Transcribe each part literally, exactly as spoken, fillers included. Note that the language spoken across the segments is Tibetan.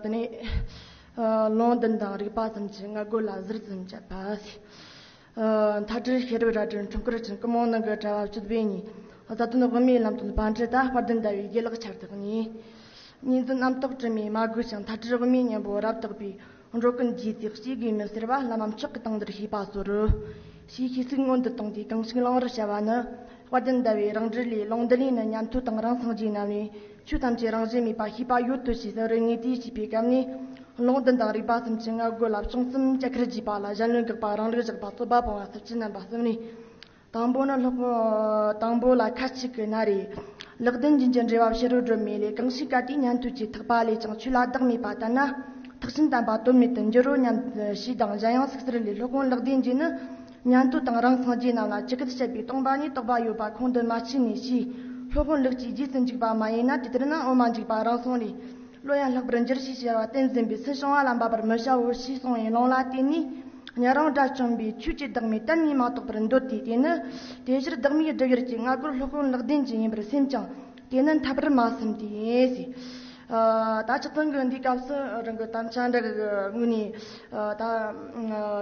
དེ་ནས་ཨ་ལུང་བདུན་དང་རིག་པ་གསུམ་གྱི་ངར་རྒོལ་ལ་ཟུར་ཙམ་བཅད་པ། ཨ་མཐའ་བྲལ་ཤེས་རབ་རལ་གྲི་འཁྲུངས་སྐར་ཅན། སྐུ་མོ་ནང་གི་དྲ་བ་བཅུ་པའི་ཉིན། བརྡ་དོན་དབུ་མའི་ལམ་སྟོན་པཎ་གྲུ་དང་། དཔལ་ལྡན་ཟླ་བའི་དགེ་ལེགས་ཆར་དུ་བརྙེས། ཉིན་འཛིན་རྣམ་རྟོག་དྲི་མས་མ་གོས་ཤིང་། མཐའ་བྲལ་དབུ་མའི་གཉེན་པོ་རབ་རྟོགས་པའི། འགྲོ་ཀུན་རྗེས་བརྩེགས་ཞེས་དགོས་མི་ཟེར་བ། བླ་མ་མཆོག་གི་དང་འདིར་ཤེས་པ་གསོལ། ཞེས་ཤེས་ཚིག་སྔོན་དུ་བཏང་སྟེ་གང་ཞིག་ལུང་རུ་བྱ་བ་ནི། དཔལ་ལྡན་ཟླ་བའི་རང་འགྲེལ་ལས། ལུང་འདི་ལས་ནི་ཉན་ཐོས་དང་རང་སངས་རྒྱས་རྣམས་ལས། ཆོས་ཐམས་ཅད་རང་བཞིན་མེད་པ་ཤེས་པ་ཡོད་དོ་ཞེས་ཟེར་བའི་ངེས་དེ་ཞེས་པའི་སྐབས་ནས། ལུང་བདུན་དང་རིག་པ་གསུམ་གྱི་ངར་རྒོལ་ལ་བྱུང་གསུམ་བཅད་ཁར་བགྱིས་པ་ལ། གཞན་ལུགས་དགག་པ། རང་ལུགས་བཞག་པ། རྩོད་པ་སྤོང་བ། ཚུལ་ཁྲིམས་བསྣན་པ་གསུམ་ནས། དང་པོ་ནི་ལྷག་དང་པོ་ལ་ཁ་ཅིག་གི་ན་རེ། ལེགས་ལྡན་འབྱེད་ཀྱི་འགྲེལ་བ་ཕྱི་རོལ་སྒྲོན་མེ་ལས། གང་ཞིག་གལ་ཏེ་ཉན་ཐོས་ཀྱི་ཐེག་པ་ལས་ཀྱང་ཆོས་ལ་བདག་མེད་པ་ལྟར་ན། ཐེག་ཆེན་དམ་པ་དོན་མེད་དུ་འགྱུར་རོ་སྙམ་ཞེས་དང་། གཞན་ཡང་ཚིག་གསལ་ལས། སློབ་དཔོན་ལེགས་ལྡན་འབྱེད་ནི། ཉན་ཐོས་དང་རང་སངས་རྒྱས་རྣམས་ལ་ཇི་སྐད་བཤད་པའི་སྟོང་པ་ཉིད་རྟོགས་པ་ཡོད་པ་ཁོང་དུ་མ་ཆུད་ནས་ཞེས། སློབ་དཔོན་ལེགས་ཀྱིས་རྗེས་སུ་འཇུག་པ་མ་ཡིན་ན། དེ་ལྟར་ན་འོ་མ་འཇུག་པ་རང་སོང་ལས། བློ་ཡང་ལྷག་པར་འགྱུར་ཞེས་བྱ་བ་བསྟན་ཟིན་པས། སུན་ཕྱུང་བ་ལ་འབབ་པར་མི་བྱའོ་ཞེས་གསུངས་པའི་ལུང་ལ་བརྟེན་ནས། ཉན་རང་དགྲ་བཅོམ་པའི་ཆོས་ཀྱི་བདག་མེད་གཏན་ནས་མ་རྟོགས་པར་འདོད་དེ། དེ་ནི་དེ་ཕྱིར་བདག་མེད་སྒྲུབ་ཡུལ་གྱི་ངར་རྒོལ་སློབ་དཔོན་ལེགས་ལྡན་གྱི་ཡིན་པར་སེམས་ཀྱང་། དེ་ནི་འཐད་པར་མ་སེམས་ཏེ། ཨ་ད་སྤྱིར་བཏང་གི་འདིའི་སྐབས་སུ་རང་གི་དམ་བཅའ་འདྲ་གི་ངོས་ནས། ཨ་ད་ཨ་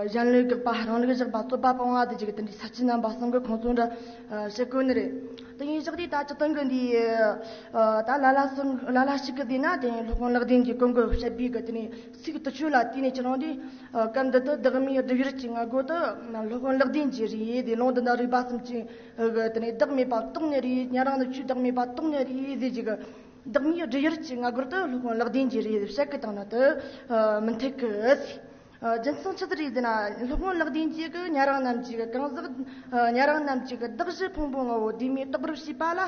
གཞན་ལུགས་དགག་པ། རང་ལུགས་བཞག་པ། རྩོད་པ་སྤོང་བ་དེ་བཅས་ཀྱི་དེ་འདྲའི་ས་བཅད་རྣམ་པ་གསུམ་གྱི་ཁོངས་སུ་འདྲ་ཨ་བཤད་དགོས་ནི་རེད། དེ་ཡིན་ཞག་དེ་ད་སྤྱིར་བཏང་གི་འདི་ཨ་ད་ལ་ལ་གསུམ་ལ་ལ་ཞིག་གི་བཟླས་ན། དེ་སློབ་དཔོན་ལེགས་ལྡན་གྱིས་གོང་གི་བཤད་པའི་གི་དེ་ནས་ཚིག་དེ་ཚོ་ལ་བརྟེན་ནས་ཁྱེད་རང་དེ་ཨ་སྐབས་འདི་དུ་བདག་མེད་སྒྲུབ་ཡུལ་གྱི་ངར་རྒོལ་དུ་སློབ་དཔོན་ལེགས་ལྡན་གྱི་རེད། དེ་ལུང་འདི་དང་རིགས་པ་གསུམ་གྱི་གི་དེ་ནས་བདག་མེད་པ་རྟོགས་ནི་རེད། ཉན་རང་ནི་ཆོས་བདག་མེད་པ་རྟོགས་ནི་རེད་ཟེར་གྱི་གི། བདག་མེད་སྒྲུབ་ཡུལ་གྱི་ངར་རྒོལ་དུ་སློབ་དཔོན་ལེགས་ལྡན་གྱི་རེད་བཤད་གི་བཏང་ན་དུ་ཨ་མི་འཐད་གི་ཟེར། ཨ་རྒྱུ་མཚན་ཆི་ཟིག་རེད་ཟེར་ན། སློབ་དཔོན་ལེགས་ལྡན་གྱིས་གི་ཉན་རང་རྣམས་ཀྱིས་གི་གང་ཟག་ཨ་ཉན་རང་རྣམས་ཀྱིས་གི་གདགས་གཞི་ཕུང་པོ་ལྔ་བོ་བདེན་མེད་རྟོགས་པར་བྱེད་པ་ལ།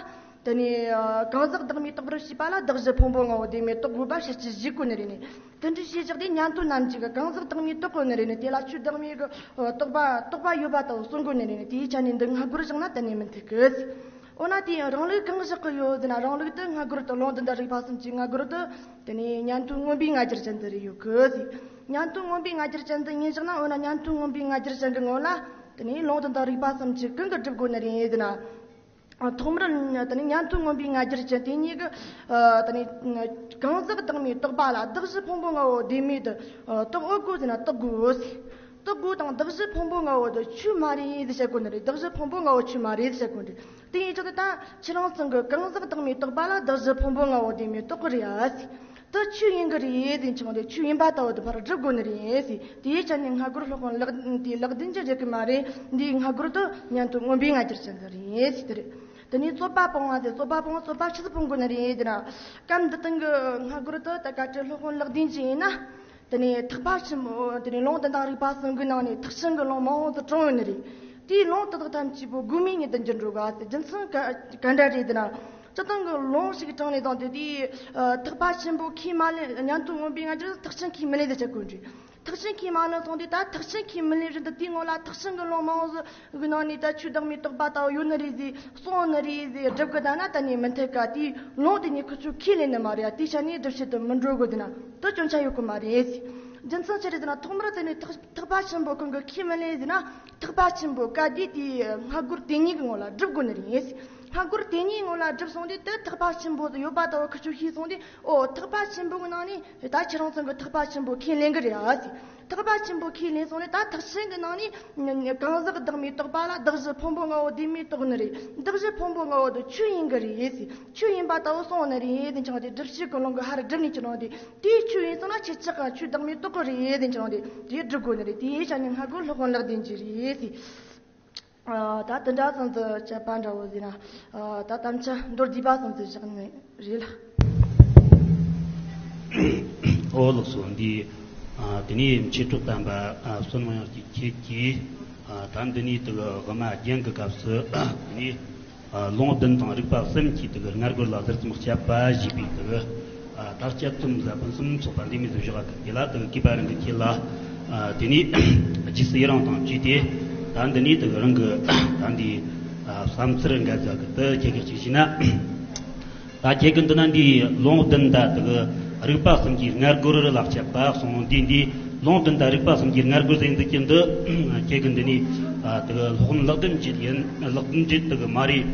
དེ་ནས་ཨ་གང་ཟག་བདག་མེད་རྟོགས་པར་བྱེད་པ་ལ་གདགས་གཞི་ཕུང་པོ་ལྔ་བོ་བདེན་མེད་རྟོགས་དགོས་པ་ཕྱིར་ཅི་བཞེད་དགོས་ནི་རེད་ནི། དེ་འདྲ་བྱས་བཞག་དེ་ཉན་ཐོས་རྣམས་ཀྱིས་གི་གང་ཟག་བདག་མེད་རྟོགས་དགོས་ནི་རེད་ནི། དེ་ལ་ཆོས་བདག་མེད་གི་ཨ་རྟོགས་པ་རྟོགས་པ་ཡོད་པ་ལྟ་བུ་གསུང་དགོས་ནི་རེད་ནི། དེའི་ཆ་ནས་འདི་ངར་རྒོལ་བཞག་ན་གཏན་ནས་མི་འཐད་གི་ཟེར། འོ་ན་དེ་རང་ལུགས་གང་བཞག་གི་ཡོད་ཟེར་ན། རང་ལུགས་དེ་ངར་རྒོལ་དུ་ལུང་འདི་དང་རིགས་པ་གསུམ་གྱི་ངར་རྒོལ་དུ། དེ་ནས་ཉན་ཐོས་མངོན་པའི་ང་རྒྱལ་ཅན་དུ་རེ་ཡོད་གི་ཟེར། ཉན་ཐོས་མངོན་པའི་ང་རྒྱལ་ཅན་དུ་ཡིན་བཞག་ན། འོ་ན་ཉན་ཐོས་མངོན་པའི་ང་རྒྱལ་ཅན་གྱི་ངོ་ལ། དེ་ནས་ལུང་འདི་དང་རིགས་པ་གསུམ་གྱི་གང་གིས་སྒྲུབ་དགོས་ནི་རེད་ཟེར་ན། ཐོག་མར་དེ་ནས་ཉན་ཐོས་མངོན་པའི་ང་རྒྱལ་ཅན་དེ་ཉིད་ཀྱིས་དེ་ནས་གང་ཟག་བདག་མེད་རྟོགས་པ་ལ་གདགས་གཞི་ཕུང་པོ་ལྔ་བོ་བདེན་མེད་དུ་རྟོགས་འོས་དགོས་ཟེར་ན་རྟོགས་དགོས་ཟེར། རྟོགས་དགོས་དང་གདགས་གཞི་ཕུང་པོ་ལྔ་བོ་དེ་ཆོས་མ་རེད་ཟེར་བཤད་དགོས་ནི་རེད། གདགས་གཞི་ཕུང་པོ་ལྔ་བོ་ཆོས་མ་རེད་ཟེར་བཤད་དགོས་ནི་རེད། དེ་ཡིན་ཙང་དེ་ད་ཁྱེད་རང་ཚང་གི་གང་ཟག་བདག་མེད་རྟོགས་པ་ལ་གདགས་གཞི་ཕུང་པོ་ལྔ་བོ་བདེན་མེད་རྟོགས་གི་རེད་ཨ་ཟེར། དེ་ཆོས་ཡིན་གི་རེད་ཟེར་ཆོག་དེ་ཆོས་ཡིན་པ་ལྟ་བུ་དེ་ཕར་སྒྲུབ་དགོས་ནི་རེད་ཟེར། དེའི་ཆ་ནས་ངར་རྒོལ་སློབ་དཔོན་ལེགས་དེ་ལེགས་ལྡན་གྱིས་རེད་གི་མ་རེད། འདིའི་ངར་རྒོལ་དེ་ཉན་ཐོས་མངོན་པའི་ང་རྒྱལ་ཅན་དུ་རེད་ཟེར་དེ་རེད། དེ་ནས་རྩོད་པ་སྤོང་བ་ཟེར། རྩོད་པ་སྤོང་བ། རྩོད་པ་ཆི་ཟིག་སྤོང་དགོས་ནི་རེད་ཟེར་ན། སྐབས་འདི་སྟེང་གི་ངར་རྒོལ་དེ་ད་གལ་ཏེ་སློབ་དཔོན་ལེགས་ལྡན་གྱིས་ཡིན་ན། དེ་ནས་ཐེག་པ་ཆེན་པོ། དེ་ནས་ལུང་དོན་དང་རིགས་པ་གསུམ་གྱི་ནང་ནས་ཐེག་ཆེན་གྱི་ལུང་མང་བོ་ཟིག་དྲངས་ཡོད་ནི་རེད། དེའི་ལུང་དེ་དག་ཐམས་ཅད་པོ་དགོས་མེད་ཉིད་དུ་འགྱུར་འགྲོ་ག་ཟེར། རྒྱུ་མཚན་ག་ག་འདྲ་རེད་ཟེར་ན། སྤྱིར་བཏང་གི་ལུང་ཞིག་དྲངས་ནས་བཏང་དེ་དེའི་ཨ་ཐེག་པ་ཆེན་པོ་ཁས་མ་ལེན། ཉན་ཐོས་མངོན་པའི་ང་རྒྱལ་ཐེག་ཆེན་ཁས་མི་ལེན་ཟེར་བྱ་དགོས་རེད། ཐེག་ཆེན་ཁས་མ་ལེན་སོང་དུས་ད་ཐེག་ཆེན་ཁས་མི་ལེན་རིན་དུ་དེའི་ངོ་ལ་ཐེག་ཆེན་གྱི་ལུང་མང་བོ་ཟིག་གི་ནང་ནས་ད་ཆོས་བདག་མེད་རྟོགས་པ་ལྟ་བུ་ཡོད་ནི་རེད་ཟེར། གསུངས་ནི་རེད་ཟེར་སྒྲུབ་གི་བསྡད་ན་གཏན་ནས་མི་འཐད་ཀ། དེའི་ལུང་དེ་ཉིད་ཁོ་ཚོས་ཁས་ལེན་ནི་མ་རེད་ཨ། དེའི་ཆ་ནས་སྒྲུབ་བྱེད་དུ་མི་འགྲོ་གི་འདུག་ན། དེ་སྐྱོན་ཆ་ཡོད་གི་མ་རེད་ཟེར། རྒྱུ་མཚན་ཅི་རེད་ཟེར་ན། ཐོག་མར་དེ་ནས་ཐེག་ཐེག་པ་ཆེན་པོ་ཁོང་གིས་ཁས་མི་ལེན་ཟེར་ན། ཐེག་པ་ཆེན་པོ་གལ་ཏེ་དེའི་སྔ་རྒོལ་དེ་ཉིད་ཀྱི་ངོ་ལ་སྒྲུབ་དགོས་ནི་རེད་ཟེར། སྔ་རྒོལ་དེ་ཉིད་ངོ་ལ་སྒྲུབ་སོང་དུས་དེ་ཐེག་པ་ཆེན་པོ་ཡོད་པ་ལྟ་བུ་ཁོ་ཚོས་ཤེས་སོང་དུས། ཨོ་ཐེག་པ་ཆེན་པོ་གི་ནང་ནས་ད་ཁྱེད་རང་ཚང་གི་ཐེག་པ་ཆེན་པོ་ཁས་ལེན་གི་རེད་ཨ་ཟེར། ཐེག་པ་ཆེན་པོ་ཁས་ལེན་སོང་ནས་ད་ཐེག་ཆེན་གི་ནང་ནས་གང་ཟག་བདག་མེད་རྟོགས་པ་ལ་གདགས་གཞི་ཕུང་པོ་ལྔ་བོ་བདེན་མེད་རྟོགས་ནི་རེད། གདགས་གཞི་ཕུང་པོ་ལྔ་བོ་དེ་ཆོས་ཡིན་གི་རེད་ཟེར། ཆོས་ཡིན་པ་ལྟ་བུ་གསུངས་ནི་རེད་ཟེར། ཆང་དེ་སྒྲུབ་བྱེད་ཀྱི་ལུང་གི་ཧར་སྒྲུབ་ནས་ཁྱེད་རང་དེ་དེའི་ཆོས་ཡིན་སོང་ན་ཁྱེད་ཅག་གི་ཆོས་བདག་མེད་རྟོགས་གི་རེད་ཟེར། ཁྱེད་རང་དེ་དེ་སྒྲུབ་དགོས་ནི་རེད། དེའི་ཆ་ནས་སྔ་རྒོལ་སློབ་དཔོན་ལེགས་ལྡན་གྱི་རེད་ཟེར། ཨ་ད་དེ་འདྲ་ཙམ་དུ་བྱས་པ་འདྲ་བོ་ཟེར་ན། ཨ་ད་དམ་བཅའ་མདོར་བསྡུས་པ་ཙམ་དུ་བཞག་ནས་རེད་ལ། ཨོ་ལགས་སོ། འདི་ཨ་དེ་ནས་མཆེད་གྲོགས་དམ་པ་ཨ་བསོད་ནམས་དབང་ཡོད་ཀྱི་ཁྱེད་ཀྱིས་ཨ་ད་འདི་ནས་དུ་དབུ་མ་རྒྱན་གྱི་སྐབས་སུ་དེ་ནས་ཨ་ལུང་བདུན་དང་རིགས་པ་གསུམ་གྱིས་དུ་སྔ་རྒོལ་ལ་ཟུར་ཙམ་བཤད་པ་ཞེས་པའི་དུ། ད་བསྐྱར་རྩོམ་ཟབ་ཕུན་སུམ་ཚོགས་པ་འདི་མི་ཟིག་བཞག་གི་དེ་ལ་དུ་གུས་པ་རང་གི་ཁྱེད་ལ་དེ་ནས་རྗེས་སུ་ཡི་རང་དང་བཅས་ཏེ། ད་འདི་ནས་དུ་རང་གི་ད་འདི་བསམ་ཚུལ་འགའ་ཟིག་གི་དུ་ཁྱེད་ཀྱི་གཅིག་བྱས་ན། ད་ཁྱེད་ཀྱི་འདི་ན་འདི་ལུང་བདུན་ད་དུ་རིགས་པ་གསུམ་གྱིས་སྔ་རྒོལ་ལ་བཤད་པ་གསུངས། འདི་འདི་ལུང་བདུན་ད་རིགས་པ་གསུམ་གྱིས་སྔ་རྒོལ་ཟེར་འདུག་གི་འདི་ཁྱེད་ཀྱི་འདི་ནས་དུ་སློབ་དཔོན་ལེགས་ལྡན་འབྱེད་ཡིན། ལེགས་ལྡན་འབྱེད་དུ་མ་རེད།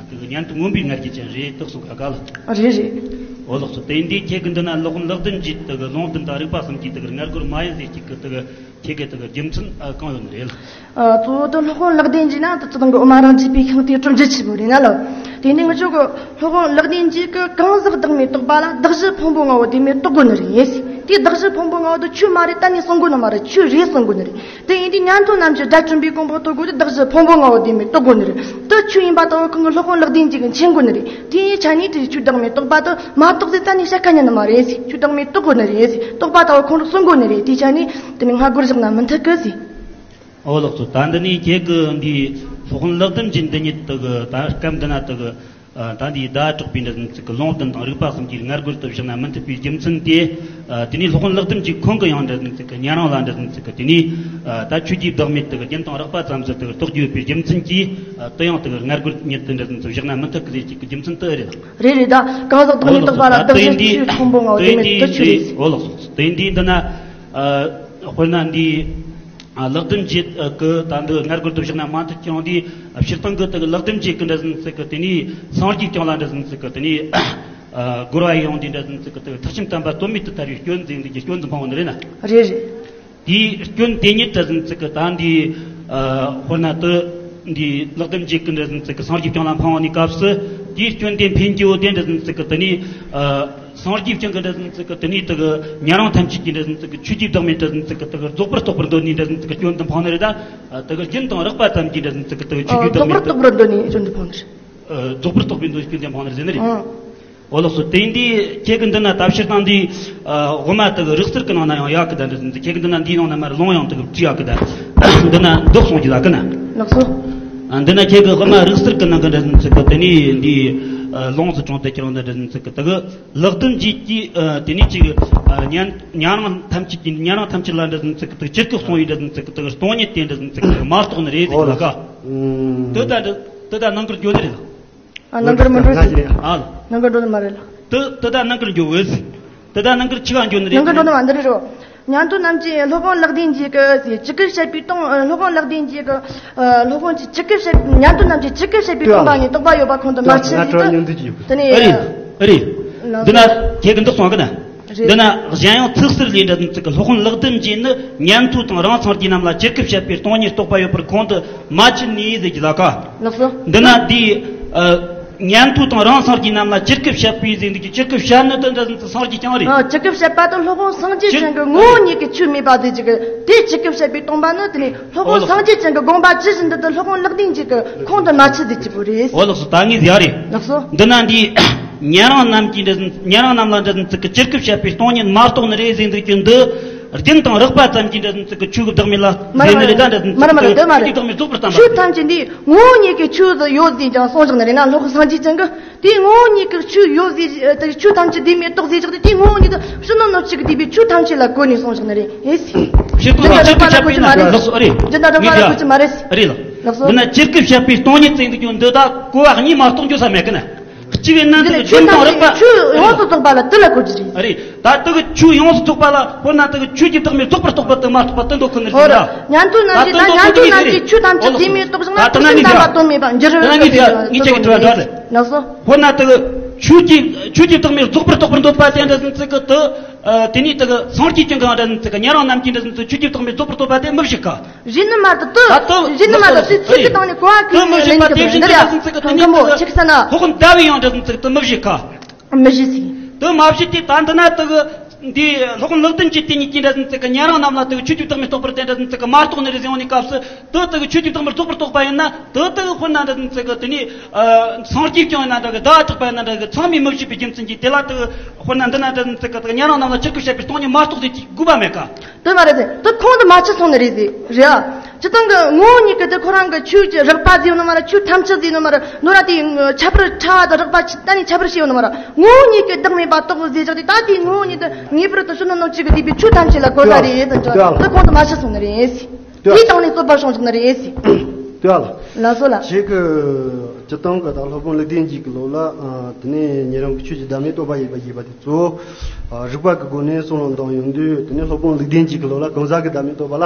དུ་ཉན་ཐོས་མངོན་པའི་ང་རྒྱལ་ཅན་རེད་དུ་གསུངས་ག་ག་ལ། རེད་རེད། ཨོ་ལགས་སོ། དེ་འདི་ཁྱེད་ཀྱི་འདི་ན་སློབ་དཔོན་ལེགས་ལྡན་གྱི་དེ་གི་ལུང་བསྟན་དང་རིགས་པ་གསུམ་གྱི་དེ་གི་སྔ་རྒོལ་མ་ཡིན་ཟེར་གཅིག་གི་དེ་གི་ཁྱེད་ཀྱི་དེ་གི་རྒྱུ་མཚན་ཨ་གང་ཡོད་ནི་རེད། ཨ། གཙོ་བོ་དེ་སློབ་དཔོན་ལེགས་ལྡན་གྱི་ན་དེ་ཚོ་དང་གི་འོ་མ་རང་རྒྱུད་པའི་ཤིང་རྟའི་གྲུབ་འབྲས་ཆེ་བོ་རེད་ན་ལོ། དེ་ནས་ང་ཚོ་གི་སློབ་དཔོན་ལེགས་ལྡན་གྱི་གི་གང་ཟག་བདག་མེད་རྟོགས་པ་ལ་གདགས་གཞི་ཕུང་པོ་ལྔ་བོ་དེ་མེད་རྟོགས་དགོས་ནི་རེད། དེ་གདགས་གཞི་ཕུང་པོ་ལྔ་བོ་དེ་ཆོས་མ་རེད་གཏན་ནས་གསུང་དགོས་ནི་མ་རེད། ཆོས་རེད་གསུང་དགོས་ནི་རེད། དེ་ཡིན་དུས་ཉན་ཐོས་རྣམས་ཀྱིས་དགྲ་བཅོམ་པའི་གོ་འཕང་ཐོབ་དགོས་དུས་གདགས་གཞི་ཕུང་པོ་ལྔ་བོ་དེ་མེད་རྟོགས་དགོས་ནི་རེད། དེ་ཆོས་ཡིན་པ་ལྟ་བུ་ཁོང་གི་སློབ་དཔོན་ལེགས་ལྡན་གྱིས་མཁྱེན་དགོས་ནི་རེད། དེ་ཡི་ཆ་ནས་དེ་ཆོས་བདག་མེད་རྟོགས་པ་དེ་མ་རྟོགས་ཚེ་གཏན་ནས་བཤད་ཁ་ཉན་ནི་མ་རེད་ཟེར། ཆོས་བདག་མེད་རྟོགས་དགོས་ནི་རེད་ཟེར། རྟོགས་པ་ལྟ་བུ་ཁོང་གིས་གསུང་དགོས་ནི་རེད། དེའི་ཆ་ནས་དེ་ནས་སྔ་རྒོལ་བཞག་ན་མི་འཐད་གི་ཟེར། ཨོ་ལགས་སོ། ད་འདི་ནས་ཁྱེད་ཀྱི་འདི་སློབ་དཔོན་ལེགས་ལྡན་གྱི་འདི་ཉིད་དུ་གི་ད་སྐབས་འདི་ན་དུ་གི་ཨ། ད་འདིའི་ཟླ་གྲགས་པའི་འདྲ་ཟིན་ཚིག་གི་ལུང་བསྟན་དང་རིགས་པ་གསུམ་གྱི་སྔ་རྒོལ་དུ་བཞག་ན་མི་འཐད་པའི་རྒྱུ་མཚན་དེ། ཨ། དེ་ནས་སློབ་དཔོན་ལེགས་ལྡན་གྱིས་ཁོང་གི་ཡང་འདྲ་ཟིན་ཚིག་གི་ཉན་རང་ལ་འདྲ་ཟིན་ཚིག་གི་དེ་ནས། ཨ། ད་ཆོས་ཀྱི་བདག་མེད་དུ་རྒྱུན་དང་རིགས་པ་ཙམ་ཟད་དུ་རྟོགས་རྒྱུ་ཡོད་པའི་རྒྱུ་མཚན་གྱིས། ཨ། དེ་ཡང་དུ་སྔ་རྒོལ་ཉིད་དུ་འདྲ་ཟིན་ཚིག་བཞག་ན་མི་འཐད་གི་ཟེར་གཅིག་གི་རྒྱུ་མཚན་དེ་རེད། རེད་རེད། ད་གང་ཟག་བདག་མེད་རྟོགས་པ་ལ་གདགས་གཞི་ཆོས་ཕུང་པོ་ལྔ་བོ་དེ་མེད་དུ་ཆོས་རེད། ཨོ་ལགས་སོ། དེ་འདི་འདི་ན། ཨ། དཔེར་ན་འདི། ཨ། ལེགས་ལྡན་གྱི་གི་ད་འདི་སྔ་རྒོལ་དུ་བཞག་ན་མ་མཐུན་ཀྱང་འདི་སྤྱིར་བཏང་གི་དེ་གི་ལེགས་ལྡན་གྱི་གི་འདྲ་ཟིན་ཚིག་གི་དེ་ནས་སངས་རྒྱས་བསྐྱངས་ལ་འདྲ་ཟིན་ཚིག་གི་དེ་ནས། ཨ། རྒོལ་བ་ཡི་ཡོང་འདི་འདྲ་ཟིན་ཚིག་གི་དེ་གི་ཐེག་ཆེན་དམ་པ་དོན་མེད་དུ་ཐལ་བའི་སྐྱོན་འཛིན་འདི་གི་སྐྱོན་འཛིན་འཕང་བ་ནི་རེད་ན། རེད་རེད། དེའི་སྐྱོན་དེ་ཉིད་འདྲ་ཟིན་ཚིག་གི་ད་འདི། ཨ། དཔེར་ན་དེ་འདི་ལེགས་ལྡན་གྱི་གི་འདྲ་ཟིན་ཚིག་གི་སངས་རྒྱས་བསྐྱངས་ལ་འཕང་བ་ནི་སྐབས་སུ་དེའི་སྐྱོན་དེ་འཕེན་རྒྱུ་བོ་དེ་འདྲ་ཟིན་ཚིག་གི་དེ་ནས། ཨ། སངས་རྒྱས་བསྐྱངས་ཀྱི་འདྲ་ཟིན་ཚིག་གི་དེ་ནས་དེ་གི་ཉན་རང་ཐམས་ཅད་ཀྱི་འདྲ་ཟིན་ཚིག་གི་ཆོས་ཀྱི་བདག་མེད་འདྲ་ཟིན་ཚིག་གི་དེ་གི་རྫོགས་པར་རྟོགས་པར་འདོད་ནི་འདྲ་ཟིན་ཚིག་གི་སྐྱོན་དུ་འཕངས་ནི་རེད་ད། དེ་གི་རྒྱུན་དང་རགས་པ་ཙམ་གྱི་འདྲ་ཟིན་ཚིག་གི་དེ་གི་ཆོས་ཀྱི་བདག་མེད་རྫོགས་པར་རྟོགས་པར་འདོད་ནི་སྐྱོན་དུ་འཕངས་ནི་རེད། ཨ། རྫོགས་པར་རྟོགས་པའི་འདོད་སྐྱོན་དུ་འཕངས་ནི་རེད་ཟེར་ནི་རེད། ཨོ་ལགས་སོ། དེ་འདི་ཁྱེད་ཀྱི་འདི་ན་ད་སྤྱིར་བཏང་འདི། ཨ། དབུ་མ་དེ་གི་རིགས་གསར་གྱི་ནང་ན་ཡང་ཡག་གི་ད་འདྲ་ཟིན་ཚིག་ཁྱེད་ཀྱི་འདི་ན་འདིའི་ནང་ན་མར་ལུང་ཡང་དེ་གི་བྲིས་ཡག་གི་ད། འདི་ན་འདི་གསུང་གི་ལ་གི་ན། ལགས་སོ། ཨ། འདི་ན་ཁྱེད་ཀྱི་དབུ་མ་རིགས་གསར་གྱི་ནང་གི་འདྲ་ཟིན་ཚིག་གི་དེ་ནས་འདི། ཨ། ལུང་ཟིན་གྲོང་དེ་ཁྱེད་རང་འདི་འདྲ་ཟིན་ཚིག་གི་དེ་གི། ལེགས་ལྡན་གྱིས་ཀྱིས། ཨ། དེ་ནས་ཅིག་ཨ། ཉན་ཉན་རང་ཐམས་ཅད་ཀྱི་ཉན་རང་ཐམས་ཅད་ལ་འདྲ་ཟིན་ཚིག་གི་དེ་ཅིར་ཀི་གསུང་བའི་འདྲ་ཟིན་ཚིག་གི་དེ་སྟོང་ཉིད་དེ་འདྲ་ཟིན་ཚིག་གི་མ་རྟོགས་ནི་རེད་ཟེར་གི་ལ་ཀ། དེ་ད་དེ་ད་ནང་གི་འགྱོ་ནི་རེད། ཨ། ནང་གི་མི་འགྲོ་ཟེར། ཨ། ནང་གི་འགྲོ་ནི་མ་རེད་ལ། དེ་དེ་ད་ནང་གི་འགྱོ་འོས་ཟེར། དེ་ད་ནང་གི་ཆི་ག་འགྱོ་ནི་རེད། ནང་གི་འགྲོ་ནི་མ་འདི་རེད་རོ། ཉན་ཐོས་རྣམས་ཀྱིས་སློབ་དཔོན་ལེགས་ལྡན་གྱིས་ཀྱི་ཇི་སྐད་བཤད་པའི་སྟོང་། སློབ་དཔོན་ལེགས་ལྡན་གྱིས་ཀྱི། སློབ་དཔོན་གྱིས་ཇི་སྐད་བཤད། ཉན་ཐོས་རྣམས་ཀྱིས་ཇི་སྐད་བཤད་པའི་སྟོང་པ་ཉིད་རྟོགས་པ་ཡོད་པ་ཁོང་དུ་མ་ཆུད་ཟེར་དུས། དེ་ནས། ཨ་རེད། ཨ་རེད། འདི་ན་ཁྱེད་ཀྱི་འདི་གསུང་གི་ན། རེད། འདི་ན་གཞན་ཡང་ཚིག་གསལ་ལས་འདྲ་ཟིན་ཚིག་གི་སློབ་དཔོན་ལེགས་ལྡན་གྱིས་ནི་ཉན་ཐོས་དང་རང་སངས་རྒྱས་རྣམས་ལ་ཇི་སྐད་བཤད་པའི་སྟོང་ཉིད་རྟོགས་པ་ཡོད་པར་ཁོང་དུ་མ་ཆུད་ནས་ཟེར་གྱི་ལ་ཀ། ལགས་སོ། འདི་ན་འདི། ཨ། ཉན་ཐོས་དང་རང་སངས་རྒྱས་རྣམས་ལ་ཇི་སྐད་བཤད་པའི་ཟེར་འདུག་གི་ཇི་སྐད་བཤད་ནི་དེ་འདྲ་ཟིན་ཚིག་སངས་རྒྱས་ཀྱང་རེད། ཨ། ཇི་སྐད་བཤད་པ་དེ་སློབ་དཔོན་སངས་རྒྱས་ཅན་གྱི་ངོ་བོ་ཉིད་ཀྱི་ཆོས་མེད་པ་ཟེར་གྱི་གི་དེ་ཇི་སྐད་བཤད་པའི་སྟོང་པ་ནི་དེ་ནི་སློབ་དཔོན་ཨོ་ལགས་སོ། སངས་རྒྱས་ཅན་གྱི་དགོངས་པ་ཇི་བཞིན་དུ་དེ་སློབ་དཔོན་ལེགས་ལྡན་གྱིས་ཀྱི་ཁོང་དུ་མ་ཆུད་ཟེར་གྱི་བོ་རེད། ཨོ་ལགས་སོ། ད་ངས་ཟེར་ཡ་རེད། ལགས་སོ། འདི་ན་འདི་ཉན་རང་རྣམས་ཀྱིས་འདྲ་ཟིན། ཉན་རང་རྣམས་ལ་འདྲ་ཟིན་ཚིག་གི་ཇི་སྐད་བཤད་པའི་སྟོང་ཉིད་མ་རྟོགས་ནི་རེད་ཟེར་འདུག་གི་འདི་རྒྱུན་དང་རགས་པ་ཙམ་གྱིས་འདྲ་ཟིན་ཚིག་གི་ཆོས་ཀྱི་བདག་མེད་ལ་མ་རེད། ཟེར་ནི་རེད་ད། འདྲ་ཟིན་མ་རེད་མ་རེད། ཚིག་གི་ཆོས་ཀྱི་བདག་མེད་རྫོགས་པར་བསྟན་པ། ཆོས་ཐམས་ཅད་འདི་ངོ་བོ་ཉིད་ཀྱི་ཆོས་སུ་ཡོད་ཟེར་ཀྱང་གསུངས་བཞག་ནི་རེད་ན། སློབ་དཔོན་སངས་རྒྱས་ཅན་གྱིས་དེ་ངོ་བོ་ཉིད་ཀྱི་ཆོས་ཡོད་ཟེར། དེ་ཆོས་ཐམས་ཅད་བདེན་མེད་རྟོགས་ཟེར་བཞག་སྟེ་དེ་ངོ་བོ་ཉིད་དུ་ཕྱི་ནང་གནོད་བྱེད་ཀྱི་བསྡུས་པའི་ཆོས་ཐམས་ཅད་ལ་གོ་ནས་གསུངས་བཞག་ནི་རེད། ཨེ་སི། ཕྱི་ནང་རགས་པ་ལ་གོ་རྒྱུ་མ་རེད། ལགས་སོ། ཨ་རེད། རྒྱུ་ནང་རགས་པ་ལ་གོ་རྒྱུ་མ་རེད། ཨ་རེད་ལགས། ལགས་སོ། འདི་ན་ཇི་སྐད་བཤད་པའི་སྟོང་ཉིད་ཟེར་འདུག་ཀྱང་འདི་དག་གོ་བ་གཉིས་མ་རྟོགས་འགྱོ་ས་མེད་གི་ན། གཅིག་གི་ནང་དུ་རྒྱུན་དང་རགས་པ། ཆོས་ཡོངས་སུ་རྫོགས་པ་ལ་དེ་ལ་གོ་རྒྱུ་རེད། ཨ་རེད། ད་དེ་གི་ཆོས་ཡོངས་སུ་རྫོགས་པ་ལ་དཔེར་ན་དེ་གི་ཆོས་ཀྱི་བདག་མེད་རྫོགས་པར་རྟོགས་པ་དེ་མ་རྟོགས་པ་དེ་འདོད་ཁོ་ནི་རེད་ད། ཉན་ཐོས་རྣམས་ཀྱིས་ད་ཉན་ཐོས་རྣམས་ཀྱིས་ཆོས་ཐམས་ཅད་བདེན་མེད་རྟོགས་བཞག་ན་ད་དེ་ན་ཆོས་ཅན་དམ་པ་དོན་མེད་པ་འགྱུར་རོ། དེ་ན་ངས་ངས་ཅིག་གི་དྲི་བ་འདྲ་རེད། ལགས་སོ། དཔེར་ན་དེ་གི་ཆོས་ཀྱི་ཆོས་ཀྱི་བདག་མེད་རྫོགས་པར་རྟོགས་པར་འདོད་པ་དེ་འདྲ་ཟིན་ཚིག་གི་དེ། ཨ། དེ་ནས་དེ་གི་སངས་རྒྱས་ཀྱི་གང་འདྲ་ཟིན་ཚིག་གི་ཉན་རང་རྣམས་ཀྱིས་འདྲ་ཟིན་ཚིག་ཆོས་ཀྱི་བདག་མེད་རྫོགས་པར་རྟོགས་པ་དེ་མི་བཞེད་ག། རེད་ནི་མ་རེད་དེ། ད་དེ་རེད་ནི་མ་རེད་དེ། ཚིག་གི་སྟེང་ནས་གོ་བ་དེ་མི་བཞེད་པ་དེ་བཞིན་དུ་འདྲ་ཟིན་ཚིག་གི་དེ་ནས་དེ་གི་ཆི་ཟེར་ན། སློབ་དཔོན་ཟླ་བའི་ཡང་འདྲ་ཟིན་ཚིག་དེ་མི་བཞེད་ག། མི་བཞེད་ཟིན། དེ་མ་བཞེད་དེ་ད་འདི་ན་དེ་གི་འདི་སློབ་དཔོན་ལེགས་ལྡན་གྱིས་དེ་ཉིད་ཀྱིས་འདྲ་ཟིན་ཚིག་གི་ཉན་རང་རྣམས་ལ་དེ་གི་ཆོས་ཀྱི་བདག་མེད་རྟོགས་པར་དེ་འདྲ་ཟིན་ཚིག་གི་མ་རྟོགས་ནི་རེད་ཟེར་ཡོང་ནི་སྐབས་སུ། དེ་དེ་གི་ཆོས་ཀྱི་བདག་མེད་རྫོགས་པར་རྟོགས་པ་ཡིན་ན་དེ་དེ་གི་དཔེར་ན་འདྲ་ཟིན་ཚིག་གི་དེ་ནས། ཨ། སངས་རྒྱས་ཀྱང་ཡིན་ན་འདྲ་གི་ཟླ་བ་གྲགས་པ་ཡིན་ན་འདྲ་གི་ཚང་མས་མི་བཞེད་པའི་རྒྱུ་མཚན་གྱིས་དེ་ལ་དེ་གི་དཔེར་ན་འདི་ན་འདྲ་ཟིན་ཚིག་གི་དེ་གི་ཉན་རང་རྣམས་ལ་ཇི་སྐད་བཤད་པའི་སྟོང་ཉིད་མ་རྟོགས་ཟེར་གྱི་དགོས་པ་མེད་ག། དེ་མ་རེད་དེ། དེ་ཁོང་དུ་མ་ཆུད་སོང་ནི་རེད་ཟེར། རེད་ཨ། སྤྱིར་བཏང་གི་ངོ་བོ་ཉིད་ཀྱི་དེ་ཁོ་རང་གི་ཆོས་ཀྱི་རགས་པ་ཟེར་ཡོད་ནི་མ་རེད། ཆོས་ཐམས་ཅད་ཟེར་ཡོད་ནི་མ་རེད། ནོ་ར་དེ་ཁྱད་པར་ཕྲ་བ་དང་རགས་པ་ཅི་གཏན་ནས་ཁྱད་པར་བྱས་ཡོད་ནི་མ་རེད། ངོ་བོ་ཉིད་ཀྱི་བདག་མེད་པ་རྟོགས་ཟེར་བཞག་དེ་ད་དེ་ངོ་བོ་ཉིད་དུ་ངེས་པར་དུ་ཕྱི་ནང་གནོད་བྱེད་ཀྱི་བསྡུས་པའི་ཆོས་ཐམས་ཅད་ལ་གོ་ས་རེད་ཟེར་ཀྱང་དེ་ཁོང་དུ་མ་ཆུད་སོང་ནི་རེད་ཟེར། དེའི་སྟེང་ནས་རྩོད་པ་བྱུང་བཞག་ནི་རེད་ཟེར། དེ་ལ། ལགས་སོ་ལགས། ཁྱེད་ཀྱི་སྤྱིར་བཏང་གི་ད་སློབ་དཔོན་ལེགས་ལྡན་འབྱེད་ཀྱི་ལུགས་ལ། ཨ། དེ་ནས་ཉན་རང་གི་ཆོས་ཀྱི་བདག་མེད་རྟོགས་པ་ཡིན་པ་ཡིན་པ་དེ་གཙོ་བོ། ཨ། རིགས་པ་གི་སྒོ་ནས་གསུང་ལ་འདང་ཡོང་དུས་དེ་ནས་སློབ་དཔོན་ལེགས་ལྡན་འབྱེད་ཀྱི་ལུགས་ལ་གང་ཟག་གི་བདག་མེད་རྟོགས་པ་ལ།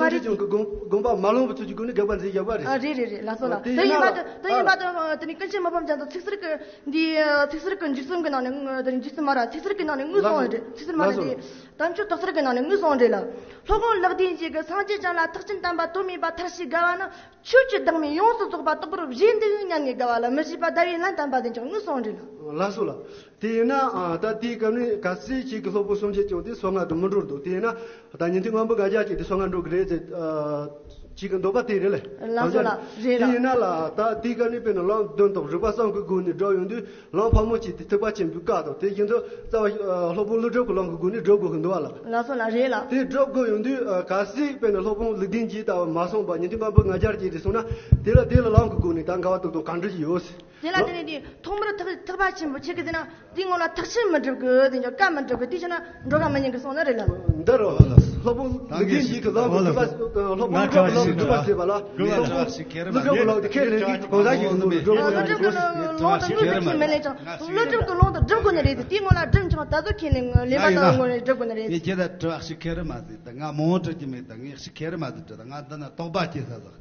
མ་རེད། སངས་རྒྱས་བཅོམ་ལྡན་འདས་ཀྱི་དགོངས་པ་མ་ལོངས་པའི་ཚུལ་གྱི་སྒོ་ནས་དགག་པ་མཛད་བཞག་པ་རེད། ཨ། རེད་རེད་རེད། ལགས་སོ་ལགས། དེ་ཡིན་པ་དེ་དེ་ཡིན་པ་དེ་དེ་ནི་ཀུན་མཁྱེན་མི་ཕམ་རྒྱ་མཚོ་ཚིག་གསར་གྱི་འདི་ཚིག་གསར་གྱི་འཇིགས་གསུམ་གྱི་ནང་ནས། དེ་ནི་འཇིགས་གསུམ་མ་ར་ཚིག་གསར་གྱི་ནང་ནས་དངོས་གསུངས་རེད། ཚིག་གསར་མ་རེད། དེ་དམ་ཆོས་རྟོགས་ཚར་གྱི་ནང་ནས་དངོས་གསུངས་རེད་ལ། སློབ་དཔོན་ལེགས་ལྡན་འབྱེད་ཀྱིས་སངས་རྒྱས་བྱོན་ལ་ཐེག་ཆེན་དམ་པ་དོན་མེད་པ་མཐར་ཕྱིན་དགའ་བ་ན། ཆོས་ཀྱི་བདག་མེད་ཡོངས་སུ་རྫོགས་པ་རྟོགས་པར་བཞེད་འདུག་སྙམ་ནས་དགའ་བ་ལ་མི་ཤེས་པ་ཟླ་བའི་ལན་བསྟན་པ་དེ་ཀྱང་དངོས་གསུངས་རེད་ལ། ལགས་སོ་ལགས། དེ་ཡིན་ན། ཨ། ད་དེའི་སྐབས་ནས་གལ་སྲིད་ཁྱེད་ཀྱི་སློབ་དཔོན་སངས་རྒྱས་བཅོམ་ལྡན་འདས་གསང་སྔགས་དང་མི་འགྲོགས་འདུག་དེ་ཡིན་ན་ད་ཉན་ཐོས་སྔགས་པོ་ལྔ་བརྒྱ་ཅིག་དེ་གསང་སྔགས་འགྲོ་གི་རེད་ཟེར། ཨ། ཁྱེད་ཀྱི་འདོད་པ་དེ་རེད་ལེ། ལགས་སོ་ལགས། རེད་ལགས། དེ་ཡིན་ན་ལ་ད་དེའི་སྐབས་ནས་དཔེར་ན་ལམ་དོན་དང་རིགས་པ་གསུམ་གྱི་སྒོ་ནས་བསྒྲུབས་ཡོང་དུས། ལམ་ཕལ་མོ་ཆེ་དེ་ཐེག་པ་ཆེན་པོའི་བཀའ་དང་དེ་བཞིན་དུ་རྩ་བ། ཨ། སློབ་དཔོན་ཀླུ་སྒྲུབ་ཀྱི་ལམ་གྱི་སྒོ་ནས་བསྒྲུབ་དགོས་ཀྱི་འདུག་བ་ལ། ལགས་སོ་ལགས། རེད་ལགས། དེ་བསྒྲུབ་དགོས་ཡོང་དུས། ཨ། གལ་སྲིད་དཔེར་ན་སློབ་དཔོན་ལེགས་ལྡན་འབྱེད་ལྟ་བུ་མ་གསུངས་པར་ཉན་ཐོས་སྔགས་པོ་ལྔ་བརྒྱ་ཅིག་རེད་སོང་ན། དེ་ལ་དེ་ལ་ལམ་གྱི་སྒོ་ནས་ད་འགལ་བ་དག་དང་གང་འདྲ་ཞིག་ཡོད། དེ་ལ་བརྟེན་ནས་དེ་ཐོག་མར་ཐེག་ཐེག་པ་ཆེན་པོ་ཆེ་གི་ཟེར་ན། དེའི་སྔོན་ལ་ཐེག་ཆེན་མི་སྒྲུབ་གི། དེ་ཀྱང་བཀའ་མི་སྒྲུབ་གི། དེ་བྱས་ན་འགྲོ་ག་མི་ཉན་གི་གསུངས་ནི་རེད་ལ། འདི་རོ། སློབ་དཔོན་ལེགས་ལྡན་འབྱེད་ཀྱི་ལམ་དུ་སྒྲུབ་པ། སློབ་དཔོན་ཀླུ་སྒྲུབ་ཀྱི་ལམ་དུ་སྒྲུབ་པ་བྱེད་པ་ལ། སློབ་དཔོན་ཀླུ་སྒྲུབ་ཀྱི་ལམ་དུ་ཁས་ལེན་གྱི་གང་ཟག་ཞིག་གི་ནང་དུ་སྒྲུབ་དགོས་ཀྱི་འདུག་ཀླུ་སྒྲུབ་ཀྱི་ལམ་དུ་སྒྲུབ་དགོས་ནི་རེད། དེ་དེའི་སྔོན་ལ་སྒྲུབ་མཁན་ད་གཟོད་ཁས་ལེན་ལེན་པ་ལྟ་བུ་ངོ་ནས་སྒྲུབ་དགོས་ནི་རེད། དེ་ཁྱེད་ད་དྲི་བ་ཞིག་ཁས་རེ་མ་ཟིན་ད་ང་མང་དྲི་གི་མེད། ད་ངས་ཞིག་ཁས་རེ་མ་ཟིན་དྲི་ད་ང་འདི་ན་དོགས་པ་སྐྱེ་ས་ཟིག་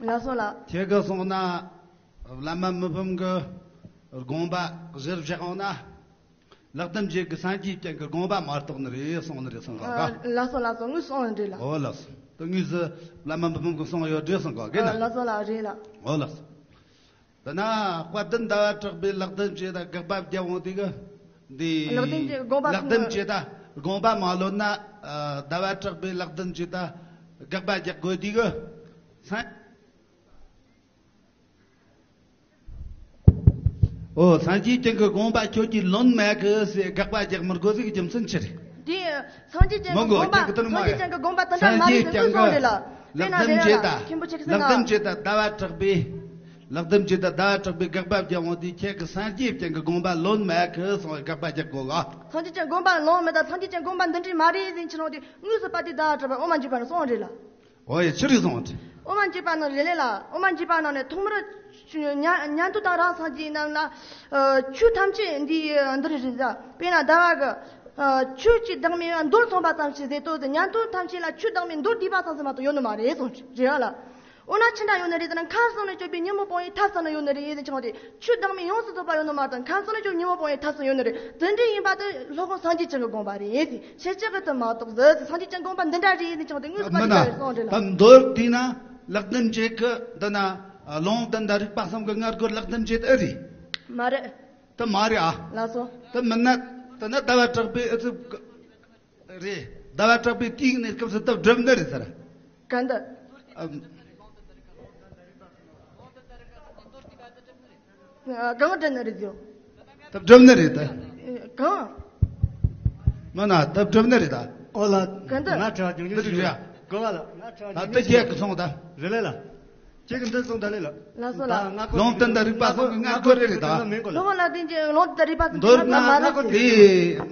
ལགས་སོ་ལགས། ཁྱེད་ཀྱི་གསུང་ན། བླ་མ་མི་ཕམ་གྱི་དགོངས་པ་གཞིར་བཞག་ཡོང་ན། ལེགས་ལྡན་འབྱེད་ཀྱི་སངས་རྒྱས་བསྐྱངས་ཀྱི་དགོངས་པ་མ་རྟོགས་ནི་རེད་གསུངས་ནི་རེད་གསུངས་ག་ཨ། ལགས་སོ་ལགས་སོ། དངོས་གསུངས་རེད་ལ། འོ་ལགས་སོ། དེ་དངོས་སུ་བླ་མ་མི་ཕམ་གྱི་གསུང་ཡོད་རེད་གསུངས་ག་གི་ན། ཨ། ལགས་སོ་ལགས། རེད་ལ། འོ་ལགས་སོ། དེ་ན་དཔལ་ལྡན་ཟླ་བ་གྲགས་པས་ལེགས་ལྡན་འབྱེད་དང་དགག་པ་བརྒྱབ་འོང་དུས་ཀྱི་འདི། ལེགས་ལྡན་འབྱེད་དགོངས་པ། ལེགས་ལྡན་འབྱེད་དང་དགོངས་པ་མ་ལོན་ན། ཨ། ཟླ་བ་གྲགས་པས་ལེགས་ལྡན་འབྱེད་དང་དགག་པ་རྒྱག་དགོས་དུས་ཀྱི་སངས། ཨོ། སངས་རྒྱས་བསྐྱངས་ཀྱི་དགོངས་པ་ཁྱོད་ཀྱིས་ལོན་མེད་གི་ཟེར་དགག་པ་རྒྱག་མི་དགོས་ཟིག་གི་རྒྱུ་མཚན་ཅི་རེད། དེ་སངས་རྒྱས་བསྐྱངས་མི་ཀྱི་དགོས། དགོངས་པ། རྒྱག་གི་དོན་མ་སངས་རྒྱས་ཡ། བསྐྱངས་ཀྱི་དགོངས་པ་དེ་འདྲ་མ་རེད་ཟེར་དངོས་གསུངས་རེད་ལ། དཔེར་ན་ལེགས་ལྡན་འབྱེད་དང་། མཁན་པོ་ཆེ་གི་ཟེར་ན། ལེགས་ལྡན་འབྱེད་དང་ཟླ་བ་གྲགས་པས། ལེགས་ལྡན་འབྱེད་དང་ཟླ་བ་གྲགས་པས་དགག་པ་བརྒྱབ་འོང་དུས་ཁྱེད་ཀྱིས་སངས་རྒྱས་བསྐྱངས་ཀྱི་དགོངས་པ་ལོན་མེད་གི་གསུངས་པའི་དགག་པ་རྒྱག་དགོས་ག་སངས་རྒྱས་བསྐྱངས་དགོངས་པ་ལོན་མེད་དང་སངས་རྒྱས་བསྐྱངས་དགོངས་པ་འདི་འདྲ་མ་རེད་ཟེར་ཕྱིན་འོང་དུས་དངོས་སུ་དཔལ་ལྡན་ཟླ་བ་གྲགས་པས་དབུ་མ་འཇུག་པ་ནས་གསུངས་རེད་ལ། ཨོ་ཡ། ཅི་རེད་གསུངས་རེད། དབུ་མ་འཇུག་པ་ནང་རེད་ལེ་ལ། དབུ་མ་འཇུག་པ་ནང་ནས་ཐོག་མར་ཉན་ཉན་ཐོས་དང་རང་སངས་རྒྱས་རྣམས་ལ། ཨ། ཆོས་ཐམས་ཅད་འདི་འདི་རེད་ཟེར། དཔེར་ན་ཟླ་བ་གི། ཨ། ཆོས་ཀྱི་བདག་མེད་མདོར་མཚོན་པ་ཙམ་ཞིག་ཟེར་དོ་ཟེར། ཉན་ཐོས་ཐམས་ཅད་ལ་ཆོས་བདག་མེད་མདོར་བསྡུས་པ་ཙམ་ཟེར་མ་གཏོགས་ཡོད་ནི་མ་རེད་གསུངས་རེད་ལ། འོ་ན་ཅི་འདྲ་ཡོད་ནི་རེད་ཟེར་ན། ཁམས་གསུམ་ལས་སྐྱོབ་པའི་ཉོན་མོངས་སྤོང་བའི་ཐབས་ཟེར་ནི་ཡོད་ནི་རེད་ཟེར་ཆོག་སྟེ། ཆོས་བདག་མེད་ཡོངས་སུ་རྫོགས་པ་ཡོད་ནི་མ་རེད་དང་། ཁམས་གསུམ་ལས་སྐྱོབ་ཉོན་མོངས་སྤོང་བའི་ཐབས་ཟེར་ཡོད་ནི་རེད། དེ་འདྲ་ཡིན་པ་དེ་སློབ་དཔོན་སངས་རྒྱས་བསྐྱངས་ཀྱི་དགོངས་པ་རེད་ཟེར། ཁྱེད་ཅག་གིས་དེ་མ་གཏོགས་ཟེར། སངས་རྒྱས་བསྐྱངས་དགོངས་པ་འདི་འདྲ་རེད་ཟེར་ཆོག་སྟེ། དངོས་སུ་དཔལ་ལྡན་ཟླ་བས་གསུངས་རེད་ལ། མདོར་བསྡུས་ན་ལེགས་ལྡན་འབྱེད་ཀྱི་འདི་ན། ལུང་དོན་དང་རིགས་པ་གསུམ་གྱི་ངེས་སྐོར་ལེགས་ལྡན་འབྱེད་ཨེ་རེད། མ་རེད། དེ་མ་རེད་ཨ། ལགས་སོ། དེ་མིན་ན། དེ་ན་ཟླ་བ་གྲགས་པའི་ཨེ་ཚུགས་རེད། ཟླ་བ་གྲགས་པའི་དུས་ནས་སྐབས་སུ་དེ་སྒྲུབ་ནི་རེད་ཟེར། གང་འདི། ཨ། གང་འདྲ་ནི་རེད་ཟེར། དེ་སྒྲུབ་ནི་རེད་ད། གང་། མིན་ན་དེ་སྒྲུབ་ནི་རེད་ད། ཨོ་ལ། གང་འདི། ང་དྲ་རྒྱུན་འདི་རྒྱུན་རེད། གོ་བ་ལ། ང་དྲ་ད་རྒྱུན་དེ་རྒྱུན་ཁྱེད་ཀྱི་སོང་ད། རེད་ལེ་ལ། ཁྱེད་ཀྱི་འདི་སོང་ད་ལེ་ལ། ལགས་སོ་ལ། ད་ང་གོ། ལུང་དོན་དང་རིགས་པ་གསུམ་གྱི་ངེས་སྐོར་རེད་ད། ལུང་དང་རིགས་པ་གསུམ་གྱི་ངེས་སྐོར་མ་རེད། མདོར་ན་ང་གོ་དེ། དེ་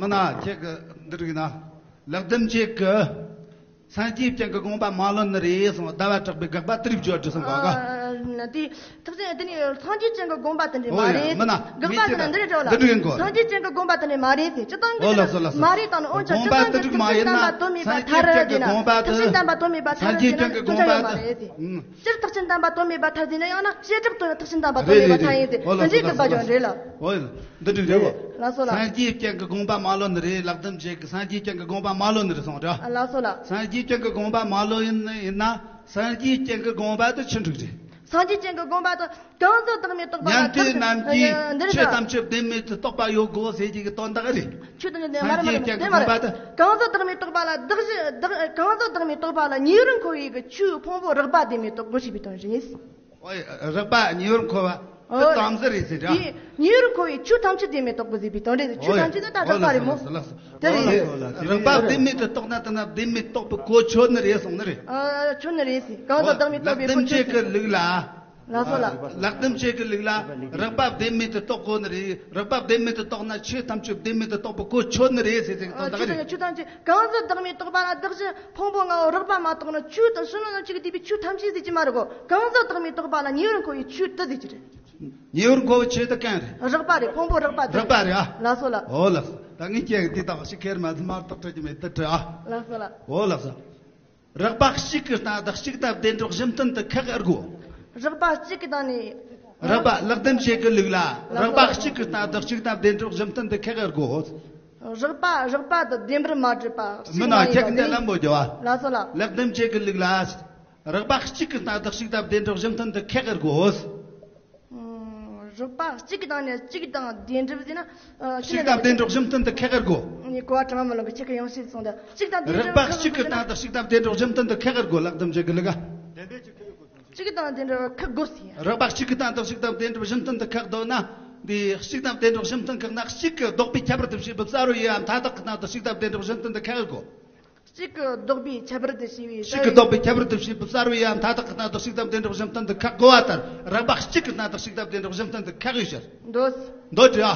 མིན་ན་ཁྱེད་ཀྱི་འདི་རིགས་ན། ལེགས་ལྡན་འབྱེད་ཀྱི། སངས་རྒྱས་བསྐྱངས་ཀྱི་དགོངས་པ་མ་ལོན་ནི་རེད་གསུངས། ཟླ་བ་གྲགས་པའི་དགག་པ་དེ་རིགས་བརྗོད་རྒྱུ་སོང་ག་ག། ཨ། དེ་ཐུབ་ཚེ་དེ་ནི་སངས་རྒྱས་བསྐྱངས་ཀྱི་དགོངས་པ་དེ་འདྲ་མ་རེད། ཨོ་ཡ། མིན་ན་དགག་པ་དེ་འདི་རེད་འགྲོ་ལ། འདི་འདྲ་ཡིན་གོ། སངས་རྒྱས་བསྐྱངས་ཀྱི་དགོངས་པ་དེ་འདྲ་མ་རེད་ཟེར། སྤྱིར་བཏང་གི། ཨོ་ལགས་སོ་ལགས་སོ། མ་རེད་དང་ནི། འོན་ཀྱང་དགོངས་པ་དེ་འདྲ་མ་ཡིན་ན། སངས་རྒྱས་བསྐྱངས་ཀྱི་དགོངས་པ་དེ། ཐུབ་ཚེ་བསྟན་པ་དོན་མེད་པ་ཐལ་ཟེར་ན་སྐྱོན་ཆ་ཡོད་མ་རེད་ཟེར། སྤྱིར་ཐུབ་ཚེ་བསྟན་པ་དོན་མེད་པ་ཐལ་ཟེར་ན། ཡང་ན་བྱེ་བྲག་ཏུ་ཐུབ་ཚེ་བསྟན་པ་དོན་མེད་པ་ཐལ་ཡིན་ཟེར། འདི་འདྲའི་དགག་པ་ཀྱང་རེད་ལ། ཨོ་ཡ། འདི་འདྲ་རེད་བ། ལགས་སོ་ལ། སངས་རྒྱས་བསྐྱངས་ཀྱི་དགོངས་པ་མ་ལོན་ནི་རེད། ལེགས་ལྡན་འབྱེད་ཀྱི་སངས་རྒྱས་བསྐྱངས་ཀྱི་དགོངས་པ་མ་ལོན་ནི་རེད་གསུངས་ར། ཨ། ལགས་སོ་ལ། སངས་རྒྱས་བསྐྱངས་ཀྱི་དགོངས་པ་མ་ལོན་ཡིན་ན། སངས་རྒྱས་བསྐྱངས་ཀྱི་དགོངས་པ་དེ་ཆི་འགྲིག་རེད། སངས་རྒྱས་བསྐྱངས་ཀྱི་དགོངས་པ་དེ་གང་ཟག་བདག་མེད་རྟོགས་པ་ལ། ཉན་ཐོས་རྣམས་ཀྱིས། ཨ། འདི་རེད་ཆོས་ད། ཐམས་ཅད་བདེན་མེད་དུ་རྟོགས་པ་ཡོད་དགོས་ཟེར་གྱི་དོན་དག་རེད། ཆོས་དང་ལྡན་མ་རེད། མ་རེད། དེ་མ་རེད། གང་ཟག་བདག་མེད་རྟོགས་པ་ལ་བདག་གཞན་བདག་གང་ཟག་བདག་མེད་རྟོགས་པ་ལ་ཉེ་བར་མཁོ་བའི་གི་ཆོས་ཕུང་པོ་རགས་པ་བདེན་མེད་རྟོགས་དགོས་ཞེས་པའི་དོན་རེད། ཨོ་ཡ། རགས་པ་ཉེ་བར་མཁོ་བ། ཨོ། དེ་དམ་ཟེར་རེད་ཟེར་ར། དེ་ཉེ་བར་མཁོ་བའི་ཆོས་ཐམས་ཅད་བདེན་མེད་རྟོགས་དགོས་ཟེར་བའི་དོན་རེད། ཆོས་ཨོ་ཡ། ཐམས་ཅད་ནི་ད་རགས་པ་རེད་མོ། ལགས་སོ། དེ་རེད། རགས་པ་བདེན་མེད་དུ་རྟོགས་ན་དེ་ན་བདེན་མེད་རྟོགས་པའི་གོ་ཆོད་ནི་རེད་གསུངས་ནི་རེད། ཨ། ཆོད་ནི་རེད་ཟེར། གང་ཟག་བདག་མེད་རྟོགས་པའི་གོ་ཆོད་ཟེར། ལེགས་ལྡན་འབྱེད་ཀྱི་ལུགས་ལ། ལགས་སོ་ལ། ལེགས་ལྡན་འབྱེད་ཀྱི་ལུགས་ལ་རགས་པ་བདེན་མེད་དུ་རྟོགས་དགོས་ནི་རེད། རགས་པ་བདེན་མེད་དུ་རྟོགས་ན་ཆོས་ཐམས་ཅད་བདེན་མེད་དུ་རྟོགས་པའི་གོ་ཆོད་ནི་རེད་ཟེར་ཟེར་གི་དོན་དག་རེད། ཆོས་ཐམས་ཅད། གང་ཟག་བདག་མེད་རྟོགས་པ་ལ་བདག་གཞན་ཕུང་པོ་ལྔ་བོ་རགས་པ་མ་རྟོགས་ན། ཆོས་དང་ཕྱི་ནང་གཅིག་གི་བསྡུས་པའི་ཆོས་ཐམས་ཅད་ཟེར་གྱི་མ་རེད་གོ། གང་ཟག་བདག་མེད་རྟོགས་པ་ལ་ཉེ་བར་མཁོ་བའི་ཆོས་དེ་ཟེར་གྱི་རེད། ཉེ་བར་མཁོ་བའི་ཆོས་དེ་གང་རེད། རགས་པ་རེད། ཕུང་པོ་རགས་པ་དེ། རགས་པ་རེད་ཨ། ལགས་སོ་ལ། ཨོ་ལགས་སོ། ད་ངས་ཁྱེད་ཀྱི་དེ་དག་ཞིག་ཁེར་མ་མར་དག་ཁྲིད་ཀྱི་མེད་དེ་དྲི་ཨ། ལགས་སོ་ལ། ཨོ་ལགས་སོ། རགས་པ་གཅིག་གི་སྟེང་དུ་གཅིག་དང་བདེན་གྲུབ་གཞི་མཐུན་དུ་ཁེགས་ཨེ་དགོས། རགས་པ་གཅིག་གི་སྟེང་ནས། རགས་པ་ལེགས་ལྡན་འབྱེད་ཀྱི་ལུགས་ལ། ལགས་སོ། རགས་པ་གཅིག་གི་སྟེང་དུ་གཅིག་དང་བདེན་གྲུབ་གཞི་མཐུན་དུ་ཁེགས་ཨེ་དགོས། རགས་པ་རགས་པ་དང་བདེན་པར་མ་གྲུབ་པ་གཅིག་མིན་ན་མ་ཡིན་ཁྱེད་པ་འདི་ནི། ལམ་པོ་རྒྱུ་བ། ལགས་སོ་ལ། ལེགས་ལྡན་འབྱེད་ཀྱི་ལུགས་ལ། རགས་པ་གཅིག་གི་སྟེང་དུ་གཅིག་དང་བདེན་གྲུབ་གཞི་མཐུན་དུ་ཁེགས་ཨེ་དགོས། ཨ། རགས་པ་གཅིག་གི་སྟེང་ནས་གཅིག་དང་བདེན་གྲུབ་ཟེར་ན། ཨ། གཅིག་དང་བདེན་གྲུབ་གཞི་མཐུན་དུ་ཁེགས་ཨེ་དགོས། ངས་གོ་བ་དྲང་མ་ལོག་གི་ཁྱེད་ཀྱི་ཡང་ཤེས་སོང་ད། གཅིག་དང་བདེན་གྲུབ། རགས་པ་གཅིག་གི་སྟེང་དུ་གཅིག་དང་བདེན་གྲུབ་གཞི་མཐུན་དུ་ཁེགས་ཨེ་དགོས། ལེགས་ལྡན་འབྱེད་ཀྱི་ལུགས་ལ། གཅིག་དང་བདེན་གྲུབ་ཁེགས་དགོས་ཟེར། རགས་པ་གཅིག་གི་སྟེང་དུ་གཅིག་དང་བདེན་གྲུབ་གཞི་མཐུན་དུ་ཁེགས་འདོད་ན། འདི་གཅིག་དང་བདེན་གྲུབ་གཞི་མཐུན་ཁེགས་ན། གཅིག་གི་ལྡོག་པའི་ཁྱད་པར་དུ་བྱས་པའི་གསལ་བའི་ཡུལ་མཐའ་དག་གི་སྟེང་དུ་གཅིག་དང་བདེན་གྲུབ་གཞི་མཐུན་དུ་ཁེགས་ཨེ་དགོས། གཅིག་གི་ལྡོག་པའི་ཁྱད་པར་དུ་བྱས་པའི། གཅིག་གི་ལྡོག་པའི་ཁྱད་པར་དུ་བྱས་པའི་གསལ་བའི་ཡུལ་མཐའ་དག་གི་སྟེང་དུ་གཅིག་དང་བདེན་གྲུབ་གཞི་མཐུན་དུ་ཁེགས་དགོས་པ་ལྟར། རགས་པ་གཅིག་གི་སྟེང་དུ་གཅིག་དང་བདེན་གྲུབ་གཞི་མཐུན་དུ་ཁེགས་ཡོད་ཕྱིར། འདོད། འདོད་དེ་ཨ།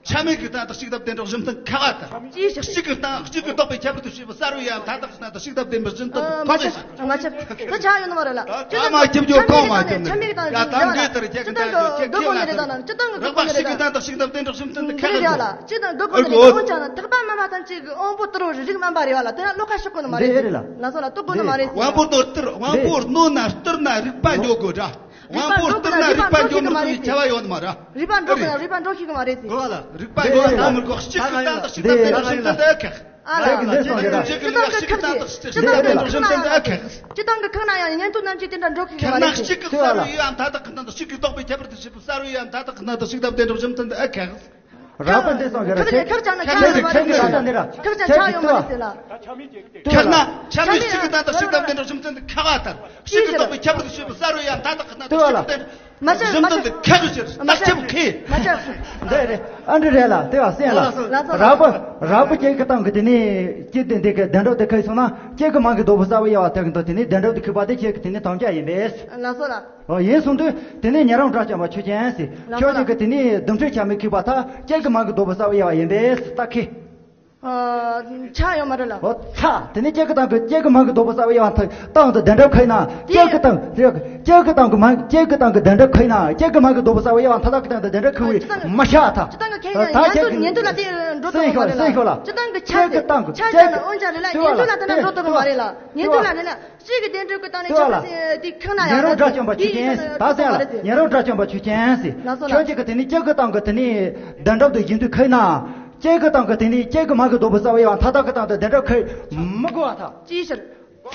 ཆ་མེད་ཀྱི་སྟེང་དུ་གཅིག་དང་བདེན་གྲུབ་གཞི་མཐུན་ཁེགས་པ་ལྟར། ཅིའི་ཕྱིར། གཅིག་གི་སྟེང་གཅིག་གི་ལྡོག་པའི་ཁྱད་པར་དུ་བྱས་པའི་གསལ་བའི་ཡུལ་མཐའ་དག་གི་སྟེང་དུ་གཅིག་དང་བདེན་པའི་གཞི་མཐུན་དུ་ཁེགས་ཡོད་ཕྱིར། མ་ཆགས། དེ་ཆགས་ཡོད་ནི་མ་རེད་ལ། ད་མ་ཁྱབ་རྒྱུ་གང་མ་ཁྱབ་ནས། ཆ་མེད་ཀྱི་སྟེང་དུ་ཡ་ད་འགལ་ལྟར་ཁྱེད་ཀྱི་སྟེང་དུ་ཁེགས་ཁེགས་ལ། རགས་པ་གཅིག་གི་སྟེང་དུ་གཅིག་དང་བདེན་གྲུབ་གཞི་མཐུན་དུ་ཁེགས་ཡོད་ཕྱིར། གཅིག་དང་ལྡོག་གོ་ནི་རེད། འོན་ཀྱང་ན་ཐེག་པ་དམན་པ་ཐམས་ཅད་ཀྱི་དབང་པོ་ལྟོ་རིགས་མ་འབའ་རེད་བ་ལ། དེ་ལ་བློ་ཁ་ཕྱོགས་གོ་ནི་མ་རེད། འདི་རེད་ལ། ལགས་སོ་ལ། རྟོགས་གོ་ནི་མ་རེད། དབང་པོ་ལྟོ་ལྟིར། དབང་པོ་རྣོ་ན་ལྟིར་ན་རིག་པ་འགྱོ་དགོས་འདྲ། དབང་པོ་ལྟིར་ན་རིག་པ་འགྱོ་མི་ཐུབ་པའི་བྱ་བ་ཡོད་མ་རེད། རིག་པ་འགྲོ་གི་ན་རིག་པ་འགྲོ་ཤེས་གི་མ་རེད་ཟེར། གོ་བ་ལ། རིག་པ་འགྱོ་བ་ད་མི་དགོས། གཅིག་གི་སྟེང་དུ་གཅིག་དང་བདེན་གྲུབ་གཞི་མཐུན་དུ་ཁེགས། ཨ་ལ་ལ། ཁྱེད་ཀྱི་འདི་སོང་གི་ར། གཅིག་གི་ལུགས་ལ་གཅིག་གི་སྟེང་དུ་གཅིག་དང་བདེན་གྲུབ་གཞི་མཐུན་དུ་ཨེ་ཁེགས། སྤྱིར་བཏང་གི་ཁེགས་ན་ཡང་ཉན་ཐོས་རྣམས་ཀྱིས་དེ་འདྲ་འགྲོ་ཤེས་གི་མ་རེད་ཟེར། ཁེགས་ན་གཅིག་གི་གསལ་བའི་ཡུལ་མཐའ་དག་གི་སྟེང་དུ། གཅིག་གི་ལྡོག་པའི་ཁྱད་པར་དུ་བྱས་པའི་གསལ་བའི་ཡུལ་མཐའ་དག་གི་སྟེང་དུ་གཅིག་དང་བདེན་གྲུབ་གཞི་མཐུན་དུ་ཨེ་ཁེགས། རགས་པ་འདི་སོང་གི་ར། ཁེགས་ཁེགས་ཀྱང་ན་ཁེགས་ཡོད་མ་རེད་ཟེར་ལ། ཁེགས་ཀྱང་ཆ་ཡོད་མ་རེད་ཟེར་ལ། ཁེགས་ན་ཆ་མེད་གཅིག་གི་སྟེང་དུ་གཅིག་དང་བདེན་གྲུབ་གཞི་མཐུན་དུ་ཁེགས་པ་ལྟར། གཅིག་གི་ལྡོག་པའི་ཁྱད་པར་དུ་བྱས་པའི་གསལ་བའི་ཡུལ་མཐའ་དག་གི་སྟེང་དུ་གཅིག་དང་བདེན་གྲུབ་གཞི་མཐུན་དུ་ཁེགས་ཡོད་ཕྱིར། མ་ཆགས་ཁེགས། མ་ཆགས། འདི་རེད། ཨ་འདི་རེད་ལ། དེ་བ་སེམས་ལ། ལགས་སོ། རགས་པ་རགས་པ་གཅིག་གི་སྟེང་གི་དེ་ནི་གཅིག་དེ་འདི་གི་བདེན་གྲུབ་དེ་ཁེགས་སོང་ན། གཅིག་གི་མ་གི་ལྡོག་པའི་གསལ་བའི་ཡུལ་བ་དེ་གི་འདི་དེ་ནི་བདེན་གྲུབ་དེ་ཁེགས་པ་དེ་ཁྱེད་ཀྱི་དེ་ནི་དམ་བཅའ་ཡིན་པས། ལགས་སོ་ལ། ཨོ་ཡིན་གསུངས་དུས་དེ་ནས་ཉན་རང་དགྲ་བཅོམ་པ་ཆོས་ཅན་ཟེར། ལགས་སོ་ལགས། ཁྱོད་ཀྱིས་གི་དེ་ནས་རྡུལ་ཕྲན་ཆ་མེད་ཁེགས་པ་ལྟར་གཅིག་གི་མ་གི་ལྡོག་པའི་གསལ་བའི་དབྱེ་བ་ཡིན་པས་ད་ཁེགས། ཨ། ཆ་ཡོད་མ་རེད་ལ། ཨོ་ཚ། དེ་ནས་གཅིག་གི་སྟེང་གི་གཅིག་གི་མ་གི་ལྡོག་པའི་གསལ་བའི་དབྱེ་བ་མཐའ་དག་ཏུ་བདེན་གྲུབ་ཁེགས་ན། དེ་གཅིག་གི་སྟེང་། གཅིག་གི་སྟེང་གི་མ། གཅིག་གི་སྟེང་གི་བདེན་གྲུབ་ཁེགས་ན། གཅིག་གི་མ་གི་ལྡོག་པའི་གསལ་བའི་དབྱེ་བ་མཐའ་དག་གི་སྟེང་དུ་བདེན་གྲུབ་ཁེགས་པའི་མ་ཤ་ཐ། སྤྱིར་བཏང་གི་ཁེགས་ན་ད་ཉན་ཐོས་ཉན་ཐོས་ལ་དེ་འགྲོ་ཐུབ་མ་རེད་ལ། སེམས་ཤོར་ལ། སྤྱིར་བཏང་གི་ཆ་ཅན་ན་འོན་ཀྱང་རེད་ལ། ཉན་ཐོས་ལ་དེ་འདྲ་འགྲོ་ཐུབ་མ་རེད་ལ། ཉན་ཐོས་ལ་རེད་ལ། གཅིག་གི་བདེན་གྲུབ་ཀྱི་སྟེང་ནས་ཆགས་པ་དེ་ཁེགས་ན་ཡང་། ཉན་རང་དགྲ་བཅོམ་པ་ཆོས་ཅན། ད་སེམས་ལ་ཉན་རང་དགྲ་བཅོམ་པ་ཆོས་ཅན་ཟེར། ལགས་སོ་ལགས། ཁྱོད་ཀྱིས་གི་དེ་ནི་གཅིག་གི་སྟེང་གི་དེ་ནི་བདེན་གྲུབ་དེ་ཡིན་དུས་ཁེགས་ན། གཅིག་གི་སྟེང་གི་དེ་ནི་གཅིག་གི་མ་གི་ལྡོག་པའི་གསལ་བའི་དབྱེ་བ་མཐའ་དག་གི་སྟེང་དུ་བདེན་གྲུབ་ཁེགས་མི་དགོས་པ་ཐལ། ཅིའི་ཕྱིར།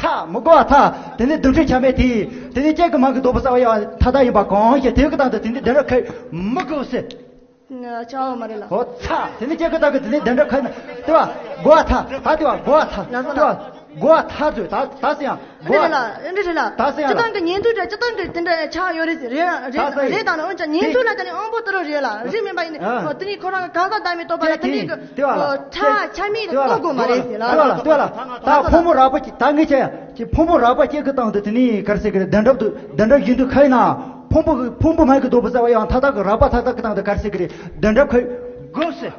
ཚ། མི་དགོས་པ་ཚ། དེ་ནས་རྡུལ་ཕྲན་ཆ་མེད་དེ། དེ་ནས་ཁྱེད་ཀྱི་མིང་གི་ལྡོག་པ་གསལ་བ་ཡང་མཐའ་དག་ཡིན་པ་གང་ཞིག་དེ་གི་སྟེང་དུ་དེ་ནས་བདེན་གྲུབ་ཁེལ་མི་དགོས་ཟེར། ཆ་བ་མ་རེད་ལ། ཨོ་ཚ། དེ་ནས་ཁྱེད་ཀྱི་སྟེང་གི་དེ་ནས་བདེན་གྲུབ་ཁེལ་ན་དེ་བ་དགོས་པ་ཚ། ད་དེ་བ་དགོས་པ་ཚ། ལ་སོ་དེ་བ་ལ། དགོས་པ་ཚ་ཚོས་ད་ད་ཟེར་ཡང་འདི་དགོས་རེད་ལ། པ། འདི་རེད་ལ། ད་ཟེར་ཡང་ལ། སྤྱི་བཏང་གི་ཉན་ཐོས་དང་སྤྱི་བཏང་གི་དེ་འདྲ་ཆགས་ཡོད་རེད་ཟེར། རེད་ད་ཟེར་ཡང་རེད་དང་ནི་འོན་ཀྱང་ཉན་ཐོས་ལ་ད་ནི་དབང་པོ་དུ་རུ་རེད་ལ། རེད་མིན་པ་ཡིན་ནི། ཨ། དེ་ནི་ཁོ་རང་གང་ཟག་བདག་མེད་རྟོགས་པ་ལ་དེ་འདྲའི་གི་དེ་བ་ལ། ཁྲ་ཆ་མེད་དེ་བ་ལ། རྟོགས་དགོས་མ་རེད་ཟེར་ལ། དེ་བ་ལ། དེ་བ་ལ། ད་ཕུང་པོ་རགས་པ་ཅིག་ད་ངས་བྱས་ཡ་ཅིག་ཕུང་པོ་རགས་པ་ཅིག་གི་སྟེང་དུ་དེ་ནི་ག་རེ་ཟེར་གི་རེད། བདེན་གྲུབ་ཏུ་བདེན་གྲུབ་བཞིན་དུ་ཁེལ་ན། ཕུང་པོ་གི་ཕུང་པོ་མིང་གི་ལྡོག་པ་གསལ་བ་ཡང་མཐའ་དག་གི་རགས་པ་མཐའ་དག་གི་སྟེང་དུ་ག་རེ་ཟེར་གི་རེད། བདེན་གྲུབ་ཁེལ་དགོས་ཟེར།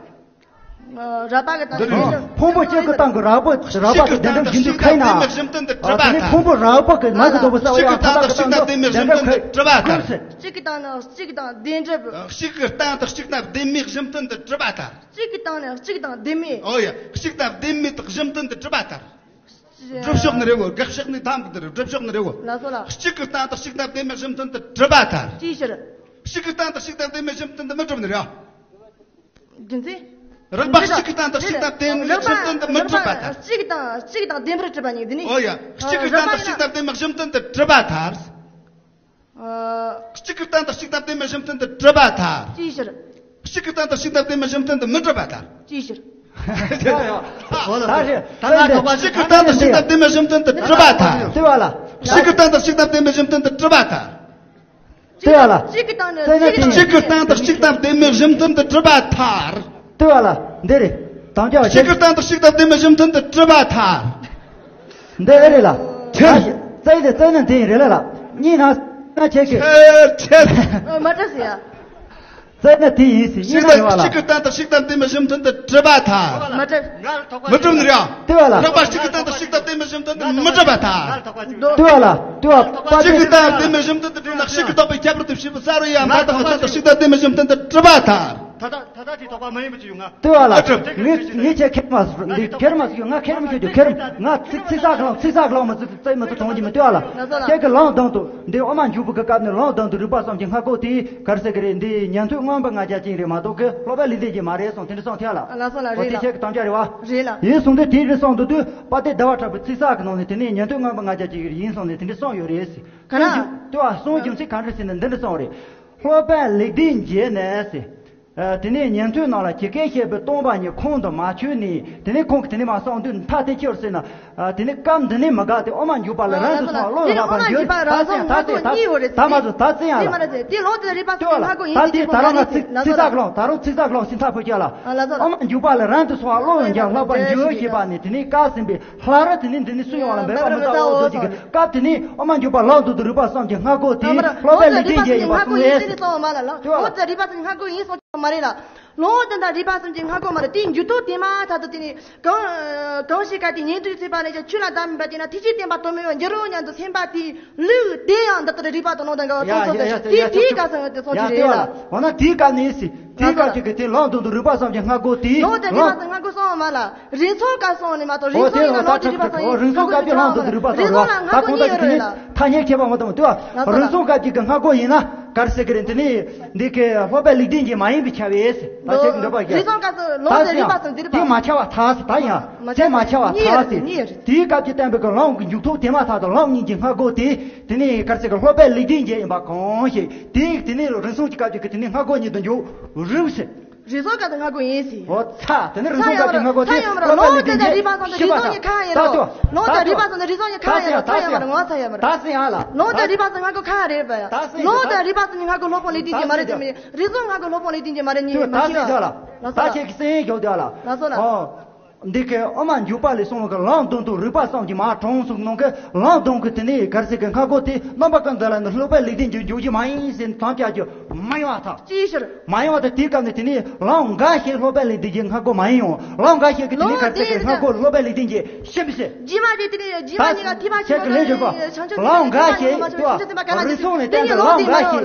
རགས་པ་གི་སྟེང་དུ་འདི་རེད། ཕུང་པོ་གཅིག་གི་སྟེང་གི་རགས་པ་རགས་པ་གི་བདེན་གྲུབ་བཞིན་དུ་ཁེལ་ན། གཅིག་གི་སྟེང་དུ་གཅིག་དང་ལྡན་མིན་བཞིན་དུ་གྲུབ་པ་ལྟར། དེ་ནས་ཕུང་པོ་རགས་པ་གི་མིང་གི་ལྡོག་པ་གསལ་བ་ཡང་མཐའ་དག་གི་སྟེང་དུ་བདེན་གྲུབ་ཁེལ་དགོས་ཟེར། གཅིག་གི་སྟེང་ནས་གཅིག་དང་ལྡན་གྲུབ། གཅིག་གི་སྟེང་དུ་གཅིག་དང་ལྡན་མིན་བཞིན་དུ་གྲུབ་པ་ལྟར། གཅིག་གི་སྟེང་ནས་གཅིག་དང་ལྡན་མིན། ཨོ་ཡ། གཅིག་དང་ལྡན་མིན་དག་བཞིན་དུ་གྲུབ་པ་ལྟར། སྒྲུབ་ཕྱོགས་ནི་རེད་བོ། དགག་ཕྱོགས་ནི་ཐམ་གི་འདི་རེད། སྒྲུབ་ཕྱོགས་ནི་རེད་བོ། ལ་སོ་ལ། གཅིག་གི་སྟེང་དུ་གཅིག་དང་ལྡན་མིན་བཞིན་དུ་གྲུབ་པ་ལྟར། ཅིའི་ཕྱིར། གཅིག་གི་སྟེང་དུ་གཅིག་དང་ལྡན་མིན་བཞིན་དུ་མི་གྲུབ་ནི་རེད། རྒྱུ་མཚན། རགས་པ་གཅིག་གི་སྟེང་དུ་གཅིག་དང་ལྡན་མིན་བཞིན་དུ་མི་གྲུབ་པ་ལྟར། གཅིག་དང་གཅིག་དང་ལྡན་པར་གྲུབ་པ་ཉིད་འདི་ནི། ཨོ་ཡ། གཅིག་གི་སྟེང་དུ་གཅིག་དང་ལྡན་མིན་བཞིན་དུ་གྲུབ་པ་ལྟར། ཨ། གཅིག་གི་སྟེང་དུ་གཅིག་དང་ལྡན་མིན་བཞིན་དུ་གྲུབ་པ་ལྟར། ཅིའི་ཕྱིར། གཅིག་གི་སྟེང་དུ་གཅིག་དང་ལྡན་མིན་བཞིན་དུ་མི་གྲུབ་པ་ལྟར། ཅིའི་ཕྱིར། ད་རེད། ད་ང་ཐོག་པ་གཅིག་གི་སྟེང་དུ་གཅིག་དང་ལྡན་མིན་བཞིན་དུ་གྲུབ་པ་ལྟར། ལྟོས་པ་ལ། གཅིག་གི་སྟེང་དུ་གཅིག་དང་ལྡན་མིན་བཞིན་དུ་གྲུབ་པ་ལྟར། ལྟོས་པ་ལ། གཅིག་གི་སྟེང་ནས་གཅིག་གི་སྟེང་། གཅིག་གི་སྟེང་དུ་གཅིག་དང་ལྡན་མིན་བཞིན་དུ་གྲུབ་པ་ལྟར། ལྟོས་པ་ལ། འདི་རེད། དམ་བཅའ་བ་གཅིག་གི་སྟེང་དུ་གཅིག་དང་ལྡན་མིན་བཞིན་དུ་གྲུབ་པ་ལྟར། འདི་ཨེ་རེད་ལ། ཁྱེད། རྩ་ཡི་དེ་རྩ་ནས་འདི་ཡིན་རེད་ལ་ལ། གཉིས་ན། ན་ཁྱེད་ཀྱི། ཁྱེད་ཁྱེད། ཨ། མ་གྲུབ་ཟེར་ཡ། རྩ་ནས་དེ་ཡིན་ཟེར། གཉིས་ན་ཡོད་བ་ལ། གཅིག་གི་སྟེང་དུ་གཅིག་དང་ལྡན་མིན་བཞིན་དུ་གྲུབ་པ་ལྟར། མ་གྲུབ། མི་གྲུབ་ནི་རེད། ལྟོས་པ་ལ། རགས་པ་གཅིག་གི་སྟེང་དུ་གཅིག་དང་ལྡན་མིན་བཞིན་དུ་མི་གྲུབ་པ་ལྟར། ལྟོས་པ་ལ། ལྟོས་པ། གཅིག་གི་སྟེང་ལྡན་མིན་བཞིན་དུ་གྲུབ་ན་གཅིག་གི་རྟོག་པའི་ཁྱད་པར་དུ་བྱས་པའི་ས་རུ་ཡང་མ་དག་པའི་སྟེང་དུ་གཅིག་དང་ལྡན་མིན་བཞིན་དུ་གྲུབ་པ་ལྟར། ད་ལྟ་ད་ལྟ་དེའི་ཐོག་མ་ཡིན་པ་ཅིག་ཡོང་ང་། ལྟོས་པ་ལ། ངས་ངས་ཁྱེད་ཁེར་མ་འདི་ཁེར་མ་ཟིག་ཡོད། ང་ཁེར་མ་ཤོད་རྒྱུ། ཁེར་ང་ཚིག་ཚིག་ཟ་གི་ལང་། ཚིག་ཟ་གི་ལང་མ་ཚིག་ཚིག་མ་ཚིག་གྲོང་གི་མི། ལྟོས་པ་ལ། ཁྱེད་ཀྱི་ལམ་དང་དུ་འདི་དབུ་མ་འཇུག་པའི་སྐབས་ནས་ལམ་དང་དུ་རིགས་པ་གསུམ་གྱི་སྔ་རྒོལ་དེ་ག་རེ་ཟེར་གི་རེད། འདི་ཉན་ཐོས་མངོན་པ་ལྔ་བརྒྱ་ཅན་རེད་མ་གཏོགས་གི་སློབ་པ་ལེགས་ལྡན་གྱི་མ་རེད་གསུངས། དེ་འདྲ་གསུངས་ཐལ་ལ། ལགས་སོ་ལ། ཨོ་རེད་དེ་ལ། ཁྱེད་ཀྱི་དམ་བཅའ་རེད་བ། རེད་ལ། ཡིན་གསུངས་དུས་དེ་འདྲ་གསུངས་འདུག་དུས་དཔལ་ལྡན་ཟླ་བ་གྲགས་པའི་ཚིག་གསལ་གྱི་ནང་ནས་དེ་ནས་ཉན་ཐོས་མངོན་པ་ལྔ་བརྒྱ་ཅན་ཡིན་གསུངས་ནས་དེ་འདྲ་གསུངས་ཡོད་རེད་ཟེར། ག་རེ། གསུངས་རྒྱུ་དུས་བ་གསུངས་རྒྱུ་མཚན་ག་འདྲ་ཟེར་ན་འདི་འདྲ་གསུངས་རེད། སློབ་པ་ལེགས་ལྡན་འབྱེད་ནས་ཟེར། ཨ། དེ་ནས་ཉན་ཐོས་རྣམས་ལ་ཇི་སྐད་བཤད་པའི་སྟོང་པ་ཉིད་ཁོང་དུ་མ་ཆུད་ནས། དེ་ནས་ཁོང་གིས་དེ་ནས་མ་གསུངས་དུས་མཐའ་དེ་ཁྱེར་ཟེར་ན། ཨ། དེ་ནས་སྐབས་འདི་ནས་མི་དགག་སྟེ་དབུ་མ་འཇུག་པ་ལ་རང་དུ་སོང་བ་བློ་ཡིན་ལྷག་པར་འགྱུར། ད་ཟེར་ཡང་ད་ཟེར་ཡང་ད་ཟེར་ཡང་ད་མ་ཟེར་ད་ཟེར་ཡང་ལ། དེ་ལོག་དེ་རིག་པ་ལྟོས་པ་ལ། ད་དེ་ད་རུང་ང་ཚིག་ཚིག་ཟ་གི་ལོང་། ད་རུང་ཚིག་ཟ་གི་ལོང་ཟིན་ཐག་ཕུད་ཀྱང་ལ། དབུ་མ་འཇུག་པ་ལ་རང་དུ་སོང་བ་བློ་ཡིན་ཀྱང་ལྷག་པར་འགྱུར་ཞེས་པ་ནི་དེ་ནས་བཀག་ཟིན་པའི་ལྷག་ར་དེ་ནས་འདི་ནས་སུ་ཡོང་བ་ལ་འབད་པ་མི་ལྟ་བ་འོ་དོ་ཅིག་གི་སྐབས་དེ་ནས་དབུ་མ་འཇུག་པ་ལམ་དུ་དུ་རིག་པ་གསུམ་གྱི་སྔ་རྒོལ་དེ་སློབ་པའི་ལེགས་ལྡན་འབྱེད་ཡིན་པ་གསུངས་ཡས། ལོག་དེ་རིག་པ་གསུམ་གྱི་སྔ་རྒོལ་ཡིན་གསུངས་ཀྱང་མ་རེད་ལ། ལོག་དེ་འདྲ་རིག་པ་གསུམ་གྱི་སྔ་རྒོལ་མ་རེད། དེའི་འཇུག་ཐོག་དེ་མ་ཐག་ཏུ་དེ་ནས་གང་གང་ཞིག་ག་དེ་ཉན་ཐོས་ཚད་པ་ནས་ཀྱང་ཆོས་ལ་བདག་མེད་པ་དེ་ན་ཐེག་ཆེན་བསྟན་པ་དོན་མེད་པར་འགྱུར་རོ་སྙམ་དུ་སེམས་པ་དེའི་ལུགས་དེ་ཡང་འདི་ལྟར་རིག་པ་དང་ནང་དང་འགལ་བ་ཡ་ཡ་ཡ་ཡ་ཡ། དེ་དེའི་སྐབས་སུ་འོ་དེ་གསུངས་ཀྱི་རེད་ལ། འོ་ན་དེའི་སྐབས་ནས་སི་དེའི་སྐབས་ཀྱི་གི་དེ་ལམ་དུ་དུ་རིག་པ་གསུམ་གྱི་སྔ་རྒོལ་དེ་ལོག་དེ་རིག་པ་གསུམ་སྔ་རྒོལ་གསུངས་མ་ལ། རིགས་མཚུངས་སྐབས་སོང་ནས་མ་གཏོགས་རིགས་མཚུངས་ཡིན་ན་ལོག་དེ་རིག་པ་གསུམ་གྱི་སྔ་རྒོལ་དེ་རིག་པ་གསུམ་རེད་བ། རིགས་མཚུངས་སྐབས་ཀྱི་ལམ་དུ་དུ་རིག་པ་གསུམ་རེད་བ། ད་གོང་དག་གི་དེ་ནི་ཐ་སྙད་ཁྱད་པར་མ་གཏོགས་མི་འདུག་བ། རིགས་མཚུངས་སྐབས་ཀྱི་གི་སྔ་རྒོལ་ཡིན་ན་ག་རེ་ཟེར་གི་རེད། དེ་ནི་འདི་གི་སློབ་པའི་ལེགས་ལྡན་འབྱེད་མ་ཡིན་པའི་ཁྱབ་པས་ད་ཆེ་གི་འདོད་པ་རེད། རིགས་མཚུངས་སྐབས་སུ་ལོག་དེ་རིག་པ་གསུམ་དེ་རིག་པ་དེ་མ་ཁྱབ་པ་ཐལ་ཟེར། ད་ཡང་དེ་མ་ཁྱབ་པ་ཐལ་ཟེར། དེའི་སྐབས་ཀྱི་བསྟན་པའི་གི་ལམ་གྱི་འཇུག་ཐོག་དེ་མ་ཐག་ཏུ་ལམ་གཉིས་ཀྱི་སྔ་རྒོལ་དེ་དེ་ནི་ག་རེ་ཟེར་གི་སློབ་པའི་ལེགས་ལྡན་འབྱེད་ཡིན་པ་གང་ཞིག་དེ་དེ་ནི་རིགས་མཚུངས་ཀྱི་སྐབས་ཀྱི་གི་དེ་ནི་སྔ་རྒོལ་ཉིད་དུ་འཇུག་རིགས་ཟེར། རིགས་མཚུངས་སྐབས་དུ་སྔ་རྒོལ་ཡིན་ཟེར། འོ་ཚ། དེ་ནི་རིགས་མཚུངས་སྐབས་ཀྱི་སྔ་རྒོལ་དེ་ཚ་ཡོང་མ་རེད། ལོག་དེ་ལེགས་ལྡན་རིགས་མཚུངས་དེ་རིགས་མཚུངས་ཀྱི་ཁ་ཡིན་རོ། ལོག་དེ་རིགས་མཚུངས་དེ་རིགས་མཚུངས་ཀྱི་ཁ་ཡིན་རོ། ཚ་ཡོང་མ་རེད། ངོ་ཚ་ཡོང་མ་རེད། ད་སེ་ཡང་ལ། ལོག་དེ་རིགས་མཚུངས་སྔ་རྒོལ་ཁ་རེད་པ་ཡ། ད་སེ་ལོག་དེ་རིགས་མཚུངས་སྔ་རྒོལ་སློབ་དཔོན་ལེགས་ལྡན་གྱི་མ་རེད་ཟེར་མི་རིགས་མཚུངས་སྔ་རྒོལ་སློབ་དཔོན་ལེགས་ལྡན་གྱི་མ་རེད། ཉིད་མ་ཤེས་ད། ད་ཆེ་གི་སེ་ཡོད་དེ་ལ། ལགས་སོ་ལ། འདི་གའི་དབུ་མ་འཇུག་པ་ལས་གསུངས་པའི་ལམ་དོན་དུ་རིགས་པ་གསུམ་གྱིས་མ་དྲངས་གསུངས་ནང་གི་ལམ་དོན་གྱི་དེ་ནས་ག་རེ་ཟེར་གི་སྔ་རྒོལ་དེ་རྣམ་པ་ཀུན་ཏུ་ལ་ནི་སློབ་པའི་ལེགས་ལྡན་གྱི་འཇུག་རྒྱུ་མ་ཡིན་ཟེར་དམ་བཅའ་རྒྱུ་མ་ཡིན་པར་ཐལ། ཅིའི་ཕྱིར། མ་ཡིན་པར་ཐལ། དེའི་སྐབས་ནས་དེ་ནས་ལམ་འགའ་ཞིག་སློབ་པའི་ལེགས་ལྡན་གྱི་སྔ་རྒོལ་མ་ཡིན་ཡང་ལམ་འགའ་ཞིག་གི་དེ་ནས་ག་རེ་ཟེར་གི་སྔ་རྒོལ་སློབ་པའི་ལེགས་ལྡན་གྱི་ཤེས་མི་ཤེས། རྗེས་མ་དེ་དེ་ནས་རྗེས་མ་གཉིས་ཀ་ཐེག་པ་ཆེན་པོ་ལམ་འགའ་ཞིག་ལམ་འགའ་ཞིག་དེ་ནས་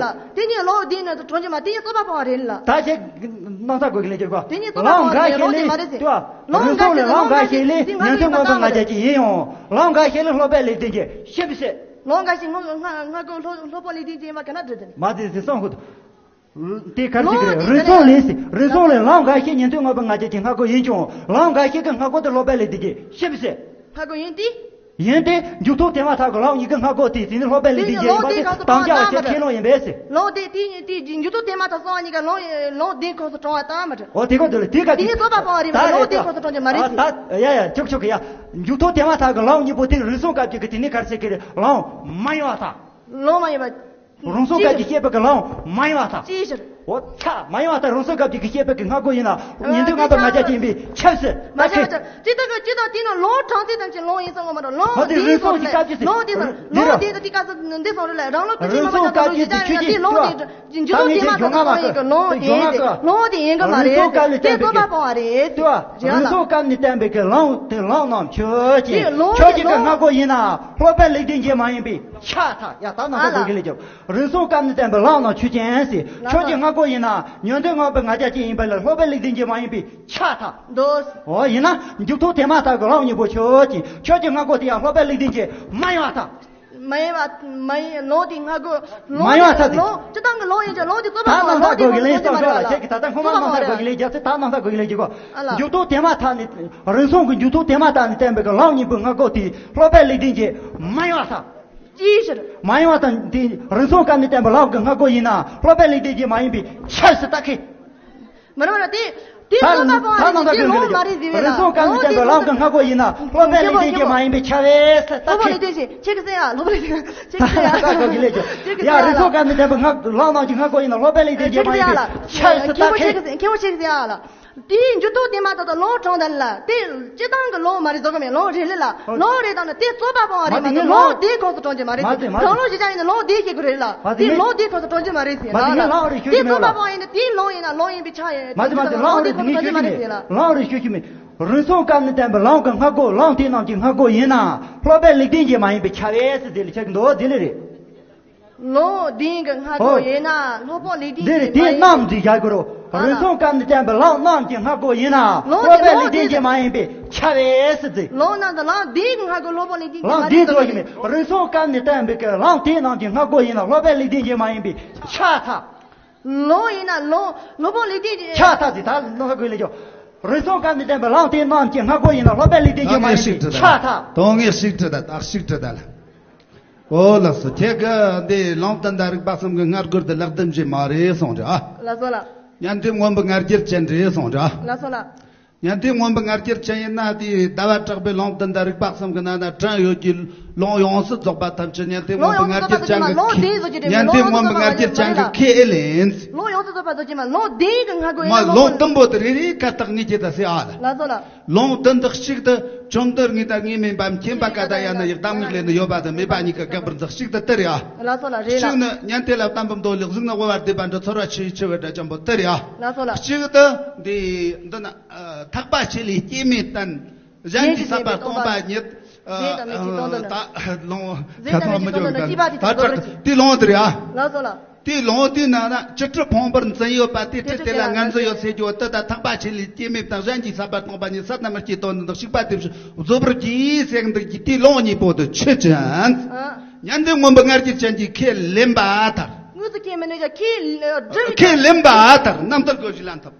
ལོག་དེ་ནས་གྲོང་ཁྱེར་མ་དེ་ནས་རྩོད་པ་སྤོང་བ་རེད་ལ། ད་ཆེ་རྣམ་ཐར་དགོས་ཀྱི་ལས་ཀྱི་སྐོར། དེ་ནས་རྩོད་པ་སྤོང་བ་རེད་མ་རེད་ཟེར། ལམ་འགའ་ཞིག་ལས་ཉན་ཐོས་མངོན་པ་ལྔ་བརྒྱ་ཅིག་ཡིན་ཡང་ལམ་འགའ་ཞིག་ལས་སློབ་པའི་ལེགས་ལྡན་གྱི་ཤེས་མི་ཤེས། ལམ་འགའ་ཞིག་སྔ་སྔ་སྔ་རྒོལ་སློབ་སློབ་དཔོན་ལེགས་ལྡན་གྱི་ཡིན་པ་ག་ན་འདྲ་དེ་ནི། མ་དེ་དེ་སང་ཁུ། དེ་གར་ཅིག་རེད། རིགས་མཚུངས་ལས་སི་རིགས་མཚུངས་ལས་ལམ་འགའ་ཞིག་ཉན་ཐོས་མངོན་པ་ལྔ་བརྒྱ་ཅིག་སྔ་རྒོལ་ཡིན་ཀྱང་ལམ་འགའ་ཞིག་གི་སྔ་རྒོལ་དེ་སློབ་པའི་ལེགས་ལྡན་གྱི་ཤེས་མི་ཤེས། སྔ་རྒོལ་ཡིན་ཏེ། ཡིན་ཏེ། མཇུག་ཐོགས་དེ་མ་ཐག་གི་ལམ་གཉིས་ཀྱི་སྔ་རྒོལ་དེ་དེ་ནི་སློབ་དཔོན་ལེགས་ལྡན་འབྱེད་ཡིན་པ་དེ་དམ་བཅའ་བྱེད་ཁས་ལོང་ཡིན་པས་ཟེར། ལམ་དེ་དེ་དེ་མཇུག་ཐོགས་དེ་མ་ཐག་སོང་བ་གཉིས་ཀ་ལམ་ལམ་དེ་ཁོངས་སུ་གྲོངས་བ་དང་མ་གྲོངས། འོ་དེ་གོ་དེ་ལ་དེ་ག་དེ་ནི་རྩོད་པ་སྤོང་བ་རེད་མ་གཏོགས་ལམ་དེ་ཁོངས་སུ་གྲོངས་རྒྱུ་མ་རེད་ཟེར། ཡ་ཡ་ཆོག་ཆོག་གི་ཡ། མཇུག་ཐོགས་དེ་མ་ཐག་གི་ལམ་གཉིས་པོ་དེ་རུང་སུངས་སྐབས་ཀྱི་གི་དེ་ནི་ག་རེ་ཟེར་གི་རེད། ལམ་མ་ཡིན་པ་དང་། ལམ་མ་ཡིན་པ། རུང་སུངས་སྐབས་ཀྱི་བཤད་པའི་གི་ལམ་མ་ཡིན་པ་དང་། ཅིའི་ཕྱིར། འོ་ཚ་མ་ཡིན་པ་དང་རུང་སུངས་སྐབས་ཀྱི་གི་བཤད་པའི་གི་སྔ་རྒོལ་ཡིན་ན་ཉིན་ཐོ་ལྔ་པ་ང་རྒྱལ་ཅན་པའི་ཆབ་སྲིད་མ་ཆགས་མ་ཆགས། ཅི་ལྟར་གི་ཅི་ལྟར་དེ་ནི་ལམ་དྲང་ཚིག་ཐམས་ཅད་ལམ་ཡིན་བསམ་གི་མ་གཏོགས་ལམ་དེ་ཡིན་བསམ་ལམ་དེ་ཡིན་བསམ་ལམ་དེ་དེ་དེ་ག་ཚོད་འདི་བསམ་རེད་ལ་རང་ལོ་ཀུན་གྱིས་མ་མ་ཆགས་ལོ་ཡིན་ཀྱང་ཡང་དེ་ལམ་དེ་མཇུག་ཐོགས་དེ་མ་ཐག་ལོ་ཡིན་ཀྱང་ལམ་དེ་ལམ་དེ་ཡིན་གི་མ་རེད། དེ་རྩོད་པ་སྤོང་བ་རེད་དེ། རུང་སུངས་སྐབས་ནས་བསྟན་པའི་གི་ལམ་དེ་ལམ་རྣམས་ཆོས་ཅན། ཆོས་ཅན་གི་སྔ་རྒོལ་ཡིན་ན་སློབ་དཔོན་ལེགས་ལྡན་འབྱེད་མ་ཡིན་པས་ཆགས་ཐལ། ཡ་ད་ནང་ས་དགོས་ཀྱི་ལས་ཀྱང་། རུང་སུངས་སྐབས་ནས་བསྟན་པའི་ལམ་རྣམས་ཆོས་ཅན་ཟེར། ཆོས་ཀྱི་སྔ་རྒོལ་ཡིན་ན་ཉོན་ཐོས་ལྔ་པའི་ང་རྒྱལ་ཅན་ཡིན་པ་ལ་སློབ་དཔོན་ལེགས་ལྡན་འབྱེད་མ་ཡིན་པས་ཆགས་ཐལ། འོ་ཡིན་ན་མཇུག་ཐོགས་དེ་མ་ཐག་གི་ལམ་གཉིས་པོ་ཆོས་ཅན། ཆོས་ཀྱི་སྔ་རྒོལ་དེ་ཡང་སློབ་དཔོན་ལེགས་ལྡན་འབྱེད་མ་ཡིན་པ་ཐལ། མ་ཡིན་པ་མ་ཡིན་ལམ་དེ་སྔ་རྒོལ་མ་ཡིན་པ་ཐལ་ཏེ། ལམ་སྤྱིར་བཏང་གི་ལམ་ཡིན་ཀྱང་ལམ་དེ་རྩོད་པ་ད་སྤོང་བ་ནང་ལམ་ཐག་དེ་གོ་གི་ལས་ཁོངས་སུ་གྲོངས་རྒྱུ་མ་རེད་ལ་ཁྱེད་ཀྱི་ད་ལྟ་ཁོ་མ་རྩོད་པ་ནང་སྤོང་ཐག་བ་གོ་གི་ལས་རྒྱག་ཚེ་ད་ནང་ཐག་གོ་གི་ལས་རྒྱག་གོ། ཨ་ལ། མཇུག་ཐོགས་དེ་མ་ཐག་ནས་རུང་སུངས་ཀྱི་མཇུག་ཐོགས་དེ་མ་ཐག་ནས་བསྟན་པའི་གི་ལམ་གཉིས་པོའི་སྔ་རྒོལ་དེ་སློབ་དཔོན་ལེགས་ལྡན་འབྱེད་མ་ཡིན་པ་ཐལ། ཅིའི་ཕྱིར། མ་ཡིན་པ་དང་དེ་རུང་སུངས་སྐབས་ནས་བསྟན་པའི་ལམ་གྱི་སྔ་རྒོལ་ཡིན་ན་སློབ་དཔོན་ལེགས་ལྡན་འབྱེད་མ་ཡིན་པས་ཆགས་སུ་ལྟ་ཁེ། མ་རེད་མ་རེད་དེ། དེ་ད་རྩོད་པ་སྤོང་བ་ད་རེད་ནང་དེ་ད་ལམ་མ་རེད་ཟེར་བས་ལ། རུང་སུངས་སྐབས་ནས་བསྟན་པའི་ལམ་གྱི་སྔ་རྒོལ་ཡིན་ན་སློབ་དཔོན་ལེགས་ལྡན་འབྱེད་མ་ཡིན་པས་ཆགས་པས་ལྟ་ཁེ། སློབ་དཔོན་ལེགས་ལྡན་འབྱེད་ཁྱེད་ཀྱི་ཟེར་ཡ་སློབ་དཔོན་ལེགས་ལྡན་འབྱེད་ཁྱེད་ཀྱི་ཟེར་ཡ་ད་ལྟ་གོ་གི་ལས་ཀྱང་ཡ་རུང་སུངས་སྐབས་ནས་བསྟན་པའི་སྔ་ལམ་རྣམས་ཀྱི་སྔ་རྒོལ་ཡིན་ན་སློབ་དཔོན་ལེགས་ལྡན་འབྱེད་མ་ཡིན་པས་ཆགས་སུ་ལྟ་ཁེ། མཁན་པོ་ཁྱེད་ཀྱི་ཟེར་ཡ་ལ། དེའི་མཇུག་ཐོགས་དེ་མ་ཐག་ཏུ་ལམ་དྲངས་དང་ལ་དེ་སྤྱིར་བཏང་གི་ལམ་མ་རེད་བཟོ་གི་མེད་ལམ་རེད་ལེ་ལ་ལམ་རེད་དང་ནི་དེ་རྩོད་པ་སྤོང་བ་རེད་མ་གཏོགས་ལམ་དེའི་ཁོངས་སུ་གྲོངས་ཀྱི་མ་རེད། མ་རེད་མ་རེད། གྲངས་ལམ་ཞེས་བྱ་ཡིན་ན་ལམ་དེའི་ཁྱད་ཁོ་རེད་ལ་མ་དེ་རེད། ལམ་དེའི་ཁོངས་སུ་གྲོངས་ཀྱི་མ་རེད་ཟེར་མ་དེ་ལ་ངས་ལམ་རེད་ཤོད་ཀྱི་མེད་ལ། དེ་རྩོད་པ་སྤོང་ཡིན་ན་དེའི་ལམ་ཡིན་ན་ལམ་ཡིན་པའི་ཆ་ཡིན་མ་དེ་མ་དེ་ལམ་རེད་ཤོད་ཀྱི་མེད། ལམ་རེད་ཤོད་ཀྱི་མེད། རུང་སུངས་སྐབས་ནས་བསྟན་པའི་ལམ་གྱི་སྔ་རྒོལ་ལམ་དེ་རྣམས་ཀྱི་སྔ་རྒོལ་ཡིན་ན་སློབ་དཔོན་ལེགས་ལྡན་འབྱེད་མ་ཡིན་པས་ཆགས་པས་ཟེར་དེ་ལ་ཆགས་ཀྱི་འདུག་དེ་ལས་རེད། ལམ་དེའི་གི་སྔ་རྒོལ་ཡིན་ན་སློབ་དཔོན་ལེགས་ལྡན་འབྱེད་མ་ཡིན་པས། འདི་རེད་དེ་རྣམས་ཀྱི་བཞག་གི་རོ། ཨ་ལ། རུང་སུངས་སྐབས་ནས་བསྟན་པའི་ལམ་རྣམས་ཀྱི་སྔ་རྒོལ་ཡིན་ན་ལམ་སློབ་དཔོན་ལེགས་ལྡན་འབྱེད་མ་ཡིན་པས་ཆགས་པས་ཟེར་ཟེར། ལམ་རྣམས་དང་ལམ་དེའི་གི་སྔ་རྒོལ་སློབ་དཔོན་ལེགས་ལྡན་འབྱེད་མ་ཡིན་པས། ལམ་དེའི་ཚོ་ཡིན་མེད་རུང་སུངས་སྐབས་ནས་བསྟན་པའི་གི་ལམ་དེ་རྣམས་ཀྱི་སྔ་རྒོལ་ཡིན་ན་སློབ་དཔོན་ལེགས་ལྡན་འབྱེད་མ་ཡིན་པས་ཆགས་ཐལ། ལམ་ཡིན་ན་ལམ་སློབ་དཔོན་ལེགས་ལྡན་འབྱེད། ཆགས་ཐལ་ཟེར་ད་ལམ་སྔ་རྒོལ་ལས་ཀྱང་། རུང་སུངས་སྐབས་ནས་བསྟན་པའི་ལམ་དེ་རྣམས་ཀྱི་སྔ་རྒོལ་ཡིན་ན་སློབ་དཔོན་ལེགས་ལྡན་འབྱེད་མ་ཡིན་པས་ཆགས་ཐལ། དོན་ངེས་ཞིག་དྲི་ད་ད་ཞིག་དྲི་ད་ལ། ཨོ་ལགས་སོ། ཁྱེད་ཀྱི་འདི་ལམ་བསྟན་དང་རིགས་པ་གསུམ་གྱི་སྔ་རྒོལ་དེ་ལེགས་ལྡན་འབྱེད་མ་རེད་གསུངས་རེད་ཨ། ལགས་སོ་ལགས། ཉན་ཐོས་མངོན་པའི་ང་རྒྱལ་ཅན་རེད་གསུངས་རེད་ཨ། ལགས་སོ་ལགས། ཉན་ཐོས་མངོན་པའི་ང་རྒྱལ་ཅན་ཡིན་ན་དེ་ཟླ་བ་གྲགས་པའི་ལམ་བསྟན་དང་རིགས་པ་གསུམ་གྱི་ནང་ན་དྲངས་ཡོད་ཀྱི་ལམ་ཡོངས་སུ་རྫོགས་པ་ཐམས་ཅད་ཉན་ཐོས་མངོན་པའི་ང་རྒྱལ་ཅན་གྱི་ལམ་དེ་བཟོ་རྒྱུ་རེད། ཉན་ཐོས་མངོན་པའི་ང་རྒྱལ་ཅན་གྱི་ཁས་ལེན། ལམ་ཡོངས་སུ་རྫོགས་པ་བཟོ་རྒྱུ་མ་ལམ་དེ་གི་སྔ་རྒོལ་ཡིན་ན་ལམ་བདུན་པོ་དེ་རེ་རེ་ཁ་བཏགས་ངེས་ཀྱི་ད་སེ་ཨ་ལ། ལགས་སོ་ལགས། ལམ་བདུན་དག་གཅིག་ཏུ་བཅོམ་ལྡན་ངེས་དང་ངེས་མིན་པ་མཁྱེན་པ་ཀ་དག་ཡང་ན་ཡི་དམ་ངེས་ལས་ནི་ཡོད་པ་དང་མེད་པ་གཉིས་ཀ་དགག་པར་འཛག་གཅིག་ཏུ་དེ་རེད་ཨ། ལགས་སོ་ལགས་རེད་ལགས། གཅིག་ནི་ཉན་ཐོས་ལ་བརྟན་པོ་མདོ་ལས་གཟུགས་ནི་དབུལ་བ་འདོད་པ་འདྲ་ཚོར་བ་ཆེས་ཆེ་བའི་དགྲ་བཅོམ་པོ་དེ་རེད་ཨ། ལགས་སོ་ལགས། གཅིག་ཏུ་འདི་འདི་ན་ཐེག་པ་ཆེ་ལས་སྐྱེ་མེད་བསྟན། གཞན་གྱིས་བསམ་པ་སྟོང་པ་ཉིད། གཞན་དང་མི་གཅིག་སྟོང་དུ་ནི། ད་ལོང་ཁ་ཐོག་མི་འཇོག་གི་ད་ད་དེ་ལོང་དེ་རེད་ཨ། ལགས་སོ་ལགས། དེའི་ལུང་དེའི་ནང་ན་བཅུ་དྲུག་ཕུང་པོར་འཛིན་ཡོད་པ་དེ་ཁྲི་དེ་ལ་ངར་འཛིན་ཡོད་ཟེར་རྒྱུ་དེ་དང་ཐེག་པ་ཆེ་ལས་སྐྱེ་མེད་དང་གཞན་གྱིས་བསམ་པ་སྟོང་པ་ཉིད་ཟད་དང་མི་སྐྱེ་དོན་འདི་དག་ཞིག་པ་དེ་བཞིན་རྫོགས་པར་གྱིས་ཟེར་འདུག་གི་དེའི་ལུང་གཉིས་པོ་དེ་ཆོས་ཅན། ཉན་ཐོས་མངོན་པའི་ང་རྒྱལ་ཅན་གྱིས་ཁས་ལེན་པ་ལྟར། དངོས་སུ་ཁས་མི་ལེན་ཀྱང་ཁས་ལེན་པ་ལྟར་རྣམ་ཐར་གོ་ཞིག་ལ་འཐབ།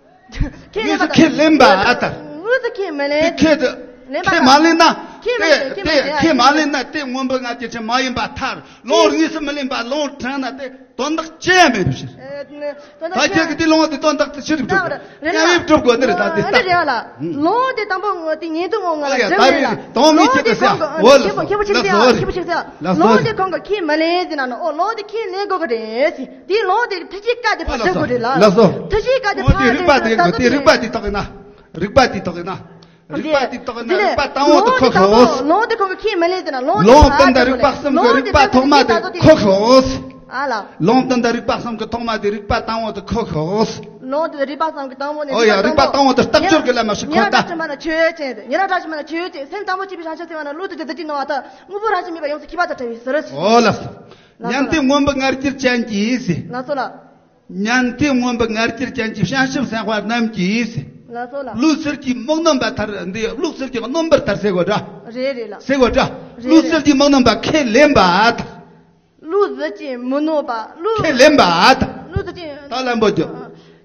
ཁས་ལེན་པ་དང་། ཁས་ལེན་པ་ཨ་ལྟར། དངོས་སུ་ཁས་མི་ལེན། དེ་ཁས་དེ། ལེན་པ་ཁས་མ་ལེན་ན། ཁས་མི་ལེན། དེ་ཁས་མི་ལེན། ཁས་མ་ལེན་ན་དེ་མངོན་པའི་ང་རྒྱལ་ཅན་མ་ཡིན་པ་ཐལ། ལུང་དངོས་སུ་མི་ལེན་པ་ལུང་དྲངས་ན་དེ་དོན་དག་ཅི་ཡང་མེད་པའི་ཕྱིར། ད་ཁྱེད་ཀྱི་དེ་ལུང་དེ་དོན་དག་དེ་ཕྱིར་སྒྲུབ་དགོས། ཡང་ཡིབ་སྒྲུབ་དགོས་དེ་རེད་ད་དེ་ལྟ། ལུང་དེ་དང་པོ་དེ་ཉན་ཐོས་ངོ་ང་ལ་འདྲི་བས་ལ། ལུང་དེ་ཁོང་གི་ཁྱེད་པོ་ཁྱེད་པོ་ཁྱེད་པོ་ཁྱེད་པོ་ཁྱེད་པོ་ལུང་དེ་ཁོང་གི་ཁས་མི་ལེན་ཟེར་ན་ནི་ཨོ་ལུང་དེ་ཁས་ལེན་དགོས་གི་རེད་ཟེར། དེའི་ལུང་དེ་ཐུགས་རྗེ་བཀའ་དེ་ཕར་སྒྲུབ་དགོས་རེད་ལ། ལགས་སོ། ཐུགས་རྗེ་བཀའ་དེ་ཕར་སྒྲུབ་དགོས་དེ་རིགས་པ་དེ་ཐོག་ཡིན་ན། རིགས་པ་དེ་ཐོག་ཡིན་ན། རིགས་པ་དེ་ཐོག་ཡིན་ན་རིགས་པ་དང་པོ་དེ་ཁོ་ཤོག་ལུང་དེ་ཁོང་གི་ཁས་མི་ལེན་ཟེར་ན་ལུང་དེ་ལུང་བསྟན་དང་རིགས་པ་གསུམ་གི་རིགས་པ་ཐོག་མ་དེ་ཁོ་ཤོག་ཨ་ལ། ལུང་བསྟན་དང་རིགས་པ་གསུམ་གི་ཐོག་མ་དེ་རིགས་པ་དང་པོ་དེ་ཁོ་ཤོག་ལུང་དེ་རིགས་པ་གསུམ་གི་དང་པོ་ནས། ཨོ་ཡ། རིགས་པ་དང་པོ་དེ་རྟགས་སྦྱོར་གི་ལམ་མ་ཞིག་ཁོ་ད། ཉེ་རང་བཀྲ་ཤིས་མ་ན་ཆོས་ཅན། ཉེ་རང་བཀྲ་ཤིས་མ་ན་ཆོས་ཅན། སེམས་དང་པོ་གཅིག་པའི་བྱང་ཆུབ་སེམས་དཔའ་ན་ཀླུ་ཐུགས་ཀྱི་རྡུལ་གཅིག་སྣང་བ་ལྟར། དངོས་པོ་རང་བཞིན་མེད་པ་ཡོངས་སུ་ཤེས་པ་དང་བྲལ་བའི་ཟེར། ཨོ་ལགས་སོ། ཉན་ཐོས་མངོན་པའི་ང་རྒྱལ་ཅན་གྱིས། ལགས་སོ་ལགས། ཉན་ཐོས་མངོན་པའི་ང་རྒྱལ་ཅན་གྱི་བྱང་ཆུབ་སེམས་དཔའ་རྣམས་ཀྱིས། ལགས་སོ་ལགས། ལུགས་གསེར་གྱི་མི་སྣོན་པ་ལྟར་འདི་ལུགས་གསེར་གྱི་སྣོན་པ་ལྟར་ཟེར་དགོས་འདྲ། རེད་རེད་ལགས། ཟེར་དགོས་འདྲ། རེད་རེད། ལུགས་གསེར་གྱི་མི་སྣོན་པ་ཁས་ལེན་པ་ལྟར། ལུགས་གསེར་གྱི་མི་སྣོན་པ་ལུགས། ཁས་ལེན་པ་ལྟར། ལུགས་གསེར་གྱི། ད་ལམ་པོ་རྒྱུ།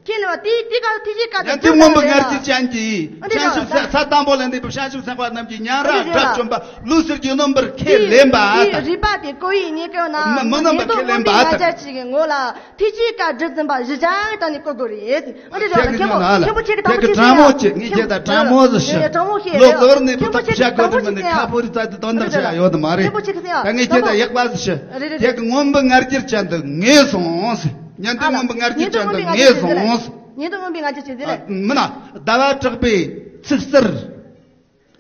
ཁས་ལེན་པ་དེའི་དེ་ག་ཐེག་ཆེན་སྐབས་ཉན་ཐོས་མངོན་པའི་ངར་ཇི་ཅན་གྱིས་ཨ་འདི་བྱང་ཆུབ་ས་ས་དང་པོ་ལ་འདས་པའི་བྱང་ཆུབ་སེམས་དཔའ་རྣམས་ཀྱི་ཉམས་ར་དགྲ་བཅོམ་པ་ལུགས་གསེར་གྱི་སྣུམ་པར་ཁས་ལེན་པ། དེའི་རིགས་པ་དེ་གོ་བའི་ཉེས་སྐྱོན་ན་མི་མི་རྣམ་པར་ཁས་ལེན་པ་ཉན་ཐོས་མངོན་པའི་ངར་ཇི་ཅན་གྱི་ངོ་ལ་ཐེག་ཆེན་སྐབས་སྒྲུབ་ཟིན་པ་གཞི་བཞག་བཏང་ནས་གོ་དགོས་རེད། ཨ་འདི་རེད་ལ་མཁན་པོ་མཁན་པོ་ཁྱེད་ཀྱི་དྲང་པོ་ཁྱེད་ཀྱི་དྲང་མོ་ཅིག་ངས་ཁྱེད་ད་དྲང་མོ་ཟིག་ཞུ། དྲང་མོ་ཁྱེད་ལོ་གློ་བུར་གནས་པའི་ཐོག་ཕྱག་དགོས་དུས་མིན་ནས་ཁ་ཕོ་རི་རྩ་དེ་དོན་དག་བྱ་ཡ་ཡོད་མ་རེད། ད་ངས་ཁྱེད་ད་ཡག་པ་ཟིག་ཞུ། ཁྱེད་ཀྱི་མངོན་པའི་ངར་ཇི་ཅན་དུ་ངེས་སོང་ཟེར། ཉན་ཐོས་མངོན་པའི་ངར་ཇི་ཅན་དུ་ངེས་སོང་ཟེར། ཉན་ཐོས་མངོན་པའི་ངར་ཇི་ཅན་ཟེར་ལེ། མིན་ན་ཟླ་བ་གྲགས་པའི་ཚིག་གསར།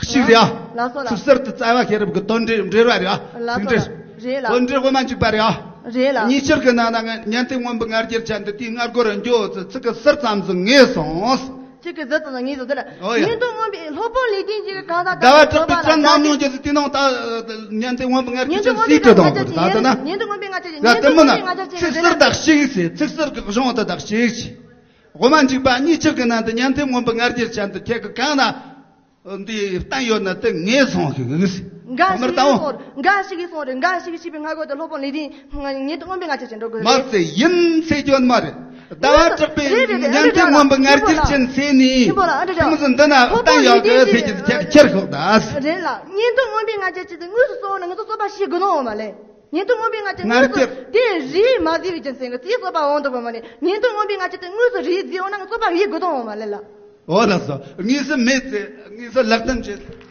གཅིག་རེད་ཨ། ལགས་སོ་ལགས། ཚིག་གསར་དུ་རྩ་བ་ཤེས་རབ་ཀྱི་དོན་འགྲེལ་འགྲེལ་བ་རེད་ཨ། ལགས་སོ་ཚིག་འགྲེལ། ལགས་རེད་ལགས། དོན་འགྲེལ་དབུ་མ་འཇུག་པ་རེད་ཨ། རེད་ལགས། གཉིས་ཆར་གྱི་ནང་ན་ཉན་ཐོས་མངོན་པའི་ངར་ཇི་ཅན་དུ་དེའི་སྔ་རྒོལ་རུ་འགྱོ་ཚུལ་ཚིག་གི་ཟུར་ཙམ་ཟིག་ངེས་སོང་། ཚིག་གི་ཟུར་ཙམ་ཟིག་ངེས་སོང་དེ་ལ། ཨོ་ཡ། ཉན་ཐོས་མངོན་པའི་སློབ་དཔོན་ལེགས་ལྡན་གྱི་གང་ཟག་ཟླ་བ་གྲགས་པའི་བཙན་རྣམ་མྱོང་རྒྱལ་སྲས་དེ་ནང་ད་ཉན་ཐོས་མངོན་པའི་ངར་ཇི་ཅན་སྲིད་དུ་དང་པོ་ད་ད་ན། ཉན་ཐོས་མངོན་པའི་ངར་ཇི་ཅན་ཡ་དེ་མིན་ན་ཚིག་གསར་དག་ཞིག་ཟེར་ཚིག་གསར་གྱི་གཞུང་དུ་དག་ཞིག་ཅིག་དབུ་མ་འཇུག་པ་གཉིས་ཆར་གྱི་ནང་དུ་ཉན་ཐོས་མངོན་པའི་ངར་ཇི་ཅན་དུ་ཁྱེད་ཀྱི་གང་ན། འདི་བསྟན་ཡོད་ན་དེ་ངེས་སོང་ཞིག་ཟེར། འགའ་ཞིག་གིས་གསུངས་རེད། འགའ་ཞིག་གིས་གསུངས་རེད། འགའ་ཞིག་གིས་ཞེས་པའི་སྔ་རྒོལ་དེ་སློབ་དཔོན་ལེགས་ལྡན་ཉན་ཐོས་མངོན་པའི་ངར་ཇི་ཅན་འགྲོ་དགོས་མ་རེད། ཟེར་ཡིན་ཟེར་རྒྱུ་མ་རེད། ཟླ་བ་གྲགས་པའི་རེད་རེད་རེད། ཉན་ཐོས་མངོན་པའི་ངར་ཇི་ཅན་ཟེར་ནས་ཁྱིམ་པོ་ལ་ཨ་འདྲ་ཁྱིམ་བཟོ་འདི་ན་བསྟན་ཡོད་གི་ཟེར་གྱི་ཁྱེད་ཁྱེར་ཤོག་ད། རེད་ལ་ཉན་ཐོས་མངོན་པའི་ངར་ཇི་ཅན་དེ་དངོས་སུ་གསོལ་ན་ང་ཚོ་གསོལ་བ་ཞིག་དགོས་ནོ་མ་ལེ། ཉན་ཐོས་མངོན་པའི་ངར་ཇི་དངོས་སུ་དེ་རིགས་མ་བཟོས་པའི་རྒྱུ་མཚན་གྱིས་དེའི་གསོལ་བ་འོང་འདུག་པ་མ་ནི་ཉན་ཐོས་མངོན་པའི་ངར་ཇི་དེ་དངོས་སུ་རིགས་བཟོས་འོང་ན་ང་ཚོ་གསོལ་བ་ཡིད་དགོས་དོན་འོང་མ་ལེ་ལ། འོ་ལགས་སོ། དངོས་སུ་མེད་ཚེ་དངོས་སུ་ལག་བསྟར་བྱེད།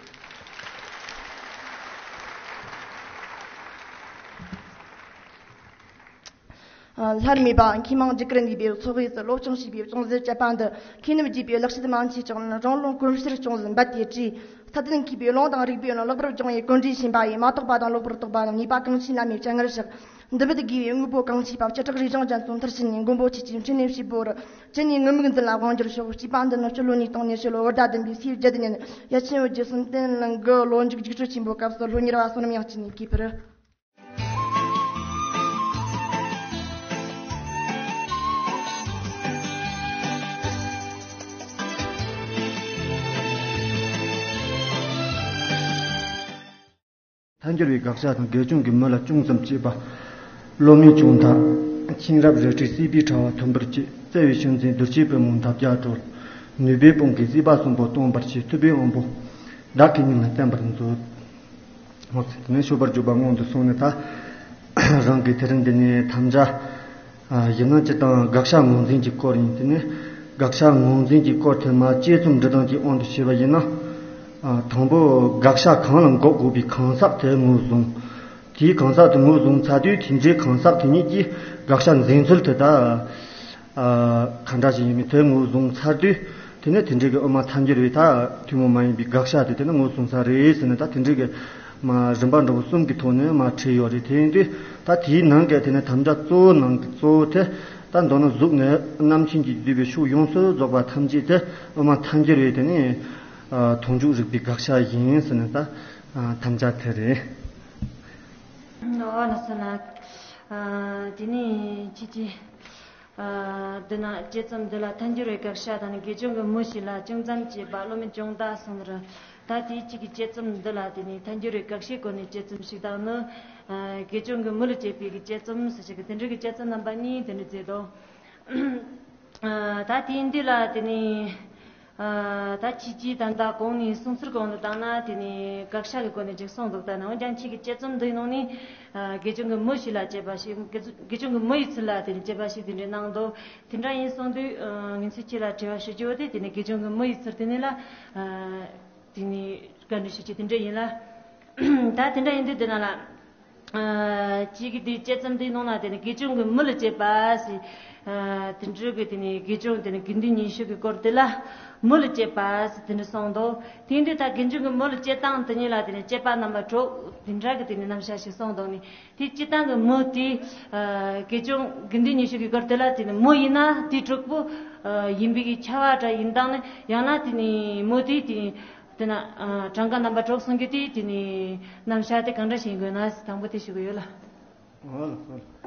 སླར་མེད་པ་མཁས་མང་འཇིགས་སྐུལ་ནུས་པའི་ཚོགས་དབུས་སུ་སློབ་སྦྱོང་བྱས་པའི་ཅུང་ཟད་དཔྱད་པ་འདི་མཁས་རྣམས་རྒྱས་པའི་ལེགས་བཤད་མན་ཆད་ཀྱང་རང་ལུགས་ཀུན་གཞིར་ཅུང་ཟད་འབད་དེ་བྲིས། ཚད་ལྡན་མཁས་པའི་ལུང་དང་རིགས་པའི་ནང་ལེགས་པར་སྦྱོང་བའི་ཀུན་འདྲེས་ཤེས་པ་ཡིས་མ་རྟོགས་པ་དང་ལོག་པར་རྟོགས་པ་དང་ནུས་པ་གང་ཆེའི་ལམ་ཡིན་སྤྱན་སྔར་བཞག་འདི་མོད་དགེ་བའི་དངོས་པོ་གང་ཆེ་བ་བཅུ་ཕྲག་རེ་ཞིང་ཅན་སོང་མཐར་ཕྱིན་ནས་མགོན་པོ་ཁྱེད་ཀྱི་འཕྲིན་ལས་ཞིག་པོ་རུ་ཅི་ནས་ངུར་སྨྲིག་འཛིན་ལ་དབང་སྒྱུར་ཤོག་ཅེས་པ་འདི་ནི་སྤྱི་ལོ་ཉིས་སྟོང་ཉི་ཤུ་ལོའི་བོད་ཟླ་བདུན་པའི་ཚེས་བརྒྱད་ཉིན་ཡ་ཆེན་བོད་ཀྱི་གསུམ་བསྟན་གླིང་གི་ལོ་མཇུག་རྒྱུགས་སྤྲོད་ཆེན་པོའི་སྐབས་སུ་སློབ་གཉེར་བ་བསོད་ནམས་དབྱངས་སྐྱིད་ནས་གིས་ཕུལ། ཐལ་འགྱུར་བའི་དགག་བྱ་དང་དགེ་སྦྱོང་གི་མུ་ལ་ཅུང་ཙམ་དཔྱད་པ། སློབ་མའི་སྦྱོང་ཐབས། མཁྱེན་རབ་རལ་གྲིའི་སྲིད་པའི་དྲ་བ་མཐོན་པོར་བཅད། བརྩེ་བའི་ཤུལ་འཛིན་གདུལ་བྱའི་པུས་མོ་འདབ་བརྒྱ་སྒྲོལ། ནུས་པའི་དཔུང་གིས་སྲིད་པ་གསུམ་པོ་སྟོངས་པར་བྱེད། ཐུབ་པའི་དབང་པོ་བདག་གི་སྙིང་ལ་བརྟན་པར་མཛོད། འོ་ཚེ་དེ་ནས་ཤོ་པར་བརྗོད་པ་སྔོན་དུ་སོང་ནས་ད་རང་གི་དེ་རིང་འདི་ནས་དམ་བཅའ། ཡིན་ན་སྤྱིར་བཏང་དགག་བྱ་ངོས་འཛིན་གྱི་སྐོར་ཡིན། དེ་ནས་དགག་བྱ་ངོས་འཛིན་གྱི་སྐོར་དེ་མ་དཔྱད་རྩོམ་འབྲི་སྟངས་ཀྱི་དབང་དུ་བྱས་པ་ཡིན་ན། དང་པོ་དགག་བྱ་གང་ལ་འགོག་དགོས་པའི་གང་ཟག་དེ་ངོས་བཟུང་། དེའི་གང་ཟག་དེ་ངོས་བཟུང་ཚར་དུས་དེ་འདྲའི་གང་ཟག་དེ་ཉིད་ཀྱིས་དགག་བྱ་འཛིན་ཚུལ་དེ་ད་ག་འདྲ་ཞིག་ཡིན་མིན་དེ་ངོས་བཟུང་ཚར་དུས། དེ་ནས་དེ་འདྲའི་གི་དབུ་མ་ཐལ་འགྱུར་བའི་ད་ཐུན་མོང་མ་ཡིན་པའི་དགག་བྱ་དེ་དེ་ནི་ངོས་བཟུང་ས་རེད་ཟེར་ནས་ད་དེ་འདྲའི་གི་མ་རིམ་པ་འདྲ་བོ་གསུམ་གི་ཐོག་ནས་མ་ཁྲིད་ཡོད་རེད། དེ་ཡིན་དུས་ད་དེའི་ནང་གི་དེ་ནི་དམ་བཅའ་གཙོ་བོ་ནང་གི་གཙོ་བོ་དེ་ད་མདོར་ན་གཟུགས་ནས་རྣམ་མཁྱེན་གྱིས་བསྡུས་པའི་ཕྱོགས་ཡོངས་སུ་རྫོགས་པ་ཐམས་ཅད་དེ་དབུ་མ་ཐལ་འགྱུར་བའི་དེ་ནི་མཐོང་ཆོས་རིག་པའི་དགག་བྱ་ཡིན་ཟེར་ནས་ད་དམ་བཅའ་དེ་རེད། ཨོ་ལགས་སོ་ལགས། དེ་ནི་ཅི་ཅི། འདི་ན་དཔྱད་རྩོམ་འདི་ལ་ཐལ་འགྱུར་བའི་དགག་བྱ་དང་དགེ་སྦྱོང་གི་མུ་ཞིག་ལ་ཅུང་ཙམ་དཔྱད་པ་སློབ་མའི་སྦྱོང་བརྡར་གསུངས་རུང་། ད་དེའི་གཅིག་གི་དཔྱད་རྩོམ་འདི་ལ་དེ་ནི་ཐལ་འགྱུར་བའི་དགག་བྱའི་སྒོ་ནས་དཔྱད་རྩོམ་ཞིག་དང་ནི། དགེ་སྦྱོང་གི་མུ་ལ་དཔྱད་པའི་གི་དཔྱད་རྩོམ་ཟེར་ཞིག་གི་དེ་འདྲའི་གི་དཔྱད་རྩོམ་རྣམ་པ་གཉིས་དེ་འདྲ་མཛད་དོ། ད་དེའི་འདི་ལ་དེ་ནི། ད་ཕྱིས་ཀྱི་ད་ལྟ་གོང་ནས་གསུངས་ཚུལ་གོང་དུ་བཏང་ན་དེ་ནི་དགག་བྱ་གི་སྒོ་ནས་ཅིག་གསུངས་འདུག་ད་ནི་འོན་ཀྱང་ཁྱེད་ཀྱི་དཔྱད་རྩོམ་འདིའི་ནང་ནས་དགེ་སྦྱོང་གི་མུ་ཞིག་ལ་དཔྱད་པ་ཞིག་དགེ་སྦྱོང་གི་མུ་ཡི་ཚུལ་ལ་དེ་ནི་དཔྱད་པ་ཞིག་དེ་འདྲའི་གནང་འདུག་དེ་འདྲ་ཡིན་སོང་དུས་ངེད་ཚོས་ཁྱེད་ལ་དྲི་བ་ཞུ་རྒྱུ་བོ་དེ་དེ་ནི་དགེ་སྦྱོང་གི་མུ་ཡི་ཚུལ་དེ་ནི་ལ་དེ་ནི་བཀའ་འདྲི་ཞུ་རྒྱུ་དེ་འདྲ་ཡིན་ལ། ད་དེ་འདྲ་ཡིན་དུས་དེ་ན་ལ། གཅིག་གི་དེའི་དཔྱད་རྩོམ་དེའི་ནང་ན་དེ་ནི་དགེ་སྦྱོང་གི་མུ་ལ་དཔྱད་པ་ཟེར། དེ་འདྲ་གི་དེ་ནི་དགེ་སྦྱོང་དེ་ནི་དགེ་འདུན་ཉི་ཤུ་གི་སྐོར་དེ་ལ་མུ་ལ་དཔྱད་པ་ཟེར་དེ་འདྲ་གསུངས་འདུག་དེ་འདྲ་ད་དགེ་སྦྱོང་གི་མུ་ལ་དཔྱད་སྟངས་དེ་ཉིད་ལ་དེ་ནི་དཔྱད་པ་རྣམ་པ་དྲུག་དེ་འདྲ་གི་དེ་ནི་རྣམ་གཞག་ཞིག་གསུངས་འདུག་ནི་དེ་དཔྱད་སྟངས་གི་མུ་དེ་དགེ་སྦྱོང་དགེ་འདུན་ཉི་ཤུ་གི་སྐོར་དེ་ལ་དེ་ནི་མུ་ཡིན་ན་དེ་དྲུག་པོ་ཡིན་པའི་གི་ཁྱབ་པ་འདྲ་ཡིན་སྟངས་ནི་ཡང་ན་དེ་ནི་མུ་དེ་དེ་དེ་ན་གྲངས་ཀ་རྣམ་པ་དྲུག་གསུང་རྒྱུ་དེ་དེ་ནི་རྣམ་གཞག་དེ་གང་འདྲ་ཞིག་དགོས་ན་དང་པོ་དེ་ཞུ་གི་ཡོད་ལ། འོ་ལགས་སོ།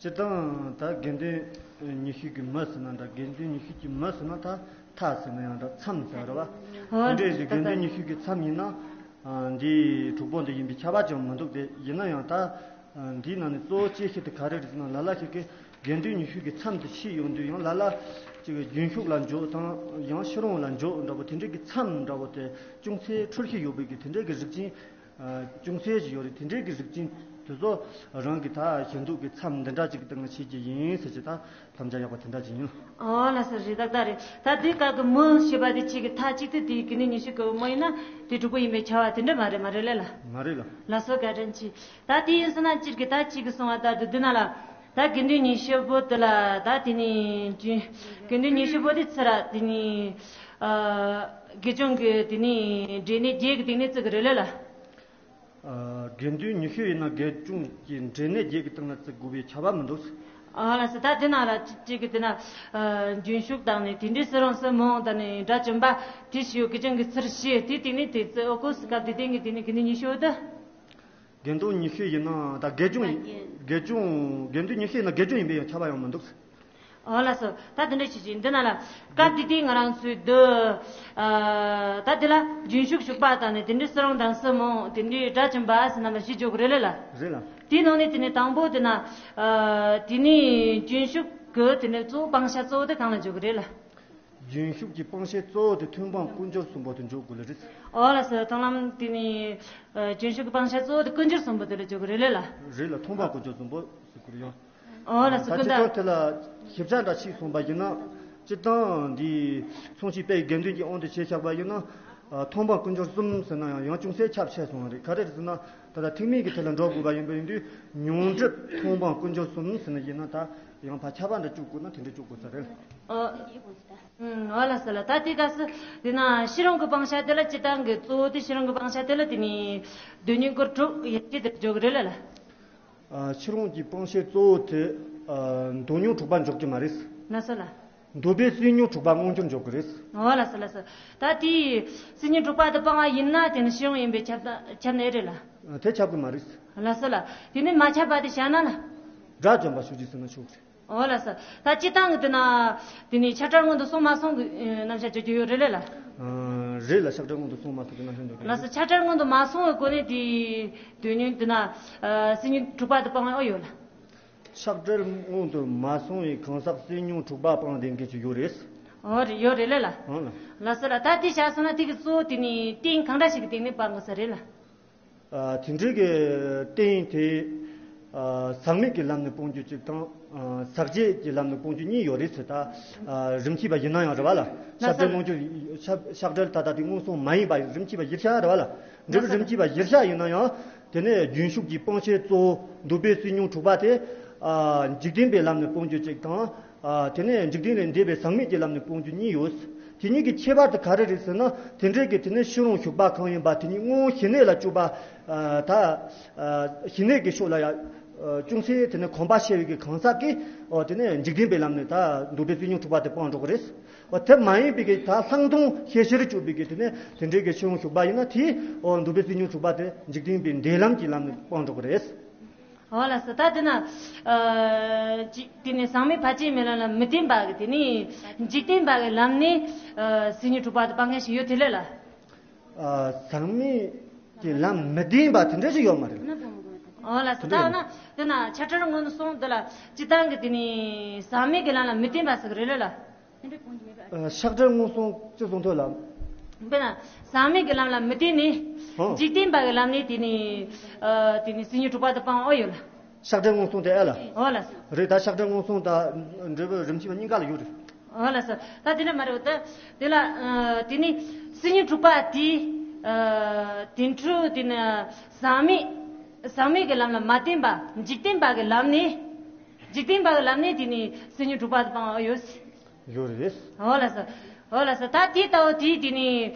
སྤྱིར་བཏང་ད་དགེ་འདུན་ཉི་ཤུ་གི་མུ་ཟེར་ན་འདྲ། དགེ་འདུན་ཉི་ཤུ་གི་མུ་ཟེར་ན་ད་མཐའ་ཟེར་ན་ཡང་འདྲ། མཚམས་ཟེར་རེད་བ། འོ་དེ་འདྲའི་ད་དགེ་འདུན་ད་ཉི་ཤུ་གི་མཚམས་ཡིན་ན། འདིའི་དྲུག་པོ་འདི་ཡིན་པའི་ཁྱབ་པ་ཅང་མི་འདུག་སྟེ། ཡིན་ན་ཡང་ད་འདིའི་ནང་ནས་གཙོ་བོ་གཅིག་ཤོས་དེ་ག་རེ་རེད་ཟེར་ན། ལ་ལ་ཞིག་གིས་དགེ་འདུན་ཉི་ཤུ་གི་མཚམས་དེ་ཕྱེས་ཡོང་དུས་ཡང་ལ་ལ་ ཅིག་རྒྱུན་ཞུགས་ལ་འཇུག་དང་ཡང་ཕྱི་རུ་ལ་འཇུག་འདྲ་པོ་དེ་འདྲའི་གི་མཚམས་འདྲ་པོ་དེ་ཅུང་ཟད་འཁྲུལ་གཞི་ཡོད་པའི་གི་དེ་འདྲའི་གི་གཟུགས་ཅན། ཨ། ཅུང་ཟད་ཅིག་ཡོད་རེད། དེ་འདྲའི་གི་གཟུགས་ཅན་དེ་ཚོ་རང་གི་ད་ཞེ་འདོད་ཀྱི་མཚམས་འདི་འདྲ་ཅིག་གི་སྟེང་ལ་བྱེད་ཀྱི་ཡིན་ཟེར་གྱི་ད་དམ་བཅའ་ཡག་པོ་དེ་འདྲ་ཅིག་ཡིན། ཨོ་ལགས་སོ། རེད། ཏག་ཏག་རེད། ད་དེ་སྐབས་ཀྱི་མུ་ཞེས་པ་དེ་ཅིག་གི་མཐའ་གཅིག་ཏུ་དེའི་དགེ་འདུན་ཉི་ཤུ་གི་མུ་ཡིན་ན་དེ་དྲུག་པོ་ཡིན་པས་ཁྱབ་པ་དེ་འདྲ་མ་རེད། མ་རེད་ལེ་ལ། མ་རེད་ལ། ལགས་སོ། བཀའ་དྲིན་ཆེ། ད་དེ་ཡིན་སོང་ན་སྤྱིར་གྱི་ད་གཅིག་གི་གསུང་བ་ལྟར་དུ་འདི་ན་ལ། ད་དགེ་འདུན་ཉི་ཤུ་པོ་དེ་ལ་ད་དེ་ནི་རྒྱུན། དགེ་འདུན་ཉི་ཤུ་པོ་དེ་ཚུར་དེ་ནི། ཨ། དགེ་སྦྱོང་གི་དེ་ནི་འབྲས་གནས་བརྒྱད་ཀྱི་སྟེང་ནས་བརྩི་གི་རེད་ལེ་ལ། ཨ། དགེ་འདུན་ཉི་ཤུ་ཡིན་ན་དགེ་སྦྱོང་གི་འབྲས་གནས་བརྒྱད་ཀྱི་སྟེང་ན་བརྩི་དགོས་པའི་ཁྱབ་པ་མི་འདུག། ཨ་ལགས་སོ། ད་དེ་ན་ལ་གཅིག་གི་དེ་ན། ཨ། རྒྱུན་ཞུགས་དང་ནི་དེ་འདྲའི་སུ་རུང་སུ་མོ་དང་ནི་དགྲ་བཅོམ་པ་དེ་ཞུ་དགེ་སྦྱོང་གི་ཚུལ་བཞི་དེ་སྟེང་ནས་དེ་བརྩི་ཨོ་ཀོ་སི་སྐབས་དེ་སྟེང་གི་དེ་ནི་དགེ་འདུན་ཉི་ཤུ་དེ། དགེ་འདུན་ཉི་ཤུ་ཡིན་ན་ད་དགེ་སྦྱོང་ཡིན། དགེ་སྦྱོང་། དགེ་འདུན་ཉི་ཤུ་ཡིན་ན་དགེ་སྦྱོང་ཡིན་པའི་ཡང་ཁྱབ་པ་ཡང་མི་འདུག། ཨོ་ལགས་སོ། ད་དེ་འདྲ་བྱེད་ཀྱི་འདི་ན་ལ་སྐབས་དེ་དུས་ང་རང་ཚོའི་འདི། ཨ། ད་དེ་ལ་རྒྱུན་ཞུགས་ཞུགས་པ་དང་ནི་དེ་འདྲའི་སུ་རུང་དང་སུ་མོ་དེ་འདྲའི་དགྲ་བཅོམ་པ་ཟེར་རྣམ་པ་བཞི་འཇོག་གི་རེད་ལེ་ལ། རེད་ལ། དེའི་ནང་ནས་དེ་ནི་དང་པོ་དེ་ན། ཨ། དེ་ནི་རྒྱུན་ཞུགས་ཀྱི་དེ་ནི་གཙོ་བོ་སྤང་བྱ་གཙོ་བོ་དེ་གང་ལ་འཇོག་གི་རེད་ལ། རྒྱུན་ཞུགས་ཀྱི་སྤང་བྱ་གཙོ་བོ་དེ་མཐུན་སྤང་ཀུན་སྦྱོར་གསུམ་པོ་དེ་འཇོག་དགོས་ལེ་རེད། ཨོ་ལགས་སོ། མཐོང་ལམ་དེ་ནི། ཨ། རྒྱུན་ཞུགས་ཀྱི་སྤང་བྱ་གཙོ་བོ་དེ་ཀུན་སྦྱོར་གསུམ་པོ་དེ་ལ་འཇོག་གི་རེད་ལེ་ལ། རེད་ལ། མཐུན་སྤང་ཀུན་སྦྱོར་གསུམ་པོ་ཟེར་དགོས་རེད་ཡང་། ཨོ་ལགས་སོ། ད་ཀུན་སྤྱི་ད་ཚོགས་དེ་ལ་ཞིབ་ཆ་འདྲ་ཞིག་གསུངས་པ་ཡིན་ན། སྤྱིར་བཏང་འདི་མཚུངས་བྱེད་དཔེ་དགེ་འདུན་གྱི་དབང་དུ་བྱས་བཞག་པ་ཡིན་ན། ཨ། མཐུན་སྤང་ཀུན་སྦྱོར་གསུམ་ཟེར་ན་ཡང་ཡང་ཅུང་ཟད་ཁྱབ་ཆེ་སོང་བ་རེད། ག་རེ་རེད་ཟེར་ན། ད་ལྟ་ཐེག་དམན་གྱི་ཐད་ལ་འགྲོ་དགོས་པ་ཡིན་པ་ཡིན་དུས་ཉུང་སྒྲུབ་མཐུན་སྤང་ཀུན་སྦྱོར་གསུམ་ཟེར་ན་ཡིན་ན་ད་ཡང་ཕར་ཁྱབ་པ་འདྲ་བཅུག་དགོས་ན་དེ་འདྲ་བཅུག་དགོས་ས་རེད། ཨོ། ཨུམ། ཨོ་ལགས་སོ་ལ། ད་དེ་སྐབས་སུ་དེ་ན་ཕྱི་རུང་གི་སྤང་བྱ་དེ་ལ་སྤྱིར་བཏང་གི་གཙོ་བོ་དེ་ཕྱི་རུང་གི་སྤང་བྱ་དེ་ལ་དེ་ནི་སྡུག་བསྔལ་སྐོར་དྲུག་ཡན་ཆད་དེ་འཇོག་གི་རེད་ལ་ལ། ཨ། ཕྱི་རུང་གི་སྤང་བྱའི་གཙོ་བོ་དེ། ཨ། མདོ་ཉུང་དྲུག་པ་འཇོག་གི་མ་རེད། ལགས་སོ་ལ། འདུལ་བའི་སྲིད་ཉུང་དྲུག་པ་དངོས་འབྱོར་འཇོག་གི་རེད། ཨོ་ལགས་སོ་ལགས་སོ། ད་དེའི་སྲིད་ཉུང་དྲུག་པ་དེ་སྤང་བ་ཡིན་ན་དེ་ནི་ཕྱི་རུང་ཡིན་པས་ཁྱབ་ད་ཁྱབ་ནི་རེད་ལ། ཨ། དེ་ཁྱབ་གི་མ་རེད། ལགས་སོ་ལ། དེ་ནི་མ་ཁྱབ་པ་དེ་བྱ་ན་ལ། དགྲ་བཅོམ་པ་ཞུགས་ཀྱི་ཟེར་ན་ཆོག་གི་རེད། ཨོ་ལགས་སོ། ད་སྤྱིར་བཏང་གི་དེ་ན་དེ་ནི་ཁྱབ་བྲལ་སྔོན་དུ་སོང་མ་སོང་གི་རྣམ་གཞག་བརྗོད་ཀྱི་ཡོད་རེད་ལ་ལ། ཨ། རེད་ལ། ཁྱབ་བྲལ་སྔོན་དུ་སོང་མ་སོང་གི་རྣམ་གཞག་འཇོག་གི་ལགས་སོ། ཡོད། ཁྱབ་བྲལ་སྔོན་དུ་མ་སོང་བའི་སྒོ་ནས་དེ་དོན་སྙིང་དེ་ན། ཨ། སྲིད་ཉུང་དྲུག་པ་དེ་སྤང་བའི་ཨོ་ཡོད་ལ། ཁྱབ་བྲལ་སྔོན་དུ་མ་སོང་བའི་གང་ཟག་སྲིད་ཉུང་དྲུག་པ་སྤངས་བསྡད་མཁན་ཅིག་ཡོད་རེད། ཨོ་རེད། ཡོད་རེད་ལེ་ལ། ཨང་ལ། ལགས་སོ་ལ། ད་དེ་བྱས་སོང་ན་དེ་གི་གཙོ་བོ་དེ་ནི་རྟེན་གང་འདྲ་ཞིག་གི་སྟེང་ནས་སྤང་དགོས་ས་རེད་ལ། ཨ། དེ་འདྲའི་གི་རྟེན་དེ། ཨ། ཟག་མེད་ཀྱི་ལམ་ནས་སྤོང་རྒྱུ་གཅིག་དང་། ཨ། ཟག་བཅས་ཀྱི་ལམ་ནས་སྤོང་རྒྱུ་གཉིས་ཡོད་རེད་ཟེར། ད། ཨ། རིམ་གྱིས་པ་ཡིན་ན་ཡང་རེད་བ་ལ། ལགས་སོ། ཁྱབ་བྲལ་སྔོན་འཇུག་ཁྱབ་ཁྱབ་བྲལ་ད་ལྟ་དེ་མངོན་སུམ་མ་ཡིན་པ་རིམ་གྱིས་པ་བཞིར་བཤད་རེད་བ་ལ། འབྲས་བུ་རིམ་གྱིས་པ་བཞིར་བཤད་ཡིན་ན་ཡང་། དེ་ནས་རྒྱུན་ཞུགས་ཀྱི་སྤང་བྱའི་གཙོ་བོ་འདུལ་བའི་སྲིད་ཉུང་དྲུག་པ་དེ། ཨ། འཇིག་རྟེན་པའི་ལམ་ནས་སྤོང་རྒྱུ་གཅིག་དང་། ཨ། དེ་ནས་འཇིག་རྟེན་ལས་འདས་པའི་ཟག་མེད་ཀྱི་ལམ་ནས་སྤོང་རྒྱུ་གཉིས་ཡོད། དེ་གཉིས་ཀྱི་ཁྱད་པར་དེ་ག་རེ་རེད་ཟེར་ན། དེ་འདྲའི་གི་དེ་ནས་ཕྱི་རུང་ཞུགས་པ་གང་ཡིན་པ་དེ་གཉིས་སྔོན་ཞི་གནས་ལ་བཅུག་པ། ཨ། ད། ཨ། ཞི་གནས་ཀྱི་ཕྱོགས་ལ་ཡ། ཨ། ཅུང་ཟད་དེ་ནས་གོམས་པ་ཆེ་བའི་གི་གང་ཟག་གིས། ཨོ། དེ་ནས་འཇིག་རྟེན་པའི་ལམ་ནས་ད་འདུལ་བའི་སྲིད་ཉུང་དྲུག་པ་དེ་སྤང་འགྲོ་གི་རེད། ཨོ། དེ་མ་ཡིན་པའི་གི་ད་ལྷག་མཐོང་ཤེས་བྱར་གྱུར་པའི་གི་དེ་ནས་དེ་འདྲའི་གི་ཕྱི་རུང་ཞུགས་པ་ཡིན་ན་དེ། ཨོ། འདུལ་བའི་སྲིད་ཉུང་དྲུག་པ་དེ་འཇིག་རྟེན་པའི་འདས་ལམ་གྱི་ལམ་ནས་སྤང་འགྲོ་གི་རེད། ཨོ་ལགས་སོ། ད་དེ་ན། ཨ། ཅིག་དེ་ནི་ཟག་མེད་ཕར་ཕྱིན་མེད་ལམ་ལ་མི་བརྟེན་པ་གི་དེ་ནི་འཇིག་རྟེན་པ་གི་ལམ་ནས། ཨ། སྲིད་ཉུང་དྲུག་པ་དེ་སྤང་མཁན་ཞིག་ཡོད་དེ་ལེ་ལ། ཨ། ཟག་མེད་ཀྱི་ལམ་མི་བརྟེན་པ་དེ་འདྲ་ཞིག་ཡོད་མ་རེད། ཨོ་ལགས་སོ། དེ་འདྲ་ད་ཡོད་མ་ན་དེ་ན་ཁྱབ་བྲལ་སྔོན་སོང་དེ་ལ་སྤྱིར་བཏང་གི་དེ་ནི་ཟག་མེད་ཀྱི་ལམ་ལ་མི་བརྟེན་པ་ཟེར་གི་རེད་ལེ་ལ། ཨ། ཁྱབ་བྲལ་སྔོན་སོང་ཅི་གསུང་ཐོས་ལ། དཔེར་ན་ཟག་མེད་ཀྱི་ལམ་ལ་མི་བརྟེན་ནས། ཨོ། འཇིག་རྟེན་པ་གི་ལམ་ནས་དེ་ནི། ཨ། དེ་ནི་སྲིད་ཉུང་དྲུག་པ་དེ་སྤང་ཨོ་ཡོད་ལ། ཁྱབ་བྲལ་སྔོན་སོང་དེ་ཨེ་ལ། ཨོ་ལགས་སོ། རེད། ད་ཁྱབ་བྲལ་སྔོན་སོང་དང་འབྲས་བུ་རིམ་གྱིས་པ་གཉིས་ཀ་ལ་ཡོད་རེད། ཨོ་ལགས་སོ། ད་དེ་འདྲ་མ་རེད་པ། ད་དེ་ལ། ཨ། དེ་ནི་སྲིད་ཉུང་དྲུག་པ་དེ། ཨ། དེ་འཕྲོ་དེ་ནི་ཟག་མེད། ཟག་མེད་ཀྱི་ལམ་ལ་མ་བརྟེན་པ་འཇིག་རྟེན་པ་གི་ལམ་ནས། འཇིག་རྟེན་པ་གི་ལམ་ནས་དེ་ནི་སྲིད་ཉུང་དྲུག་པ་དེ་སྤང་ཨོ་ཡོད། ཡོད་རེད། ཨོ་ལགས་སོ། ཨོ་ལགས་སོ། ད་དེ་ལྟ་བུ་དེ་དེ་ནི་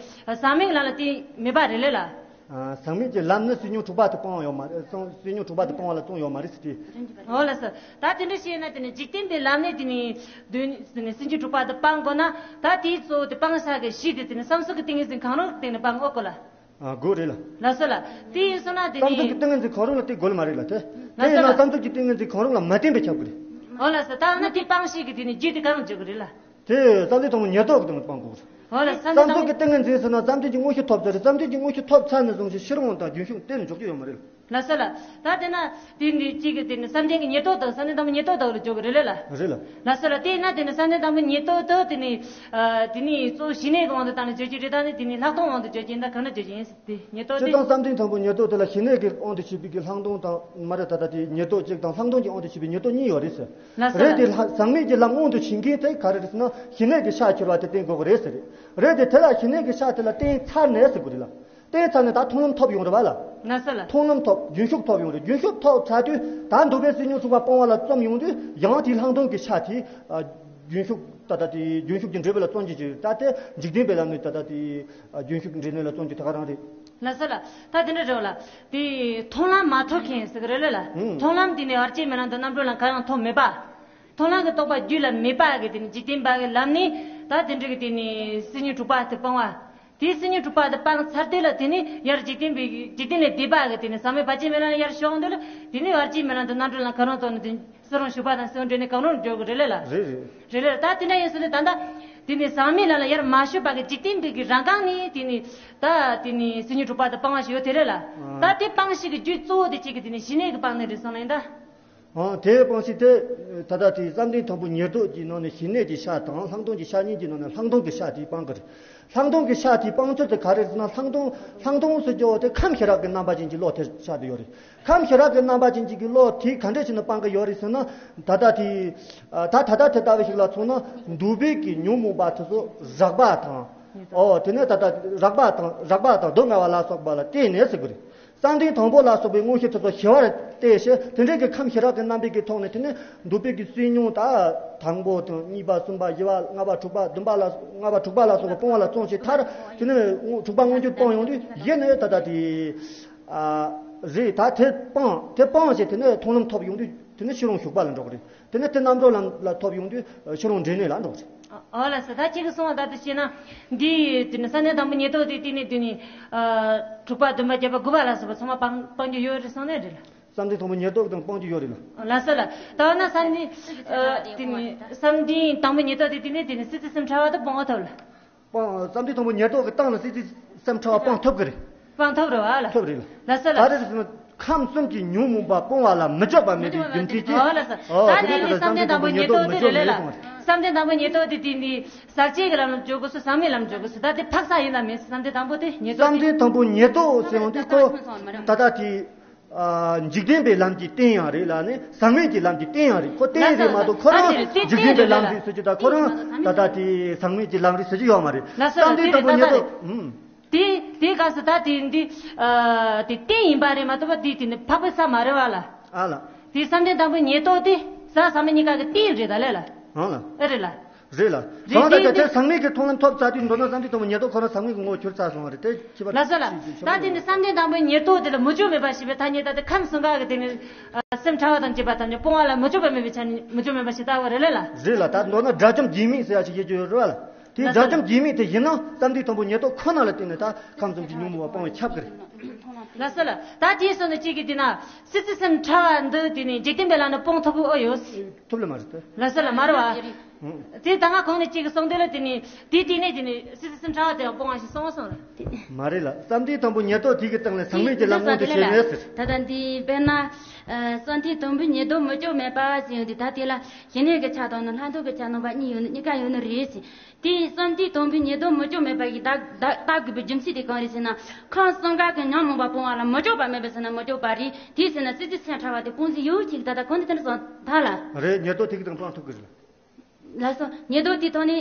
ཟག་མེད་ཀྱི་ལམ་ལ་བརྟེན་མེད་པ་རེད་ལེ་ལ། ཨ། ཟག་མེད་ཀྱི་ལམ་ནི་སྲིད་ཉུང་དྲུག་པ་དེ་སྤང་ཡོད་མ་རེད། སྲིད་ཉུང་དྲུག་པ་དེ་སྤང་བ་ལ་བཙོང་ཡོད་མ་རེད་ཟེར་ཏེ། ཨོ་ལགས་སོ། ད་དེ་འདྲ་བྱས་ན་དེ་ནི་འཇིག་རྟེན་པའི་ལམ་ནས་དེ་ནི་དོན་དེ་ནི་སྲིད་ཉུང་དྲུག་པ་དེ་སྤང་དགོས་ན། ད་དེའི་གཙོ་བོ་དེ་སྤང་བྱ་གི་གཞི་དེ་དེ་ནི་བསམ་གཟུགས་ཀྱི་ཏིང་ངེ་འཛིན་གང་རུང་སྟེང་ནས་སྤང་དགོས་གོ་ལ། ཨ། དགོས་རེད་ལ། ལགས་སོ་ལ། དེ་ཡིན་སོང་ན་དེ་ནི། བསམ་གཟུགས་ཀྱི་ཏིང་ངེ་འཛིན་གང་རུང་ལ་དེ་དགོས་ལ་མ་རེད་ལ་དེ། དེ་ལགས་སོ་ཡིན་ན་ལ། བསམ་གཟུགས་ཀྱི་ཏིང་ངེ་འཛིན་གང་རུང་ལ་མ་བརྟེན་པས་ཁྱབ་དགོས་རེད། ཨོ་ལགས་སོ། ད་འོ་ན་དེ་སྤང་བྱེད་ཀྱི་དེ་ནི་རྒྱུ་དེ་གང་འཇོག་གི་རེད་ལ། དེ་བསམ་གཏན་དང་པོ་ཉེར་བསྡོགས་ཀྱི་སྟེང་ནས་སྤང་དགོས་རེད། ཨོ་ལགས། བསམ་གཏན་བསམ་གཟུགས་ཀྱི་ཏིང་ངེ་འཛིན་ཟེར་ན་བསམ་གཏན་གྱི་དངོས་གཞི་ཐོབ་ཚར་ནས་བཟུང་ཞིང་ཕྱི་རུ་དང་རྒྱུན་ཞུགས་གཏན་ནས་འཇོག་རྒྱུ་ཡོད་མ་རེད། ལགས་སོ་ལགས། ད་དེ་ན་དེ་ནི་གཅིག་གི་དེ་ནི་བསམ་གཏན་གྱི་ཉེར་བསྡོགས་དང་བསམ་གཏན་དང་པོའི་ཉེར་བསྡོགས་དག་ལ་འཇོག་གི་རེད་ལ་ལགས། རེད་ལ། ལགས་སོ་ལགས། དེ་ན་དེ་ནི་བསམ་གཏན་དང་པོའི་ཉེར་བསྡོགས་དག་དེ་ནི་ཨ་དེ་ནི་གཙོ་བོ་ཞི་གནས་ཀྱི་དབང་དུ་བཏང་ནས་བརྗོད་ཀྱི་རེད། ད་ནི་དེ་ནི་ལྷག་མཐོང་དབང་དུ་བརྗོད་ཀྱི་ཡིན། ད་ག་འདྲ་བརྗོད་ཀྱི་ཡིན་དེ་ཉེར་བསྡོགས་སྤྱིར་དེ། བཏང་བསམ་གཏན་དང་པོའི་ཉེར་བསྡོགས་དེ་ལ་ཞི་གནས་ཀྱི་དབང་དུ་བྱས་པའི་གི་ལྷག་མཐོང་དང་མ་རེད། ད་ལྟ་དེ་ཉེར་བསྡོགས་གཅིག་དང་ལྷག་མཐོང་གི་དབང་དུ་བྱས་པའི་ཉེར་བསྡོགས་གཉིས་ཡོད་རེད་ཟེར། ལགས་སོ་རེད་ལགས། དེ་ལྷག་ཟག་མེད་ཀྱི་ལམ་དབང་དུ་བྱེད་མཁན་དེ་ག་རེ་རེད་ཟེར་ན་ཞི་གནས་ཀྱི་ཤ་འཁྱེར་བ་དེ་བསྟེན་དགོས་ཀྱི་རེད་ཟེར། རེད་དེ་དེ་ལ་ཞི་གནས་ཀྱི་ཤ་དེ་ལ་བསྟེན་ཚར་ནས་ཟེར་དགོས་རེད་ལ། བསྟེན་ཚར་ནས་ད་མཐོང་ལམ་ཐོབ་ཡོང་རེད་བ་ལ། ལགས་སོ་ལགས། མཐོང་ལམ་ཐོབ། རྒྱུན་ཞུགས་ཐོབ་ཡོང་རེད། རྒྱུན་ཞུགས་ཐོབ་ཚར་དུས་ད་འདུག་པའི་སྲིད་ཉུང་ཚུགས་པ་སྤོང་བ་ལ་བརྩམས་ཡོང་དུས་ཡང་དེའི་ལྷག་མཐོང་གི་ཤ་དེ་ཨ། རྒྱུན་ཞུགས་ད་ལྟ་དེ་རྒྱུན་ཞུགས་ཀྱི་འབྲས་བུ་ལ་བརྩོན་གྱི་ཅིག་ད་ལྟའི་འཇིག་རྟེན་པའི་ལམ་ནས་ད་ལྟ་དེ་རྒྱུན་ཞུགས་ཀྱི་འབྲས་གནས་ལ་བརྩོན་གྱི་ད་ག་རང་རེད། ལགས་སོ་ལགས། ད་དེ་འདྲ་རེད་བ་ལ། དེ་མཐོང་ལམ་མ་ཐོབ་མཁན་ཟེར་གི་རེད་ལ་ལ། ཧུམ། མཐོང་ལམ་དེ་ནི་བར་ཆད་མེད་ལམ་དང་རྣམ་གྲོལ་ལམ་གང་ཡང་ཐོབ་མེད་པ། མཐོང་ལམ་གྱི་རྟོགས་པ་རྒྱུད་ལ་མེད་པ་གི་དེ་ནི་འཇིག་རྟེན་པ་གི་ལམ་ནི་ད་དེ་འདྲ་གི་དེ་ནི་སྲིད་ཉུང་དྲུག་པ་དེ་སྤང་བ། དེའི་སྲིད་ཉུང་དྲུག་པ་དེ་སྤངས་ཚར་དུས་ལ་དེ་ནི་ཡར་འཇིག་རྟེན་པའི་འཇིག་རྟེན་ལས་འདས་པ་གི་དེ་ནི་ཟག་མེད་བར་ཆད་མེད་ལམ་ལ་ཡར་ཞོག་འདུག་ལ། དེ་ནི་བར་ཆད་མེད་ལམ་དང་རྣམ་གྲོལ་ལམ་གང་རུང་ཐོབ་ནས་དེ་སུ་རུང་ཞུགས་པ་དང་སུ་རུང་འབྲས་གནས་གང་རུང་འཇོག་གི་རེད་ལ་ལ། རེད་རེད། རེད་ལ་ལ། ད་དེ་འདྲ་ཡིན་ཟེར་དུས་ད་ལྟ་དེ་ནི་ཟག་མེད་ལམ་ལ་ཡར་མ་ཞུགས་པ་གི་འཇིག་རྟེན་པའི་གི་རང་རྐང་ནི་དེ་ནི་ད་དེ་ནི་སྲིད་ཉུང་དྲུག་པ་དེ་སྤང་བ་ཞིག་ཡོད་དེ་རེད་ལ། ད་དེ་སྤང་ཤེས་ཀྱི་རྒྱུ་གཙོ་བོ་དེ་གཅིག་གི་དེ་ནི་ཞི་གནས་ཀྱི་སྤང་ནི་རེད་སོང་ལ་ཡིན་ད། ཨང་། དེའི་སྤང་བྱ་དེ། ད་ལྟ་དེ་བསམ་གཏན་དང་པོའི་ཉེར་བསྡོགས་ཀྱི་ནང་ནས་ཞི་གནས་ཀྱི་ཤ་དང་ལྷག་མཐོང་གི་ཤ་གཉིས་ཀྱི་ནང་ནས་ལྷག་མཐོང་གི་ཤ་དེ་སྤང་གི་རེད། ལྷག་མཐོང་གི་ཤ་དེ་སྤང་ཚུལ་དེ་ག་རེ་རེད་ཟེར་ན། ལྷག་མཐོང་ལྷག་མཐོང་ཟེར་རྒྱུ་བོ་དེ་ཁམས་ཞི་རགས་ཀྱི་རྣམ་པ་ཅན་གྱི་བློ་དེ་ཆགས་བསྡད་ཡོད་རེད། ཁམས་ཞི་རགས་ཀྱི་རྣམ་པ་ཅན་གྱི་བློ་དེ་ག་འདྲ་བྱས་ནས་སྤང་གི་ཡོད་རེད་ཟེར་ན། ད་ལྟ་དེ་ད་ད་ལྟ་དེ་ལྟ་བུ་ཞིག་ལ་མཚོན་ན་འདུག་པའི་གི་ཉོན་མོངས་པ་དེ་ཚོ་རགས་པ་དང་། ཨོ་དེ་ནས་ད་ལྟ་རགས་པ་དང་རགས་པ་དང་སྡུག་བསྔལ་བ་ལ་སོགས་པ་ལ་བརྟེན་ནས་ཟེར་གི་རེད། བསམ་གཏན་དང་པོ་ལ་སོགས་པའི་མངོན་ཤེས་དེ་ཚོ་ཞི་བར་བལྟས་ཤིང་། དེ་འདྲའི་གི་ཁམས་ཞི་རགས་ཀྱི་རྣམ་པའི་གི་ཐོག་ནས་དེ་ནི་འདུག་པའི་གི་སྲིད་ཉུང་ད་དང་པོ་དང་གཉིས་པ་གསུམ་པ་བཞི་པ་ལྔ་པ་དྲུག་པ་བདུན་པ་ལ་ལྔ་པ་དྲུག་པ་ལ་སོགས་པ་སྤོང་བ་ལ་བརྩོན་ཞིང་མཐར་དེ་ནི་དྲུག་པ་མངོན་གྱུར་སྤོང་ཡོང་དུས་གཞི་ནས་ད་ལྟ་དེ་ཨ་རེད། ད་དེ་སྤང་དེ་སྤང་ཞིང་དེ་ནི་མཐོང་ལམ་ཐོབ་ཡོང་དུས་དེ་ནི་ཕྱི་རུང་ཞུགས་པ་ལ་འགྲོ་གི་རེད། དེ་ནས་དེ་རྣམ་གྲོལ་ལམ་ལ་ཐོབ་ཡོང་དུས་ཕྱི་རུང་འབྲས་གནས་ལ་འགྲོ་གི་རེད། ཨོ་ལགས་སོ། ད་ཁྱེད་ཀྱིས་གསུངས་པ་ལྟར་དུ་བྱས་ན་འདི་དེ་ནི་བསམ་གཏན་དང་པོའི་ཉེར་བསྡོགས་དེ་དེ་ནི་དེ་ནི་ཨ་དྲུག་པ་བདུན་པ་བརྒྱད་པ་དགུ་པ་ལ་སོགས་པ་ཚང་མ་སྤང་སྤང་རྒྱུ་ཡོད་རེད་གསུངས་ནས་རེད་ལ། བསམ་གཏན་དང་པོའི་ཉེར་བསྡོགས་དང་སྤང་རྒྱུ་ཡོད་རེད་ལ། ལགས་སོ་ལ། ད་འོ་ན་བསམ་གཏན་ཨ་དེ་ནི་བསམ་གཏན་དང་པོའི་ཉེར་བསྡོགས་དེ་དེ་ནི་དེ་ནི་སྲིད་རྩེ་སེམས་ཕྲ་བ་དེ་སྤོང་བ་ཐོབ་ལ། སྤང་བསམ་གཏན་དང་པོའི་ཉེར་བསྡོགས་ཀྱི་སྟེང་ལ་སྲིད་རྩེ་སེམས་ཕྲ་བ་སྤང་ཐུབ་ཀྱི་རེད། སྤང་ཐུབ་རེད་བ་ལ། ཐུབ་རེད་ལ། ལགས་སོ་ལ། ད་རེས་སུ་ཁམས་གསུམ་གྱི་ཉོན་མོངས་པ་སྤོང་བ་ལ་མི་ལྕོགས་པ་མེད་པའི་རྒྱུ་མཚན་གྱིས། ཨོ་ལགས་སོ། ཨོ་ད་དེ་ནས་དེ་ནི་བསམ་གཏན་དང་པོའི་ཉེར་བསྡོགས་དེ་རེད་ལ། བསམ་གཏན་དང་པོའི་ཉེར་བསྡོགས་དེ་དེ་ནི་ཟག་བཅས་ཀྱི་ལམ་ལ་འཇོག་དགོས་སོ། ཟག་མེད་ལམ་འཇོག་དགོས་སོ། ད་དེ་འཕགས་ས་ཡིན་ལ་མེད་སོ། བསམ་གཏན་དང་པོ་དེ་ཉེར་བསྡོགས་དེ། བསམ་གཏན་དང་པོའི་ཉེར་བསྡོགས་ཟེར་ཡོང་དུས་ཁོ་ད་ལྟ་དེ། ཨ་འཇིག་རྟེན་པའི་ལམ་གྱི་རྟེན་ཡང་རེད་ལ་ནི་ཟག་མེད་ཀྱི་ལམ་གྱི་རྟེན་ཡང་རེད། ཁོ་རྟེན་རེད་མ་གཏོགས་ཁོ་རང་ད་དེ་རེད། དེ་འཇིག་རྟེན་པའི་ལམ་རེད་ཟེར་གྱི་ད་ཁོ་རང་ད་ལྟ་དེ་ཟག་མེད་ཀྱི་ལམ་རེད་ཟེར་གྱི་ཡོད་མ་རེད། ལགས་སོ་ལ། བསམ་གཏན་དེ་དང་པོ་རེད་ད་ཉེར་ད་བསྡོགས། རེད། ཨུམ། དེ་དེ་སྐབས་སུ་ད་དེ་འདི་ཨ་དེ་རྟེན་ཡིན་པ་རེད་མ་གཏོགས་པ་དེ་དེ་ནི་འཕགས་པའི་ས་མ་རེད་བ་ལ། ཨ་ལ། དེ་བསམ་གཏན་དང་པོའི་ཉེར་བསྡོགས་དེ་ཟག་ཟག་མེད་གཉིས་ཀ་གི་རྟེན་རེད་ད་ལས་ལ། ཨ་ལ། ཨེ་རེད་ལ། རེད་ལ། རེད་གང་ལྟར་དེ་ཀྱང་དེ་ཟག་མེད་ཀྱི་མཐོང་ལམ་ཐོབ་ཚར་དུས་མདོར་ན་བསམ་གཏན་དང་པོའི་ཉེར་བསྡོགས་ཁོ་རང་ཟག་མེད་ཀྱི་ངོ་བོ་གྱུར་ཚར་སོང་བ་རེད་དེ་ཁྱད་པར་ལགས་སོ་ལ། ཅི་ཅི་ད་དེ་ནི་བསམ་གཏན་དང་པོའི་ཉེར་བསྡོགས་དེ་ལ་མི་ལྕོགས་མེད་པ་ཞེས་པའི་ཐ་སྙད་ད་དེ་ཁམས་གསུམ་ཀ་གི་དེ་ནི་ཨ་སེམས་ཕྲ་བ་དང་བཅས་པ་ཐམས་ཅད་སྤོང་བ་ལ་མི་ལྕོགས་པ་མེད་པའི་ཆ་ནས་མི་ལྕོགས་མེད་པ་ཞེས་བཏགས་པ་རེད་ལ། རེད་ལ། ད་མདོར་ན་དགྲ་བཅོམ་འབྱིན་མེད་ཟེར་ཡ་ཞིག་ཡོད་ཀྱི་ཡོད་རེད་བ་ལ། དེ་ལགས་སོ་ལ། དགྲ་བཅོམ་འབྱིན་མེད་དེ་ཡིན་ན་བསམ་གཏན་དང་པོའི་ཉེར་བསྡོགས་ཁོ་ན་ལ་བརྟེན་ནས་ད་ཁམས་གསུམ་གྱི་ཉོན་མོངས་པ་སྤང་བའི་ཁྱབ་ཀྱི་རེད། ལགས་སོ་ལ། ད་དེའི་སོ་ནས་གཅིག་གིས་བལྟས་ན་སྲིད་རྩེ་སེམས་ཕྲ་བ་འདི་དེ་ནི་འཇིག་རྟེན་པའི་ལམ་ནས་སྤོང་ཐུབ་ཀྱི་ཨོ་ཡོད། ཐུབ་ལ་མ་རེད་དེ། ལགས་སོ་ལ། མ་རེད་བ། ཨང་། དེ་ད་སྔ་གོང་ནས་གཅིག་གིས་གསུངས་དོན་ལ་དེ་ནི་དེའི་སྟེང་ནས་དེ་ནི་སྲིད་རྩེ་སེམས་ཕྲ་བ་དེ་ཡང་སྤོང་བ་ཞིག་གསུངས་སོང་ལ། མ་རེད་ལ། བསམ་གཏན་དང་པོའི་ཉེར་བསྡོགས་དེ་གི་སྟེང་ལ་ཟག་མེད་ཀྱི་ལམ་དངོས་དེ་དེ་ཞེས་མེད་ཟེར། ད་ལྟ་འདི་དཔེར་ན་ཨ་བསམ་གཏན་དང་པོའི་ཉེར་བསྡོགས་མི་ལྕོགས་མེད་པ་ཟེར་ཡོང་དུས་ད་དེ་ལ་ཞི་གནས་ཀྱི་ཆ་དང་ནི་ལྷག་མཐོང་གི་ཆ་རྣམ་པ་གཉིས་ཡོད་ནི་གཉིས་ཀ་ཡོད་ནི་རེད་ཟེར། དེ་བསམ་གཏན་དང་པོའི་ཉེར་བསྡོགས་མི་ལྕོགས་མེད་པ་ཡི་བདག་བདག་བདག་དགོས་པའི་རྒྱུ་མཚན་དེ་གང་རེད་ཟེར་ན། ཁམས་གསུམ་ཀ་གི་ཉོན་མོངས་པ་སྤོང་བ་ལ་མི་ལྕོགས་པ་མེད་པས་ཟེར་ན་མི་ལྕོགས་པ་རེད། དེ་ཟེར་ན་སྲིད་རྩེ་སེམས་ཕྲ་བ་དེ་སྤོང་རྩིས་ཡོད་ཅིག་ད་ལྟ་གོང་དུ་དེ་འདྲ་སོང་ད་ལ། རེད། ཉེར་བསྡོགས་དེ་གི་དང་སྤང་ཐུབ་ཀྱི་རེད། ལགས་སོ། ཉེར་བསྡོགས་དེ་ཐོག་ནས་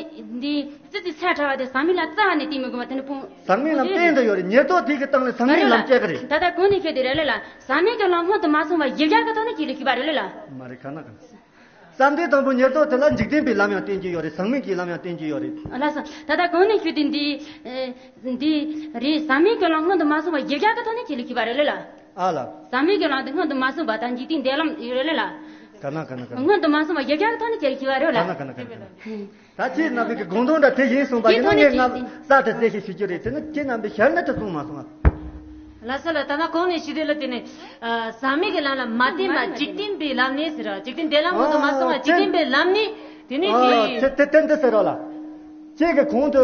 འདི་སྲིད་རྩེ་སེམས་ཕྲ་བ་དེ་ཟག་མེད་ལ་རྩ་བ་ནས་བརྟེན་མི་དགོས་པ་དེ་ནི་སྤོང་། ཟག་མེད་ལམ་བརྟེན་དུ་ཡོད་རེད། ཉེར་བསྡོགས་དེ་གི་སྟེང་ནས་ཟག་མེད་ལམ་སྐྱེ་གི་རེད། ད་ལྟ་གོང་ནས་བཤད་དེ་རེད་ལ་ལ། ཟག་མེད་ཀྱི་ལམ་སྔོན་དུ་མ་སོང་བར་གཞི་བཞག་གི་ཐོག་ནས་ཁྱེད་ལ་ཤེས་པ་རེད་ལ་ལ། མ་རེད། ག་ན་ག་ན། བསམ་གཏན་དང་པོ་ཉེར་བསྡོགས་དེ་ལ་འཇིག་རྟེན་པའི་ལམ་ཡང་བསྟན་གྱི་ཡོད་རེད། ཟག་མེད་ཀྱི་ལམ་ཡང་བསྟན་གྱི་ཡོད་རེད། ལགས་སོ། ད་ལྟ་གོང་ནས་ཞུས་དེ་འདི་ཨེ་འདི་རེད། ཟག་མེད་ཀྱི་ལམ་སྔོན་དུ་མ་སོང་བར་གཞི་བཞག་གི་ཐོག་ནས་ཁྱེད་ལ་ཤེས་པ་རེད་ལ་ལ། ཨ་ལ། ཟག་མེད་ཀྱི་ལམ་དེ་སྔོན་དུ་མ་སོང་བ་དང་འཇིག་རྟེན་འདས་ལམ་ཡོད་རེད་ལ་ལ། ག་ན་ག་ན་ག་ན། སྔོན་དུ་མ་སོང་བར་གཞི་བཞག་གི་ཐོག་ནས་ཁྱེད་ལ་ཤེས་པ་རེད་ལ། ག་ན་ག་ན་ག་ན་ག་ན། ཧུམ། ད་ཁྱེད་རྣམ་པའི་གི་དགོངས་དོན་འདྲ་དེ་ཡིན་གསུངས་པ་ཡིན་ན་ངས་ང་གསར་དུ་གསལ་བཤད་ཞུ་རྒྱུ་རེད་ཟེར་ན་ཁྱེད་རྣམ་པས་ཞལ་ནས་དེ་གསུངས་མ་སོང་ང་། ལགས་སོ་ལ། ད་ནང་གོང་ནས་ཞུས་དོན་ལ་བརྟེན་ནས་ཨ་ཟག་མེད་ཀྱི་ལམ་ལ་མ་བརྟེན་པ་འཇིག་རྟེན་པའི་ལམ་ནས་ཟེར་བ། འཇིག་རྟེན་འདས་ལམ་སྔོན་དུ་མ་སོང་བ་འཇིག་རྟེན་པའི་ལམ་ནས་དེ་ནས་ཨ་དེ་དེ་དེ་འདི་ཟེར་བ་ལ། ཁྱེད་ཀྱི་གོང་དུ་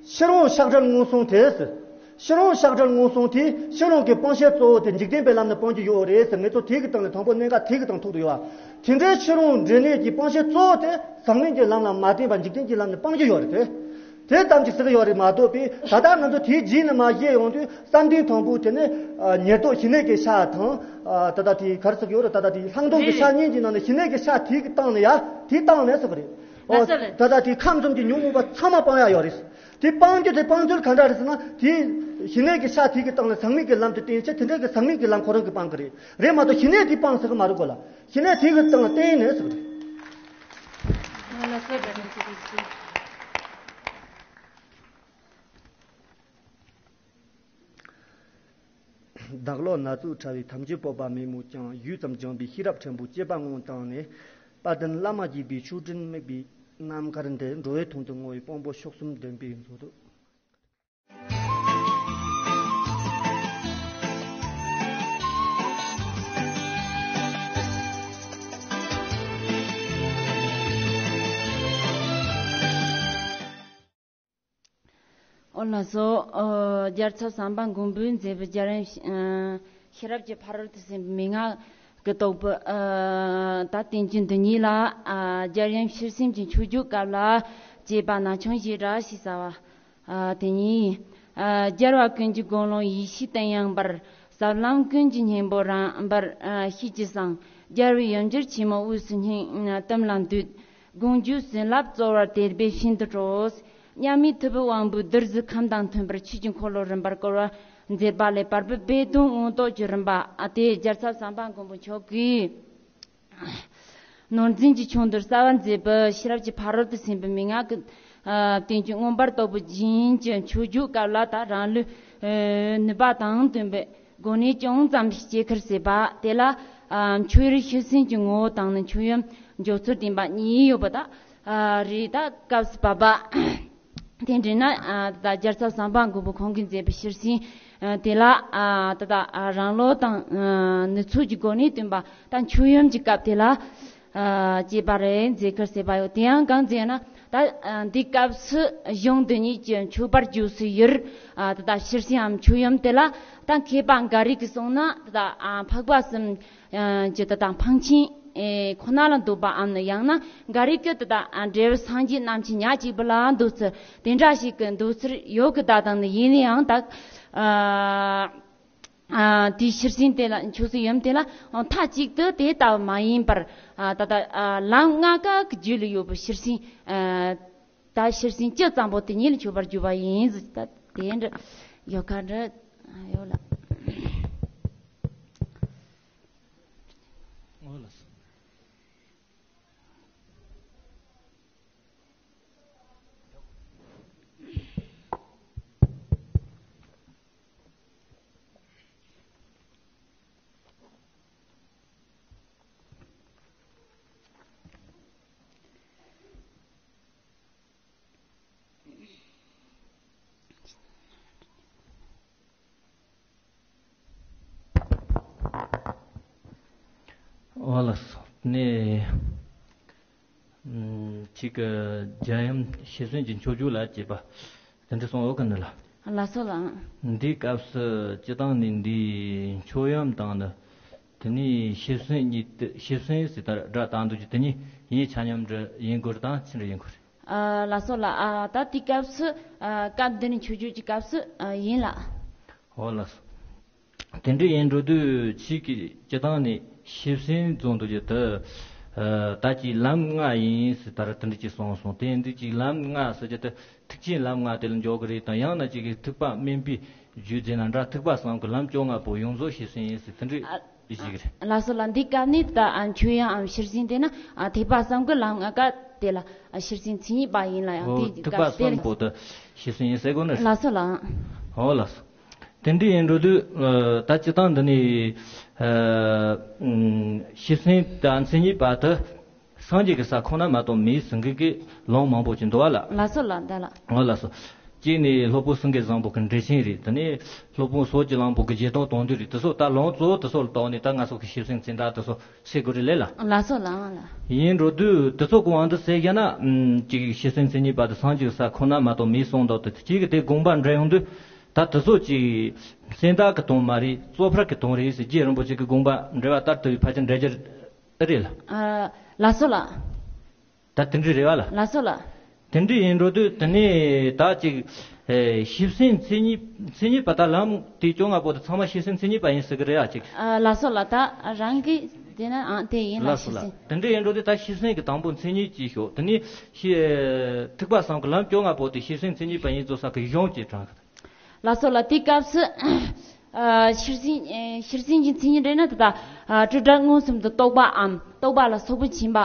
ཕྱི་རོལ་ཤཱཀྱ་མངོན་སུམ་དེ་ཟེར། ཕྱི་རོལ་ཤཱཀྱ་མངོན་སུམ་དེ་ཕྱི་རོལ་གྱི་སྤང་བྱ་གཙོ་བོ་དེ་འཇིག་རྟེན་པའི་ལམ་ནས་སྤང་རྒྱུ་ཡོད་རེད་ཟེར། ངེད་ཚོ་དེ་གི་སྟེང་ནས་དང་པོ་གནད་འགག་དེ་གི་སྟེང་ཐུག་འདུག་ཡོད་བ། དེ་འདྲའི་ཕྱི་རོལ་འབྲས་གནས་ཀྱི་སྤང་བྱ་གཙོ་བོ་དེ་ཟག་མེད་ཀྱི་ལམ་ལ་མ་བརྟེན་པར་འཇིག་རྟེན་གྱི་ལམ་ནས་སྤང་རྒྱུ་ཡོད་རེད་དེ། དེ་ཙམ་ཅིག་ཟེར་གི་ཡོད་རེད་མ་གཏོགས་པའི། ད་ལྟ་ང་ཚོ་དེའི་རྗེས་ནས་མར་བཤད་ཡོང་དུས་བསམ་གཏན་དང་པོ་དེ་ནི་ཉེར་བསྡོགས་ཞི་གནས་ཀྱི་ཤ་དང་། ད་ལྟ་དེ་ག་རེ་ཟེར་གི་ཡོད་རེད། ད་ལྟ་དེ་ལྷག་མཐོང་གི་ཤ་གཉིས་ཀྱི་ནང་ནས་ཞི་གནས་ཀྱི་ཤ་དེ་གི་སྟེང་ནས་ཡ་དེ་བཏང་ནས་ཟེར་གི་རེད། ཨོ། ལགས་སོ། ད་ལྟ་དེ་ཁམས་གསུམ་གྱི་ཉོན་མོངས་པ་ཚང་མ་སྤང་ཡ་ཡོད་རེད། དེ་སྤང་རྒྱུ་དེ་སྤང་ཚུལ་ག་འདྲ་རེད་ཟེར་ན། དེ་ཞི་གནས་ཀྱི་ཤ་དེ་གི་སྟེང་ལ་ཟག་མེད་ཀྱི་ལམ་དུ་བསྟན་བྱས། དེ་འདྲ་གི་ཟག་མེད་ཀྱི་ལམ་ཁོ་རང་གིས་སྤང་གི་རེད། རེད་མ་གཏོགས་ཞི་གནས་དེ་སྤང་ཟེར་གི་མ་རེད་གོ་ལ། ཞི་གནས་དེ་གི་སྟེང་ལ་བརྟེན་ནས་ཟེར་གི་རེད། ལགས་སོ། བདག་བློ་སྣ་ཚོགས་ཕྲ་བའི་ཐམས་ཅད་སྤོབས་པ་མེད་མོད་ཀྱང་། ཡུད་ཙམ་སྦྱངས་པའི་ཤེས་རབ་ཕྲན་བུ་གཅེས་པ་ངང་བཏང་ནས། དཔལ་ལྡན་བླ་མ་དགྱེས་པའི་མཆོག་སྤྲིན་དམིགས་པའི་རྣམ་དཀར་འདི། འགྲོ་བའི་དོན་དུ་བསྔོ་བའི་དཔང་པོ་མཆོག་གསུམ་ལྡན་པའི་མཛོད་དུ། ཨོ་ལགས་སོ། ཨོ། རྒྱལ་ཚབ་བསམ་པ་མགོན་པོས་མཛད་པའི་རྒྱལ་ཡུམ་ཤེས་རབ་ཀྱི་ཕ་རོལ་ཏུ་ཕྱིན་པའི་མན་ངག་གི་དོགས་པ། ཨ། ད་བསྟན་བཅོས་འདི་ཉིད་ལ། ཨ། རྒྱལ་ཡུམ་ཤེར་ཕྱིན་གྱི་མཆོད་བརྗོད་སྐབས་ལ་བཅས་པ་ན་ཆུང་ཞེས་སྒྲ་ཞེས་བྱ་བ། ཨ། དེ་ཉིད། ཨ། རྒྱལ་བ་ཀུན་གྱི་དགོངས་ཀློང་ཡེ་ཤེས་དོན་ཡངས་པར། ཟབ་ལམ་ཀུན་གྱི་སྙིང་པོ་རང་འབར་ཤེས་ཀྱི་སང་། རྒྱལ་བའི་ཡུམ་གྱུར་ཆེན་མོ་དབུས་སུ་སྙིང་གཏུམ་ལ་འདུད། དགོངས་རྒྱུད་བྱིན་རླབས་སྩོལ་བར་དད་པས་ཤིན་ཏུ་སྤྲོ། མཉམ་མེད་ཐུབ་པའི་དབང་པོས་རྡུལ་བཞིན་ཁམས་དང་མཐུན་པར་ཆོས་ཀྱི་འཁོར་ལོ་རིམ་པར་བསྐོར་བར་མཛད་པ་ལས། བར་པའི་སྦས་དོན་མངོན་རྟོགས་ཀྱི་རིམ་པ། ཨ། དེ་རྒྱལ་ཚབ་བསམ་པ་མགོན་པོ་མཆོག་གིས་ནོར་འཛིན་གྱི་ཆུང་དུར་གསལ་བར་མཛད་པའི་ཤེས་རབ་ཀྱི་ཕ་རོལ་ཏུ་ཕྱིན་པའི་མན་ངག་གི། ཨ། བསྟན་བཅོས་མངོན་པར་རྟོགས་པའི་རྒྱན་གྱི་མཆོད་བརྗོད་སྐབས་ལ། ད་རང་ལུས་ནུས་པ་དང་མཐུན་པའི་སྒོ་ནས་ཅུང་ཙམ་ཞིག་ཅེས་ཁར་ཟེར་བ་དེ་ལ། ཨ། མཆོད་ཡུལ་ཤེར་ཕྱིན་གྱི་ངོ་བོ་དང་ནི་མཆོད་ཡུལ་འཇོག་ཚུལ་བསྟན་པ་གཉིས་ཡོད་པ། ད། ཨ། རེད། ད་སྐབས་སུ་བབ་པ་དེ་འདྲ་ན། ཨ། ད་རྒྱལ་ཚབ་བསམ་པ་མགོན་པོ་ཁོང་གིས་མཛད་པའི་ཤེར་ཕྱིན། ཨ། དེ་ལ། ཨ། ད་ད་རང་བློ་དང་། ཨ། ནུས་ཚོད་ཀྱི་སྒོ་ནས་བསྟན་པ། ད་མཆོད་ཡུལ་གྱི་སྐབས་དེ་ལ། ཨ། ཅེས་པ་རེད། མཛད་ཁར་ཟེར་བ་ཡོད། དེ་ཡང་གང་ཟེར་ན། ད། ཨ། འདི་སྐབས་སུ་གཞུང་འདི་ཉིད་ཀྱི་མཆོད་པར་བརྗོད་སའི་ཡུལ། ཨ། ད་ད་ཤེར་ཕྱིན་འམ་མཆོད་ཡུལ་དེ་ལ། ད་མཁས་པ་འགའ་རེ་གིས་གསུངས་ན། ད་ད། ཨ། འཕགས་པ་གསུམ་གྱི་ད་ད་ཕན་ཆད་ཁོ་ན་ལ་འདོད་པའམ་ནི། ཡང་ན་འགའ་རེ་གིས་ད་ད་འབྲས་བུ་སངས་རྒྱས་རྣམ་མཁྱེན་ཉག་གཅིག་པུ་ལ་འདོད་ཚུལ་དེ་འདྲ་ཞིག་གི་འདོད་ཚུལ་ཡོད་གི། ད་དང་ནི་ཡིན་ན་ཡང་ད། ཨ། ཨ། དེའི་ཤེར་ཕྱིན་དེ་ལ། མཆོད་སའི་ཡུལ་དེ་ལ་མཐའ་གཅིག་ཏུ་དེ་ལྟ་བུ་མ་ཡིན་པར། ཨ། ད་ད། ཨ། ལམ་ལྔ་ཀ་གི་རྒྱུད་ལ་ཡོད་པའི་ཤེར་ཕྱིན། ཨ། ད་ཤེར་ཕྱིན་བཅུ་ཙམ་པོ་དེ་ཉིད་ལ་མཆོད་པར་བརྗོད་པ་ཡིན་ཟེར། ད་དེ་འདྲ་ཡོད་ག་འདྲ་ཡོད་ལ། ཨོ་ལགས་སོ། ཨོ་ལགས་སོ། ནས། ཨམ། ཁྱེད་ཀྱིས་རྒྱལ་ཡུམ་ཤེར་ཕྱིན་གྱི་མཆོད་བརྗོད་ལ་བཅས་པ་དེ་འདྲ་གསུངས་ཡོད་གི་ནི་ལ། ལགས་སོ་ལགས། འདིའི་སྐབས་སུ་སྤྱིར་བཏང་ནས་འདིའི་མཆོད་ཡུལ་དང་ནི། དེ་ནས་ཤེར་ཕྱིན་གཉིས་དེ། ཤེར་ཕྱིན་ཟེར་ད་སྒྲ་བཏང་འདུག་ཀྱི་དེ་གཉིས་ཡིན་ཆ་མཉམ་འདྲ་ཡིན་དགོས་རེད་དམ་ཅི་འདྲ་ཡིན་དགོས་རེད། ཨ། ལགས་སོ་ལགས། ཨ། ད་དེའི་སྐབས་སུ། ཨ། སྐབས་འདི་ནི་མཆོད་བརྗོད་ཀྱི་སྐབས་སུ། ཨ། ཡིན་ལགས། ཨོ་ལགས་སོ། དེ་འདྲ་ཡིན་འགྲོ་དུས་ཁྱེད་ཀྱིས་སྤྱིར་བཏང་ནས་ཤེར་ཕྱིན་བརྗོད་འདུག་ཀྱི་དེ། ཨ། ད་ཅིག་ལམ་ལྔ་ཡིན་ཟེར་ད་ར་དེ་འདྲ་ཅིག་གསུངས་སོང་། དེ་འདི་ཅིག་ལམ་ལྔ་ཟེར་གྱི་དེ་ཐེག་ཆེན་ལམ་ལྔ་དེ་ལ་འཇོག་གི་རེད་དམ། ཡང་ན་ཅིག་གིས་ཐེག་པ་དམན་པའི་རྒྱུད་ཟེར་ན་འདྲ། ཐེག་པ་གསུམ་གྱི་ལམ་བཅོ་ལྔ་པོ་ཡོངས་རྫོགས་ཤེར་ཕྱིན་ཡིན་ཟེར་དེ་འདྲ་ཞིག་རེད། ལགས་སོ་ལགས། འདི་སྐབས་ནས་ད། ཨ། མཆོད་ཡུལ་འམ་ཤེར་ཕྱིན་དེ་ན། ཨ། ཐེག་པ་གསུམ་གྱི་ལམ་ལྔ་ཀ་དེ་ལ། ཨ། ཤེར་ཕྱིན་མཚན་ཉིད་པ་ཡིན་ལ། ཡང་། ཨོ། དེའི་ཐེག་པ་སྐབས་དེ་གསུམ་ལ་པོ་དེ་ཤེར་ཕྱིན་ཡིན་ཟེར་དགོས་ནི་རེད། ལགས་སོ་ལགས། ཨོ་ལགས་སོ། དེ་འདྲ་ཡིན་འགྲོ་དུས། ཨ། ད་སྤྱིར་བཏང་འདི་ནས། ཨ། ཨམ། ཤེར་ཕྱིན་དང་མཚན་ཉིད་པ་དེ་སངས་རྒྱས་ཀྱི་ས་ཁོ་ན་མ་གཏོགས་མེད་ཟེར་མཁན་གྱི་ལུང་མང་པོ་ཅིག་འདུག་བ་ལགས། ལགས་སོ་ལགས། འདི་ལ། ཨོ་ལགས་སོ། གཅིག་ནས་སློབ་དཔོན་སེང་གེ་བཟང་པོ་གི་འགྲེལ་ཆེན་རེད། དེ་ནས་སློབ་དཔོན་ཟོར་གྱི་གླང་པོ་གི་རྒྱས་བསྟན་དོན་བསྡུས་རེད། དེ་ཚོ་ད་ལུང་གཙོ་བོ་དེ་ཚོ་ལ་བལྟས་ནས་ད་ང་ཚོ་གི་ཤེར་ཕྱིན་མཚན་གྲགས་དེ་ཚོ་ཟེར་དགོས་རེད་ལས་ལ། ལགས་སོ་ལགས། ཨང་ལགས། ཡིན་འགྲོ་དུས་དེ་ཚོ་གི་དབང་དུ་བྱས་བཞག་ན། ཨམ། གཅིག་ཤེར་ཕྱིན་མཚན་ཉིད་པ་དེ་སངས་རྒྱས་ཀྱི་ས་ཁོ་ན་མ་གཏོགས་མེད་གསུངས་འདུག་དེ་གཅིག་གི་དེ་དགོངས་པ་འགྲེལ་ཡོང་དུས། ད་དེ་ཚོ་ཅིག་སེམས་ཐག་གི་དོན་མ་རེད། བཙོག་ཕར་གི་དོན་རེད་ཟེར། རྗེ་རིན་པོ་ཆེ་གི་དགོངས་པ་འགྲེལ་བ་ལྟར་དུ་ཕལ་ཆེར་འགྲེལ་རྒྱུ་རེད་ལ། ཨ། ལགས་སོ་ལགས། ད་དེ་འདྲ་རེད་བ་ལ། ལགས་སོ་ལགས། དེ་འདྲ་ཡིན་འགྲོ་དུས་དེ་ནས་ད་ཅིག་ཨེ། ཤེར་ཕྱིན་མཚན་ཉིད། མཚན་ཉིད་པ་ད་ལམ་དེ་བཅོ་ལྔ་པོ་དེ་ཚང་མ་ཤེར་ཕྱིན་མཚན་ཉིད་པ་ཡིན་ཟེར་གི་རེད་ཨ་ཅིག་ཨ། ལགས་སོ་ལགས། ད་རང་གིས་བདེན་ན་ཨང་དེ་ཡིན་ལ། ལགས་སོ་ཤེར་ལགས། ཕྱིན། དེ་འདྲ་ཡིན་འགྲོ་དུས་ད་ཤེར་ཕྱིན་གི་དང་པོ་མཚན་ཉིད་ཅིག་ཤོག་དེ་ནས་ཤེ། ཐེག་པ་གསུམ་གི་ལམ་བཅོ་ལྔ་པོ་དེ་ཤེར་ཕྱིན་མཚན་ཉིད་པ་ཡིན་བཟོ་ས་གི་གཞུང་ཅིག་དྲངས། ལགས་སོ་ལགས། དེའི་སྐབས་སུ་ཨ། ཤེར་ཕྱིན། ཨེ། ཤེར་ཕྱིན་གྱི་མཚན་ཉིད་འདྲེས་ན་དེ་དག་ཨ། སྤྲོས་བྲལ་མངོན་སུམ་དུ་རྟོགས་པའམ་རྟོགས་པ་ལ་སོགས་པ་ཕྱིན་པ་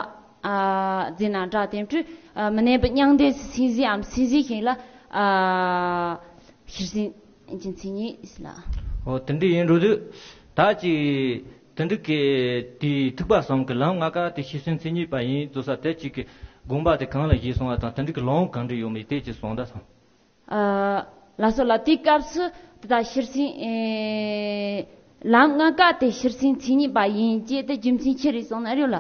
ཨ། ཟེར་ན་འདྲ། དེ་འཕྲོས་ཨ། མི་གནས་པའི་མྱང་འདས་སུ་སེམས་བསྐྱེད་འམ་སེམས་བསྐྱེད་ཤིང་ལ་ཨ། ཤེར་ཕྱིན་གྱི་མཚན་ཉིད་ཟེར་ལ། འོ་དེ་འདྲ་ཡིན་འགྲོ་དུས་ད་ཅིག་དེ་འདྲ་གི་དེའི་ཐེག་པ་གསུམ་གྱི་ལམ་ལྔ་ཀ་དེ་ཤེར་ཕྱིན་མཚན་ཉིད་པ་ཡིན་བཟོ་ས་དེ་ཅིག་གི་དགོངས་པ་དེ་གང་ལ་བཞེས་སོང་བ་དང་། དེ་འདྲ་གི་ལུང་གང་འདྲ་ཡོད་མེད་དེ་ཅིག་གསུངས་ད་སོང་། ཨ། ལགས་སོ་ལགས། དེའི་སྐབས་སུ་དེ་དག་ཤེར་ཕྱིན། ཨེ། ལམ་ལྔ་ཀ་དེ་ཤེར་ཕྱིན་མཚན་ཉིད་པ་ཡིན་ཅེས་དེ་རྒྱུ་མཚན་ཅི་རེད་གསུངས་ན་རེད་ལ།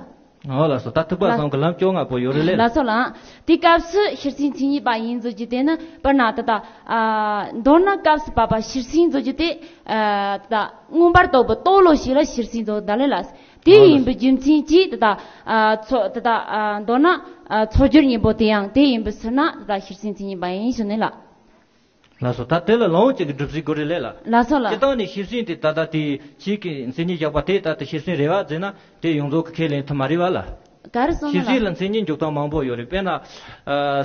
ཨོ་ལགས་སོ། ད་ཐེག་པ་གསུམ་གྱི་ལམ་བཅོ་ལྔ་པོ་ཡོད་རེད་ལེ། ལགས་སོ་ལགས། དེའི་སྐབས་སུ་ཤེར་ཕྱིན་མཚན་ཉིད་པ་ཡིན་བཟོ་རྒྱུ་དེ་ནི་དཔེར་ན་དེ་དག་ཨ། མདོར་ན་སྐབས་སུ་བབ་པ་ཤེར་ཕྱིན་བཟོ་རྒྱུ་དེ་ཨ། དེ་དག་མངོན་པར་རྟོགས་པའི་རྟོགས་བློ་ཞིག་ལ་ཤེར་ཕྱིན་བཟོ་ད་ལེ་ལགས། དེ་ཡིན་པའི་རྒྱུ་མཚན་གྱིས་དེ་དག་ཨ། ཚོགས། དེ་དག་ཨ། མདོར་ན་ཨ། ཚོགས་སྦྱོར་གཉིས་པོ་དེ་ཡང་དེ་ཡིན་པའི་ཕྱིར་ན་དེ་དག་ཤེར་ཕྱིན་མཚན་ཉིད་པ་ཡིན་ཞུ་ནི་ལགས། ལགས་སོ། ད་དེ་ལ་ལུང་གཅིག་གི་སྒྲུབ་ཚུལ་དགོས་རེད་ལེ་ལགས། ལགས་སོ་ལགས། སྤྱིར་བཏང་ནས་ཤེར་ཕྱིན་དེ་ད་ལྟ་དེ་ཁྱེད་ཀྱིས་མཚན་ཉིད་བཞག་པ་དེ་ད་ལྟ་ཤེར་ཕྱིན་རེད་བ་ཟེར་ན་དེ་ཡོངས་རྫོགས་ཀྱི་ཁས་ལེན་ཐུབ་མ་རེད་བ་ལ། ག་རེ་གསུངས་ན་ཤེར་ཕྱིན་ལ་མཚན་ཉིད་འཇོག་སྟངས་མང་པོ་ཡོད་རེད། དཔེར་ན་ཨ།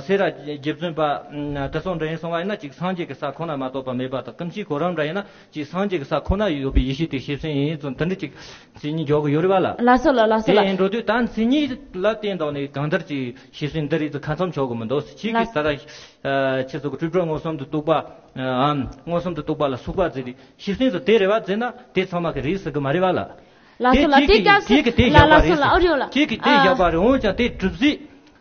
སེ་ར་རྗེ་བཙུན་པ་ཨ། དེ་སོགས་འདྲ་ཡིན་གསུངས་པ་ཡིན་ན་ཅིག་སངས་རྒྱས་ཀྱི་ས་ཁོ་ན་མ་གཏོགས་པ་མེད་པ་དང་། ཀུན་མཁྱེན་གོ་རམས་འདྲ་ཡིན་ན་ཅིག་སངས་རྒྱས་ཀྱི་ས་ཁོ་ན་ཡོད་པའི་ཡེ་ཤེས་དེ་ཤེར་ཕྱིན་ཡིན་ཙང་། དེ་འདྲ་ཅིག་མཚན་ཉིད་འཇོག་གི་ཡོད་རེད་བ་ལ། ལགས་སོ་ལགས། ལགས་སོ་ལགས། དེ་ཡིན་འགྲོ་དུས་ད་མཚན་ཉིད་ལ་བརྟེན་བཏང་ནས་གང་ལྟར་ཅིག་ཤེར་ཕྱིན་འདི་རེད་ཙང་ཁ་མཚམས་འཇོག་གི་མི་འདུག་ཁྱེད་ཀྱིས་ད་ལྟ་ཨ། ཁྱེད་ཚོ་གི་སྤྲོས་བྲལ་མངོན་སུམ་དུ་རྟོགས་པ་ཨམ། མངོན་སུམ་དུ་རྟོགས་པ་ལ་སོགས་པ་ཟེར་ཏེ་ཤེར་ཕྱིན་ཚོ་དེ་རེད་བ་ཟེར་ན་དེ་ཚང་མ་གི་རེད་ཟེར་གི་མ་རེད་བ་ལ། ལགས་སོ་ལགས། དེ་སྐབས་སུ་ཁྱེད་ཀྱིས་དེ་བཞག་པ་རེད་ཟེར། ཁྱེད་ཀྱིས་དེ་བཞག་པ་རེད། འོན་ཀྱང་དེ་སྒྲུབ་ཚུལ་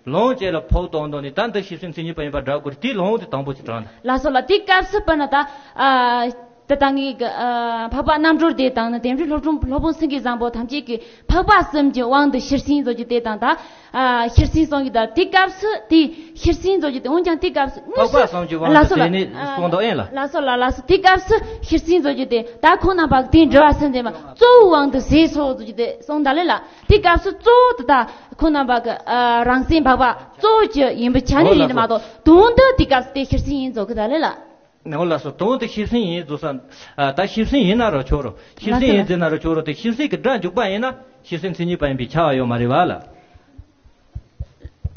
ལུང་བཅས་ལ་ཕོག་བཏང་དོན་ནི་ད་འདི་ཤེར་ཕྱིན་མཚན་ཉིད་པ་ཡིན་པ་འདྲ་དགོས་རེད། དེ་ལུང་དེ་དང་པོ་ཅིག་དྲངས་དང་། ལགས་སོ་ལགས། དེ་སྐབས་སུ་དཔེར་ན་ད་ཨ། དེ་ལྟ་ངེས་ཀྱི་ཨ། འཕགས་པ་རྣམ་གྲོལ་སྡེ་དང་ནི་དེ་འཕྲོས་སློབ་དཔོན་སློབ་དཔོན་སེང་གེ་བཟང་པོ་ཐམས་ཅད་ཀྱིས་འཕགས་པ་གསུམ་གྱི་དབང་དུ་ཤེར་ཕྱིན་བཟོ་རྒྱུ་དེ་དང་ད། ཨ། ཤེར་ཕྱིན་གསུང་གི། ད་དེ་སྐབས་སུ་དེ་ཤེར་ཕྱིན་བཟོ་རྒྱུ་དེ་འོན་ཀྱང་དེ་སྐབས་སུ་དངོས་སུ། འཕགས་པ་གསུམ་གྱི་དབང་དུ་ལགས་སོ་ལགས། བྱས་ནས་གསུངས་འདུག་ཨེ་ལ། ལགས་སོ་ལགས། ལགས་སོ། དེ་སྐབས་སུ་ཤེར་ཕྱིན་བཟོ་རྒྱུ་དེ་ད་ཁོང་རྣམ་པ་དེ་འགྲེལ་བ་སུ་འདེམས་པ་གཙོ་བོའི་དབང་དུ་བྱས་སོ་བཟོ་རྒྱུ་དེ་གསུངས་ད་ལེ་ལགས། དེ་སྐབས་སུ་གཙོ་བོ་དེ་ད་ཁོང་རྣམ་པ་གི་ཨ། རང་སེམས་འཕགས་པ་གཙོ་བོ་ཅིག་ཡིན་པའི་ཆ་ནས་རེད་ནི་མ་གཏོགས་དོན་དུ་དེ་སྐབས་སུ་དེ་ཤེར་ཕྱིན་ཡིན་བཟོ་གི་ད་ལེ་ལགས། ཨོ་ལགས་སོ། དོན་དུ་ཤེར་ཕྱིན་ཡིན་བཟོ་ས། ཨ། ད་ཤེར་ཕྱིན་ཡིན་ན་ར་ཆོག་རོ། ཤེར་ཕྱིན་ཡིན་ཟེར་ན་ར་ཆོག་རོ། དེ་ཤེར་ཕྱིན་གྱི་སྒྲ་འཇུག་པ་ཡིན་ན་ཤེར་ཕྱིན་མཚན་ཉིད་པ་ཡིན་པའི་ཁྱབ་པ་ཡོད་མ་རེད་བ་ལ།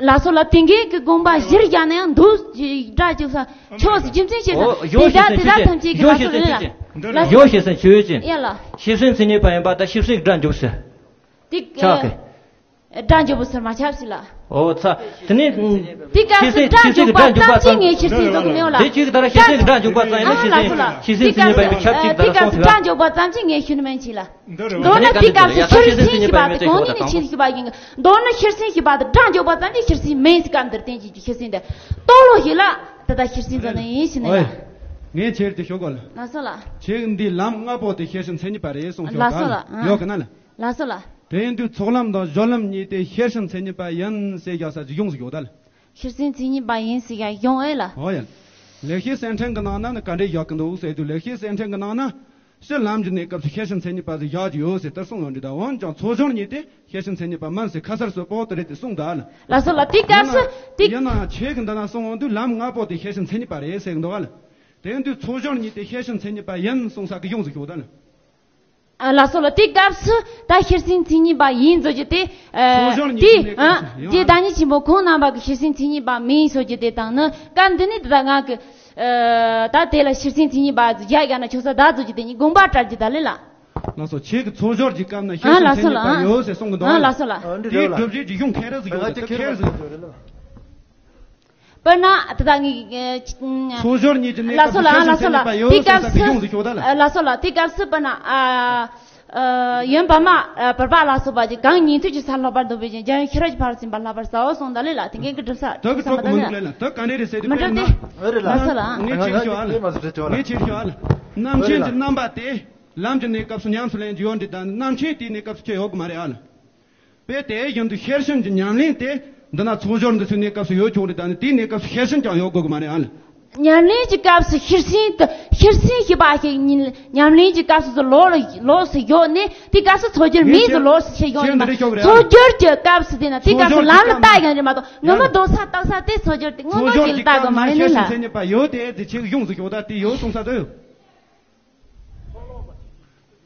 ལགས་སོ་ལགས། དེ་འགའི་གི་དགོངས་པ་གཞིར་བཞག་ན་ཡང་འདུག་སྒྲ་འཇུག་ས་ཆོག་ཟེར། རྒྱུ་མཚན་ཅི་ཟེར། འོ་ཡོད་དེ་ཤེར་ཕྱིན་དེ་དག་ཆོས་ཅན། ཐམས་ཅད་ཀྱི། ཡོད་ལགས་ཤེར་སོ་ཕྱིན་ལགས། ཆོས་ཅན། ལགས་སོ། ཡོད་ཤེར་ཕྱིན་ཆོས་ཅན། ཡ་ལགས། ཤེར་ཕྱིན་མཚན་ཉིད་པ་ཡིན་པ་ད་ཤེར་ཕྱིན་གྱི་སྒྲ་འཇུག་ས། དེ་ཆོག་གི། སྒྲ་འཇུག་པའི་ཚུལ་མ་ཁྱབ་ཞིག་ལ། ཨོ་ཚ། དེ་ནས། དེ་སྐབས་སུ་སྒྲ་འཇུག་པ་ཙམ་གྱིས་ངས་ཤེར་ཕྱིན་བཟོ་གི་མེད་ལ། དེ་ཅིག་ད་ར་ཤེར་ཕྱིན་གྱི་སྒྲ་འཇུག་པ་ཙམ་ཡིན་ན་ཤེར་ཕྱིན་ཤེར་ཕྱིན་མཚན་ཉིད་པ་ཡིན་པའི་ཁྱབ་ཅིག་ད་ར་སོང་ཚུལ་ལ། དེ་སྐབས་སུ་སྒྲ་འཇུག་པ་ཙམ་གྱིས་ངས་ཤེར་ནི་མིན་ཅིག་ལ། མདོར་ན་དེ་སྐབས་སུ་ཤེར་ཕྱིན་ཞེས་པ་དེ་གང་ཡིན་ནི་ཆེས་ཞེས་པ་ཡིན། མདོར་ན་ཤེར་ཕྱིན་ཞེས་པ་དེ་སྒྲ་འཇུག་པ་ཙམ་གྱིས་ཤེར་ཕྱིན་མིན་ཟེར་སྐབས་འདིར་བསྟན་གྱི་ཤེར་ཕྱིན་དེ་རྟོགས་བློ་ཞིག་ལ་དེ་ལྟར་ཤེར་ཕྱིན་བཟོ་ནི་ཡིན་ཞེས་ནས། ངས་ཁྱེད་ཀྱི་ཞོག་གོ་ལ། ལགས་སོ་ལགས། ཁྱེད་འདི་ལམ་ལྔ་པོ་དེ་ཤེར་ཕྱིན་མཚན་ཉིད་པ་རེད་གསུངས་ཞོག་ལགས་སོ་ལགས། ཡོད་གི་ན་ལ། ལགས་སོ་ལགས། དེ་ཡིན་དུས་ཚོགས་ལམ་དང་སྦྱོར་ལམ་གཉིས་དེ་ཤེར་ཕྱིན་མཚན་ཉིད་པ་ཡིན་ཟེར་བཞག་ས་ཅིག་ཡོང་ཟིག་ཡོད་ད་ལ། ཤེར་ཕྱིན་མཚན་ཉིད་པ་ཡིན་ཟེར་ཡང་ཡོང་ཨེ་ལ། ཨོ་ཡ། ལེགས་བཤད་གསེར་ཕྲེང་གི་ནང་ན་ནི་ག་འདྲས་བཞག་གི་འདུག་ཟེར་དུས། ལེགས་བཤད་གསེར་ཕྲེང་གི་ནང་ན་སྤྱིར་ལམ་གྱི་གནས་སྐབས་སུ་ཤེར་ཕྱིན་མཚན་ཉིད་པ་ཟེར་བཞག་གི་ཡོད་ཟེར་ལྟར་གསུངས་ཡོད་འདྲི་ད། འོན་ཀྱང་ཚོགས་སྦྱོར་གཉིས་དེ་ཤེར་ཕྱིན་མཚན་ཉིད་པ་མིན་ཟེར་ཁ་གསལ་གསལ་པོ་དེ་རེད་དེ་གསུངས་ད་ལ། ལགས་སོ་ལགས། དེ་སྐབས་སུ་དེ། ཡིན་ན་ཁྱེད་ཀྱི་འདི་ན་གསུངས་འོང་དུས་ལམ་ལྔ་པོ་དེ་ཤེར་ཕྱིན་མཚན་ཉིད་པ་རེད་ཟེར་གི་འདུག་ཨ་ལ། དེ་ཡིན་དུས་ཚོགས་སྦྱོར་གཉིས་དེ་ཤེར་ཕྱིན་མཚན་ཉིད་པ་ཡིན་གསུངས་ས་གི་ཡོང་ཟིག་ཡོད་ད་ལ། ཨ། ལགས་སོ་ལགས། དེ་སྐབས་སུ་ད་ཤེར་ཕྱིན་མཚན་ཉིད་པ་ཡིན་བཟོ་རྒྱུ་དེ། ཨ། ཚོགས་སྦྱོར་གཉིས་དེ་ཀྱི་གནས་སྐབས་སུ། ཨ། ཡང་རྗེ་བདག་ཉིད་ཆེན་པོ་ཁོང་རྣམ་པ་གི་ཤེར་ཕྱིན་མཚན་ཉིད་པ་མིན་བཟོ་རྒྱུ་དེ་དང་ནི་སྐབས་འདི་ནི་དེ་ད་ང་གི། ཨ། ད་དེ་ལ་ཤེར་ཕྱིན་མཚན་ཉིད་པ་བཞག་ཡ་ན་ཆོག་ས་ད་བཟོ་རྒྱུ་དེ་གཉིས་དགོངས་པ་བཀྲལ་རྒྱུ་ད་ལེ་ལགས། ལགས་སོ། ཁྱེད་ཀྱི་ཚོགས་སྦྱོར་གྱི་སྐབས་ན་ཨ། ཤེར་ཕྱིན་ལགས་སོ་མཚན་ཉིད་པ་ལགས། ཡོད་ཟེར་གསུང་གི་འདུག་ཨ། ཨ། ལགས་སོ་ལགས། ཨ། འདི་དེའི་རེད་ལ། སྒྲུབ་བྱེད་ཀྱི་གཞུང་ཁེ་རེ་ཟིག་ཡོད་ཟེར། ཁེ་རེ་ཟིག་ཡོད་ཟེར། དཔེར་ན་དེ་ད་ངས། ཚོགས་སྦྱོར་གཉིས་ཀྱི་གནས་སྐབས་སུ་ཤེར་ཕྱིན་མཚན་ཉིད་པ་ཡོད་ཟེར་གསུངས་ས་གི་ཡོང་ཟིག་ཤོག་ད་ལ། ལགས་སོ་ལགས། དེ་སྐབས་སུ་དཔེར་ན། ཨ། ཨ། ཡོན་བར་མ། ཨ། བར་པ་ལ་སོགས་པ་ཅིག་གང་ཉན་ཐོས་ཀྱི་སར་ལྷག་པར་འདོད་པའི་ཕྱིར། འཇམ་དབྱངས་ཤེས་རབ་ཀྱི་ཕ་རོལ་ཕྱིན་པ་ལྷག་པར་ཟབ་མོ་གསུངས་ད་ལེ་ལགས། དེ་གན་གྱི་སྒྲུབ་ས་དེ་གི་གྲོགས་པོ་མི་འདུག་ལེ་ལ། དེ་ག་འདྲས་རེད་ཟེར་དུས། མི་འགྲུབ་སྟེ། ལགས་སོ་ལགས། ངས་ཁྱེར་ཤོག་ཨ་ལ། ངས་ཁྱེར་ཤོག་ཨ་ལ། རྣམ་མཁྱེན་གྱི་རྣམ་པ་དེ་ལམ་གྱི་གནས་སྐབས་སུ་ཉམས་སུ་ལེན་རྒྱུ་ཡོད་འདྲི་ད། རྣམ་མཁྱེན་དེའི་གནས་སྐབས་སུ་ཁྱོད་ཡོད་གི་མ་རེད་ཨ་ལ། དཔེ་དེ་བཞིན་དུ་ཤེར་ཕྱིན་གྱི་ཉམས་ལེན་དེ་འདི་ན་ཚོགས་སྦྱོར་འདི་ཚོའི་གནས་སྐབས་སུ་ཡོད་ཆོག་རེད། ད་ནི་དེའི་གནས་སྐབས་སུ་ཤེར་ཕྱིན་ཀྱང་ཡོད་དགོས་ཀྱི་མ་རེད་ཨ་ལ། ཉམས་ལེན་གྱི་སྐབས་སུ་ཤེར་ཕྱིན་དུ་ཤེར་ཕྱིན་ཞེས་པ་ཞིག་ཉིན་ཉམས་ལེན་གྱི་སྐབས་སུ་ལོག་ལ་ལོགས་སུ་ཡོད་ནས་དེ་སྐབས་སུ་མཚོ་སྦྱོར་མེད་ཟེར་ལོགས་སུ་ཕྱིར་ཡོང་ནས་མཚོ་སྦྱོར་གྱི་སྐབས་སུ་དེ་ན་དེ་སྐབས་སུ་ལམ་ལ་བལྟ་ཡང་རེད་མ་གཏོགས་ངོ་མ་རྡོག་ས་རྟགས་ས་དེ་མཚོ་སྦྱོར་དེ་མཚོ་སྔོན་འཇོག་སྦྱོར་གྱི་གྱི་རྟགས་སྐབས་མ་ན་རེད་ཤེར་ཕྱིན་ལ། མཚན་ཉིད་པ་ཡོད་དེ་དེ་ཆེ་ཡོངས་སུ་གྱུར་ད་དེ་ཡོད་གསུངས་ས་དོ།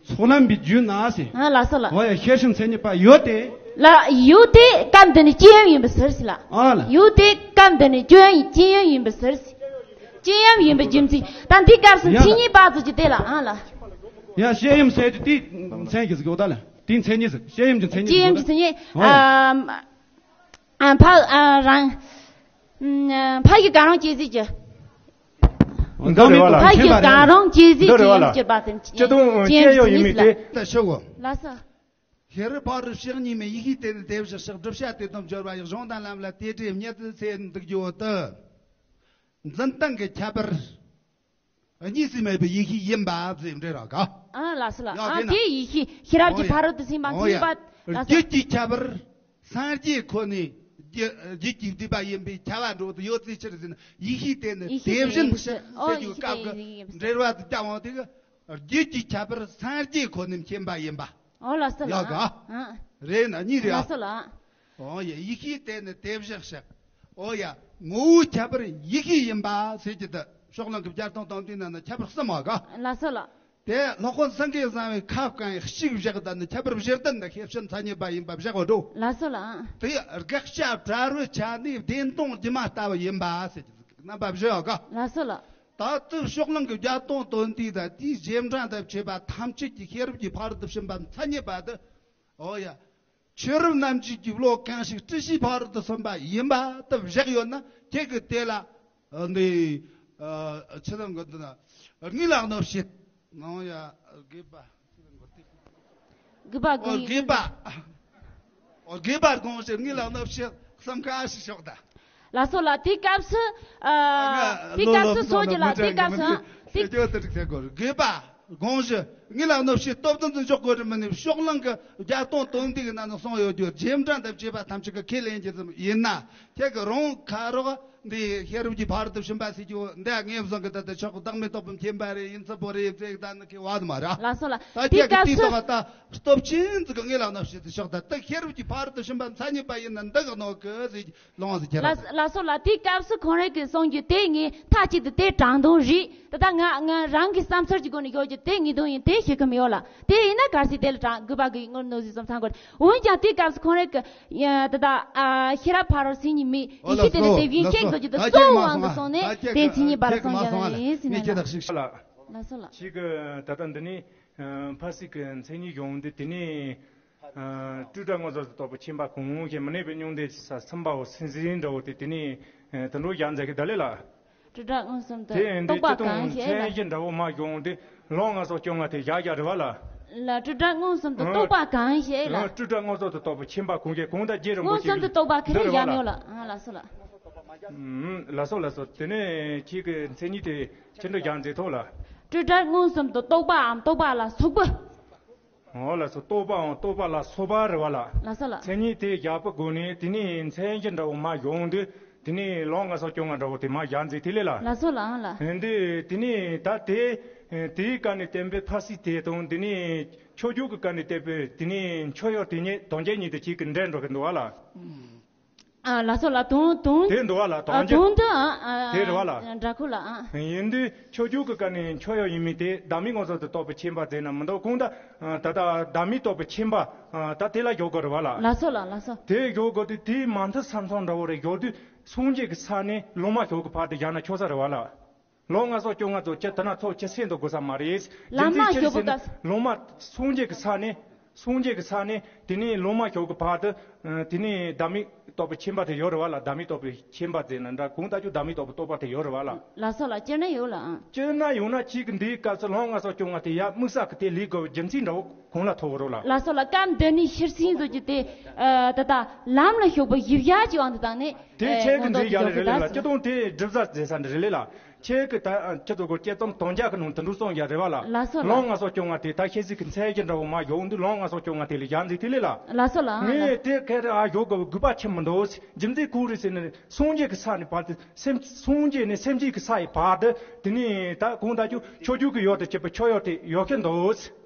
ཚོགས་ལམ་པའི་རྒྱུད་ན་ཟེར། ཨ་ལགས་སོ་ལགས། འོ་ཡ་ཤེར་ཕྱིན་མཚན་ཉིད་པ་ཡོད་དེ། ལ་ཡོད་དེ་སྐབས་འདི་ནི་སྐྱེ་ཡུལ་ཡིན་པའི་ཕྱིར་ཟེར་ལགས། ཨ་ལ། ཡོད་དེ་སྐབས་འདི་ནི་སྐྱེ་ཡུལ་སྐྱེ་ཡུལ་ཡིན་པའི་ཕྱིར་ཟེར། སྐྱེ་ཡུལ་ཡིན་པའི་རྒྱུ་མཚན་ད་འདི་སྐབས་སུ་ཡ་ལ། མཚན་ཉིད་པ་ཚོ་ཅི་སྟེ་ལ་ཨ་ལ། ཡ་ཤེས་ཡུལ་ཟེར་དེ་དེའི་མཚན་གྱི་ཟིག་ཡོད་ད་ལ། དེའི་མཚན་ཉིད་ཟིག་ཤེས་ཡུལ་གྱི་མཚན་ཉིད་སྐྱེ་ཟིག་ཡུལ་ཡོད་གྱི་ད། མཚན་ཉིད་འོ་ཡ། ཨ། ཨ། ཕ། ཨ། རང་། ཨ། ཕ་གི་ག་རང་སྐྱེ་ཟིག་གི་འདི་རེད་བ་ལ། ཕ་གི་ག་རང་སྐྱེ་ཟིག་འདི་རེད་བ་ལ། སྐྱེ་ཡུལ་སྐྱེ་བ་དེ་སྐྱེ་དུང་སྐྱེ་ཡོད་ཡིན་མིན་ཏེ། ད་ཤོག་གོ། ལགས་སོ། ཤེས་རབ་ཕ་རོལ་ཕྱིན་གཉིས་མེད་ཡེ་ཤེས་དེ་ནི་དེ་བཞག་བཞག་བསྒྲུབ་བྱ་དེ་དང་སྦྱོར་བ་ཡི་གཞུང་དང་ལམ་ལ་དེ་འདྲའི་གཉིས་སུ་ཚེ་འདུག་རྒྱུ་བོ་དུ། འཛིན་སྟངས་ཀྱི་ཁྱད་པར། གཉིས་སུ་མེད་པའི་ཡེ་ཤེས་ཡིན་པ་ཟེར་འདྲ་ར་ག་ཨ་ལགས་སོ་ལགས། ཡ་ཨ་དེ་ན། དེ་ཡེ་ཤེས་ཤེས་རབ་ཀྱི་ཨོ་ཡ། ཕ་རོལ་ཏུ་ཕྱིན་པ་ཨོ་ཡ། མཚན་པ་ལགས་སོ། རྒྱུད་ཀྱི་ཁྱད་པར། སངས་རྒྱས་ཁོ་ནས་རྒྱུད་རྒྱུད་ཀྱི་བསྡུས་པ་ཡིན་པའི་ཁྱབ་པ་འགྲོ་དུ་ཡོད་ཚེ་ཕྱིར་ཟིན་ཡེ་ཤེས་དེ་ནི་ཡེ་ཤེས་དེ་བཞིན་དེ་བཞིན་ཟེར་ཨོ་རྒྱུ་ཡེ་ཤེས་སྐབས་དེ་ཀྱི་ཡེ་ཤེས་འགྲེལ་བ་དུ་ཀྱང་འོང་དེ་གི་རྒྱུད་ཀྱི་ཁྱད་པར་སངས་རྒྱས་ཁོ་ནས་མཁྱེན་པ་ཡིན་པ། ཨོ་ལགས་སོ་ཡ་ལགས། ག་ཨ། རེད་ན་གཉིས་རེད་ཨ། ལགས་སོ་ལགས། ཨོ་ཡ་ཡེ་ཤེས་དེ་ནི་དེ་བཞག་བཞག་ཨོ་ཡ་ངོ་བོའི་ཁྱད་པར་ཡེ་ཤེས་ཡིན་པ་ཟེར་གྱི་འདུག་ཕྱོགས་གླང་གི་བརྒྱ་སྟོང་དོན་བསྡུའི་ནང་ན་ཁྱད་པར་གསུམ་མ་ག་ལགས་སོ་ལགས། དེ་སློབ་དཔོན་སེང་གེ་བཟང་བོས་ཁ་བསྐང་གཅིག་བཞག་ད་ནི་ཁྱད་པར་བཞི་ལྡན་ད་ཤེར་ཕྱིན་མཚན་ཉིད་པ་ཡིན་པ་བཞག་པ་འགྲོ། ལགས་སོ་ལགས། དེ་དགག་བྱ་བྲལ་བའི་ཆ་ནས་བདེན་སྟོང་སྒྱུ་མ་ལྟ་བུ་ཡིན་པ་ཟེར་གྱི་འདུག་རྣམ་པ་བཞི་བ་ག་ལགས་སོ་ལགས། ད་དུ་ཕྱོགས་གླང་གི་བརྒྱ་སྟོང་དོན་བསྡུ་ད་དེའི་རྗེས་འབྲང་དང་བཅས་པ་ཐམས་ཅད་ཀྱི་ཤེས་རབ་ཀྱི་ཕ་རོལ་ཏུ་ཕྱིན་པ་མཚན་ཉིད་པ་དེ། ཨོ་ཡ། ཆོས་རབ་རྣམ་འབྱེད་ཀྱི་བློ་གང་ཞིག་སྲིད་ཞིའི་ཕ་རོལ་ཏུ་སོན་པ་ཡིན་པ་དུ་བཞག་ཡོད་ན་ཁྱེད་ཀྱི་དེ་ལ་འདི་ཆི་ལ་འགོད་འདི་ན་དངོས་ལ་གནོད་བྱེད་ནང་ཡ་དགོས་པ་དགོས་པ་དགོས་ཡིན་དགོས་པ་ཨོ་དགོས་པ་དགོངས་ཞེས་དངོས་ལ་གནོད་བྱེད་གསུམ་ཀ་ཞིག་ཤོག་ད། ལགས་སོ་ལགས། དེའི་སྐབས་སུ། ཨ། དེའི་སྐབས་སུ་སོང་གི་ལགས། དེའི་སྐབས་སུ། དེ་ཅོ་དེ་རིགས་ཟེར་དགོས་རེད། དགོས་པ་དགོངས་ཞུ། དངོས་ལ་གནོད་བྱེད་སྟོབས་ལྡན་དུ་འཇོག་དགོས་རེད་མི་ནུས་ཕྱོགས་གླང་གི་བརྒྱ་སྟོང་དོན་བསྡུའི་ནང་ན་གསུངས་ཡོད་རྒྱུ་རྗེས་འབྲང་དང་བཅས་པ་ཐམས་ཅད་ཀྱི་ཁས་ལེན་གྱི་ཙམ་ཡིན་ན་ཁྱེད་ཀྱི་རང་ཁ་རོག་འདི་ཤེས་རབ་ཀྱི་ཕ་རོལ་ཏུ་ཕྱིན་པ་ཟེར་རྒྱུ་འདི་ངས་བཟུང་གི་ད་ལྟ་ཕྱོགས་བདག་མེད་རྟོགས་པའི་མཁྱེན་པ་རེད་ཡིན་ཚུལ་པོ་རེད་ཟེར་ད་ནི་ཁྱེད་བ་དུ་མ་ར། ལགས་སོ་ལགས། ད་དེའི་ཁྱེད་ཀྱི་སྐབས་དེའི་སུ། ཐོག་ད་སྟོབས་ཆེན་ཟིག་གི་དངོས་ལ་གནོད་བྱེད་དུ་ཕྱོགས་ད་ད་ཤེས་རབ་ཀྱི་ཕ་རོལ་ཏུ་ཕྱིན་པ་མཚན་ཉིད་པ་ཡིན་ན་འདི་གི་གནོད་གི་ཟེར་རྒྱུ། ལོང་ཟེར་ཁྱེད་རང་ལགས་ལགས་སོ་ལགས། དེའི་སྐབས་སུ་ཁོང་རང་གིས་གསུང་རྒྱུ་དེ་ངས་མཐའ་གཅིག་ཏུ་དེ་དྲང་དོན་རེད། ད་ལྟ་ང་ང་རང་གི་བསམ་ཚུལ་གྱི་སྒོ་ནས་ཤོད་རྒྱུ་དེ་ངེས་དོན་ཡིན་དེ་ཤེས་ཀྱི་མི་ཡོད་ལ། དེ་ཡིན་ན་གལ་སྲིད་དེ་ལ་དྲང་དགོས་པ་གི་དངོས་གནས་བཟོས་སོང་ཚང་དགོས། འོན་ཀྱང་དེའི་སྐབས་སུ་ཁོང་རང་གི་ཡ་ད་ལྟ་ཨ་ཤེས་རབ་ཕ་རོལ་ཕྱིན་གཉིས་མེད་ཡེ་ཤེས་དེ་ནི་དེ་བཞིན་ཁྱེད་ཚོ་རྒྱུ་དེ་གཙོ་བོའི་དབང་དུ་སོང་ནས་དེ་མཚན་ཉིད་པར་སོང་ཡ་ཡིན་ཟེར་ན་ལགས། ལགས་སོ་ལགས། ཁྱེད་ཀྱི་ད་ལྟ་འདི་ནི་ཕར་ཕྱིན་གྱི་མཚན་ཉིད་ཡོང་དུས་དེ་ནི། སྤྲོས་བྲལ་མངོན་སུམ་དུ་རྟོགས་པའི་ཁྱིམ་པ་གང་ཞིག་མི་གནས་པའི་མྱོང་འདི་ས་གསུམ་པའོ་སེམས་ཅན་འདྲ་བོ་དེ་དེ་ནི་དུད་འགྲོ་ཡ་མཛད་ཀྱི་ད་ལེ་ལ། སྤྲོས་བྲལ་མངོན་སུམ་དུ་དེ་ཡིན་དུས་རྟོགས་པ་གང་ཞིག་ལ། མཚན་གཞི་འདྲ་བོ་མ་ཡོང་དུས་ལོ་ལྔ་སོགས་སྐྱོ་ང་དེ་བཞག་རྒྱ་རི་བ་ལ། ལ་སྤྲོས་བྲལ་མངོན་སུམ་དུ་རྟོགས་པ་གང་ཞིག་ལ། སྤྲོས་བྲལ་མངོན་སུམ་དུ་རྟོགས་པའི་ཁྱིམ་པ་གང་ཞིག་གང་དང་རྗེ་རིན་པོ་ཆེ་མངོན་སུམ་དུ་རྟོགས་པ་ཁེ་རེ་ཡ་མེད་ལ། ལགས་སོ་ལ། ལགས་སོ་ལགས་སོ། དེ་ནས་ཁྱེད་ཀྱི་མཚན་ཉིད་དེ་ཅི་འདྲ་ཡ་མཛད་ཐོག་ལ། སྤྲོས་བྲལ་མངོན་སུམ་དུ་རྟོགས་པའམ་རྟོགས་པ་ལ་སོགས་པ། འོ་ལགས་སོ། རྟོགས་པའང་རྟོགས་པ་ལ་སོགས་པ་རེད་བ་ལ། ལགས་སོ་ལགས། མཚན་ཉིད་དེ་བཞག་པའི་སྒོ་ནས་དེ་ནས་མཚན་གཞི་འདྲ་བོ་མ་ཡོང་དུས་དེ་ནས་ལོ་ལྔ་སོགས་སྐྱོ་ང་འདྲ་བོ་དེ་མ་བཞག་མཛད་དེ་ལས་ལ། ལགས་སོ་ལགས་ལགས། འདི་དེ་ནས་ད་དེ་དེའི་སྐབས་ནས་བསྟན་པའི་ཕ་སྲིད་དེ་དང་དེ་ནས་ཆོས་བརྒྱུད་ཀྱི་སྐབས་ནས་བསྟན་པའི་དེ་ནས་ཆོས་ཡོད་དེ་ཉིད་དོན་རྐྱེན་གཉིས་དེ་གཅིག་གི་འདྲེས་འགྲོ་གི་འདུག་བ་ལ། ཨ་ལགས་སོ་ལགས། དོན་དོན་དེ་འདུག་བ་ལ། ཨ་དོན་དོན་དུ་ཨ་ཨ་དེ་རེད་བ་ལ། འདྲ་ཁུ་ལ་ཨ། ཡིན་དུས་ཆོས་བརྒྱུད་ཀྱི་སྐབས་ནས་ཆོས་ཡོད་ཡིན་མིན་དེ་བདག་མེད་མངོན་སུམ་དུ་རྟོགས་པའི་ཁྱིམ་པ་ཟེར་ན་མི་འདུག་གང་ལྟར་ད་ལྟ་བདག་མེད་རྟོགས་པའི་ཁྱིམ་པ་ད་དེ་ལ་འཇོག་དགོས་རེད་བ་ལ། ལགས་སོ་ལགས་ལགས་སོ། དེ་འཇོག་དགོས་དུས་དེའི་མ་མཐུན་ས་མཚམས་འདྲ་བོ་རེ་འཇོག་དུས་སངས་རྒྱས་ཀྱི་ས་ནས་ལོ་མ་ཞོག་གི་བར་དུ་བཞག་ན་ཆོག་ས་རེད་བ་ལ། ལོ་ལྔ་སོགས་སྐྱོ་ང་ཚོ་ཅི་ད་ན་ཚོ་ཅི་སེམས་དུ་དགོས་ས་མ་རེད། ལམ་མ་རྒྱུ་མཚན་ཅི་ཞོག་ཟེར་ན་ག་ལོ་མ་སངས་རྒྱས་ཀྱི་ས་ནས་སངས་རྒྱས་ཀྱི་ས་ནས་དེ་ནས་ལོ་མ་ཞོག་གི་བར་དུ་དེ་ནས་བདག་མེད་རྟོགས་པའི་ཁྱིམ་པ་དེ་ཡོད་རེད་བ་ལ། བདག་མེད་རྟོགས་པའི་ཁྱིམ་པ་ཟེར་ན་འདྲ་གང་ལྟར་ཀྱང་བདག་མེད་རྟོགས་པའི་རྟོགས་པ་དེ་ཡོད་རེད་བ་ལ། ལགས་སོ་ལགས། སྤྱིར་ན་ཡོད་ལ་ཨང་། སྤྱིར་ན་ཡོད་ན་གཅིག་གི་འདིའི་སྐབས་སུ་ལོ་ལྔ་སོགས་སྐྱོ་ང་དེ་ཡ་དམིགས་བསལ་གྱི་དེ་ལས་དགོས་པའི་རྒྱུ་མཚན་འདྲ་བོ་གང་ལ་ཐུག་རོགས་ལ། ལགས་སོ་ལགས། སྐབས་འདི་ནས་ཤེར་ཕྱིན་བཟོ་རྒྱུ་དེ་ད་ལྟ་ལམ་ལ་ཞུགས་པའི་གཞི་བཞག་གི་དབང་དུ་བཏང་ནས་དེ་ཁྱེད་ཀྱི་འདི་ཡ་ལ་རེད་ལ་སྤྱི་དང་དེ་སྒྲུབ་ས་ཟེར་ས་འདི་རེད་ལ། ཁྱེད་ཀྱི་ད་ཁྱེད་ཚོ་གོ་དཔྱད་རྩོམ་དོན་རྒྱག་གི་ནང་དུ་འགྲོ་སོང་ཡ་རེད་བ་ལ། ལགས་སོ་ལགས། ལོ་ལྔ་བཅུ་ང་དེ་ད་ཤེས་གཟིགས་ཀྱི་མཚན་གྱི་འདྲ་བོ་མ་ཡོང་འདུག་ལོ་ལྔ་བཅུ་ང་དེ་ལ་ཡང་འཛིན་དེ་ལས་ལ། ལགས་སོ་ལགས། ངས་དེ་ཁེ་རེ་ཨ་ཡོད་གི་དགོས་པ་ཆེ་མི་འདུག་རྒྱུ་མཚན་ཁོ་རེ་ཟེར་ནས་སངས་རྒྱས་ཀྱི་ས་ནས་བར་དུ་སེམས་སངས་རྒྱས་ནས་སེམས་ཅན་གྱི་ས་ཡི་བར་དུ་དེ་ནས་ད་གང་ལྟར་ཀྱང་མཆོག་གྱུར་གྱི་ཡུལ་དུ་སྐྱེ་བའི་མཆོག་ཡུལ་དེ་ཡོད་ཀྱི་འདུག་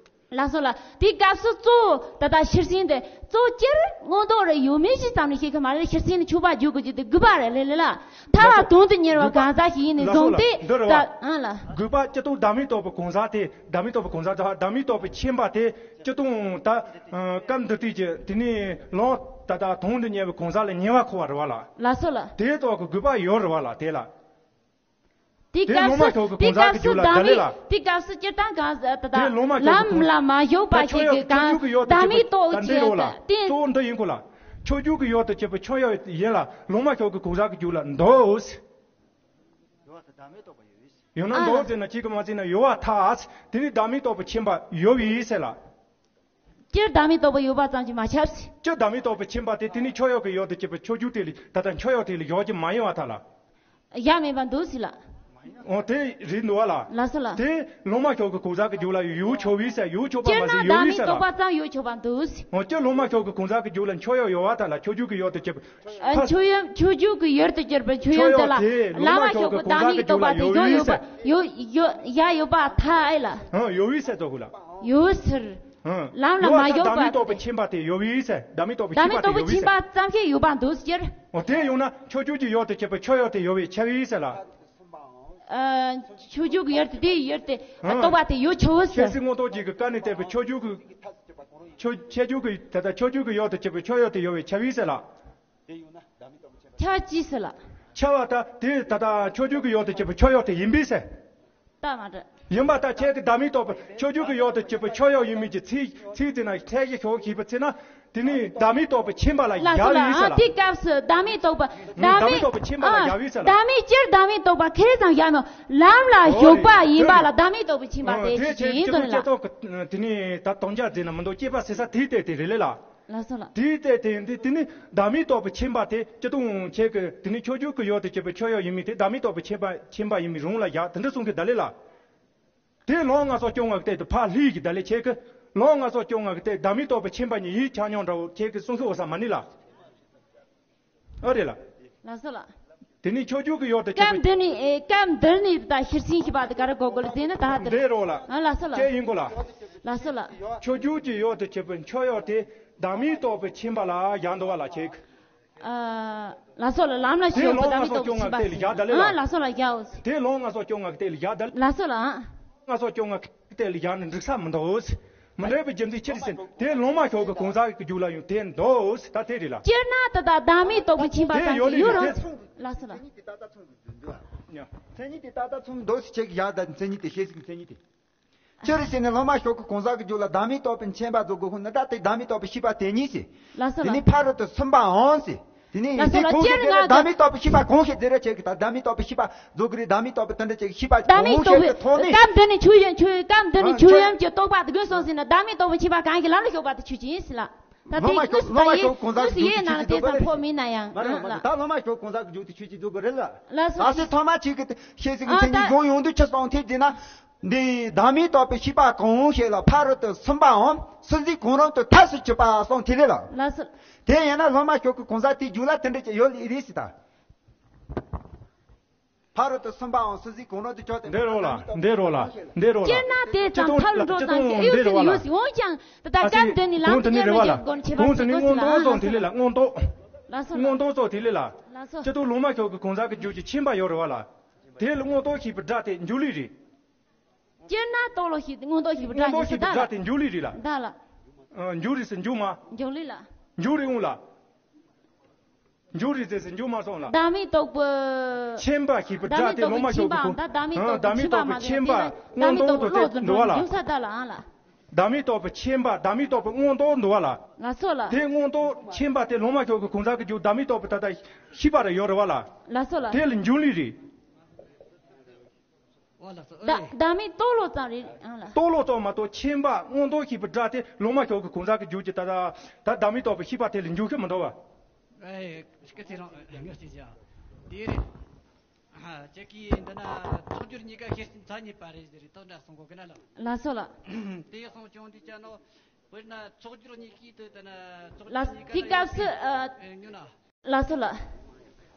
ལགས་སོ་ལགས། དེའི་སྐབས་སུ་གཙོ་བོ་ད་ལྟ་ཤེར་ཕྱིན་དེ་གཙོ་བོ་སྤྱིར་མངོན་རྟོགས་རེ་ཡོད་མེད་ཞིག་ཙམ་ནས་ཤེས་ཀྱི་མ་རེད། ཤེར་ཕྱིན་ནི་མཆོད་པ་རྒྱུ་དགོས་རྒྱུ་དེ་དགོས་པ་རེད་ལེ་ལེ་ལ། ཐར་བ་དོན་དུ་གཉེར་བ་གང་ཟག་ཞིག་ཡིན་ནས་བཟུང་སྟེ། འདི་རེད་བ། ད་ཨང་ལ། དགོས་པ་སྤྱིར་བཏང་བདག་མེད་རྟོགས་པའི་གང་ཟག་དེ་བདག་མེད་རྟོགས་པའི་གང་ཟག་དང་བདག་མེད་རྟོགས་པའི་ཁྱིམ་པ་དེ་སྤྱིར་བཏང་ད་སྐབས་འདི་དུས་ཀྱི་དེ་ནས་ལོ་ད་ལྟ་དོན་དུ་གཉེར་བའི་གང་ཟག་ལ་ཉེ་བར་མཁོ་བ་རེད་བ་ལ། ལགས་སོ་ལགས། དེ་ལྟ་བུ་གི་དགོས་པ་ཡོད་རེད་བ་ལ་དེ་ལ། དེའི་དེ་སྐབས་སློབ་མ་སུ་མཆོག་གི་དེའི་གང་ཟག་སྐབས་གི་སུ་རྒྱུད་ལ་བདག་ད་ལེ་ལ། མེད་དེའི་སྐབས་སུ་སྤྱིར་བཏང་གང་ཟག་ད་དེ་ལྟ་སློབ་མ་མཆོག་གི་ལམ་གང་ལ་མ་ཞུགས་པ་ད་ཞིག་གི་གང་མཆོག་གི་ཡུལ་དུ་བདག་མེད་རྟོགས་ད་འདི་རོ་ལ་ཅན་དེ། གཙོ་བོ་འདི་ཡིན་གོ་ལ། མཆོག་གྱུར་གི་ཡུལ་དུ་སྐྱེས་པའི་མཆོག་ཡུལ་ཡིན་ལ་སློབ་མ་མཆོག་གི་གང་ཟག་གི་རྒྱུད་ལ་འདུག་ཡང་ན་ཨ་འདུག་ཟེར་ན་གཅིག་གི་མ་ཟེར་ན་ཡོད་བ་ཐལ། དེ་ནི་བདག་མེད་རྟོགས་པའི་ཁྱིམ་པ་ཡོད་པའི་ཟེར་ལ། སྤྱིར་བདག་མེད་རྟོགས་པ་ཡོད་པ་ཙམ་གྱིས་མ་ཁྱབ། སྤྱིར་བདག་མེད་རྟོགས་པའི་ཁྱིམ་པ་དེ་དེ་ནི་མཆོག་ཡུལ་གྱི་ཡུལ་དུ་སྐྱེས་པའི་མཆོག་གྱུར་དེ་ལ་ད་ལྟ་མཆོག་ཡུལ་དེ་ལ་ཡོད་ཀྱི་མ་ཡིན་པ་ཐལ་ལ། ཡ་མེད་པ་འདུག་ཟེར་ལ། འོ་དེ་རེད་འདུག་བ་ལ། ལགས་སོ་ལགས། དེ་སློབ་མ་མཆོག་གི་གང་ཟག་གི་རྒྱུད་ལ་ཡོད་ཆོག་པའི་ཟེར་ཡོད་ཆོག་པ་མ་ཟེར་ཡོད་པའི་ཟེར་ལ། སྤྱིར་ན་བདག་མེད་རྟོགས་པ་ཙམ་ཡོད་ཆོག་པ་འདུག་ཟེར། འོ་སྤྱིར་སློབ་མ་མཆོག་གི་གང་ཟག་གི་རྒྱུད་ལ་མཆོག་ཡུལ་ཡོད་བ་ཐལ་ལ། མཆོག་གྱུར་གི་ཡུལ་དུ་སྐྱེས་པའི་ཨ་མཆོག་ཡུལ་མཆོག་གྱུར་གྱི་ཡུལ་དུ་གྱུར་པའི་མཆོག་ཡུལ་དེ་ལ། མཆོག་ཡུལ་བླ་མ་མཆོག་གི་བདག་མེད་རྟོགས་པ་དེ་ཡོད་ཡོད་པ་ཡོད་ཡོད་ཡ་ཡོད་པ་ཐལ་ཨེ་ལ། ཡོད་པའི་ཟེར་དོ་གུ་ལ། ཡོད་ཟེར། ལམ་ལ་མ་ཡོད་པ་བདག་མེད་རྟོགས་པའི་ཁྱིམ་པ་དེ་ཡོད་པའི་ཟེར། བདག་མེད་རྟོགས་པའི་བདག་མེད་རྟོགས་པའི་ཁྱིམ་པ་ཙམ་ཞིག་ཡོད་པ་འདུག་ཟེར། འོ་དེ་ཡོང་ན་མཆོག་གྱུར་གྱི་ཡུལ་དུ་སྐྱེས་པའི་མཆོག་ཡུལ་དེ་ཡོད་པའི་ཁྱབ་པའི་ཟེར་ལ། མཆོག་གྱུར་གྱི་ཡུལ་དེ་དེའི་ཡུལ་དེ་རྟོགས་པ་དེ་ཡོད་ཆོག་ཟེར། ཤེར་ཕྱིན་མངོན་རྟོགས་ཀྱི་བཀའ་ནས་བསྟན་པའི་མཆོག་གྱུར་གྱི། མཆོག་མཆོག་གྱུར་གྱི་ད་ལྟ་མཆོག་གྱུར་གྱི་ཡུལ་དུ་སྐྱེས་པའི་མཆོག་ཡུལ་དེ་ཡོད་པའི་ཁྱབ་པའི་ཟེར་ལ། ཁྱབ་ཅི་ཟེར་ལ། ཁྱབ་པ་ད་དེ་ད་ལྟ་མཆོག་གྱུར་གྱི་ཡུལ་དུ་སྐྱེས་པའི་མཆོག་ཡུལ་དེ་ཡིན་པས་ཟེར། ད་མ་རེད། ཡིན་པ་ད་ཁྱེད་ཀྱི་བདག་མེད་རྟོགས་པའི་མཆོག་གྱུར་གྱི་ཡུལ་དུ་སྐྱེས་པའི་མཆོག་ཡུལ་ཡིན་མིན་གྱི་ཚིག་ཚིག་དེ་ན་ཁྲལ་གྱི་ཤོག་ཞིག་པ་ཚེ་ན། དེ་ནི་བདག་མེད་རྟོགས་པའི་ཁྱིམ་པ་ལ་ལགས་སོ་ཡ་ལ་ཡིན་ཟེར་ཨ་ལ། དེའི་སྐབས་སུ་བདག་མེད་རྟོགས་པ་བདག་མེད་བདག་མེད་རྟོགས་པའི་ཁྱིམ་པ་ལ་ཡ་ཡིན་ཟེར་ལ། བདག་མེད་སྤྱིར་བདག་མེད་རྟོགས་པ་ཁེ་ལས་ཙམ་ཡ་མོ་ལམ་ལ་ཞོགས་པ་ཡིན་པ་ལ་བདག་མེད་རྟོགས་པའི་ཁྱིམ་པ་དེ་ཞིག་ཡིན་དོན་ལ། དེ་ནི་ད་དོན་རྒྱག་དེ་ནི་ད་དོན་རྒྱག་དེ་ནི་ད་དོན་རྒྱག་དེ་ན་མི་འདུག་སྐྱེས་པ་ཟེར་ས་དེའི་སྟེང་དེ་རེད་ལེ་ལ། ལགས་སོ་ལགས། དེའི་སྟེང་དེ་ཡིན་དུས་དེ་ནི་བདག་མེད་རྟོགས་པའི་ཁྱིམ་པ་དེ་སྤྱིར་བཏང་ཁྱེད་ཀྱི་དེ་ནི་མཆོག་གྱུར་གྱི་ཡུལ་དུ་སྐྱེས་པའི་མཆོག་ཡུལ་ཡིན་མིན་དེ་བདག་མེད་རྟོགས་པའི་ཁྱིམ་པ་ཁྱིམ་པ་ཡིན་མིན་རུང་ལ་ཡ་དེ་འདྲ་གསུང་གི་ད་ལེ་ལ། དེ་ལོ་ལྔ་བཅུ་ང་གི་སྟེང་དུ་ཕར་ལྷིས་ཀྱི་ད་ལེ་ཁྱེད་ཀྱི་ལོ་ལྔ་བཅུ་ང་གི་སྟེང་བདག་མེད་རྟོགས་པའི་ཁྱིམ་པ་ཉིད་ཡིད་ཆགས་མྱོང་འདྲ་བོ་ཁྱེད་ཀྱི་གསུང་གི་འོ་ས་མ་ནི་ལ། ཨ་རེད་ལ། ལགས་སོ་ལགས། དེ་ནི་མཆོག་གྱུར་གྱི་ཡུལ་དུ་སྐྱེས་སྐབས་པའི་འདི་ནི་ཨེ་སྐབས་འདི་ནི་ད་ཤེར་ཕྱིན་ཞེས་པ་དེ་ག་རེ་གོ་དགོས་ལ་ཟེར་ན་ད་དེ་འདི་རོ་ལ། ཨ་ལགས་སོ་ལགས། ཁྱེད་ཡིན་གོ་ལ། ལགས་སོ་ལགས། མཆོག་གྱུར་གྱི་ཡུལ་དུ་སྐྱེས་པའི་མཆོག་ཡུལ་དེ་བདག་མེད་རྟོགས་པའི་ཁྱིམ་པ་ལ་ཡང་འདུག་བ་ལ་ཁྱེད། ཨ་ལགས་སོ་ལགས། ལམ་ལ་དེ་ཞོགས་པ་ལོ་བདག་མེད་ལྔ་བཅུ་རྟོགས་པའི་ཁྱིམ་པ་ང་ཟེར། ལ་ཡ་ད་ལེ་ལ། ཨ་ལགས་སོ་ལགས་ཡའོ། དེ་ལོ་ལྔ་བཅུ་ང་གི་སྟེང་ལ་ཡ་ད་ལེ། ལགས་སོ་ལགས། ལྔ་བཅུ་ང་གི་སྟེང་ལ་ཡ་ནི་འགྲིག་ས་མི་འདུག་མི་འགྲིག་པའི་རྒྱུ་མཚན་ཅི་རེད་ཟེར་ན་དེ་ལོ་མ་ཞོགས་ཀྱི་གང་ཟག་གི་རྒྱུད་ལ་ཡང་དེ་འདུག་ད་དེ་རེད་ལ། སྤྱིར་ན་ད་ལྟ་བདག་མེད་རྟོགས་པའི་ཁྱིམ་པ་དེ་ཙམ་ཡོད་ཞིག་ཡོད་རེད་རུང་། དེ། ལགས་སོ་ལགས། མཚན་ཉིད་དེ་ཏག་ཏག་མཚུངས་ཀྱི་འདུག་ཡ། མཚན་ཉིད་དེ་ཏག་ཏག་མཚུངས་འདུག་ཟེར་ཁྱེད་ཀྱི་ཡ་ད་མཚན་ཉིད་དེ་ཤེས་ཟིན་གྱི་མཚན་ཉིད་དེ། ཅི་རེད་ཟེར་ན་སློབ་མ་ཞོགས་ཀྱི་གང་ཟག་གི་རྒྱུད་ལ་བདག་མེད་རྟོགས་པའི་མཁྱེན་པ་རྫོགས་དགོས་ཁོ་ན་ད་དེ་བདག་མེད་རྟོགས་པའི་ཤེས་པ་དེ་ཉིད་ཟེར། ལགས་སོ་དེ་ནི་ལགས། ཕ་རོལ་ཏུ་སུན་པའམ་ཟེར། དེ་ནི་ལགས་སོ་ཡིན་ལགས། དུས་གང་ཞིག་དེ་ལ་བདག་མེད་རྟོགས་པའི་ཤེས་པ་གང་ཞིག་དེ་རེད་ཁྱེད་ཀྱི་ད་བདག་མེད་རྟོགས་པའི་ཤེས་པ་རྫོགས་ཀྱི་རེད། བདག་མེད་རྟོགས་པའི་དེ་འདྲ་ཅིག་ཤེས་པ་བདག་མེད་གང་རྟོགས་ཞིག་པའི་གི་ཐོག་ནས། སྐབས་འདི་ནི་ཆོས་ཡིན་ཆོས་སྐབས་འདི་ནི་ཨ་ཆོས་ཆོས་ཡིན་གྱི་རྟོགས་པ་དེ་ཀུན་སོང་ཟིན་ན་བདག་མེད་རྟོགས་པའི་ཤེས་པ་གང་གི་ལམ་ལ་ཞོགས་པ་དེ་ཆོས་ཅན་ཟེར་ལ། ད་སློབ་དེ་མ་ཞོགས་དངོས་སུ་སློབ་མ་ད་ཡེ་ཞོགས་གང་ཟག་དངོས་སུ་གི་ཡེ་རྒྱུད་ནང་ལ་ཀྱི་དེ་ཆོས་ཅན་ཙམ་རྫོགས་པ་རེད། ཕོ་མིན་ན་ཡང་མ་རེད་མ་རེད། ད་སློབ་མ་ཞོགས་གང་ཟག་གི་རྒྱུད་དེ་ཆོས་ཅན་རྫོགས་པ་རེད་ལ། ལགས་སོ། ད་སེ་ཐོག་མ་ཆེ་གི་ཤེས་ཟིན་གི་ཨ་མཚན་ཉིད་ད་གཞུང་ཡོང་དུས་ཆུ་སོང་ཐེབས་ཀྱི་ན། འདི་བདག་མེད་རྟོགས་པའི་ཤེས་པ་གང་ཞིག་ལ་ཕ་རོལ་ཏུ་སུན་པའམ་སྲིད་རྩེའི་གང་རུང་དུ་ཐལ་ཞིང་འཆུགས་པ་སོང་དེ་ལས་ལ། ལགས་སོ། དེ་ཡིན་ན་སློབ་མ་ཞོགས་ཀྱི་གང་ཟག་དེའི་རྒྱུད་ལ་དེ་འདྲ་ཅིག་ཡོད་ལེ་རེད་ཟེར་ད། ཕ་རོལ་ཏུ་སུན་པའམ་སྲིད་རྩེའི་གང་རུང་དུ་ཆགས་ཏེ། འདི་རོ་ལ་འདི་རོ་ལ་འདི་རོ་ལ། སྤྱིར་ན་དེ་ཙམ་ཐལ་འགྲོ་ཙམ་ཞིག་ཨེ་ཡོད་ཀྱི་ཡོད་ཟེར་འོང་ཀྱང་དེ་ལྟར་སྐབས་འདི་ནི་ལམ་དུ་གཉེར་བའི་སྒོ་ནས་ཁྱད་པར་ཆེ་བ་ཟེར་ལ། ལགས་སོ་ལགས། མངོན་རྟོགས་ཙམ་དེ་ལས་ལ་མངོན་རྟོགས། ལགས་སོ་ལགས། མངོན་རྟོགས་ཙམ་དེ་ལས་ལ། ལགས་སོ། སྤྱིར་བཏང་སློབ་མ་ཞོགས་ཀྱི་གང་ཟག་གི་རྒྱུད་ཀྱི་མཁྱེན་པ་ཡོད་རེད་བ་ལ། དེ་ལ་མངོན་རྟོགས་ཞེས་པའི་སྒྲ་དེ་འཇུག་ལུགས་རེད། སྤྱིར་ན་རྟོགས་ལོ་ཞེས་མངོན་རྟོགས་ཞེས་པའི་སྒྲ་དེ་ཞེས་ད་ལ། མངོན་རྟོགས་ཞེས་པའི་སྒྲ་དེ་འཇུག་ལུགས་རེད་ལ། ད་ལ། ཨ། འཇུག་རེད་ཟེར་འཇུག་མ། འཇུག་ལུགས་ལ། འཇུག་རེད་འོང་ལ། འཇུག་རེད་ཟེར་ཟེར་འཇུག་མ་སོང་ལ། བདག་མེད་རྟོགས་པའི། མཁྱེན་པ་ཞེས་པའི་སྒྲ་དེ་སློབ་མ་ཞོགས་ཀྱི་གང་། བདག་མེད་རྟོགས་པའི་མཁྱེན་པ་མ་ཟད་དེ་བདག་མེད་རྟོགས་པའི་བློ་ཙམ་འདུག་བ་ལ། འཇུག་ས་ད་ལ་ཨང་ལ། བདག་མེད་རྟོགས་པའི་མཁྱེན་པ་བདག་མེད་རྟོགས་པའི་མངོན་རྟོགས་འདུག་བ་ལ། ལགས་སོ་ལགས། དེ་མངོན་རྟོགས་མཁྱེན་པ་དེ་སློབ་མ་ཞོགས་ཀྱི་གང་ཟག་གི་རྒྱུད་བདག་མེད་རྟོགས་པའི་ད་ལྟ་ཤེས་པ་རེ་ཡོད་རེད་བ་ལ། ལགས་སོ་ལགས། དེ་ལ་འཇུག་ལུགས་རེད། ཨོ་ལགས་སོ། ད་ཨེ། བདག་མེད་རྟོགས་ལོ་ཙམ་རེད་ཨང་ལ། རྟོགས་ལོ་ཙམ་མ་གཏོགས་མཁྱེན་པ་མངོན་རྟོགས་ཞེས་པའི་སྒྲ་དེ་སློབ་མ་ཞོགས་ཀྱི་གང་ཟག་གི་རྒྱུད་ཀྱི་ད་ད་ད་བདག་མེད་རྟོགས་པའི་ཤེས་པ་དེ་ལ་འཇུག་ཤེས་མི་འདུག་བ། ཨེ། སྐད་ཆ་རང་ཡང་ཡང་ཞིག་བྱ། དེ་རེད། ཁྱེད་ཀྱིས་འདི་ན་ཚོགས་སྦྱོར་གཉིས་ཀ་ཤེར་ཕྱིན་མཚན་ཉིད་པ་རེད་ཟེར་རེད། དོན་འདྲ་གསུང་གོ་གི་ན་ལགས། ལགས་སོ་ལགས། དེ་གསུང་བྱུང་དུས་ཀྱང་ནོ། དཔེར་ན་ཚོགས་སྦྱོར་གཉིས་ཀའི་དུ་དེ་ན་ཚོགས་ལགས། སྦྱོར་གཉིས་ཀ་དེ་ན་གལ་སྲིད་ཨ། ཨེ། ཉོ་ན། ལགས་སོ་ལགས།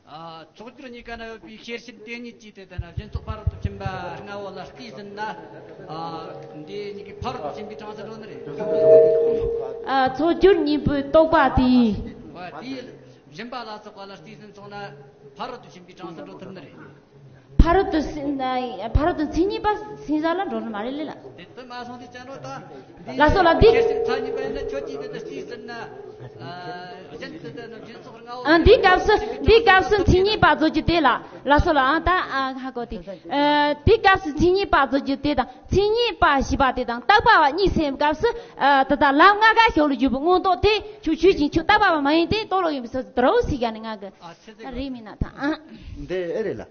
ཨ། ཚོགས་སྦྱོར་གཉིས་ཀ་ན་ཡོད་པའི་ཤེར་ཕྱིན་དེ་ཉིད་ཀྱིས་དེ་དེ་ན་སྦྱིན་སོགས་ཕ་རོལ་ཏུ་ཕྱིན་པ་ལྔ་བོ་ལ་བལྟས་ཟིན་ན། ཨ། འདི་གཉིས་ཀྱི་ཕ་རོལ་ཏུ་ཕྱིན་པའི་གྲངས་སུ་འགྲོ་ནི་རེད། ཨ། ཚོགས་སྦྱོར་གཉིས་པོའི་རྟོག་པ་དེ། ཨ། དེའི་སྦྱིན་པ་ལ་སོགས་པ་ལ་བལྟས་ཟིན་སོང་ན་ཕ་རོལ་ཏུ་ཕྱིན་པའི་གྲངས་སུ་འགྲོ་ཐུབ་ནི་རེད། ཕ་རོལ་ཏུ་ཕྱིན་ན་ཕ་རོལ་ཏུ་མཚན་ཉིད་པ་ཕྱིན་ས་ལ་འགྲོ་ནི་མ་རེད་ལེ་ལགས། དེ་ལྟར་མ་སོང་དུས་ཀྱང་ནོ་ད། ལགས་སོ་ལགས། འདི། ཤེར་ཕྱིན་མཚན་ཉིད་པ་ཡིན་ན་ཁྱོད་ཀྱིས་དེ་ལྟར་བལྟས་ཟིན་ན། ཨ། གཞན་དུ་ལྡན་ན་སྦྱིན་སོགས་ལྔ་བོ། ཨ། འདིའི་སྐབས་སུ་འདིའི་སྐབས་སུ་མཚན་ཉིད་པ་བཟོ་རྒྱུ་དེ་ལ། ལགས་སོ་ལགས། ཨ། ད། ཨ། ཧ་གོ་དེ། ཨ། དེའི་སྐབས་སུ་མཚན་ཉིད་པ་བཟོ་རྒྱུ་དེ་དང་མཚན་ཉིད་པ་ཞེས་པ་དེ་དང་རྟག་པ་བ་གཉིས་སེམས་སྐབས་སུ། ཨ། ད་ལྟ་ལམ་ལྔ་ཀ་ཞོག་ལ་བརྒྱུད་པའི་མངོན་རྟོགས་དེ་ཆོས་ཆོས་ཅན་ཆོས་རྟག་པ་བ་མ་ཡིན་ཏེ་རྟོགས་ལོག་ཡིན་པའི་སོ་སོ་དུ་ར་བོ་སི་ག་ནི་ང་གི། ཨ། ཚེ་ཚེ་རེད་མིན་ན་ད། ཨ། འདི་ཨེ་རེད་ལ།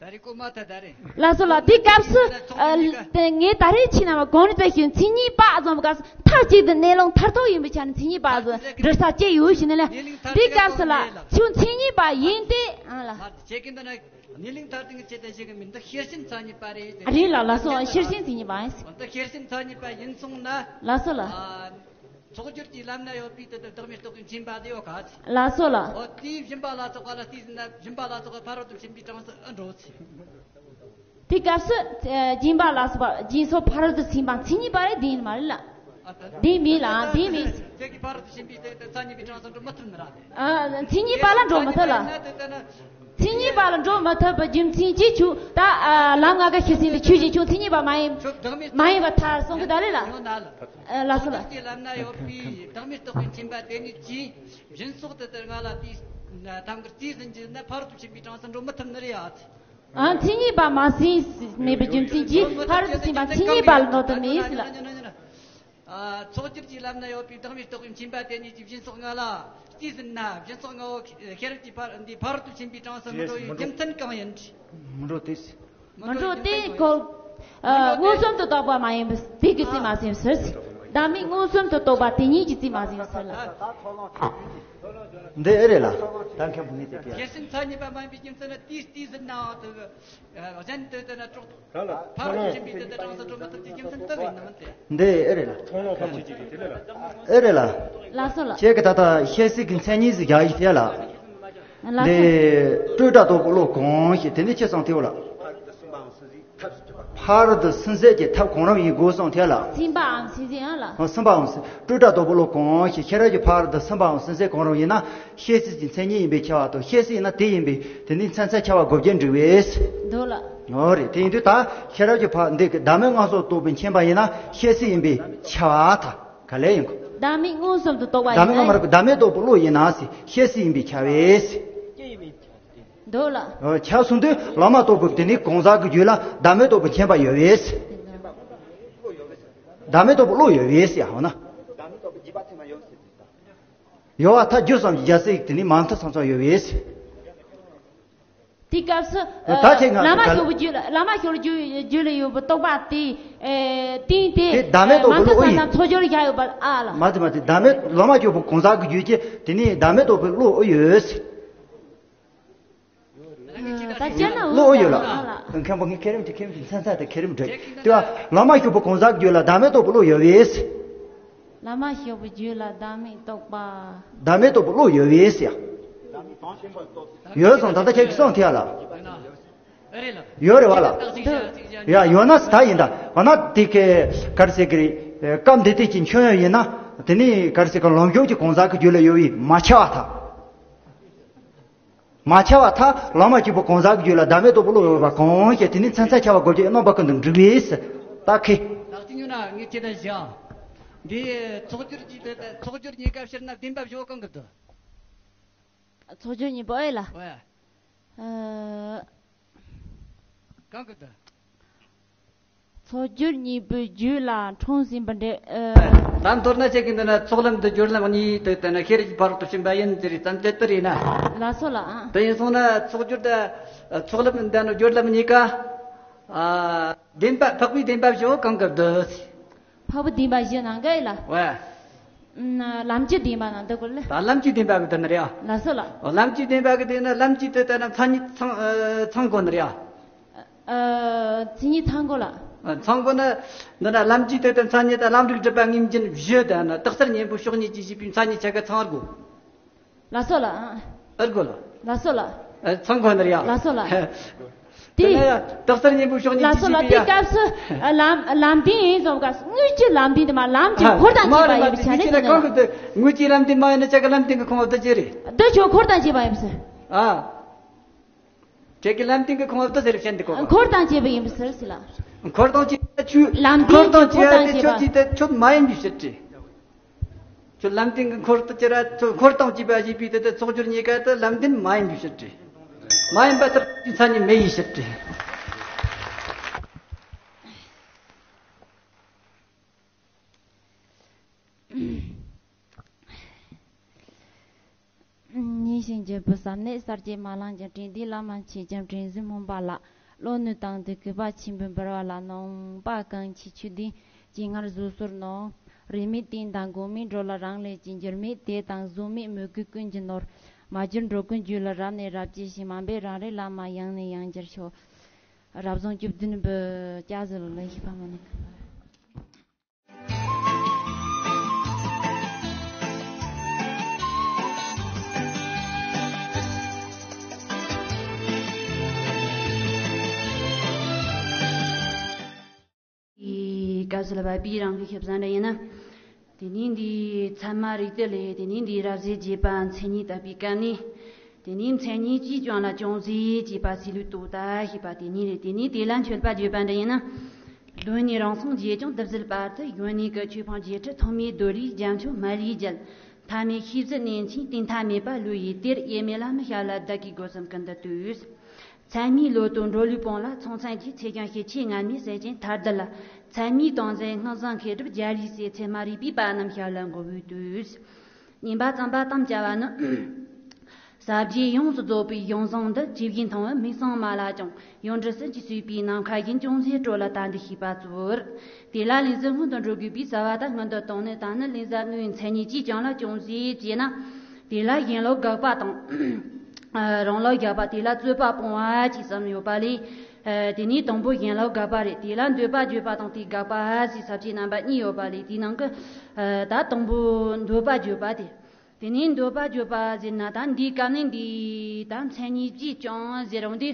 ད་རེས་ཀོ་མ་ད་ད་རེད། ལགས་སོ་ལགས། དེའི་སྐབས་སུ། ཨ། དེ་ངས་ད་རེས་ཕྱི་ནང་བ་གོང་ནས་བཙལ་ཞིང་མཚན་ཉིད་པ་ཙམ་པའི་སྐབས་སུ་མཐའ་གཅིག་ཏུ་གནས་ལུགས་མཐར་ཐུག་ཡིན་པའི་ཆ་ནས་མཚན་ཉིད་པ་ཙམ་འགྲེལ་ས་བཅད་ཡོད་ཞུ་ནི་ལ། དེའི་སྐབས་སུ་ལ་ཁྱོད་མཚན་ཉིད་པ་ཡིན་ཏེ། ཨ་ལ། ཁྱེད་ཀྱིས་འདི་ན་གནས་ལུགས་མཐར་ཐུག་གི་ཆེད་དུ་བཤད་གི་མིན། འདི་ཤེར་ཕྱིན་མཚན་ཉིད་པ་རེད་ཟེར། རེད་ལ། ལགས་སོ། ཤེར་ཕྱིན་མཚན་ཉིད་པ་ཡིན། འདི་ཤེར་ཕྱིན་མཚན་ཉིད་པ་ཡིན་སོང་ན། ལགས་སོ་ལགས། ཨ། ཚོགས་སྦྱོར་གྱི་ལམ་ན་ཡོད་པའི་དེ་དག་བདག་མེད་རྟོགས་པའི་མཁྱེན་པ་དེ་ཡོད་ག་ཚེ། ལགས་སོ་ལགས། འོ་དེའི་སྦྱིན་པ་ལ་སོགས་པ་ལ་བལྟས་ཟིན་ན་སྦྱིན་པ་ལ་སོགས་པ་ཕ་རོལ་ཏུ་ཕྱིན་པའི་གྲངས་སུ་ཨ་འགྲོ་ཚེ། དེའི་སྐབས་སུ། ཨ། སྦྱིན་པ་ལ་སོགས་པ་སྦྱིན་སོགས་ཕ་རོལ་ཏུ་ཕྱིན་པ་མཚན་ཉིད་པ་རེད། དེ་ཡིན་མ་རེད་ལ། ཨ། ད་དེ་མིན་ལ། ཨ། དེ་མིན། ཁྱེད་ཀྱིས་ཕ་རོལ་ཏུ་ཕྱིན་པའི་དེ་དེ་མཚན་ཉིད་པའི་གྲངས་སུ་འགྲོ་མི་ཐུབ་ནི་ར། ཨ། མཚན་ཉིད་པ་ལ་འགྲོ་མི་ཐུབ་ལ། མཚན་ཉིད་པ་ལ་འགྲོ་མི་ཐུབ་པའི་རྒྱུ་མཚན་གྱིས་ཆོས་ད། ཨ། ལམ་ལྔ་ཀ་ཤེར་ཕྱིན་དེ་ཆོས་ཅན་ཆོས་མཚན་ཉིད་པ་མ་ཡིན། མ་ཡིན་པ་མཐར་སོང་གི་ད་རེད་ལ། ཨ། ལགས་སོ་ལགས། ལམ་ལྔ་ཀའི་ལམ་ན་ཡོད་པའི་བདག་མེད་རྟོགས་པའི་མཁྱེན་པ་དེ་ཉིད་ཀྱིས་སྦྱིན་སོགས་དེ་ལྟར་ལྔ་ལ་དེའི་ཐམ་གར་བལྟས་ཟིན་གྱི་ན་ཕ་རོལ་ཏུ་ཕྱིན་པའི་གྲངས་སུ་འགྲོ་མི་ཐུབ་ནི་རེད་ཨ། མཚན་ཉིད་པ་མ་ཟིན་མེད་པའི་རྒྱུ་མཚན་གྱིས་ཕ་རོལ་ཏུ་ཕྱིན་པ་མཚན་ཉིད་པ་ལ་འགྲོ་ཐུབ་མེད་ལ། ཨ། ཚོགས་སྦྱོར་གྱི་ལམ་ན་ཡོད་པའི་བདག་མེད་རྟོགས་པའི་མཁྱེན་པ་དེ་ཉིད་ཀྱིས་སྦྱིན་སོགས་ལྔ་ལ་བལྟས་ཟིན་ན་སྦྱིན་སོགས་ལྔ་བོ་ཤེས་རབ་ཀྱི་ཕ་འདི་ཕ་རོལ་ཏུ་ཕྱིན་པའི་གྲངས་སུ་མི་འགྲོ་བའི་རྒྱུ་མཚན་གང་ཡིན། མི་འགྲོ་སྟེ། མི་འགྲོ་སྟེ་ཁོ། ཨ། མངོན་སུམ་དུ་རྟོགས་པ་མ་ཡིན་པའི་དེ་གི་རྩིས་མ་ཟིན་ཟེར། བདག་མེད་མངོན་སུམ་དུ་རྟོགས་པ་དེ་ཉིད་ཀྱི་རྩིས་མ་ཟིན་ཟེར་ལ། འདི་ཨེ་རེད་ལ། ད་མཁན་པོ་ངས་དེ་ཀྱི། ཤེར་ཕྱིན་མཚན་ཉིད་པ་མ་ཡིན་པའི་རྒྱུ་མཚན་ནི་དེའི་རྩིས་ཟིན་ནའང་དེ་གི། ཨ། གཞན་དུ་དེ་ན་གྲོགས། ཕ་རོལ་ཏུ་ཕྱིན་པའི་དེ་དེ་གྲངས་སུ་འགྲོ་མི་ཐུབ་ཀྱི་རྒྱུ་མཚན་དེ་ཡིན་ནམ་དེ། འདི་ཨེ་རེད་ལ། ཨེ་རེད་ལ། ལགས་སོ་ལགས། ཁྱེད་ཀྱི་ད་ལྟ་ཤེར་ཕྱིན་གྱི་མཚན་ཉིད་ཟེར་རྒྱག་ཡིག་དེ་ལ། ལགས་སོ། འདི་སྤྲོས་བྲལ་རྟོགས་པའི་བློ་གང་ཞིག་དེ་ནི་ཁྱེད་སང་ཐེའུ་ལ། ཕ་རོལ་ཏུ་སུན་ཟད་ཀྱི་ཐབས་གང་རུང་ཡིན་དགོས་སོང་ཐེ་ལ། སུན་པའམ་སུན་ཟད་ཡང་ལ། སུན་པའམ་སུན། སྤྲོས་བྲལ་རྟོགས་པའི་བློ་གང་ཞིག་ཤེས་རབ་ཀྱི་ཕ་རོལ་ཏུ་སུན་པའམ་སུན་ཟད་གང་རུང་ཡིན་ན་ཤེས་བྱེད་ཀྱི་མཚན་ཉིད་ཡིན་པས་ཁྱབ་པ་དང་། ཤེས་བྱེད་ཡིན་ན་དེ་ཡིན་པས་དེ་ནི་མཚན་མཚན་ཁྱབ་པ་དགོས་རྒྱུ་འགྲིག་པས། འདོད་ལ། འོ་རེད། དེ་ཡིན་དུས་ད་ཤེས་རབ་ཀྱི་ཕ་འདི་གི་བདག་མེད་མངོན་སུམ་རྟོགས་པའི་མཁྱེན་པ་ཡིན་ན་ཤེས་བྱེད་ཡིན་པས་ཁྱབ་པ་ད་ག་ལས་ཡིན་གོ། བདག་མེད་མངོན་སུམ་དུ་རྟོགས་པ་བདག་མེད་ཡིན་ན། མངོན་མ་རིག་བདག་མེད་རྟོགས་པའི་བློ་ཡིན་ན་ཤེས་བྱེད་ཡིན་པས་ཁྱབ་པས། འདོད་ལ། ཨོ། ཁྱབ་སོང་དུས་བླ་མ་རྟོགས་པའི་དེ་ནི་གང་ཟག་གི་རྒྱུད་ལ་བདག་མེད་རྟོགས་པའི་མཁྱེན་པ་ཡོད་པས། བདག་མེད་རྟོགས་པའི་བློ་ཡོད་པས་ཡ་འོ་ན། ཡོད་པ་ཐལ་འགྱུར་བསམ་གྱི་རྒྱལ་སྲས་དེ་ནི་མ་མཐའ་ཚང་ཚང་ཡོད་པས། དེའི་སྐབས་སུ། ད་ཁྱེད་ང་བླ་མ་ད་ཞུ་བའི་རྒྱུད་ལ་བླ་མ་ཞུ་བའི་རྒྱུད་རྒྱུད་ལ་ཡོད་པའི་རྟོགས་པ་དེ། ཨེ། བསྟན་ཏེ། དེ་བདག་མེད་རྟོགས་པའི་བློ་ཨོ་ཡིན། མ་མཐའ་ཚང་ཚོགས་སྦྱོར་བཞག་ཡོད་པ་ཨ་ལ། མ་དེ་མ་དེ་བདག་མེད་བླ་མ་ཞུ་བའི་གང་ཟག་གི་རྒྱུད་ཀྱི་དེ་ནི་བདག་མེད་རྟོགས་པའི་བློ་ཨོ་ཡོད། ད་ཅི་ན་བློ་ཡོད་ལ། ཨ་ལ། མཁན་པོ་ངས་ཁེ་རིམ་གྱི་ཁེ་རིམ་གྱི་མཚན་ཚ་དེ་ཁེ་རིམ་འགྲིག་དེ་བ་བླ་མ་ཞུ་བའི་གང་ཟག་རྒྱུད་ལ་བདག་མེད་རྟོགས་པའི་བློ་ཡོད་པས། བླ་མ་ཞུ་བའི་རྒྱུད་ལ་བདག་མེད་རྟོགས་པ། བདག་མེད་རྟོགས་པའི་བློ་ཡོད་པས་ཡ། ཡོད་སོང་ད་ལྟ་ཁྱེད་ཀྱིས་སོང་ཐལ་ལ། ཡོད་རེད་བ་ལ། ཡ་ཡོད་ན་ད་ཡིན་ད་འོ་ན་དེ་ཁའི་ག་རེ་ཟེར་གི་རེད། སྐབས་འདི་དུས་ཀྱི་མཁྱེན་ཡོན་ཡིན་ན་དེ་ནི་ག་རེ་ཟེར་གི་ལམ་ཞུགས་ཀྱི་གང་ཟག་གི་རྒྱུད་ལ་ཡོད་པས་མ་ཁྱབ་པ་ད། མ་ཁྱབ་པ་ཐ་བླ་མ་གཅིག་པུ་གང་ཟག་གི་རྒྱུད་ལ་བདག་མེད་རྟོགས་པའི་བློ་ཡོད་པ་གང་ཞེས་དེ་ནི་མཚན་མཚན་ཁྱབ་པ་དགོས་ཀྱི་རྣམ་པ་ཀུན་ཏུ་འགྲིག་པས། ད་ཁེ། ལགས་ཏེ་ཉོན་ན་ངས་ཁྱེད་ལ་བཞག་འདི་ཚོགས་སྦྱོར་གྱི་དེ་ཚོགས་སྦྱོར་གཉིས་ཀ་ཕྱིར་ན་བདེན་པ་བཞི་བོ་གང་གི་འདུག་ཚོགས་སྦྱོར་གཉིས་པོ་ཨེ་ལ། ཨོ་ཡ། ཨ། གང་གི་འདུག་ཚོགས་སྦྱོར་གཉིས་པོའི་རྒྱུད་ལ་འཁྲུངས་ཟིན་པ་འདྲ། ཨ། ད་མདོར་ན་ཁྱེད་ཀྱིས་འདི་ན་ཚོགས་ལམ་དང་སྦྱོར་ལམ་གཉིས་དེ་ལྟ་ན་ཤེས་རིག་གི་ཕ་རོལ་ཏུ་ཕྱིན་པ་ཡིན་ཟེར་བསམ་སྟེ་ལྟ་རེད་ན། ལགས་སོ་ལགས། ཨ། དེ་ཡིན་སོང་ན་ཚོགས་སྦྱོར་དང་ཚོགས་ལམ་དང་སྦྱོར་ལམ་གཉིས་ཀ། ཨ། བདེན་པ་འཕགས་པའི་བདེན་པ་བཞི་བོ་གང་གི་འདུག་འཕགས་པའི་བདེན་པ་བཞི་ནང་གི་ལ། ཝེ། ལམ་གྱི་བདེན་པ་ན་འདི་གོ་ལེ། ད་ལམ་གྱི་བདེན་པ་གི་དེ་ནི་རེད་ཨ། ལ་སོ་ལ། ལམ་གྱི་བདེན་པ་གི་དེ་ནི་ལམ་གྱི་དེ་ལྟ་ན་མཚན་ཉིད་ཚང་ཚང་གོ་ནི་རེད་ཨ། མཚན་ཉིད་ཚང་གོ་ལ། ཚང་གོ་ནི། འདི་ན་ལམ་གྱི་དེ་ལྟ་མཚན་ཉིད་དང་ལམ་རིགས་སྒྲུབ་པ་ངེས་འབྱིན་བཞི་དང་ན་རྟགས་གསལ་གཉེན་པོ་ཕྱོགས་གཉིས་ཀྱིས་ཞེས་པའི་མཚན་ཉིད་ཆ་ག་ཚང་བར་གོ། ལ་སོ་ལ། ཨར་གོ་ལ། ལ་སོ་ལ། ཚང་གོ་ནི་རེད་ཨ། ལ་སོ་ལ། དེ། དེ་ན་ཡང་རྟགས་གསལ་གཉེན་པོ་ཕྱོགས་གཉིས་ལ་སོ་ལ་ཀྱིས་དེ་ཞེས་པའི་སྐབས་སུ་ལམ་ལམ་བདེན་ཡིན་ཙམ་སྐབས་སུ་དངོས་ཀྱི་ལམ་བདེན་དེ་མ་ལམ་གྱི་འཁོར་དང་བཅས་པ་ཡིན་པའི་ཆ་ནས་དེ་ནས་གང་གི་དེ་དངོས་ཀྱི་ལམ་བདེན་མ་ཡིན་ན་ཆ་ག་ལམ་བདེན་གྱི་ཁུངས་བབ་ད་ཅི་རེད། འདི་ཆོ་འཁོར་དང་བཅས་པ་ཡིན་ཟེར། ཨ། ཁྱེད་ཀྱི་ལམ་བདེན་གྱི་ཁུངས་བབ་ད་ཟེར་བཤད་འདི་གོ་ག་འཁོར་དང་བཅས་པ་ཡིན་ཟེར་ཟེར་ལ། འཁོར་དང་བཅས་པ་ཆོས་ལམ་བདེན་འཁོར་དང་གྱི་འཁོར་བཅས་པ་དང་དེ་བཅས་ཆོས་པ། ཅིག་དེ་ཆོས་མ་ཡིན་པའི་ཕྱིར་ཏེ། ཁྱོད་ལམ་བདེན་གྱི་འཁོར་དུ་གྱུར་ར་ཁྱོད་འཁོར་དང་བཅས་པ་ཞེས་པའི་དེ་དེ་ཚོགས་སྦྱོར་གཉིས་ཀ་དེ་ལམ་བདེན་མ་ཡིན་པའི་ཕྱིར་ཏེ། མ་ཡིན་པ་ལྟར་དེའི་མཚན་ཉིད་མེད་ཡིན་ཕྱིར་ཏེ། ཉིན་ཞིག་འཇིགས་པའི་བསམ་གནས་གསར་བརྗེ་མ་ལངས་ཀྱང་། དྲན་འདས་བླ་མ་མཆེད་ཀྱང་དྲན་གཟོའི་སྨོན་པ་ལ། བློ་ནུས་བཏང་སྟེ་བསྐུལ་པ་ཆེན་པོས་འབུལ་བ་ལ། ནང་པ་གང་ཆེ་ཆོས་ལྡན་སྤྱན་སྔར་བཟོད་གསོལ་གནང་། རིས་མེད་བསྟན་དང་སྒོམ་མེད་འགྲོ་ལ་རང་ལས་ཀྱི། འགྱུར་མེད་དད་དང་བཟོད་མེད་མོས་གུས་ཀུན་གྱིས་ནོར། མ་གྱུར་འགྲོ་ཀུན་རྒྱུད་ལ་རབ་ནས་རབ་སྐྱེ་ཞིང་། མ་འབད་རང་རེ་བླ་མ་ཡང་ནས་ཡང་གྱུར་ཤོག། རབ་བྱུང་བཅུ་བདུན་པའི་སྐྱ་ཟི་ལོ་ལ་ཤིས་པ་མ་ནི། སྐབས་སུ་ལ་བབ་པའི་རང་གི་ཞིབ་ཟ་འདྲ་ཡིན་ན། དེ་ནས་འདིའི་ཚད་མ་རིགས་གཏེར་ལས་དེ་ནས་འདིའི་རབ་གསལ་རྒྱས་པ་མཚན་ཉིད་དག་པའི་སྐབས་ནས། དེ་ནས་མཚན་ཉིད་ཀྱིས་ཀྱང་ལ་ཅུང་ཟད་ཅེས་པ་སྲིད་ལུགས་རྟོགས་ལྟ་ཞེས་པ་དེ་ཉིད་རེད། དེ་ནས་དེ་ལ་མཆོད་པ་བརྗོད་པ་འདྲ་ཡིན་ན། གདོད་ནས་རང་སངས་རྒྱས་ཀྱང་དེ་ཟིལ་བར་དུ། གཞོན་ནུའི་གི་ཆོས་འཕང་བརྒྱད་ཁྲི་ཐོགས་མེད་རྡོ་རིང་རྒྱ་མཚོ་མ་ལུས་རྒྱལ། མཐའ་མེད་ཤེས་བརྩེ་གནས་ཆེན་དུས་མཐའ་མེད་པ་ལུས་ཡི་གཏེར། དབྱེར་མེད་བླ་མའི་ཞབས་ལ་བདག་གིས་སྒོ་གསུམ་ཀུན་ཏུ་བཏུད། མཚན་ཉིད་ལོ་ཏོག་འགྲོ་ལུས་སྤོང་ལ་ཚོགས་མཚན་གྱི། ཚེ་ཞིང་ཤེས་བྱའི་ངར་མའི་སྲས་ཆེན་ཐར་འདི་ལ། མཚན་ཉིད་དང་ཟན་སྔགས་བཟང་མཁས་གྲུབ་རྒྱལ་བའི་སྲས། ཚད་མ་རིག་པའི་དཔལ་རྣམས་ཞབས་ལ་མགོ་བོས་བཏུད། བསྙེན་པ་བརྩམ་པ་དམ་བཅའ་བ་ནི། ཟབ་རྒྱས་ཡོངས་སུ་རྫོགས་པའི་གཞུང་བཟང་འདི། ཇི་བཞིན་མཐོང་བ་མིག་བཟང་མ་ལ་ཀྱང་། ཡོངས་གྲུབ་ཟིལ་གྱིས་གསོས་པའི་ནམ་མཁའ་བཞིན། ཅུང་ཟད་སྤྲོ་ལ་ད་འདི་ཤེས་པ་སྩོལ། དེ་ལ་ལེགས་བཤད་སྔོན་དུ་འགྲོ་དགོས་པས། རྩ་བ་དང་སྔོན་དུ་བཏང་ནས། ད་ནི་ལེགས་བཤད་ཀློག་པའི་མཚན་ཉིད་ཀྱིས་ཀྱང་ལ་ཅུང་ཟད་ཅེ་ན། དེ་ལ་གཞན་ལུགས་དགག་པ་དང་། རང་ལུགས་དགག་པ། དེ་ལ་རྩོད་པ་སྤོང་བ་ཅེས་གསུམ་ཡོད་པ་ལས། དེ་ནས་དང་པོ་གཞན་ལུགས་དགག་པ་རེད། དེ་ལ་འདོད་པ་བརྗོད་པ་དང་དེའི་དགག་པ་ཟེར་ས་བཅད་རྣམ་པ་གཉིས་ཡོད་པ་ལས། དེའི་ནང་གི་ད་དང་པོ་འདོད་པ་བརྗོད་པ་དེ། དེ་ནས་འདོད་པ་བརྗོད་པ་ཟེར་ན། ད་འདིའི་སྐབས་ནས་འདི་ད་མཚན་ཉིད་ཀྱིས་ཀྱང་ཟེར་རུང་དེ་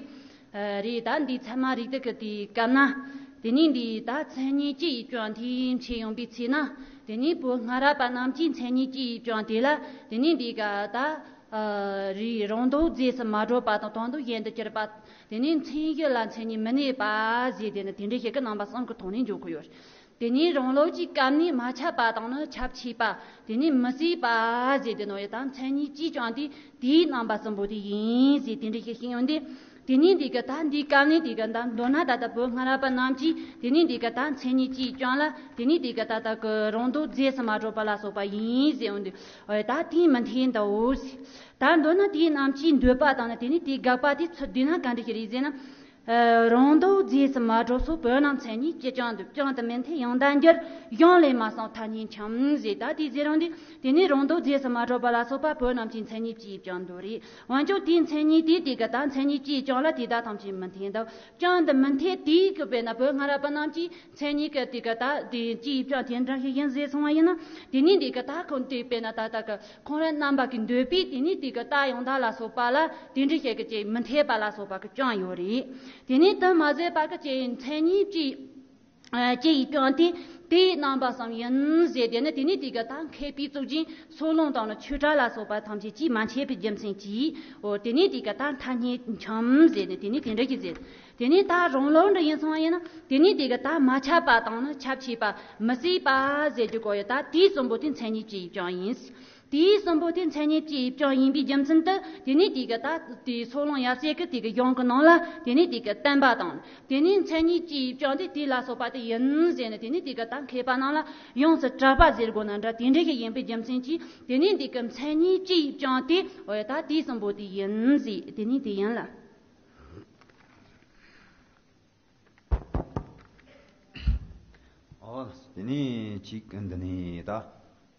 རེད། ད་འདི་ཚད་མ་རིགས་གཏེར་གི་དེའི་སྐབས་ན། དེ་ནས་འདི་ད་མཚན་ཉིད་ཀྱིས་ཀྱང་དེའི་མཆེད་ཡོང་པའི་ཚེ་ན། དེ་ནས་བོད་སྔ་རབས་པ་རྣམས་ཀྱིས་མཚན་ཉིད་ཀྱིས་ཀྱང་དེ་ལ། དེ་ནས་འདི་ག་ད་རེད། རང་ལྡོག་རྫས་སུ་མ་གྲུབ་པ་དང་དོན་ལྡོག་གཞན་དུ་གྱུར་པ། དེ་ནས་མཚན་གཞི་ལ་མཚན་ཉིད་མི་གནས་པ་ཟེར། དེ་ནི་དེ་འདྲའི་ཞིག་གི་རྣམ་པ་གསུམ་གྱི་ཐོག་ནས་འཇོག་གི་ཡོད། དེ་ནས་རང་ལུགས་ཀྱི་སྐབས་ནས་མ་ཁྱབ་པ་དང་ནི་ཁྱབ་ཆེས་པ། དེ་ནས་མི་སྲིད་པ་ཟེར། དེ་ནོ་ཡི་དང་མཚན་ཉིད་ཀྱིས་ཀྱང་དེ་དེའི་རྣམ་པ་གསུམ་པོ་དེ་ཡིན་ཟེར། དེ་འདྲ་ཞིག་ཤེས་ཡོང་དུས། དེ་ནས་འདི་གི་ད་འདིའི་སྐབས་ནས་དེ་གི་ད་མདོར་ན་ད་ལྟ་བོད་སྔ་རབས་པ་རྣམས་ཀྱིས་དེ་ནས་འདི་གི་ད་མཚན་ཉིད་ཀྱིས་ཀྱང་ལ། དེ་ནས་འདི་གི་ད་ལྟ་གི་རང་ལྡོག་རྫས་སུ་མ་གྲུབ་པ་ལ་སོགས་པ་ཡིན་ཟེར་ཡོང་དུས། འོ་ད་དེའི་མི་མཐུན་འདུག་ཟེར། ད་མདོར་ན་དེའི་རྣམས་ཀྱིས་འདོད་པ་དང་ནི། དེ་ནས་དེའི་དགག་པ་དེ་ཚུར་བསྡུས་ན་ག་འདྲ་ཞིག་རེད་ཟེར་ན། རང་ལྡོག་རྫས་སུ་མ་གྲུབ་སོགས་བོད་རྣམས་མཚན་ཉིད་ཀྱིས་ཀྱང་འདོད། ཀྱང་དུ་མི་འཐད་ཡང་དག་འགྱུར། གཞུང་ལས་མ་གསུངས་ཐ་སྙད་འཁྱམས་ཟེར། ད་དེ་ཟེར་རུང་དེ། དེ་ནས་རང་ལྡོག་རྫས་སུ་མ་གྲུབ་པ་ལ་སོགས་པ་བོད་རྣམས་ཀྱིས་མཚན་ཉིད་ཀྱིས་ཀྱང་འདོད་རེད། འོན་ཀྱང་དེའི་མཚན་ཉིད་དེ་དེ་གི་ད་མཚན་ཉིད་ཀྱིས་ཀྱང་ལ་དེ་དག་ཐམས་ཅད་མི་འཐད་འདུག་ཀྱང་དུ་མི་འཐད་དེ་གི་དཔེར་ན་བོད་སྔ་རབས་པ་རྣམས་ཀྱིས་མཚན་ཉིད་ཀྱི་དེ་གི་ད་དེ་ཀྱིས་ཀྱང་དེ་འདྲ་ཞིག་ཡིན་ཟེར་སོང་བ་ཡིན་ན། དེ་ནས་དེ་གི་ད་ཁོང་དེ་དཔེར་ན་ད་ལྟ་གི་ཁོང་རང་རྣམ་པ་གི་འདོད་པས་དེ་ནས་དེ་གི་རྟགས་ཡང་དག་ལ་སོགས་པ་ལ་དེ་འདྲ་ཞིག་གི་ཅིག་མི་འཐད་པ་ལ་སོགས་པ་གི་ཀྱང་ཡོད་རེད། དེ་ནས་དེ་མ་ཟད་པ་གི་ཅིག་མཚན་ཉིད་ཀྱིས། ཨ། ཅི་ཡིས་ཀྱང་དེ་དེའི་རྣམ་པ་གསུམ་ཡིན་ཟེར། དེ་ནི་དེ་ནི་དེ་གི་ད་མཁས་པའི་གཙུག་རྒྱན་སོགས་ལུང་དང་ནི་ཆོས་གྲགས་ལ་སོགས་པ་ཐམས་ཅད་ཀྱིས་མ་ཁྱབ་པའི་རྒྱུ་མཚན་གྱིས། འོ་དེ་ནི་དེ་གི་ད་ཐ་སྙད་འཁྱམས་ཟེར་ནས་དེ་ནི་དེ་འདྲ་ཞིག་ཟེར། དེ་ནི་ད་རང་ལུགས་འདྲ་ཡིན་སོང་བ་ཡིན་ན། དེ་ནི་དེ་གི་ད་མ་ཁྱབ་པ་དང་ནི་ཁྱབ་ཆེས་པ་མི་སྲིད་པ་ཟེར་རྒྱུ་གོ་ཡི། ད་དེའི་གསུམ་པོ་དེ་མཚན་ཉིད་ཀྱི་དབྱིབས་ཀྱང་ཡིན། དེའི་གསུམ་པོ་དེ་མཚན་ཉིད་ཀྱི་དབྱིབས་ཀྱང་ཡིན་པའི་རྒྱུ་མཚན་དུ། དེ་ནི་དེ་གི་ད་དེའི་སོགས་ལུང་ཡབ་སྲས་ཀྱི་དེ་གི་གཞུང་གི་ནང་ལ་དེ་ནི་དེ་གི་བསྟན་པ་དང་། དེ་ནི་མཚན་ཉིད་ཀྱི་དབྱིབས་ཀྱང་དེ་དེ་ལ་སོགས་པ་དེ་ཡིན་ཟེར་ནས། དེ་ནི་དེ་གི་ད་མཁས་པ་རྣམས་ལ་ཡོངས་སུ་གྲགས་པ་ཟེར་དགོས་ན་འདྲ། དེ་འདྲ་ཞིག་ཡིན་པའི་རྒྱུ་མཚན་གྱིས། དེ་ནི་དེ་གི་མཚན་ཉིད་ཀྱི་དབྱིབས་ཀྱང་དེ། འོ་ཡ། ད་དེའི་གསུམ་པོ་དེ་ཡིན་ཟེར། དེ་ནི་དེ་ཡིན་ལ། ཨོ། དེ་ནས་ཅིག་འདི་ནས་ད།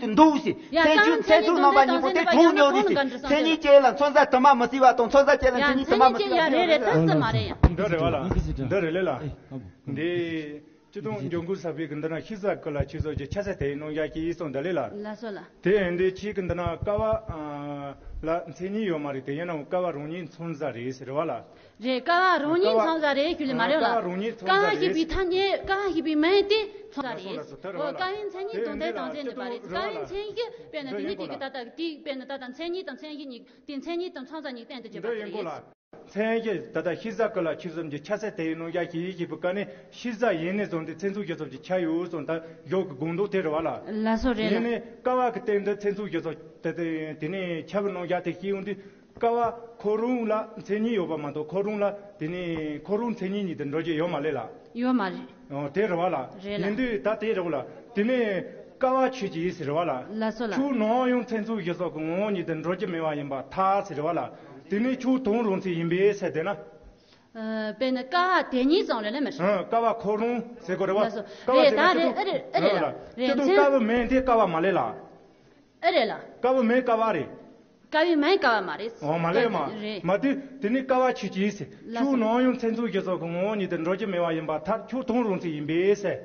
ཡིག་དེ་འདུག་ཟེར། ཡ། མཚན་བཅོས་མཚན་མཚན་མཚོན་རྣམ་པ་གཉིས་པོ་དེ་གྲུང་མྱོང་རེད་ཟེར། མཚན་ཉིད་ཅན་ལ་མཚོན་བྱ་དུ་མ་མི་བརྩི་བ་དང་མཚོན་བྱ་ཅན་ལ་མཚན་ཉིད་དུ་མ་མི་བརྩི་བ། ཡ། རེད་རེད། ད་ཙི་མ་རེད་ཡ། འདི་རེད་བ་ལ། འདི་རེད་ལེ་ལ། འདི། སྤྱི་དོན་འབྱུང་ཁུངས་ས་པའི་གི་འདི་ན་ཤི་ས་ཀུ་ལ་ཆུ་ཚོད་ཀྱི་ཆ་ས་དེའི་ནང་ཡ་གི་ཡིག་སོང་འདི་ལེ་ལ། ལ་སོ་ལ། དེ་ཡིན་དུས་ཁྱེད་ཀྱི་འདི་ན་ཀ་བ་ལ་མཚན་ཉིད་ཡོད་མ་རེད། དེ་ཡིན་ན་ཀ་བ་རང་ཉིད་མཚོན་བྱ་རེད་ཟེར་བ་ལ། རེད། ཀ་བ་རང་ཉིད་མཚོན་བྱ་རེད་ཞུ་ལེ་མ་རེད་ལ། ཀ་བ་རང་ཉིད་མཚོན་བྱ་རེད། ཀ་བ་ཞེས་པའི་ཐ་སྙད། ཀ་བ་ཞེས་པའི་མིང་དེ་མཚོན་བྱ་རེད། ལ་སོ་ལ་སོ་དེ་རེད་བ་ལ། ཀ་བའི་མཚན་ཉིད་དོན་དེ་དང་ཅན་དུ་པ་རེད། ཀ་བའི་མཚན་གཞི་དཔེར་ན་དེ་ནི་དེ་གི་ད་ལྟ་དེ་དཔེར་ན་ད་ལྟ་མཚན་ཉིད་དང་མཚན་གཞི་གཉིས་དེ་མཚན་ཉིད་དང་མཚོན་བྱ་གཉིས་གཏན་དུ་འབྱེད་པ་དེ་རེད། མཚན་གཞི་ད་ལྟ་ཤི་ས་ཀུ་ལ་ཆུ་གསུམ་གྱི་ཆ་ས་དེའི་ནང་ཡ་གི་ཡིག་གི་བུ་ཀ་ནི་ཤི་ས་ཡིན་ནས་བཟུང་སྟེ་མཚན་མཚོན་བརྗོད་བྱ་གི་ཆ་ཡོད་སོང་ད་ཡོག་གི་དགོངས་དོན་དེ་རེད་བ་ལ། ལ་སོ་རེད་ལ། ཡིན་ནས་ཀ་བ་གི་སྟེང་དུ་མཚན་མཚོན་བརྗོད་བྱ་དེ་དེ་དེ་ནས་ཆ་བུ་ནང་ཡ་དེ་ཤེས་ཡོང་དུས་ཀ་བ་ཁོ་རང་ལ་མཚན་ཉིད་ཡོད་པ་མ་གཏོགས་ཁོ་རང་ལ་དེ་ནས་ཁོ་རང་མཚན་ཉིད་གཉིས་དེ་འགྲོ་རྒྱུ་ཡོད་མ་ལེ་ལ། ཡོད་མ་རེད། ཨོ་དེ་རེད་བ་ལ། རེད་ལ། ཡིན་དུས་ད་དེ་རེད་བ་ལ། དེ་ནས་ཀ་བ་ཆོས་ཀྱི་ཡིན་ཟེར་བ་ལ། ལ་སོ་ལ། ཁྱོད་ནམ་ཡང་མཚན་མཚོན་བརྗོད་བྱ་གི་ངོ་བོ་ཉིད་དུ་འགྲོ་རྒྱུ་མེད་པ་ཡིན་པར་ཐལ་ཟེར་བ་ལ། དེ་ནས་ཁྱོད་དོན་རང་མཚན་ཡིན་པས་ཟེར་དེ་ན། ཨ། དཔེར་ན་ཀ་བ་དེ་ཉིད་ཙམ་རེད་ལ་མི་ཤེས། ཨ། ཀ་བ་ཁོ་རང་ཟེར་གོ་རེད་བ། ལ་སོ། ཀ་བ་རེད་ཟེར་ན་ད་རེད། ཨ་རེད། ཨ་རེད་ལ། རེད། སྤྱི་དོན་ཀ་བ་མིང་དེ་ཀ་བ་མ་ལེ་ལ། ཨ་རེད་ལ། ཀ་བ་མིང་ཀ་བ་རེད། ཀ་བའི་མིང་ཀ་བ་མ་རེད། འོ་མ་ལས་མ། རེད། མ་དུས་དེ་ནི་ཀ་བ་ཆོས་ཅན་ཟེར། ལགས་སོ། ཁྱོད་ནམ་ཡང་མཚན་མཚོན་བཞི་ཚོགས་ཀྱི་ངོ་བོ་ཉིད་དུ་འགྲོ་རྒྱུ་མེད་པ་ཡིན་པར་ཐལ། ཁྱོད་དོན་རང་མཚན་ཡིན་པས་ཟེར།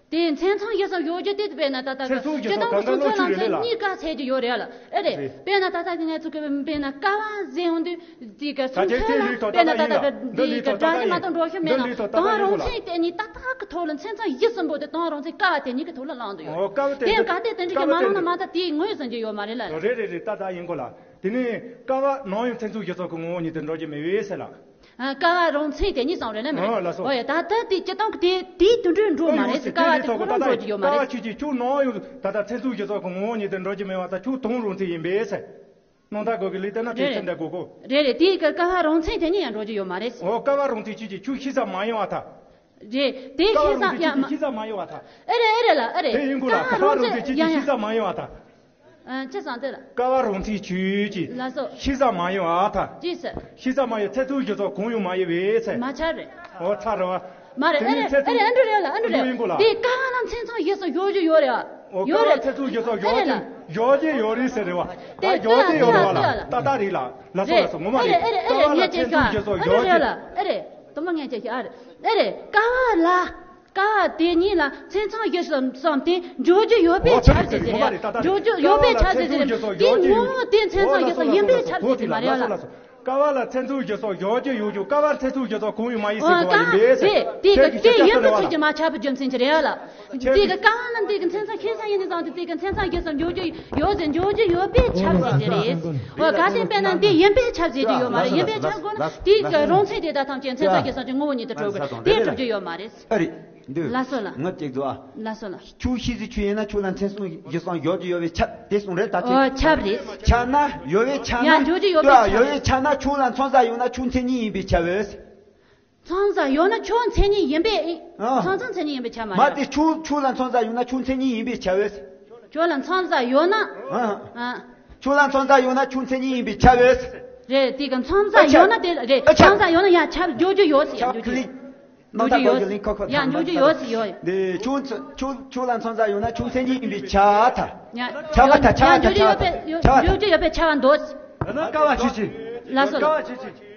དེ་མཚན་མཚོན་བཞི་ཚོགས་བཞག་རྒྱུ་དེ་དཔེར་ན་ད་ལྟ་གི་མཚན་མཚོན་བཞི་ཚོགས་སྤྱིར་བཏང་གི་གང་གི་མཚན་མཚོན་ལམ་སྲོལ་གཉིས་ཀ་འཚོལ་རྒྱུ་ཡོད་རེད་ལ། ཨེ་རེད། རེད། དཔེར་ན་ད་ལྟ་གི་ང་ཚོ་གི་དཔེར་ན་ཀ་བ་ཟེར་ཡོང་དུས་དེ་གི་ད་མཚན་ཅིག་མཚོན་ལམ་ལུགས་ཐོག་དཔེར་ན་ད་ལྟ་ཡིན་ལ། ད་ལྟ་གི་འདི་ལུགས་ཐོག་ད་ལྟ་ཡིན་ལ། འགྲོ་ཤེས་མེད་ན་འདི་ལུགས་ཐོག་ད་ལྟ་དོན་ཡིན་གོ་རང་ལ། མཚན་དེ་གཉིས་ཏག་ཏག་གི་ཐོག་ལ་མཚན་མཚོན་བཞི་གསུམ་པོ་དེ་དོན་རང་མཚན་ཀ་བ་དེ་གཉིས་ཀྱི་ཐོག་ལ་བླངས་འདུག་ཡོད། ཨོ་ཀ་བ་དེ་དེ་ཡང་ག་དེ་དེ་འདྲ་ཀ་གི་བ་མ་དེ་བླངས་ན་མ་ད་དེའི་ངོས་ཟིན་རྒྱུ་ཡོད་མ་རེད་ལ། རེད་རེད་རེད། ད་ད་ཡིན་གོ་ལ། དེ་ནས་ཀ་བ་ནམ་ཡང་མཚན་མཚོན་བཞི་ཚོགས་ཀྱི་ངོ་བོ་ཉིད་དུ་འགྲོ་རྒྱུ་མེད་པས་ཟེར་ལ། ཨ། ཀ་བ་རང་མཚན་དེ་གཉིས་ཙམ་རེད་ལ་མེད། ཨ་ལགས་སོ། ཨོ་ཡ། ད་ལྟ་དེ་སྤྱིར་བཏང་གི་དེ་དེའི་དུད་འགྲོའི་འགྲོ་མ་རེད་ཟེར། ཀ་བ་དེ་ཁོ་རང་འགྲོ་རྒྱུ་ཡོད་མ་རེད། ཀ་བ་ཆོས་ཅན། ཁྱོད་ནམ་ཡང་ད་ལྟ་མཚན་མཚོན་བཞི་ཚོགས་ཀྱི་ངོ་བོ་ཉིད་དུ་འགྲོ་རྒྱུ་མེད་པ་དང་ཁྱོད་དོན་རང་མཚན་ཡིན་པས་ཟེར། སྣང་ཐག་གོ་གི་ལུས་དེ་ན་དེ་རེད་ཚེ་འདས་གོ་གོ། རེད་རེད། དེའི་ཀ་ཀ་བ་རང་མཚན་དེ་གཉིས་ཡང་འགྲོ་རྒྱུ་ཡོད་མ་རེད། ཨོ་ཀ་བ་རང་མཚན་ཆོས་ཅན། ཁྱོད་ཤེས་ས་མ་ཡིན་པར་ཐལ། རེད། དེ་ཀ་བ་ཤེས་ས་རང་མཚན་ཡང་ཆོས་ཅན། མ། ཤེས་ས་མ་ཡིན་པར་ཐལ། ཨེ་རེད་ཨེ་རེད་ལ། ཨེ་རེད། དེ་ཡིན་གོ་ལ། ཀ་བ་ཀ་བ་རང་མཚན་ཆོས་ཅན། ཡང་ཡང་། ཤེས་ས་མ་ཡིན་པར་ཐལ། ཨ། ཅི་བསམ་དེ་ལ། ཀ་བ་རང་མཚན་ཆོས་ཅན། ལགས་སོ། ཤེས་ས་མ་ཡིན་པར་ཐལ། ཅི་ཟེར། ཤེས་ས་མ་ཡིན། མཚན་མཚོན་བཞི་ཚོགས་གང་ཡང་མ་ཡིན་པས་ཟེར། མ་ཆགས་རེད། ཨོ་ཚར་རེད་བ། མ་རེད། དེ་ནས་ཨེ་རེད་མཚན་ཨེ་རེད། མཚོན། ཨེ་འདྲ་རེད་ལ། ཨེ་འདྲ་རེད། ཡིན་གོ་ལ། དེ་ཀ་བ་ལ་མཚན་མཚོན་བཞི་ཚོགས་བཞག་རྒྱུ་ཡོད་རེད་ཨ། ཨོ་ཡོད་ཀ་བ་རེད། མཚན་མཚོན་བཞི་ཚོགས་ཨེ་བཞག་རེད་ལ། རྒྱུ་བཞག་རྒྱུ་ཡོད་རེད་ཟེར་རེད་བ། དེ་ད་བཞག་རྒྱུ་ཡོད་རེད་བ་ལ། ལ། ད་ད་རེད་ལ། ལགས་སོ་ལགས་སོ། ངོ་མ་རེད། ཀ་བ་ལ་མཚན་མཚོན་བཞི་ཚོགས་བཞག་རྒྱུ། ཨེ་རེད་ལ། ཨེ་རེད། དུ་མ་ངས་ཅི་ཤེས་ཨ་རེད། ཨེ་རེད། ཀ་བ་ལ། ཀ་བ་དེ་གཉིས་ལ་མཚན་མཚོན་བཞི་གསུམ་གསུམ་དེ་འཇོག་རྒྱུ་ཡོད་པའི་ཆབ་སྲིད་ཟེར་རེད། འཇོག་རྒྱུ་ཡོད་པའི་ཆབ་སྲིད་ཟེར་རེད། དེ་ངོ་བོ་དེ་མཚན་མཚོན་བཞི་གསུམ་ཡིན་པའི་ཆབ་སྲིད་ཟེར་མ་རེད་ལ། ཀ་བ་ལ་མཚན་མཚོན་བཞི་གསུམ་བཞག་རྒྱུ་ཡོད་རྒྱུ། ཀ་བར་མཚན་མཚོན་བཞི་གསུམ་གང་ཡང་མ་ཡིན་ཟེར་གོ་བ་ཡིན་པས་ཟེར། དེ་དེ་ཡིན་པའི་ཆོས་ཅན་མ་ཆགས་པའི་རྒྱུ་མཚན་ཅི་རེད་ལ། དེ་གི་ཀ་བ་ལ་དེ་གི་མཚན་མཚོན་ཤེས་ས་ཡིན་ནི་ཙང་དེ་དེ་གི་མཚན་མཚོན་བཞི་གསུམ་འཇོག་རྒྱུ་ཡོད་ཟེར། འཇོག་རྒྱུ་ཡོད་པའི་ཆབ་སྲིད་ཅི་རེད། འོ་ག་དེ་དཔེར་ན་དེ་ཡིན་པའི་ཆབ་སྲིད་ཅི་ཡོད་མ་རེད། ཡིན་པའི་ཆབ་དགོས་ན་དེ་གི་རང་མཚན་དེ་དག་ཐམས་ཅད་མཚན་མཚོན་བཞི་གསུམ་གྱི་ངོ་བོ་ཉིད་དུ་གྲུབ་དགོས། དེ་གྲུབ་རྒྱུ་ཡོད་མ་རེད། ཨ་རེད། འདི། ལགས་སོ་ལགས། ངས་ཅིག་འདུག་ཨ། ལགས་སོ་ལགས། ཁྱོད་ཤེས་ཟིན་ཁྱོད་ཡིན་ན་ཁྱོད་ལ་མཚན་མཚོན་བཞི་གསུམ་བཞག་རྒྱུ་ཡོད་པའི་ཆ་དེ་གསུངས་རེད་ད་ཁྱོད། ཨོ་ཆབ་རེད། ཆ་ན་ཡོད་པའི་ཆ་ན། ཡང་འཇོག་རྒྱུ་ཡོད་པའི་ཡོད་ཡོད་པའི་ཆ་ན་ཁྱོད་ལ་མཚོན་ས་ཡོད་ན་ཁྱོད་མཚན་ཉིད་ཡིན་པའི་ཆ་བས། མཚོན་ས་ཡོད་ན་ཁྱོད་མཚན་ཉིད་ཡིན་པའི། ཨ། མཚོན་ས་མཚན་ཉིད་ཡིན་པའི་ཆ་མ་མ་རེད། དེ་ཁྱོད་ཁྱོད་ལ་མཚོན་ས་ཡོད་ན་ཁྱོད་མཚན་ཉིད་ཡིན་པའི་ཆ་བས། ཁྱོད་ལ་མཚོན་ས་ཡོད་ན། ཨ། ཨ། ཁྱོད་ལ་མཚོན་ས་ཡོད་ན་ཁྱོད་མཚན་ཉིད་ཡིན་པའི་ཆ་བས། རེད། དེ་གི་མཚོན་ས་ཨ་ཆ། ཡོད་ན་དེ་རེད། ཨ་ཆ། མཚོན་ས་ཡོད་ན་ཡང་ཆབ་འཇོག་རྒྱུ་ཡོད་ཟེར། ཡང་འཇོག་རྒྱུ་ཡོད། ཡང་འཇོག་རྒྱུ་ཡོད་ཟེར་ཡོད། འདི་ཁྱོད་ཁྱོད་ཁྱོད་ལ་མཚོན་ས་ཡོད་ན་ཁྱོད་མཚན་ཉིད་ཡིན་པའི་ཆ་ད། ཡང་ཆ་བ་ད་ཆ་བ་ད་ཆ་བ་ད་ཆ་བ་ད། འཇོག་རྒྱུ་ཡོད་པའི་ཆ་བ་འདུག་ཟེར། ད་ནི་ཀ་བ་ཆོས་ཅན། ལགས་སོ། ཀ་བ་ཆོས་ཅན།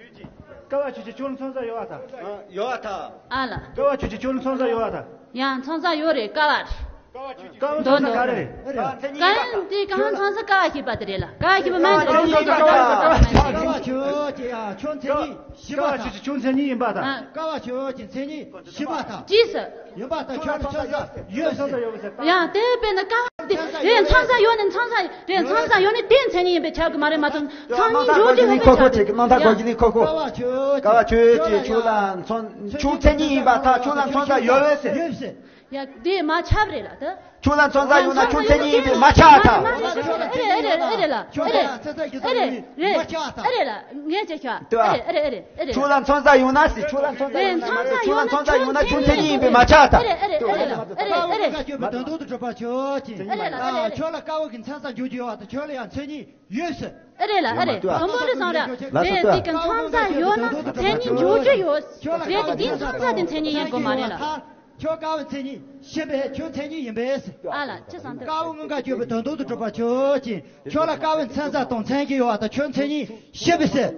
ཀ་བ་ཆོས་ཅན་ཁྱོད་ལ་མཚོན་ས་ཡོད་པ་ད། ཡོད་པ་ད། ཨ་ལ། ཀ་བ་ཆོས་ཅན་ཁྱོད་ལ་མཚོན་ས་ཡོད་པ་ད། ཡང་མཚོན་ས་ཡོད་རེད། ཀ་བ་རེད། ཀ་བ་མཚོན་ས་ག་རེ་རེད། ཀ་བ་མཚོན་ས་ཀ་བ་ཞེས་པ་དེ་རེད་ལ། ཀ་བ་ཞེས་པ་མ་རེད། ཀ་བ་ཆོས་ཅན། ཡ་ཁྱོད་མཚན་ཉིད་བཞི་པ་ད། ཀ་བ་ཆོས་ཅན་ཁྱོད་མཚན་ཉིད་ཡིན་པ་ད། ཀ་བ་ཆོས་ཅན་མཚན་ཉིད་བཞི་པ་ད། ཅི་ཟེར། ཡིན་པ་ད་ཁྱོད་ལ་མཚོན་ས་ཡོད་ཟེར། ཡང་དེ་དཔེར་ན་ཀ་བ་དེ་རེད། མཚོན་ས་ཡོད་ནི་མཚོན་ས་རེད། མཚོན་ས་ཡོད་ནི་དེ་མཚན་ཉིད་ཡིན་པའི་ཆ་གི་མ་རེད། མ་མཚོན་མཚན་ཉིད་འཇོག་རྒྱུ་ཡོད་པའི་ཆ་གི། ནང་ཐག་གོ་གི་ནི་ཁོ་ཁོ། ཀ་བ་ཆོས་ཅན་ཁྱོད་ལ་མཚོན་ཁྱོད་མཚན་ཉིད་ཡིན་པ་ད་ཁྱོད་ལ་མཚོན་ས་ཡོད་ཟེར། ཡ་དེ་མ་ཆབ་རེད་ལ་ད། ཁྱོད་ལ་མཚོན་ས་ཡོད་ན་ཁྱོད་མཚན་ཉིད་ཡིན་པས་མ་ཆགས་ཐལ། ཨེ་རེད་ཨེ་རེད་ཨེ་རེད་ལ། ཨེ་རེད་ཨེ་རེད་ཨེ་རེད་ལ། ངས་ཅི་ཤ། ཨེ་རེད་ཨེ་རེད་ཨེ་རེད། ཁྱོད་ལ་མཚོན་ས་ཡོད་ན་ཟེར། ཁྱོད་ལ་མཚོན་ས་ཡོད་ན་ཁྱོད་མཚན་ཉིད་ཡིན་པས་མ་ཆགས་ཐལ། ཨེ་རེད་ཨེ་རེད་ཨེ་རེད་ལ། ཨེ་རེད་ཨེ་རེད། ཀ་བ་ཀ་བ་གི་མཚན་ས་འཇོག་རྒྱུ་ཡོད་པ་དང་ཁྱོད་ལ་ཡང་མཚན་ཉིད་ཡོད་ཟེར། ཨེ་རེད་ལ། ཨེ་རེད། དང་པོ་རེད་སོང་ར། རེད་དེ་གི་མཚོན་ས་ཡོད་ན་མཚན་ཉིད་འཇོག་རྒྱུ་ཡོད། རེད་དེ་དེ་མཚོན་ས་དེ་མཚན་ཉིད་ཡིན་དགོས་མ་རེད་ལ། ཁྱོད་ཀ་བ་མཚན་ཉིད་ཤེས་པས་ཁྱོད་མཚན་ཉིད་ཡིན་པས། ཨ་ལ་ཅི་བསམ་དོན། ཀ་བ་མངོན་དགར་བརྗོད་པའི་དོན་དུ་གྲུབ་པ་ཆོས་ཅན། ཁྱོད་ལ་ཀ་བའི་མཚན་ས་དང་མཚན་གཞི་ཡོད་པ་དང་ཁྱོད་མཚན་ཉིད་ཤེས་པས་ཟེར།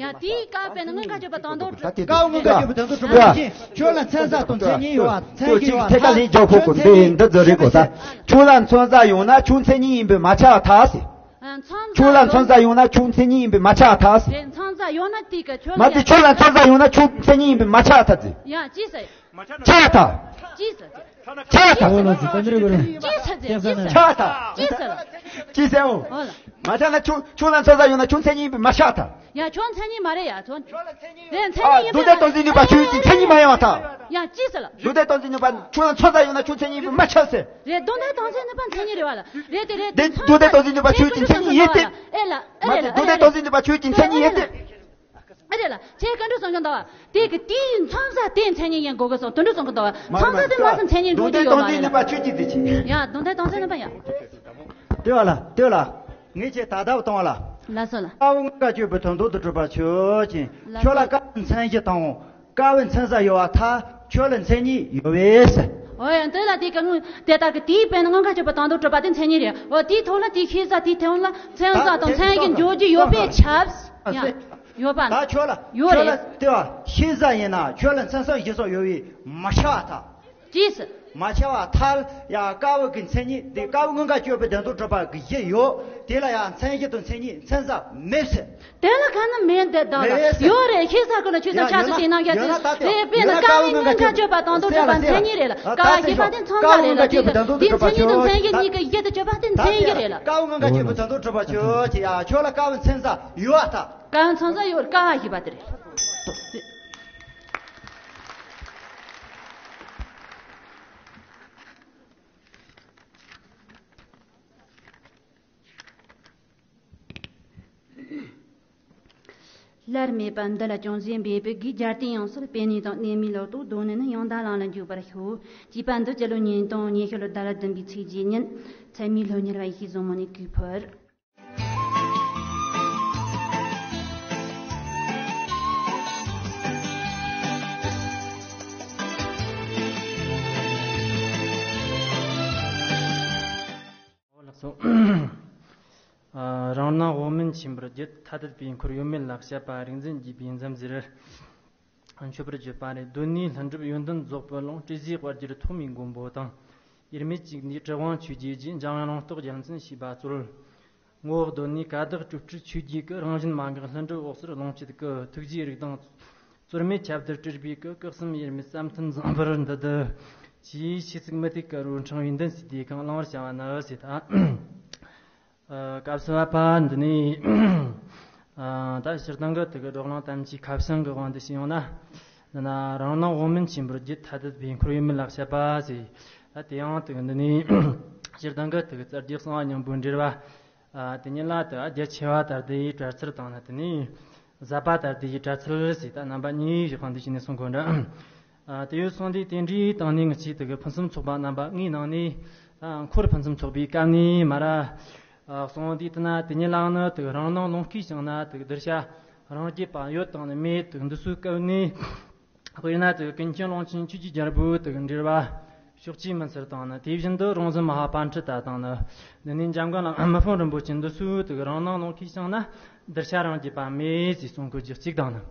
ཡང་དེའི་ཀ་བས་ན་མངོན་དགར་བརྗོད་པའི་དོན་དུ་གྲུབ། ཀ་བ་མངོན་དགར་བརྗོད་པའི་དོན་དུ་གྲུབ་པ་ཅན། ཁྱོད་ལ་མཚན་ས་དང་མཚན་ཉིད་ཡོད་པ་མཚན་གཞི་ཡོད་པ་ཐལ། ཁྱོད་མཚན་ཉིད་ཤེས་པས་ཟེར། ཁྱོད་ལ་མཚོན་ས་ཡོད་ན་ཁྱོད་མཚན་ཉིད་ཡིན་པས་མ་ཆགས་པར་ཐལ་ཟེར། ཁྱོད་ལ་མཚོན་ས་ཡོད་ན་ཁྱོད་མཚན་ཉིད་ཡིན་པས་མ་ཆགས་པར་ཐལ་ཟེར། མཚོན་ས་ཡོད་ན་དེ་ག་ཁྱོད། མ་དེ་ཁྱོད་ལ་མཚོན་ས་ཡོད་ན་ཁྱོད་མཚན་ཉིད་ཡིན་པས་མ་ཆགས་པར་ཐལ་ཟེར། ཡང་ཅི་ཟེར། ཆགས་པར་ཐལ། ཅི་ཟེར། ཆགས་པར་ཐལ། ཨོ་ལགས་སོ། ད་འདིར་གོ་རེད། ཅི་ཟེར་ཟེར། ཅི་ཟེར། ཆགས་པར་ཐལ། ཅི་ཟེར། ཅི་ཟེར་འོ། ཨོ་ལགས། མ་ཆགས་ན་ཁྱོད་ཁྱོད་ལ་མཚོན་ས་ཡོད་ན་ཁྱོད་མཚན་ཉིད་ཡིན་པས་མ་ཆགས་པར་ཐལ། ཡ་ཁྱོད་མཚན་ཉིད་མ་རེད་ཡ་ཁྱོད། རེད་མཚན་ཉིད་ཡིན་པས་ལ། མདོ་སྡེ་སྟོང་གསལ་ནུས་པ་ཆོས་ཅན་མཚན་ཉིད་མ་ཡིན་པར་ཐལ། ཡ་ཅི་ཟེར་ལ། མདོ་སྡེ་སྟོང་གསལ་ནུས་པ་ཁྱོད་ལ་མཚོན་ས་ཡོད་ན་ཁྱོད་མཚན་ཉིད་ཡིན་པས་མ་ཆགས་ཟེར། རེད་མདོ་སྡེ་སྟོང་གསལ་ནུས་པ་མཚན་ཉིད་རེད་བ་ལ། རེད་དེ་རེད་དེ་མཚོན་ས་ཡོད་ན་མཚན་ཉིད་ཡིན་ཏེ། ཨེ་ལ་ཨེ་རེད་ལ། མདོ་སྡེ་སྟོང་གསལ་ནུས་པ་ཆོས་ཅན་མཚན་ཉིད་ཡིན་ཏེ། ཨ་རེད་ལ། ཁྱེད་ག་འདྲ་གསུང་གི་འདུག་བ། དེ་གི་དེའི་མཚོན་ས་དེ་མཚན་ཉིད་ཡིན་དགོས་གི་སོང་། དེ་འདྲ་གསུང་གི་འདུག་བ། མཚོན་ས་དེ་མ་གསུངས་མཚན་ཉིད་འགྲོ་རྒྱུ་ཡོད་མ་རེད་ལ། ཡ་དོན་དག་དོན་ཚན་རྣམ་པ་ཡ། ལྟོས་ལ་ལྟོས་ལ། ངས་ཁྱེད་ད་ལྟ་བཏང་བ་ལ། ལགས་སོ་ལ། ཀ་བ་མངོན་དགར་བརྗོད་པའི་དོན་དུ་གྲུབ་པ་ཆོས་ཅན། ལགས་སོ། ཁྱོད་ལ་ཀ་བའི་མཚན་གཞི་དང་། ཀ་བའི་མཚན་ས་ཡོད་པར་ཐལ། ཁྱོད་ལ་མཚན་ཉིད་ཡོད་པས། འོ་ཡང་དེ་ལ་དེ་ག་དངོས་དེ་ལྟར་གྱི་དེའི་དཔེར་ན་དངོས་ཁ་སྤྱོད་པ་དང་དུ་གྲུབ་པ་དེ་མཚན་ཉིད་རེད། འོ་དེའི་ཐོག་ལ་དེའི་ཤེས་བྱ་དེའི་ཐོག་ལ་མཚན་བྱ་དང་མཚན་གཞི་འཇོག་རྒྱུ་ཡོད་པའི་ཆབས། ཡང་ཡོད་པ་ལ། ད་ཁྱོད་ལ་ཡོད་ཁྱོད་ལ་རེད། དེ་བ་ཤེས་བྱ་ཡིན་ན་ཁྱོད་ལ་མཚན་བྱ་གཞི་བྱ་ཡོད་པའི་མ་ཁྱབ་པ་ད། ཅིས། མ་ཁྱབ་པ་ཐལ། ཡ་ཀ་བུ་གི་མཚན་ཉིད་དེ་ཀ་བུ་དངོས་ཁ་སྤྱོད་པའི་དོན་དུ་གྲུབ་པ་གི་གཞི་ཡོད། དེ་ལ་ཡང་མཚན་གཞི་དང་མཚན་ཉིད་མཚན་བྱ་མེད་ཟེར། དེ་ལ་ཁ་ན་མེད་འདི་དག་ལ་མེད་ཟེར། ཡོད་རེད། ཤེས་བྱ་ཀུན་ལ་ཆོས་ཙམ་ཡ་ཆགས་སུ་ཡོད་ན་དེ་ནང་ཡོད་ན་ད་དེ་རེད། དཔེར་ན་ཡོད་ན་ཀ་བུ་དངོས་ཁ་སྤྱོད་པ་དང་དུ་གྲུབ་པ་མཚན་ཉིད་རེད་ལ། ཀ་བུ་གཞི་པ་དེ་མཚོན་བྱ་རེད་ལ། དེ་དེ་མཚན་ཉིད་དང་མཚན་གཞི་གཉིས་ཀྱི་གཞི་དུ་གྲུབ་པ་ཆོས་ད་དེ་མཚན་གཞི་རེད་ལ། ཀ་བུ་དངོས་ཁ་སྤྱོད་པའི་དོན་དུ་གྲུབ་པ་ཆོས་ཀྱི་ཡ་ཁྱོད་ལ་ཀ་བུ་མཚན་བྱ་ཡོད་ཨ་ད། ཀ་བུ་མཚོན་བྱ་ཡོད། ཀ་བུ་གཞི་པ་དེ་རེད། སླར་སྨྲས་པ། འདི་ལ་ཅུང་ཟད་འབད་པའི་གིས་རྒྱལ་བསྟན་ཡང་སྲིད་པད་ཉི་དང་གནས་མིའི་ལོག་རྟོག་སྡོམ་ནི་ནི་ཡང་དག་ལམ་ལ་འཇུག་པར་ཤོག་ཅེས་པ་འདི་སྤྱི་ལོ་ཉིས་སྟོང་ཉི་ཤུ་ལོའི་ཟླ་བ་བདུན་པའི་ཚེས་བརྒྱད་ཉིན་ཚད་མའི་སློབ་གཉེར་བ་ཡེ་ཤེས་བཟང་མོ་ནས་གུས་ཕུལ། ཨོ་ལགས་སོ། ཨ། རང་སྣང་འོག་མིན་ཆེན་པོར་བརྒྱུད། ཐ་དད་པའི་འཁོར་ཡོད་མེད་ལ་དཔྱད་པ། རིག་འཛིན་རྒྱས་པའི་འཛུམ་ཟེར། མཆོད་པར་བརྗོད་པ་རེད། གདོད་ནས་ལྷུན་གྲུབ་ཡོན་ཏན་རྫོགས་པའི་ཀློང་། སྤྲོས་བྲལ་དཔལ་གྱུར་ཐོགས་མེད་མགོན་པོ་དང་། དབྱེར་མེད་གཅིག་འདུས་གྲུབ་དབང་ཆོས་ཀྱི་རྗེ། འཇམ་དབྱངས་ལུང་རྟོགས་རྒྱལ་མཚན་ཞེས་པ་གཙོར། ངོ་བོ་གདོད་ནས་ཀ་དག་སྤྲོས་བྲལ་ཆོས་ཀྱི་སྐུ། རང་བཞིན་མ་འགགས་ལྷུན་གྲུབ་འོད་གསལ་ཀློང་ཆེན་སྐུ། ཐུགས་རྗེའི་རིགས་དང་རྩོལ་མེད་ཁྱབ་བརྡལ་སྤྲུལ་པའི་སྐུ། སྐུ་གསུམ་དབྱེར་མེད་བསམ་གཏན་བཟང་པོར་འདུད་དོ། ཅེས་ཤེས་ཚིག་མུ་སྟེགས་དཀར་པོའི་འཕྲེང་བའི་མདུན་བསུས་ཏེ་གང་བླང་བར་བྱ་བ་ནི་ཟེར་ད། ཨ། སྐབས་སུ་བབ་པ་འདི་ནི། ཨ། ད་སྤྱིར་བཏང་གི་དེ་གི་བགྲོ་གླེང་དམ་ཅིག་ཁ་བྱང་གི་དབང་དུ་བྱས་ཡོང་ན། འདི་ན་རང་སྣང་འོག་མིན་ཆེན་པོར་བརྒྱུད། ཐ་དད་པའི་འཁོར་ཡོད་མེད་ལ་དཔྱད་པ་ཟེར། ད་དེ་ཡང་དེ་གི་འདི་ནི་སྤྱིར་བཏང་གི་དེ་གི་རྩ་རྒྱུད་གསང་བ་སྙིང་པོའི་འགྲེལ་པ། ཨ། དེ་ཉིད་ལ་དེ་རྒྱ་ཆེ་བ་ལྟར་དེའི་གྲལ་ཚུལ་དང་ནི། དེ་ནས་ཟབ་པ་ལྟར་དེའི་གྲལ་ཚུལ་ཟེར་ད་རྣམ་པ་གཉིས་ཀྱི་དབང་དུ་བྱས་ནས་གསུང་གོ་འདྲ། ཨ། དེ་ཡོད་སོང་དུས་དེ་འདྲའི་སྟེང་ནས་ང་ཚོས་དེ་གི་ཕུན་སུམ་ཚོགས་པ་རྣམ་པ་ལྔའི་ནང་ནས། ཨ། འཁོར་ཕུན་སུམ་ཚོགས་པའི་སྐབས་ནས་མར། ཨ། གསུངས་དུས་དེ་ན་དེ་ཉིད་ལའང་ནི་དེ་གི་རང་སྣང་ཀློང་སྐས་བཞེངས་ན་དེ་གི་གདུལ་བྱ་རང་རྒྱུད་པ་ཡོད་དང་ནི་མེད་དེ་གི་འདི་ཚོའི་སྐབས་ནས། དཔེར་ན་དེ་ཀུན་མཁྱེན་ཀློང་ཆེན་ཆོས་ཀྱི་རྒྱལ་པོའི་དེ་འགྲེལ་པ་ཕྱོགས་གཅིག་མིན་ཚུལ་དང་ནི། དེ་བཞིན་དུ་རོང་ཟོམ་མ་ཧཱ་པཎྜི་ཏ་དང་ནི། འདི་ནས་འཇམ་མགོན་བླ་མ་མི་ཕམ་རིན་པོ་ཆེ་འདི་ཚོའི་དེ་རང་སྣང་ཀློང་སྐས་བཞེངས་ན་གདུལ་བྱ་རང་རྒྱུད་པ་མེད་ཅེས་གསུང་གོ་རྒྱུ་གཅིག་དང་ནི།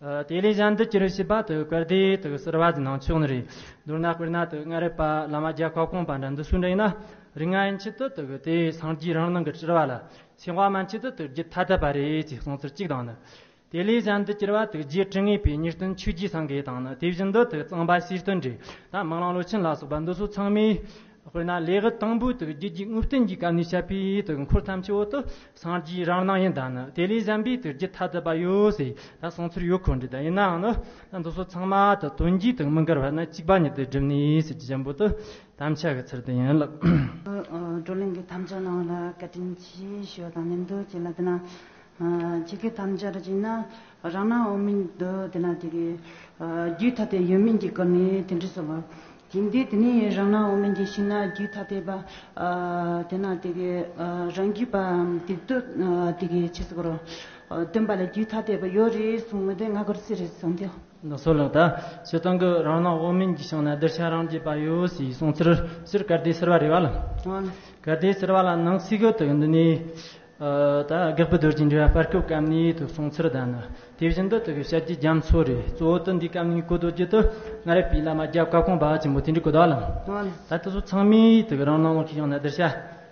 ཨ། དེ་ལས་གཞན་དུ་གྱུར་ཞེས་པ་དེ་བཀར་ཏེ་དེ་གསལ་བ་ཟེར་ནའང་ཆོག་ནི་རེད། མདོར་ན་དཔེར་ན་དེ་སྔ་རབས་པ་བླ་མ་རྒྱལ་བ་ཀ་ཀོང་པ་འདྲ་འདི་ཚོའི་འདྲ་ཡིན་ན། རིགས་ལྔ་ཡན་ཆད་དུ་དེ་དེ་སངས་རྒྱས་རང་སྣང་གི་སྤྲུལ་པ་ལ། སེམས་དཔའ་མན་ཆད་དུ་དེ་རྒྱུད་ཐ་དད་པ་རེད་ཅེས་གསུང་ཚུལ་གཅིག་དང་ནི། དེ་ལས་གཞན་དུ་གྱུར་པ་དེ་རྗེ་དྲི་ངེས་པའི་གཉིས་སྟོན་ཆོས་རྗེ་སེང་གེ་དང་ནི། དེ་བཞིན་དུ་དེ་གཙང་པ་སྲས་སྟོན་འདྲེ་དང་མི་ལང་ལོ་ཆེན་ལ་སོགས་པ་འདི་ཚོ་ཚང་མས། དཔེར་ན་ལེའུ་དང་པོའི་དེ་རྒྱུད་ཀྱི་དངོས་བསྟན་གྱི་སྐབས་ནས་བཤད་པའི་དེ་འཁོར་ཐམས་ཅད་པོ་དེ་སངས་རྒྱས་རང་སྣང་ཡིན་ད་ནི། དེ་ལས་གཞན་པའི་དེ་རྒྱུད་ཐ་དད་པ་ཡོད་ཟེར་ད་གསུང་ཚུལ་ཡོད་ཁོ་འདྲ། ད་ཡིན་ནའང་ནི་ད་འདི་ཚོ་ཚང་མ་དེ་དོན་གྱིས་དེ་མི་འགལ་བ་ན་གཅིག་པ་ཉིད་དུ་སྒྲུབ་ནས་ཟེར་གྱི་ཅན་པོ་དེ་དམ་བཅའ་གི་ཚུལ་དེ་ཡིན་ལགས། ཨ། བགྲོ་གླེང་གི་དམ་བཅའ་གནང་བ་ལ་བཀའ་དྲིན་ཆེ་ཞུ་བ་དང་ལྷན་དུ་ཅི་ལ་དེ་ན། ཨ། ཁྱེད་ཀྱི་དམ་བཅའ་ར་ཅིག་ན་རང་སྣང་འོག་མིན་དུ་དེ་ན་དེ་གི། ཨ། རྒྱུད་ཐ་དད་ཡོད་མིན་གྱི་སྐོར་ནས་དེ་འདྲ་གསུངས་པ། དེ་འདི་དེ་ནས་རང་སྣང་འོག་མིན་གྱི་ཤིང་ན་རྒྱུད་ཐ་དད་པ། ཨ། དེ་ན་དེ་གི། ཨ། རང་རྒྱུད་པའམ་དེ་དུ། ཨ། དེ་གི་ཆེ་སུ་གོ་རོ། ཨ། སྟོན་པ་ལ་རྒྱུད་ཐ་དད་པ་ཡོད་རེད་གསུངས་མི་དེ་ང་གོར་སི་རེད་གསུངས་དེ། ལགས་སོ་ལགས། ད་སྤྱིར་བཏང་གི་རང་སྣང་འོག་མིན་གྱི་ཤིང་ན་གདུལ་བྱ་རང་རྒྱུད་པ་ཡོད་ཟེར་གསུང་ཚུལ་སྤྱིར་གལ་ཏེ་ཟེར་བ་རེད་བ་ལ། ཨ། གལ་ཏེ་ཟེར་བ་ལ་ནང་གསེས་གི་དུ་འདི་ནས། ཨ། ད་དགག་པའི་རྡོ་རྗེ་འགྲེལ་བ་སྤར་སྐབས་སྐབས་ནས་དུ་གསུང་ཚུལ་དང་ནི། དེ་བཞིན་དུ་དུ་བཤད་རྒྱུ་རྒྱ་མཚོ་རེད། གཙོ་བོ་དུ་འདི་སྐབས་ནས་གོ་རྡོ་རྒྱུ་དུ་སྔ་རབས་པའི་བླ་མ་རྒྱལ་བ་ཀ་ཀོང་པ་ཆེན་པོ་དེ་འདྲ་གོ་ད་ལ། ཨ། ད་དུ་ཚོ་ཚང་མས་དུ་རང་སྣང་ལོག་གི་ཡང་ན་གདུལ་བྱ་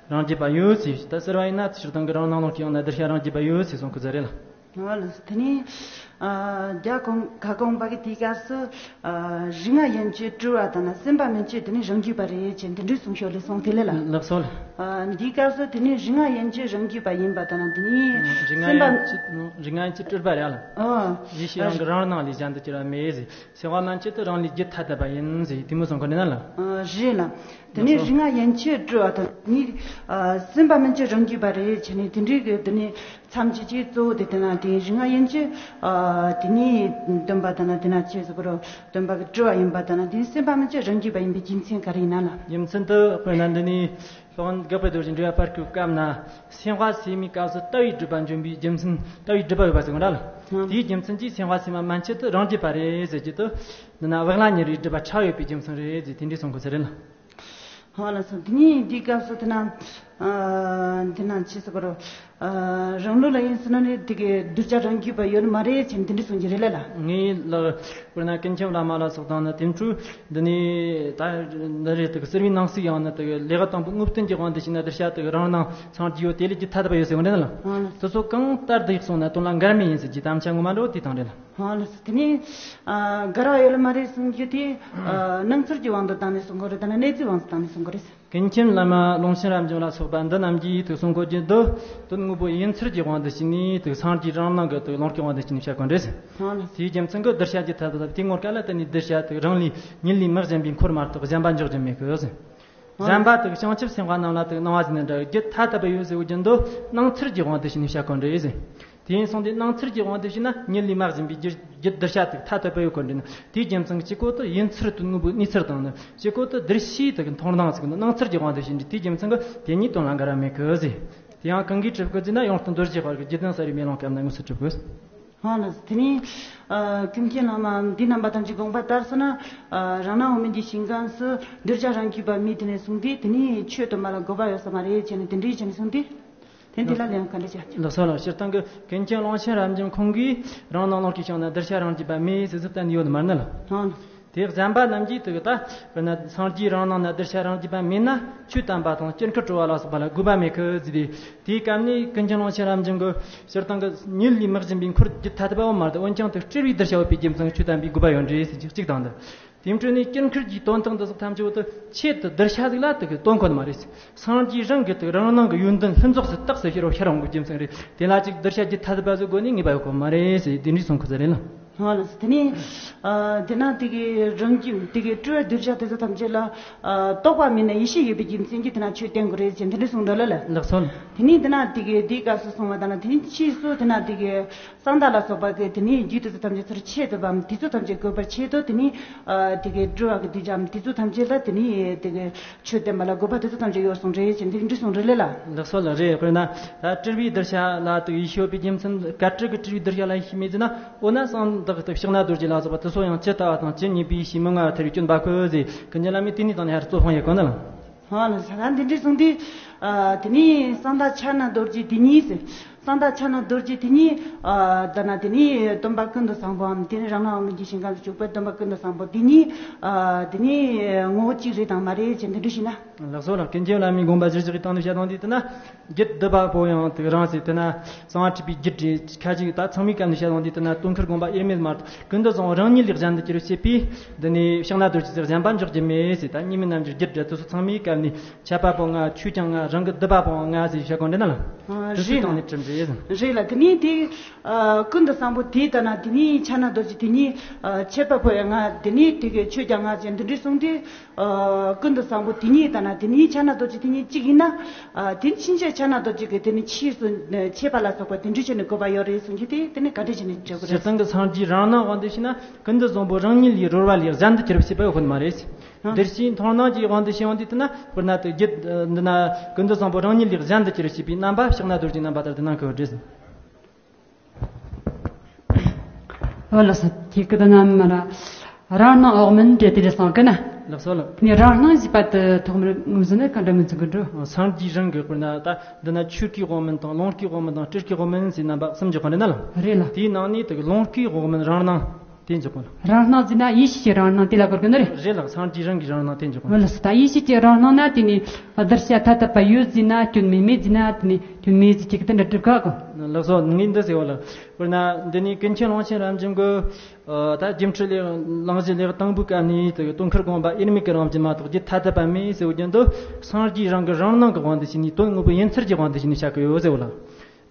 རང་རྒྱུད་པ་ཡོད་ཟེར། ད་ཟེར་བ་ཡིན་ན་སྤྱིར་བཏང་གི་རང་སྣང་ལོག་གི་ཡང་ན་གདུལ་བྱ་རང་རྒྱུད་པ་ཡོད་ཟེར་གསུང་གི་ཟེར་རེད་ལ། ཨོ་ལགས་སོ། དེ་ནས། ཨ། རྒྱལ་བ་ཀ་ཀོང་པ་གིས་དེའི་སྐབས་སུ། ཨ། རིགས་ལྔ་ཡན་ཆད་སྤྲུལ་པ་དང་ན་སེམས་དཔའ་མན་ཆད་དེ་ནི་རང་རྒྱུད་པ་རེད་ཅེས་འདི་འདྲའི་གསུང་ཤོག་ལས་གསུངས་དེ་ལས་ལ། ལགས་སོ། ཨ། འདིའི་སྐབས་སུ་དེ་ནི་རིགས་ལྔ་ཡན་ཆད་རང་རྒྱུད་པ་ཡིན་པ་དང་ན་དེ་ནི། རིགས་ལྔ་ཡན་ཆད། རིགས་ལྔ་ཡན་ཆད་སྤྲུལ་པ་རེད་ལ། ཨོ། ཡེ་ཤེས་རང་གི་རང་སྣང་ལས་གཞན་དུ་གྱུར་པ་མེད་ཟེར། སེམས་དཔའ་མན་ཆད་དུ་རང་ལས་རྒྱུད་ཐ་དད་པ་ཡིན་ཟེར་དེ་མོ་གསུང་གི་རེད་ན་ལ། ཨ། རེད་ལ། དེ་ནས་རིགས་ལྔ་ཡན་ཆད་སྤྲུལ་པ་དང་ནི། ཨ། སེམས་དཔའ་མན་ཆད་རང་རྒྱུད་པ་རེད་བྱས་ནས་དེ་འདྲའི་གི་དེ་ནས་མཚམས་ཀྱི་ཅིག་གཙོ་བོ་དེ་དེ་ན་དེ་རིགས་ལྔ་ཡན་ཆད། ཨ། དེ་ནས་སྟོན་པ་དང་ན་དེ་ན་ཅེས་སོགས་པར་སྟོན་པ་གི་སྤྲུལ་པ་ཡིན་པ་དང་ན་དེ་ནས་སེམས་དཔའ་མན་ཆད་རང་རྒྱུད་པ་ཡིན་པའི་རྒྱུ་མཚན་ག་རེ་ཡིན་ན་ལ། རྒྱུ་མཚན་དུ་དཔེར་ན་འདི་ནས་ལྷག་དགག་པའི་རྡོ་རྗེ་འགྲེལ་བ་སྤར་སྐབས་སྐབས་ན་སེམས་དཔའ་སེམས་མའི་སྐབས་སུ་ལྟ་བའི་སྒྲིབ་པ་འཇོམས་པའི་རྒྱུ་མཚན་ལྟ་བའི་སྒྲིབ་པ་ཡོད་པ་ཟེར་གོ་འདྲ་ལ། དེའི་རྒྱུ་མཚན་གྱིས་སེམས་དཔའ་སེམས་མ་མན་ཆད་དུ་རང་རྒྱུད་པ་རེད་ཟེར་གྱི་འདུག་འདི་ན་བག་ལ་ཉལ་རེ་སྒྲུབ་པ་ཕྲ་ཡོད་པའི་རྒྱུ་མཚན་རེད་ཟེར། དེ་འདྲའི་གསུང་གི་ཟེར་རེད་ལ། ཧོ་ལགས་སོ། དེ་ནས་འདིའི་སྐབས་སུ་དེ་ན། ཨ། དེ་ན་ཅི་ཟེར་དགོས་རེད། ཨ། རང་ལུགས་ལ་ཡིན་ཟེར་ན་ནི་དེ་གའི་གདུལ་བྱ་རང་རྒྱུད་པ་ཡོད་ནི་མ་རེད་ཅེས་དེ་འདྲ་གསུང་གི་རེད་ལ་ལ། ངའི་ལག་དཔེར་ན་ཀུན་མཁྱེན་བླ་མ་ལ་སོགས་དང་ནི་དེ་འཕྲོས་འདི་ནས་ད་འདི་རེད། དེ་གསེར་བའི་ནང་གསེས་ཡང་ནི་དེ་ལེའུ་དང་པོ་དངོས་བསྟན་གྱི་དབང་དུ་བྱས་ན་གདུལ་བྱ་དེ་རང་སྣང་སངས་རྒྱས་ཡོད། དེ་ལས་རྒྱུད་ཐ་དད་པ་ཡོད་ཟེར་བ་འདྲ་ལ། ཨ། དེ་ཚོ་གང་ལྟར་དུ་ཡིག་སོང་ན་དོན་ལ་འགལ་མེད་ཡིན་ཟེར་གྱི་དམ་བཅའ་ངོ་མ་འགྲོ་དེ་དང་འདྲ་ལ། ཧོ་ལགས་སོ། དེ་ནས་ཨ་འགལ་བ་ཡོད་ལ་མ་རེད་གསུང་རྒྱུ་དེ། ཨ། སྣང་ཚུལ་གྱི་དབང་དུ་བཏང་ནས་གསུང་གི་རེད། ད་ནི་གནས་ཚུལ་དབང་དུ་བཏང་ནས་གསུང་གི་རེད། ཀུན་མཁྱེན་བླ་མ་ཀློང་ཆེན་རབ་འབྱམས་ལ་སོགས་པ་འདི་རྣམས་ཀྱིས་དུ་གསུང་གོ་རྒྱུ་འདི་དོན་དངོས་པོ་ཡིན་ཚུལ་གྱི་དབང་དུ་བྱས་ནས་དུ་སངས་རྒྱས་རང་སྣང་གི་དུ་ལོངས་སྐུའི་དབང་དུ་བྱས་ནས་བཤད་གོ་འདྲ། ཧོ་ལགས། དེའི་རྒྱུ་མཚན་གྱིས་གདུལ་བྱ་རྒྱུད་ཐ་དད་པ་དེ་ངོ་སྐལ་ལ་དུ་ནི་གདུལ་བྱ་དུ་རང་ལས་ཉིད་ལས་མི་གཞན་པའི་འཁོར་མ་གཏོགས་གཞན་པ་འཇོག་རྒྱུ་མེད་གི་ཟེར། གཞན་པ་དག་བྱང་ཆུབ་སེམས་དཔའ་རྣམས་ལ་དག་སྣང་བ་ཟིན་ནས་འདྲ་རྒྱུད་ཐ་དད་པ་ཡོད་ཟེར་བའི་རྒྱུ་འདི་སྣང་ཚུལ་གྱི་དབང་དུ་བྱས་ནས་བཤད་གོ་འདྲ་ཟེར། དེ་ཡིན་སོང་དུས་སྣང་ཚུལ་གྱི་དབང་དུ་བྱས་ན་ཉིད་ལས་མ་གཞན་པའི་རྒྱུད་རྒྱུད་གདུལ་བྱ་དག་ཐ་དད་པ་ཡོད་གོ་འདྲ་ན། དེའི་རྒྱུ་མཚན་གྱི་གཅིག་པོ་དེ་ཡིན་ཚུལ་དོན་དངོས་པོའི་གནས་ཚུལ་དང་ནི། གཅིག་པོ་དེ་གདུལ་བྱའི་དག་མཐོང་སྣང་ཟེར་གི་འདུག་སྣང་ཚུལ་གྱི་དབང་དུ་བྱས་འདྲ། དེའི་རྒྱུ་མཚན་གྱིས་དེ་གཉིས་དོན་ལ་འགལ་བ་མེད་གི་ཟེར། དེ་ཡང་གང་གིས་གྲུབ་དགོས་ཟེར་ན། ཡང་དག་རྡོ་རྗེ་དཔལ་གྱིས་བརྒྱད་ལྡན་གསལ་བའི་མེ་ལོང་སྐབས་ན་དངོས་སུ་གྲུབ་དགོས། ཧོ་ལགས། དེ་ནས་ཨ་ཀུན་མཁྱེན་བླ་མ་འདི་རྣམ་པ་ཐམས་ཅད་དགོངས་པ་ལྟར་སོང་ན། ཨ་རང་སྣང་འོག་མིན་གྱི་ཞིང་ཁམས་སུ་གདུལ་བྱ་རང་རྒྱུད་པ་མེད། དེ་ནས་གསུངས་ཏེ་དེ་ནས་ཆོས་སྟོན་པ་ལ་དགོས་པ་ཡོད་ས་མ་རེད་ཅེས་ནས་དེ་འདྲའི་བྱས་ནས་གསུངས་ཏེ། དེ་འདི་ལ་ལན་ག་འདྲ་བྱ། ལགས་སོ་ལགས། སྤྱིར་བཏང་གི་ཀུན་མཁྱེན་ཀློང་ཆེན་རབ་འབྱམས་ཁོང་གིས་རང་སྣང་ལོངས་སྐུའི་ཞིང་ན་གདུལ་བྱ་རང་རྒྱུད་པ་མེད་ཟེར་ཟིག་བསྟན་ཡོད་མ་རེད་ལ། ཧོ་ལགས། དེ་གཞན་པ་རྣམས་ཀྱིས་དེ་གི་ད་དཔེར་ན་སངས་རྒྱས་རང་སྣང་ན་གདུལ་བྱ་རང་རྒྱུད་པ་མེད་ན། ཆོས་དམ་པ་དང་དཀྱིལ་འཁོར་གྲོལ་བ་ལ་སོགས་པ་ལ་དགོས་པ་མེད་གི་ཟེར་ཏེ། དེའི་སྐབས་ནས་ཀུན་མཁྱེན་ཀློང་ཆེན་རབ་འབྱམས་ཀྱིས་སྤྱིར་བཏང་གི་ཉིད་ལས་མི་གཞན་པའི་འཁོར་རྒྱུད་ཐ་དད་པའོ་མ་རེད། འོན་ཀྱང་དེ་སྤྲུལ་པའི་གདུལ་བྱ་ཡོད་པའི་རྒྱུ་མཚན་ཆོས་དམ་པའི་དགོས་པ་ཡོད་འདྲ་ཟེར་གཅིག་དང་། དེ་དེ་འཕྲོས་ནས་དཀྱིལ་འཁོར་གྱི་དོན་དག་འདི་ཟིག་ཐམས་ཅད་བོ་དེ་ཆེད་དུ་གདུལ་བྱ་ཟིག་ལ་དེ་གི་སྟོན་གོ་ནི་མ་རེད། སངས་རྒྱས་རང་གི་དེ་རང་སྣང་གི་ཡོན་ཏན་ལྷུན་རྫོགས་སུ་རྟགས་སུ་ཤར་བ་ཤར་འོང་གི་རྒྱུ་མཚན་རེད། དེ་ལ་ཅིག་གདུལ་བྱ་རྒྱུད་ཐ་དད་པ་ཟིག་དགོས་ནི་ངེས་པ་ཡོད་གོ་མ་རེད་ཟེར་དེ་འདྲའི་གསུང་གི་ཟེར་རེད་ལ། ཧོ་ལགས། དེ་ནས་ཨ་དེ་ན་དེ་གི་རང་རྒྱུད་དེ་གི་སྤྲུལ་པའི་གདུལ་བྱ་དེ་ཚོ་ཐམས་ཅད་ལ་ཨ་རྟོག་པ་མེད་ན་ཡེ་ཤེས་ཡོད་པའི་རྒྱུ་མཚན་གྱིས་དེ་ན་ཆོས་བསྟན་དགོས་རེད་ཅེས་དེ་འདྲ་གསུངས་འདུག་ལ་ལ། ལགས་སོ། དེ་ནས་དེ་ན་དེ་གི་དེའི་སྐབས་སུ་སོང་བ་དང་ན། དེ་ནས་ཕྱིས་སུ་དེ་ན་དེ་གི་གསང་བདག་ལ་སོགས་པ་གི་དེ་ནས་རྒྱུད་དེ་ཚོ་ཐམས་ཅད་ཚུར་ཆད་དུ་བམ། དེ་ཚོ་ཐམས་ཅད་དགོས་པར་ཆེད་དུ་དེ་ནས་ཨ་དེ་གི་སྤྲུལ་པ་གི་གདུལ་བྱའམ་དེ་ཚོ་ཐམས་ཅད་ལ་དེ་ནས་དེ་གི་ཆོས་བསྟན་པ་ལ་དགོས་པ་དེ་ཚོ་ཐམས་ཅད་ཡོད་གསུངས་རེད་ཅེས་དེ་འདྲ་གསུངས་རེད་ལ་ལ། ལགས་སོ་ལགས། རེད། དཔེར་ན་ད་སྤྲུལ་པའི་གདུལ་བྱ་ལ་དེ་ཡེ་ཤེས་ཡོད་པའི་རྒྱུ་མཚན། བཀའ་སྤྲུལ་གྱི་སྤྲུལ་པའི་གདུལ་བྱ་ལ་ཡེ་ཤེས་མེད་ཟེར་ན། འོ་ན་གསང་བདག་ཏུ་ཕྱག་ན་རྡོ་རྗེ་ལ་སོགས་པ་དེ་ཚོ་ཡང་ཇི་ལྟ་བ་དང་ཇི་སྙེད་པའི་ཡེ་ཤེས་མི་མངའ་བར་ཐལ་བའི་སྐྱོན་པ་ཁོ་ཟེར་ཀུན་མཁྱེན་བླ་མས་དེ་ནས་དང་ནས་ཧར་གཙོ་ཕང་ཡེ་གོ་ན་ལ། ཧོ་ལགས་སོ། ད་འདི་འདྲ་གསུངས་དུས་ཨ་དེ་ནས་གསང་བདག་ཕྱག་ན་རྡོ་རྗེ་དེ་ཉིད་ཟེར། གསང་བདག་ཕྱག་ན་རྡོ་རྗེ་དེ་ཉིད་ཨ་ད་ན་དེ་ནས་སྟོན་པ་ཀུན་ཏུ་བཟང་པོའམ་དེ་ནས་རང་སྣང་འོག་མིན་གྱི་ཞིང་ཁམས་སུ་བཞུགས་པའི་སྟོན་པ་ཀུན་ཏུ་བཟང་པོ་དེ་ཉིད་ཨ་དེ་ནས་ངོ་བོ་གཅིག་རེད་དང་མ་རེད་ཅེས་འདི་འདྲ་ཞུས་ན། ལགས་སོ་ལགས། ཀུན་མཁྱེན་བླ་མའི་དགོངས་པ་གཞིར་བཞག་གི་སྟེང་ནས་བཤད་དང་དེ་ལྟ་ན། རྒྱུད་སྡུད་པ་པོ་ཡང་དེ་རང་ཟེར་དེ་ན། གསང་བ་ཁྲིད་པའི་རྒྱུད་རེད། ཁ་ཅིག་ད་ཚང་མའི་སྐབས་ནས་བཤད་དང་དེ་ལྟ་ན། དུང་འཁོར་དགོངས་པ་དབྱེར་མེད་མ་གཏོགས་ཀུན་ཏུ་བཟང་པོ་རང་ཉིད་ལས་གཞན་དུ་གྱུར་བྱེད་པས། འདི་ནས་ཕྱག་ན་རྡོ་རྗེ་ཟེར་གཞན་པ་འཇོག་རྒྱུ་མེད་ཟེར། ད་གཉིས་མེད་རྣལ་འབྱོར་རྒྱུད་རེད། དེ་ཚོ་ཚང་མའི་སྐབས་ནས་འཆད་པ་པོ་ལྔ། ཆོས་ཀྱང་ལྔ། རང་གི་སྡུད་པ་པོ་ལྔ་ཟེར་བཤད་གོ་འདྲ་ན་ལ། ཨ་དེ་ཚོའི་རེད་སྟེང་ལ་ནས་གྲུབ་འདྲ་ཟེར། རེད་ལ། དེ་ནས་དེ་ཨ་ཀུན་ཏུ་བཟང་པོ་དེ་ལྟ་ན་དེ་ནས་ཕྱག་ན་རྡོ་རྗེ་དེ་ནས་ཨ་འཆད་པ་པོ་ཡང་ལྔ། དེ་ནས་དེ་གའི་ཆོས་ཀྱང་ལྔ་ཅན་འདི་འདྲའི་གསུངས་ཏེ། ཨ་ཀུན་ཏུ་བཟང་པོ་དེ་ཉིད་ལྟ་ན་དེ་ནི་ཕྱག་ན་རྡོ་རྗེ་དེ་ཉིད་གཅིག་ཡིན་ན། ཨ་དེ་ཕྱིན་ཆད་ཕྱག་ན་རྡོ་རྗེ་གི་དེ་ནི་ཕྱིས་སུ་མཆེད་པ་ལ་སོགས་པ་དེ་འདྲ་བྱས་ནས་དགོས་པ་ཡོད་རེད་གསུང་གི་དེ་དེ་ནི་ག་འདྲ་བྱས་ནས་འཇོག་གི་རེད། སྤྱིར་བཏང་གི་སངས་རྒྱས་རང་སྣང་དབང་དུ་བྱས་ན། ཀུན་ཏུ་བཟང་པོ་རང་ཉིད་ལས་རོལ་བ་ལས་གཞན་དུ་གྱུར་པ་ཞེས་པ་ཡོད་ཁོ་ན་མ་རེད། ཨ་བདེར་གཤེགས་མཐོང་སྣང་གི་དབང་དུ་བྱས་ཡོང་དུས་དེ་ན། དཔེར་ན་དེ་རྒྱུད་འདི་ན་ཀུན་ཏུ་བཟང་པོ་རང་ཉིད་ལས་གཞན་དུ་གྱུར་ཞེས་པའི་རྣམ་པ་ཕྱག་ན་རྡོ་རྗེའི་རྣམ་པ་ལྟར་དུ་སྣང་གི་ཡོད་རེད། ཨོ་ལགས་སོ། དེ་ཀི་ད་ནམ་མ་ར་རང་སྣང་འོག་མིན་འདྲེ་དེ་རེ་སང་ཀི་ན། ལགས་སོ་ལགས། དེ་ནས་རང་སྣང་ཞེས་པ་དེ་ཐོག་མར་ངོས་ཟིན་ན་ག་འདྲ་ངོས་འཛིན་གི་འགྲོ། སངས་རྒྱས་རང་གི་དཔེར་ན་ད་འདི་ན་ཆོས་སྐུའི་འོག་མིན་དང་ལོངས་སྐུའི་འོག་མིན་དང་སྤྲུལ་སྐུའི་འོག་མིན་ཟེར་རྣམ་པ་གསུམ་འཇོག་གི་རེད་ན་ལ། རེད་ལ། དེའི་ནང་ནས་དེ་ལོངས་སྐུའི་འོག་མིན་རང་སྣང་དེ་འཇོག་གི་ན། རང་སྣང་ཟེར་ན་ཡེ་ཤེས་ཀྱི་རང་སྣང་དེ་ལ་གོ་དགོས་ནི་རེད། རེད་ལགས། སངས་རྒྱས་རང་གི་རང་སྣང་དེ་འཇོག་གི་ན། ཨོ་ལགས་སོ། ད་ཡེ་ཤེས་ཀྱི་རང་སྣང་ན་དེ་ནས་གདུལ་བྱ་ཐ་དད་པ་ཡོད་ཟེར་ན་སྐྱོན་མེད། མེད་ཟེར་ན་དེ་ནས་སྐྱོན་མེད་ཟེར་གྱི་གི་དེ་འདྲ་སྒྲུབ་ག་གོ། ལགས་སོ། ངས་འདི་ཟེར་བ་ལ། དཔེར་ན་འདི་ནས་ཀུན་མཁྱེན་ཀློང་ཆེན་རབ་འབྱམས་ཀྱི། ཨ་ད་སྒྱུ་འཕྲུལ་ལེའུ་གླེང་གཞི་ལེའུ་དང་པོའི་སྐབས་ནས་དེ་དུང་འཁོར་དགོངས་པ་དབྱེར་མེད་ཀྱི་རང་བཞིན་མ་གཏོགས་རྒྱུད་ཐ་དད་པ་མེད་ཟེར་བའི་རྒྱུ་འདི་སངས་རྒྱས་རང་གི་རང་སྣང་གི་དབང་དུ་བྱས་ནས་དོན་དངོས་པོ་ཡིན་ཚུལ་གྱི་དབང་དུ་བྱས་ནས་བཤད་ཀྱི་ཡོད་ཟེར་བ་ལ།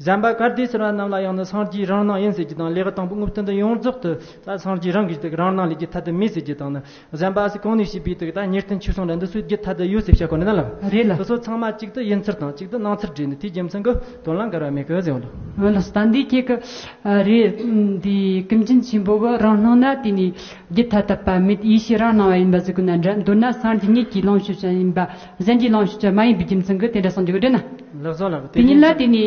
གཞན་པ་གལ་ཏེ་ཟེར་བ་རྣམས་ལ་ཡང་ནི་སངས་རྒྱས་རང་སྣང་ཡིན་ཟེར་རྒྱུ་དང་། ལེའུ་དང་པོ་དངོས་བསྟན་དུ་ཡོངས་རྫོགས་དུ་ད་སངས་རྒྱས་རང་གི་དེ་རང་སྣང་ལས་རྒྱུད་ཐ་དད་མེད་ཟེར་རྒྱུ་དང་ནི། གཞན་པ་ཟེར་གོང་ནས་བཤད་པའི་དེ་ད་ཉེར་བསྟན་ཆོས་གསུང་ར་འདི་ཚོའི་རྒྱུད་ཐ་དད་ཡོད་ཟེར་བཤད་གོ་ནི་ན་ལ། རེད་ལ། དེ་ཚོ་ཚང་མ་གཅིག་ཏུ་ཡིན་ཚུལ་དང་གཅིག་ཏུ་སྣང་ཚུལ་འདྲེས་ནས་དེའི་རྒྱུ་མཚན་གྱིས་དོན་ལ་འགལ་བ་མེད་གི་ཟེར་བ་ལ། ཨོ་ལགས་སོ། ད་འདི་ཁྱེད་ཀྱི་ཨ་རེད། འདི་ཀུན་མཁྱེན་ཆེན་པོ་གི་རང་སྣང་ན་དེ་ནི་རྒྱུད་ཐ་དད་པ་མེད། ཡེ་ཤེས་རང་སྣང་བ་ཡིན་པ་ཟེར་གོ་ན་འདྲ། མདོར་ན་སངས་རྒྱས་ཉིད་ཀྱི་ལོངས་སྤྱོད་ཅན་ཡིན་པ། གཞན་གྱི་ལོངས་སྤྱོད་ཅན་མ་ཡིན་པའི་རྒྱུ་མཚན་གྱིས་དེ་འདྲ་གསུངས་འདུག་གི་འདྲ་ན། ལགས་སོ་ལགས། དེ་ཉིད་ལ་དེ་ནས་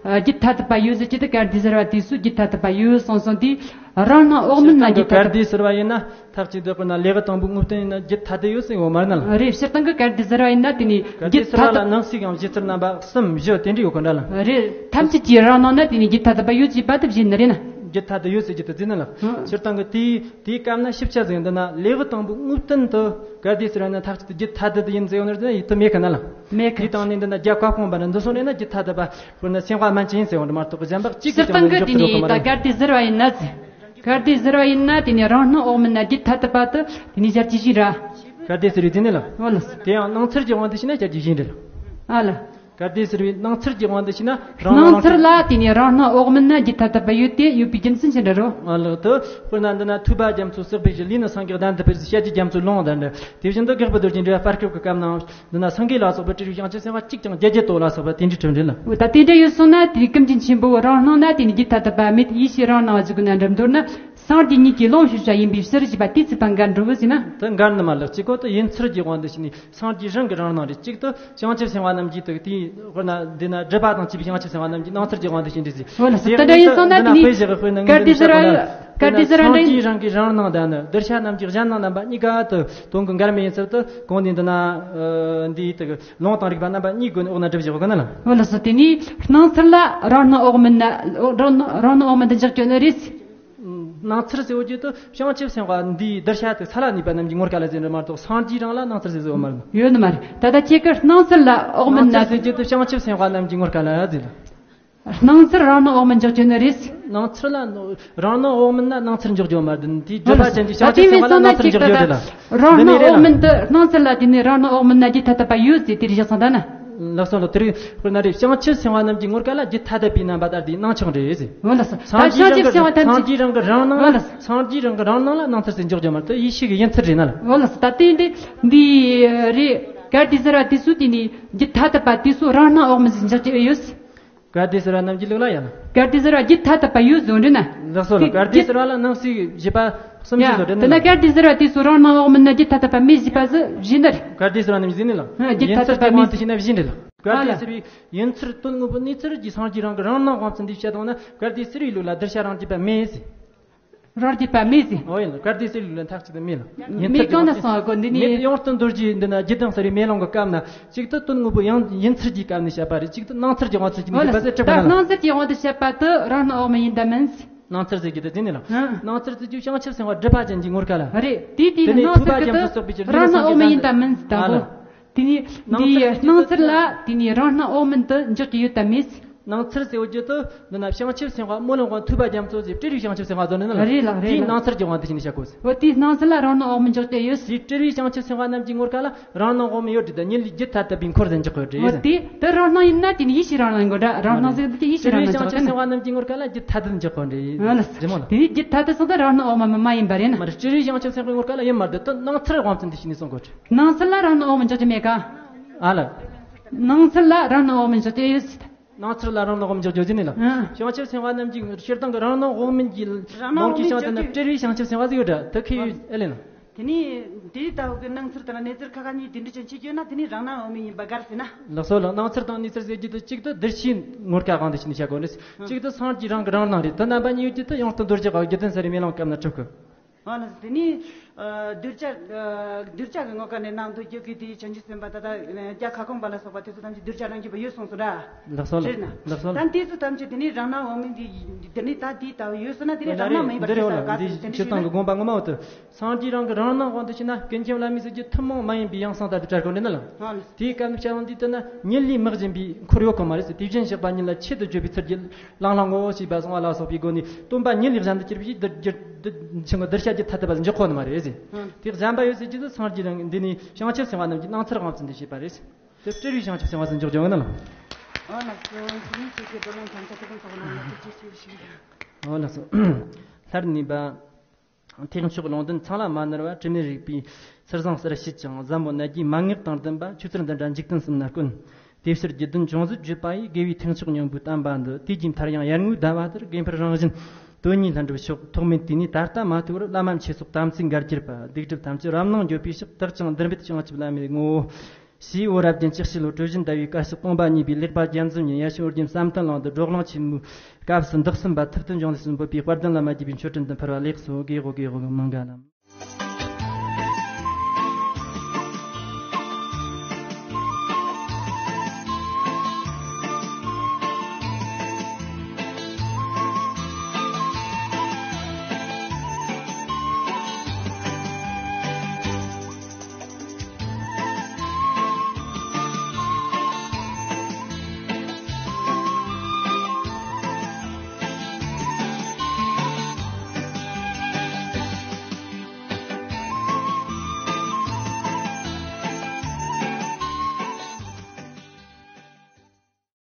ཨ་རྒྱུད་ཐ་དད་པ་ཡོད་ཟེར་གྱི་དེ་གར་སྡེ་ཟུར་པ་དེ་ཚོས་རྒྱུད་ཐ་དད་པ་ཡོད་གསུངས་སོང་དེ། རང་སྣང་འོག་མིན་ན་སྤྱིར་བཏང་གི་རྒྱུད་ཐ་གར་དད་སྡེ་ཟུར་པ་ཡིན་ན་ཐག་གཅིག་ཏུ་དཔེར་ན་ལེའུ་དང་པོའི་དངོས་བསྟན་ཡིན་ན་རྒྱུད་ཐ་དད་ཡོད་ཟེར་ཡོད་མ་རེད་ན་ལགས། རེད། སྤྱིར་བཏང་གི་གར་སྡེ་ཟུར་པ་ཡིན་ན་དེ་ནས་གར་སྡེ་རྒྱུད་ཟུར་ཐ་པ་ལ་དད་སྣང་སྲིད་ཀྱང་བཞི་ཚུར་རྣམ་པ་གསུམ་བཞི་དེ་འདྲ་ཡོད་གི་འདྲ་ལ། རེད། ཐམས་ཅད་ཀྱི་རང་སྣང་ན་དེ་ནས་རྒྱུད་ཐ་དད་པ་ཡོད་ཅེས་པ་དེ་བཞིན་ནི་རེད་ན། རྒྱུད་ཐ་དད་ཡོད་ཟེར་རྒྱུ་དེ་བརྩིས་ན་ལགས། ཧུམ། སྤྱིར་བཏང་གི་དེའི་དེའི་སྐབས་ན་ཞིབ་ཆ་ཟིག་འདི་ན་ལེའུ་དང་པོའི་དངོས་བསྟན་དུ་གར་སྡེ་ཟུར་པ་ཡིན་ན་ཐག་གཅིག་ཏུ་རྒྱུད་ཐ་དད་དུ་ཡིན་ཟེར་ཡོད་ནི་རེད་ན་ཡིད་དུ་མེད་གི་ན་ལགས། མེད་གི། དེའི་སྟེང་ནས་འདི་ན་རྒྱ་བཀའ་དཔང་པ་ན་འདི་སོང་རེད་ན་རྒྱུད་ཐ་དད་པ་དཔེར་ན་སེམས་དཔའ་མན་ཆད་ཡིན་ཟེར་ཡོང་འདི་མ་གཏོགས་གཞན་པ་གཅིག་གི་སྤྱིར་བཏང་གི་དེ་ནས་ད་གར་སྡེ་ཟུར་པ་ཡིན་ན་ཟེར། གར་སྡེ་ཟུར་པ་ཡིན་ན་དེ་ནས་རང་སྣང་འོག་མིན་ན་རྒྱུད་ཐ་དད་པ་དུ་དེ་ནས་ཞལ་གྱིས་བཞེས་ར། གར་སྡེ་ཟུར་པའི་དེ་ནས་ལ། འོ་ལགས། དེ་ཡང་སྣང་ཚུལ་གྱི་དབང་དུ་བྱས་ན་ཞལ་གྱིས་བཞེས་རེད། ཨ་ལ། གར་སྡེ་ཟུར་པའི་སྣང་ཚུལ་གྱི་དབང་དུ་བྱས་ན་རང་སྣང་། སྣང་ཚུལ་ལ་དེ་ནས་རང་སྣང་འོག་མིན་ན་རྒྱུད་ཐ་དད་པ་ཡོད་དེ་ཡོད་པའི་རྒྱུ་མཚན་ཅི་འདྲ་རོ། ཨ་ལགས། དུ་དཔེར་ན་འདི་ན་ཐོས་པ་རྒྱ་མཚོ་བསགས་པའི་གཞི། ལུས་ནི་སངས་རྒྱས་གདན་དུ་སྤེལ་ཟེར། བཤད་རྒྱུད་རྒྱ་མཚོའི་ལུང་དང་འདྲ། དེ་བཞིན་དུ་དགག་པའི་རྡོ་རྗེ་འགྲེལ་པ་པར་སྐབས་ཀྱི་སྐབས་ན། འདི་ན་སེང་གེ་ལ་སོགས་པའི་སྤྲེའུ་བྱང་ཆུབ་སེམས་དཔའ་གཅིག་ཀྱང་བརྒྱད་བརྒྱད་དོ་ལ་སོགས་པ་དེ་འདྲའི་གྲུབ་འབྲས་ལ། འོ་ད་དེ་འདྲ་ཡོད་སོང་ན་དེ་ཀུན་མཁྱེན་ཆེན་པོ་རང་སྣང་ན་དེ་ནི་རྒྱུད་ཐ་དད་པ་མེད། ཡེ་ཤེས་རང་སྣང་བ་ཞིག་གི་ན་འགྲུབ་མདོར་ན་སངས་རྒྱས་ཉིད་ཀྱིས་ལུང་ཞུས་བྱ་ཡིན་པའི་ཕྱིར་ཞེས་པ་དེ་ཚིག་པ་འགལ་འགྲོ་བོ་ཟེར་ན། དེ་འགལ་ནི་མ་ལགས། གཅིག་པོ་དེ་ཡིན་ཚུལ་གྱི་དབང་དུ་བྱས་ནས་སངས་རྒྱས་རང་གི་རང་སྣང་རེད། གཅིག་ཏུ་བྱང་ཆུབ་སེམས་དཔའ་རྣམས་ཀྱིས་དེ་དེའི་དཔེར་ན་འདི་ན་སྒྲིབ་པ་དང་བཅས་པའི་བྱང་ཆུབ་སེམས་དཔའ་རྣམས་ཀྱིས་སྣང་ཚུལ་གྱི་དབང་དུ་བྱས་འདྲི་ཟེར། འོ་ལགས་སོ། དེ་དེ་འདྲ་ཡིན་སོང་ན་དེ་ནི་དཔེ་བཞག་དཔེར་ན་གར་སྡེ་ཟུར་པ་གར་སྡེ་ཟུར་པ་འདྲ་ཡིན། སངས་རྒྱས་རང་གི་རང་སྣང་དང་ནི་གདུལ་བྱ་རྣམས་ཀྱི་གཞན་སྣང་རྣམ་པ་གཉིས་ཀ་དུ་དོན་གྱི་འགལ་མེད་ཡིན་ཚུལ་དུ་གོང་ནས་འདི་ན་འདིའི་དེ་ལུང་དང་རིགས་པ་རྣམ་པ་གཉིས་སྒོ་ནས་འོག་ན་སྒྲུབ་བཞག་གི་ན་ལ། འོ་ལགས་སོ། དེ་ནི་སྣང་ཚུལ་ལ་རང་སྣང་འོག་མིན་ན་རང་སྣང་འོག་མིན་དུ་འཇོག་རྒྱུ་ནི་རེད། སྣང་ཚུལ་ཟེར་བ་བརྗོད་དུ་བྱང་ཆུབ་སེམས་དཔའ་འདིའི་གདུལ་བྱ་དེ་ས་ལ་གནས་པ་རྣམས་ཀྱི་ངོར་ག་ལ་ཟེར་འདྲ་མ་གཏོགས་སངས་རྒྱས་རང་ལ་སྣང་ཚུལ་ཟེར་ཟེར་བ་མ་རེད། ཡོད་ནི་མ་རེད། ད་ལྟ་ཁྱེད་ཀྱི་སྣང་ཚུལ་ལ་འོག་མིན་ན། སྣང་ཚུལ་ཟེར་རྒྱུ་དེ་བྱང་ཆུབ་སེམས་དཔའ་རྣམས་ཀྱི་ངོར་ག་ལ་ཟེར། སྣང་ཚུལ་རང་སྣང་འོག་མིན་འཇོག་རྒྱུ་ནི་རེད། སྣང་ཚུལ་ལ་རང་སྣང་འོག་མིན་ན་སྣང་ཚུལ་འཇོག་རྒྱུ་མ་རེད། དེའི་སྒྲུབ་པ་ཅན་གྱི་བྱང་ཆུབ་སེམས་དཔའ་ལ་སྣང་ཚུལ་འཇོག་རྒྱུ་དེ་ལ། རང་སྣང་འོག་མིན་དུ་སྣང་ཚུལ་ལ་དེ་ནི་རང་སྣང་འོག་མིན་ན་རྒྱུད་ཐ་དད་པ་ཡོད་ཟེར་དེར་བཞག་ཙང་ད་ན། ལགས་སོ་ལགས། དེ་རིང་དཔེར་ན་རེད། བྱང་ཆུབ་སེམས་དཔའ་རྣམས་ཀྱི་ངོར་ག་ལ་རྒྱུད་ཐ་དད་པའི་རྣམ་པ་ལྟར་དེའི་སྣང་ཆོག་འདྲ་ཟེར། འོ་ལགས་སོ། ད་སངས་རྒྱས་རང་གི་སངས་རྒྱས་རང་གི་རང་སྣང་ལ། འོ་ལགས་སོ། སངས་རྒྱས་རང་གི་རང་སྣང་ལ་སྣང་ཚུལ་ཟེར་འཇོག་རྒྱུ་མ་རེད། དེ་ཡེ་ཤེས་ཀྱི་ཡིན་ཚུལ་རེད་ན་ལ། འོ་ལགས་སོ། ད་དེ་འདི་འདི་རེད། གར་སྡེ་ཟུར་པ་དེ་ཚོ་དེ་ནི་རྒྱུད་ཐ་དད་པ་དེ་ཚོ་རང་སྣང་འོག་མིན་ཟེར་འཇོག་རྒྱུ་ཡོད། གར་སྡེ་ཟུར་པ་རྣམས་ཀྱི་ལུགས་ལ་ཡང་། གར་སྡེ་ཟུར་པ་རྒྱུད་ཐ་དད་པ་ཡོད་ཟེར་འདྲི་ན། ལགས་སོ་ལགས། གར་སྡེ་ཟུར་པ་ལ་སྣང་སྲིད་བཞི་པ་གསུམ་བཞི་ཡ་ཟེར་འདྲི་ན། དེ་ན་གར་སྡེ་ཟུར་པ་དེ་ཚོ་རང་སྣང་འོག་མིན་ན་རྒྱུད་ཐ་དད་པ་མེད་ཟེར་པ་ཟེར་བཞི་འདྲ་རེད། གར་སྡེ་ཟུར་པ་རྣམས་ཀྱི་ཟེར་ནི་ལ། ཡིན་ཚུལ་གྱི་དབང་དུ་བྱས་ན་བཞི་འདྲ་ལ། གར་སྡེ་ཟུར་པའི་ཡིན་ཚུལ་དོན་དངོས་པོ་གནས་ཚུལ་གྱི་སངས་རྒྱས་རང་གི་རང་སྣང་དབང་ཚུལ་འདི་བཤད་དང་ན། གར་སྡེ་ཟུར་པའི་ལུགས་ལ་གདུལ་བྱ་རང་རྒྱུད་པ་མེད་ཟེར། རང་རྒྱུད་པ་མེད་ཟེར། འོ་ཡིན། གར་སྡེ་ཟུར་པའི་ལུགས་ལ་མཐའ་གཅིག་ཏུ་མེད་ལ། ཡིན་མེད་ཚུལ་གང་ན་གྱི་སོང་གོ་འདི་ནི། མེད་ཡང་སྟོན་རྡོ་རྗེ་འདི་ན་རྒྱུད་དང་ཟུར་པའི་མེ་ལོང་གི་སྐབས་ན་གཅིག་ཏུ་དོན་དངོས་པོ་ཡང་ཡིན་ཚུལ་གྱི་སྐབས་ནས་བཤད་པ་རེད། གཅིག་ཏུ་སྣང་ཚུལ་གྱི་དབང་ཚུལ་གྱི་འོ་ནས་ལ། བཤད་པ་ཟེར་གྲུབ་པ་ད་ན། སྣང་ཚུལ་གྱི་དབང་དུ་བཤད་པ་དུ་རང་སྣང་འོག་མིན་ཡིན་ད་མིན་ཟེར། སྣང་ཚུལ་ཟེར་རྒྱུ་དེ་ནི་ལ། ཨང་། སྣང་ཚུལ་ཟེར་རྒྱུ་བྱང་ཆུབ་སེམས་དཔའ་སྒྲུབ་པ་ཅན་གྱི་ངོར་ག་ལ། རེད། དེ་དེ་དེ་ནི་སྣང་ཚུལ་གྱི་དུ་རང་སྣང་འོག་མིན་ཡིན་ད་མིན་ཟེར་དང་པོ། དེ་ནི་འདིའི་སྣང་ཚུལ་ལ་དེ་ནི་རང་སྣང་འོག་མིན་དུ་འཇོག་གི་ཡོད་དམ་མེད། སྣང་ཚུལ་ཟེར་བ་བརྗོད་དུ་འདི་ན་བྱང་ཆུབ་སེམས་དཔའ་སྨོན་ལམ་དབང་ཐོས་པ་རྒྱ་མཚོ་ཟེར་སྤྲེའུའི་བྱང་ཆུབ་སེམས་དཔའ་ཟེར་ནི་ལ། རེད་ལགས་རེད་དེའི་ལགས། སྣང་ཚུལ་གྱི་དབང་དུ་བྱས་ནས་བཤད་དགོས་ཟེར། འོ་དེའི་སྣང་ཚུལ་ལ་རང་སྣང་འོག་མིན་འཇོག་གི་ཡོད། དེའི་སྤྲེའུའི་བྱང་ཆུབ་སེམས་དཔའ་རྣམས་ཀྱི་ངོར་ག་ལ་རང་སྣང་འོག་མིན་ཡོད་དེ་ད་ཉིད་ལས་རྒྱུད་ཐ་དད་པའི་འཁོར་དུ་འཇོག་དགོས་རེད་འོ་ཟེར། དེ་དེ་རང་སྣང་ཡིན་ན་དེ་ནི་ཡེ་ཤེས་རང་སྣང་ཡིན་དགོས་འདྲ། རང་སྣང་ཟེར་དེ་ཡེ་ཤེས་རང་སྣང་འཇོག་གི་ན། སྤྲེའུའི་བྱང་ཆུབ་སེམས་དཔའ་རྣམས་ཀྱི་ངོར་ག་ལ་རྒྱུད་ཐ་དད་འཇོག་དགོས་རེད། འོ་ལགས། ཇི་མོ་ལགས། དེ་ནི་རྒྱུད་ཐ་དད་སོང་ད་རང་སྣང་འོག་མ་མ་མ་ཡིན་པ་རེད་ན། མ་རེད། སྤྲེའུའི་བྱང་ཆུབ་སེམས་དཔའི་ངོར་ག་ལ་ཡིན་མ་རེད། དེ་སྣང་ཚུལ་དབང་ཚུལ་འདི་ཤེས་ནས་གསུང་དགོས་རེད། སྣང་ཚུལ་ལ་རང་སྣང་འོག་མིན་འཇོག་རྒྱུ་མེད་ཀ། ཨ་ལ། སྣང་ཚུལ་ལ་རང་སྣང་འོག་མིན་འཇོག་རྒྱུ་ཡོད། སྣང་ཚུལ་ལ་རང་སྣང་འོག་མིན་འཇོག་རྒྱུ་ཟེར་ནི་ལ། ཨ། བྱང་ཆུབ་སེམས་དཔའ་རྣམས་ཀྱི་སྤྱིར་བཏང་གི་རང་སྣང་འོག་མིན་གྱི་རང་སྣང་ལོངས་སྐུའི་འོག་མིན་ཞིང་དུ་ན་འཇོག་རྒྱུ། སྤྲེའུའི་བྱང་ཆུབ་སེམས་དཔའ་ཟིག་ཡོད་འདྲ། དེ་ཁི་ཡོད་ཨེ་ལེ་ན། དེ་ནས་དེའི་ལྟ་བུ་གི་སྣང་ཚུལ་དང་གནས་ཚུལ་ཁ་ཁ་གཉིས་དེ་འདྲ་ཅན་ཆེ་ཡོད་ན་དེ་ནས་རང་སྣང་འོག་མིན་ཡིན་པ་དགར་ཟེར་ན། ལགས་སོ་ལགས། སྣང་ཚུལ་དང་གནས་ཚུལ་ཟེར་རྒྱུ་དེ་གཅིག་ཏུ་གདུལ་བྱའི་ངོར་ཀ་དབང་དུ་བྱས་ནས་བཤད་དགོས་ནི། གཅིག་ཏུ་སངས་རྒྱས་རང་གི་རང་སྣང་རེད། དེ་རྣམ་པ་གཉིས་ཡོད་རྒྱུ་དེ་ཡང་སྟོན་རྡོ་རྗེ་གི་རྒྱུད་དོན་ཟུར་པའི་མེ་ལོང་སྐབས་ན་གྲུབ་གི། ཨ་ལ་དེ་ནི་ཨ་གདུལ་བྱ་ཨ་གདུལ་བྱ་གི་ངོ་ཀ་ནས་སྣང་དུ་རྒྱུད་ཀྱི་དེའི་བྱང་ཆུབ་སེམས་དཔའ་ད་ལྟ་རྒྱ་ཁ་སྐོང་པ་ལ་སོགས་པ་དེ་ཚོ་ཐམས་ཅད་གདུལ་བྱ་རང་རྒྱུད་པ་ཡོད་གསུངས་སོ་འདྲ། ལགས་སོ་ལགས། ད་དེ་ཚོ་ཐམས་ཅད་དེ་ནི་རང་སྣང་འོག་མིན་དེ་དེ་ནི་ད་དེ་ལྟ་བུ་ཡོད་སོང་ན་དེ་ནི་རང་སྣང་མིན་པར་འདི་རེད་འོ་ལ། འདི་སྤྱིར་བཏང་གི་དགོངས་པ་ངོ་མ་འོ་དེ། སངས་རྒྱས་རང་གི་རང་སྣང་དབང་དུ་བྱས་ན་ཀུན་མཁྱེན་བླ་མའི་ཟེར་རྒྱུ་ཐུན་མོང་མ་ཡིན་པའི་ཡང་གསང་ལྟར་དུ་གྲགས་དགོས་འདྲ་ན་ལ། དེའི་སྐབས་ནི་བྱ་བ་འདི་ལྟར་ན་ཉིད་ལས་མི་གཞན་པའི་འཁོར་ཡོད་གོ་མ་རེད་ཟེར། དེ་བཞིན་གཤེགས་པ་ཉིད་ལ་ཆེད་དུ་བརྗོད་པའི་ཚུལ་གྱིས་བླངས་བླངས་ངོ་ཞེས་པ་གསུངས་པ་ལ་སོགས་པའི་སྒོ་ནས་སྟོན་པ་ཉིད་ལས་གཞན་དུ་གྱུར་པའི་འདི་འདི་འདི་ཆེན་པོ་གདུལ་བྱ་རྒྱུད་ཐ་དད་པ་འཇོག་གོ་ནི་མ་རེད་ཟེར། དེ་གཞན་པ་ཡོད་ཟེར་རྒྱུ་དེ་སངས་རྒྱས་རང་འདི་ནི་བྱང་ཆུབ་སེམས་དཔའ་རྣམས་ཀྱི་སྣང་ཚུལ་དབང་དུ་འདི་བྱས་པ་རེད། དེ་སྤྲེའུའི་བྱང་ཆུབ་སེམས་དཔའ་ཟེར་འཇོག་རྒྱུ་ཡོད་ན་ལ། ཨོ་ལགས་སོ། ཨོ་ལགས་སོ། ལྷར་གནས་པ། ཐེག་མཆོག་ལུང་བསྟན་ཚངས་ལ་མ་ནུབ་པ། དྲི་མེད་རིག་པའི་ཚུལ་བཟང་གསལ་བྱེད་ཅིང་། ཟབ་མོ་གནད་ཀྱི་མན་ངག་དང་ལྡན་པ། ཆོས་ཚུལ་འདི་འདྲ་འཇིག་རྟེན་གསུམ་ན་དཀོན། དེ་ཕྱིར་རྒྱུད་དོན་ཅུང་ཟད་བརྗོད་པ་ཡིས། དགེ་བའི་ཐེག་མཆོག་སྙིང་པོའི་བསྟན་པ་འདི། དུས་ཀྱི་མཐར་ཡང་ཡར་ངོའི་ཟླ་བ་ལྟར། དགེ་འཕེལ་རང་བཞིན་དོན་གཉིས་ལྷུན་གྲུབ་ཤོག། ཐོག་མེད་དུས་ནས་ད་ལྟ་མ་ཐུག་བར། བླ་མ་མཆེད་སོགས་དམ་ཚིག་འགལ་གྱུར་པ། སྡིག་སྒྲིབ་ཐམས་ཅད་རབ་སྣང་འགྱོད་པའི་ཕྱིར། དག་ཅིང་འདིར་འབད་བྱང་ཆུབ་བླ་མའི་ངོ་བོ། ཞེས་འོ་རབ་རྒྱན་ཅིག་ཤེས་ལོ། གྲུ་བཞི་ཟླ་བའི་བཀའ་ཤག་སྟོང་པ་ཉིད་པའི་ལེགས་པ་རྒྱལ་འཛོམས་ཉིན། ཡ་ཤུ་ཨོ་རྒྱན་བསམ་གཏན་གླིང་དུ་བགྲོ་གླེང་ཆེན་མོའི་སྐབས་སུ་འདི་གསུམ་པ་ཐུབ་བསྟན་འབྱུང་གནས་སུ་འབོད་པའི་དཔལ་ལྡན་བླ་མ་དགྱེས་པའི་མཆོད་སྤྲིན་དུ་འཕུར་བ་ལེགས་སོ། དགེ་ཧོ་དགེ་ཧོ་གི་མང་ག་ལ།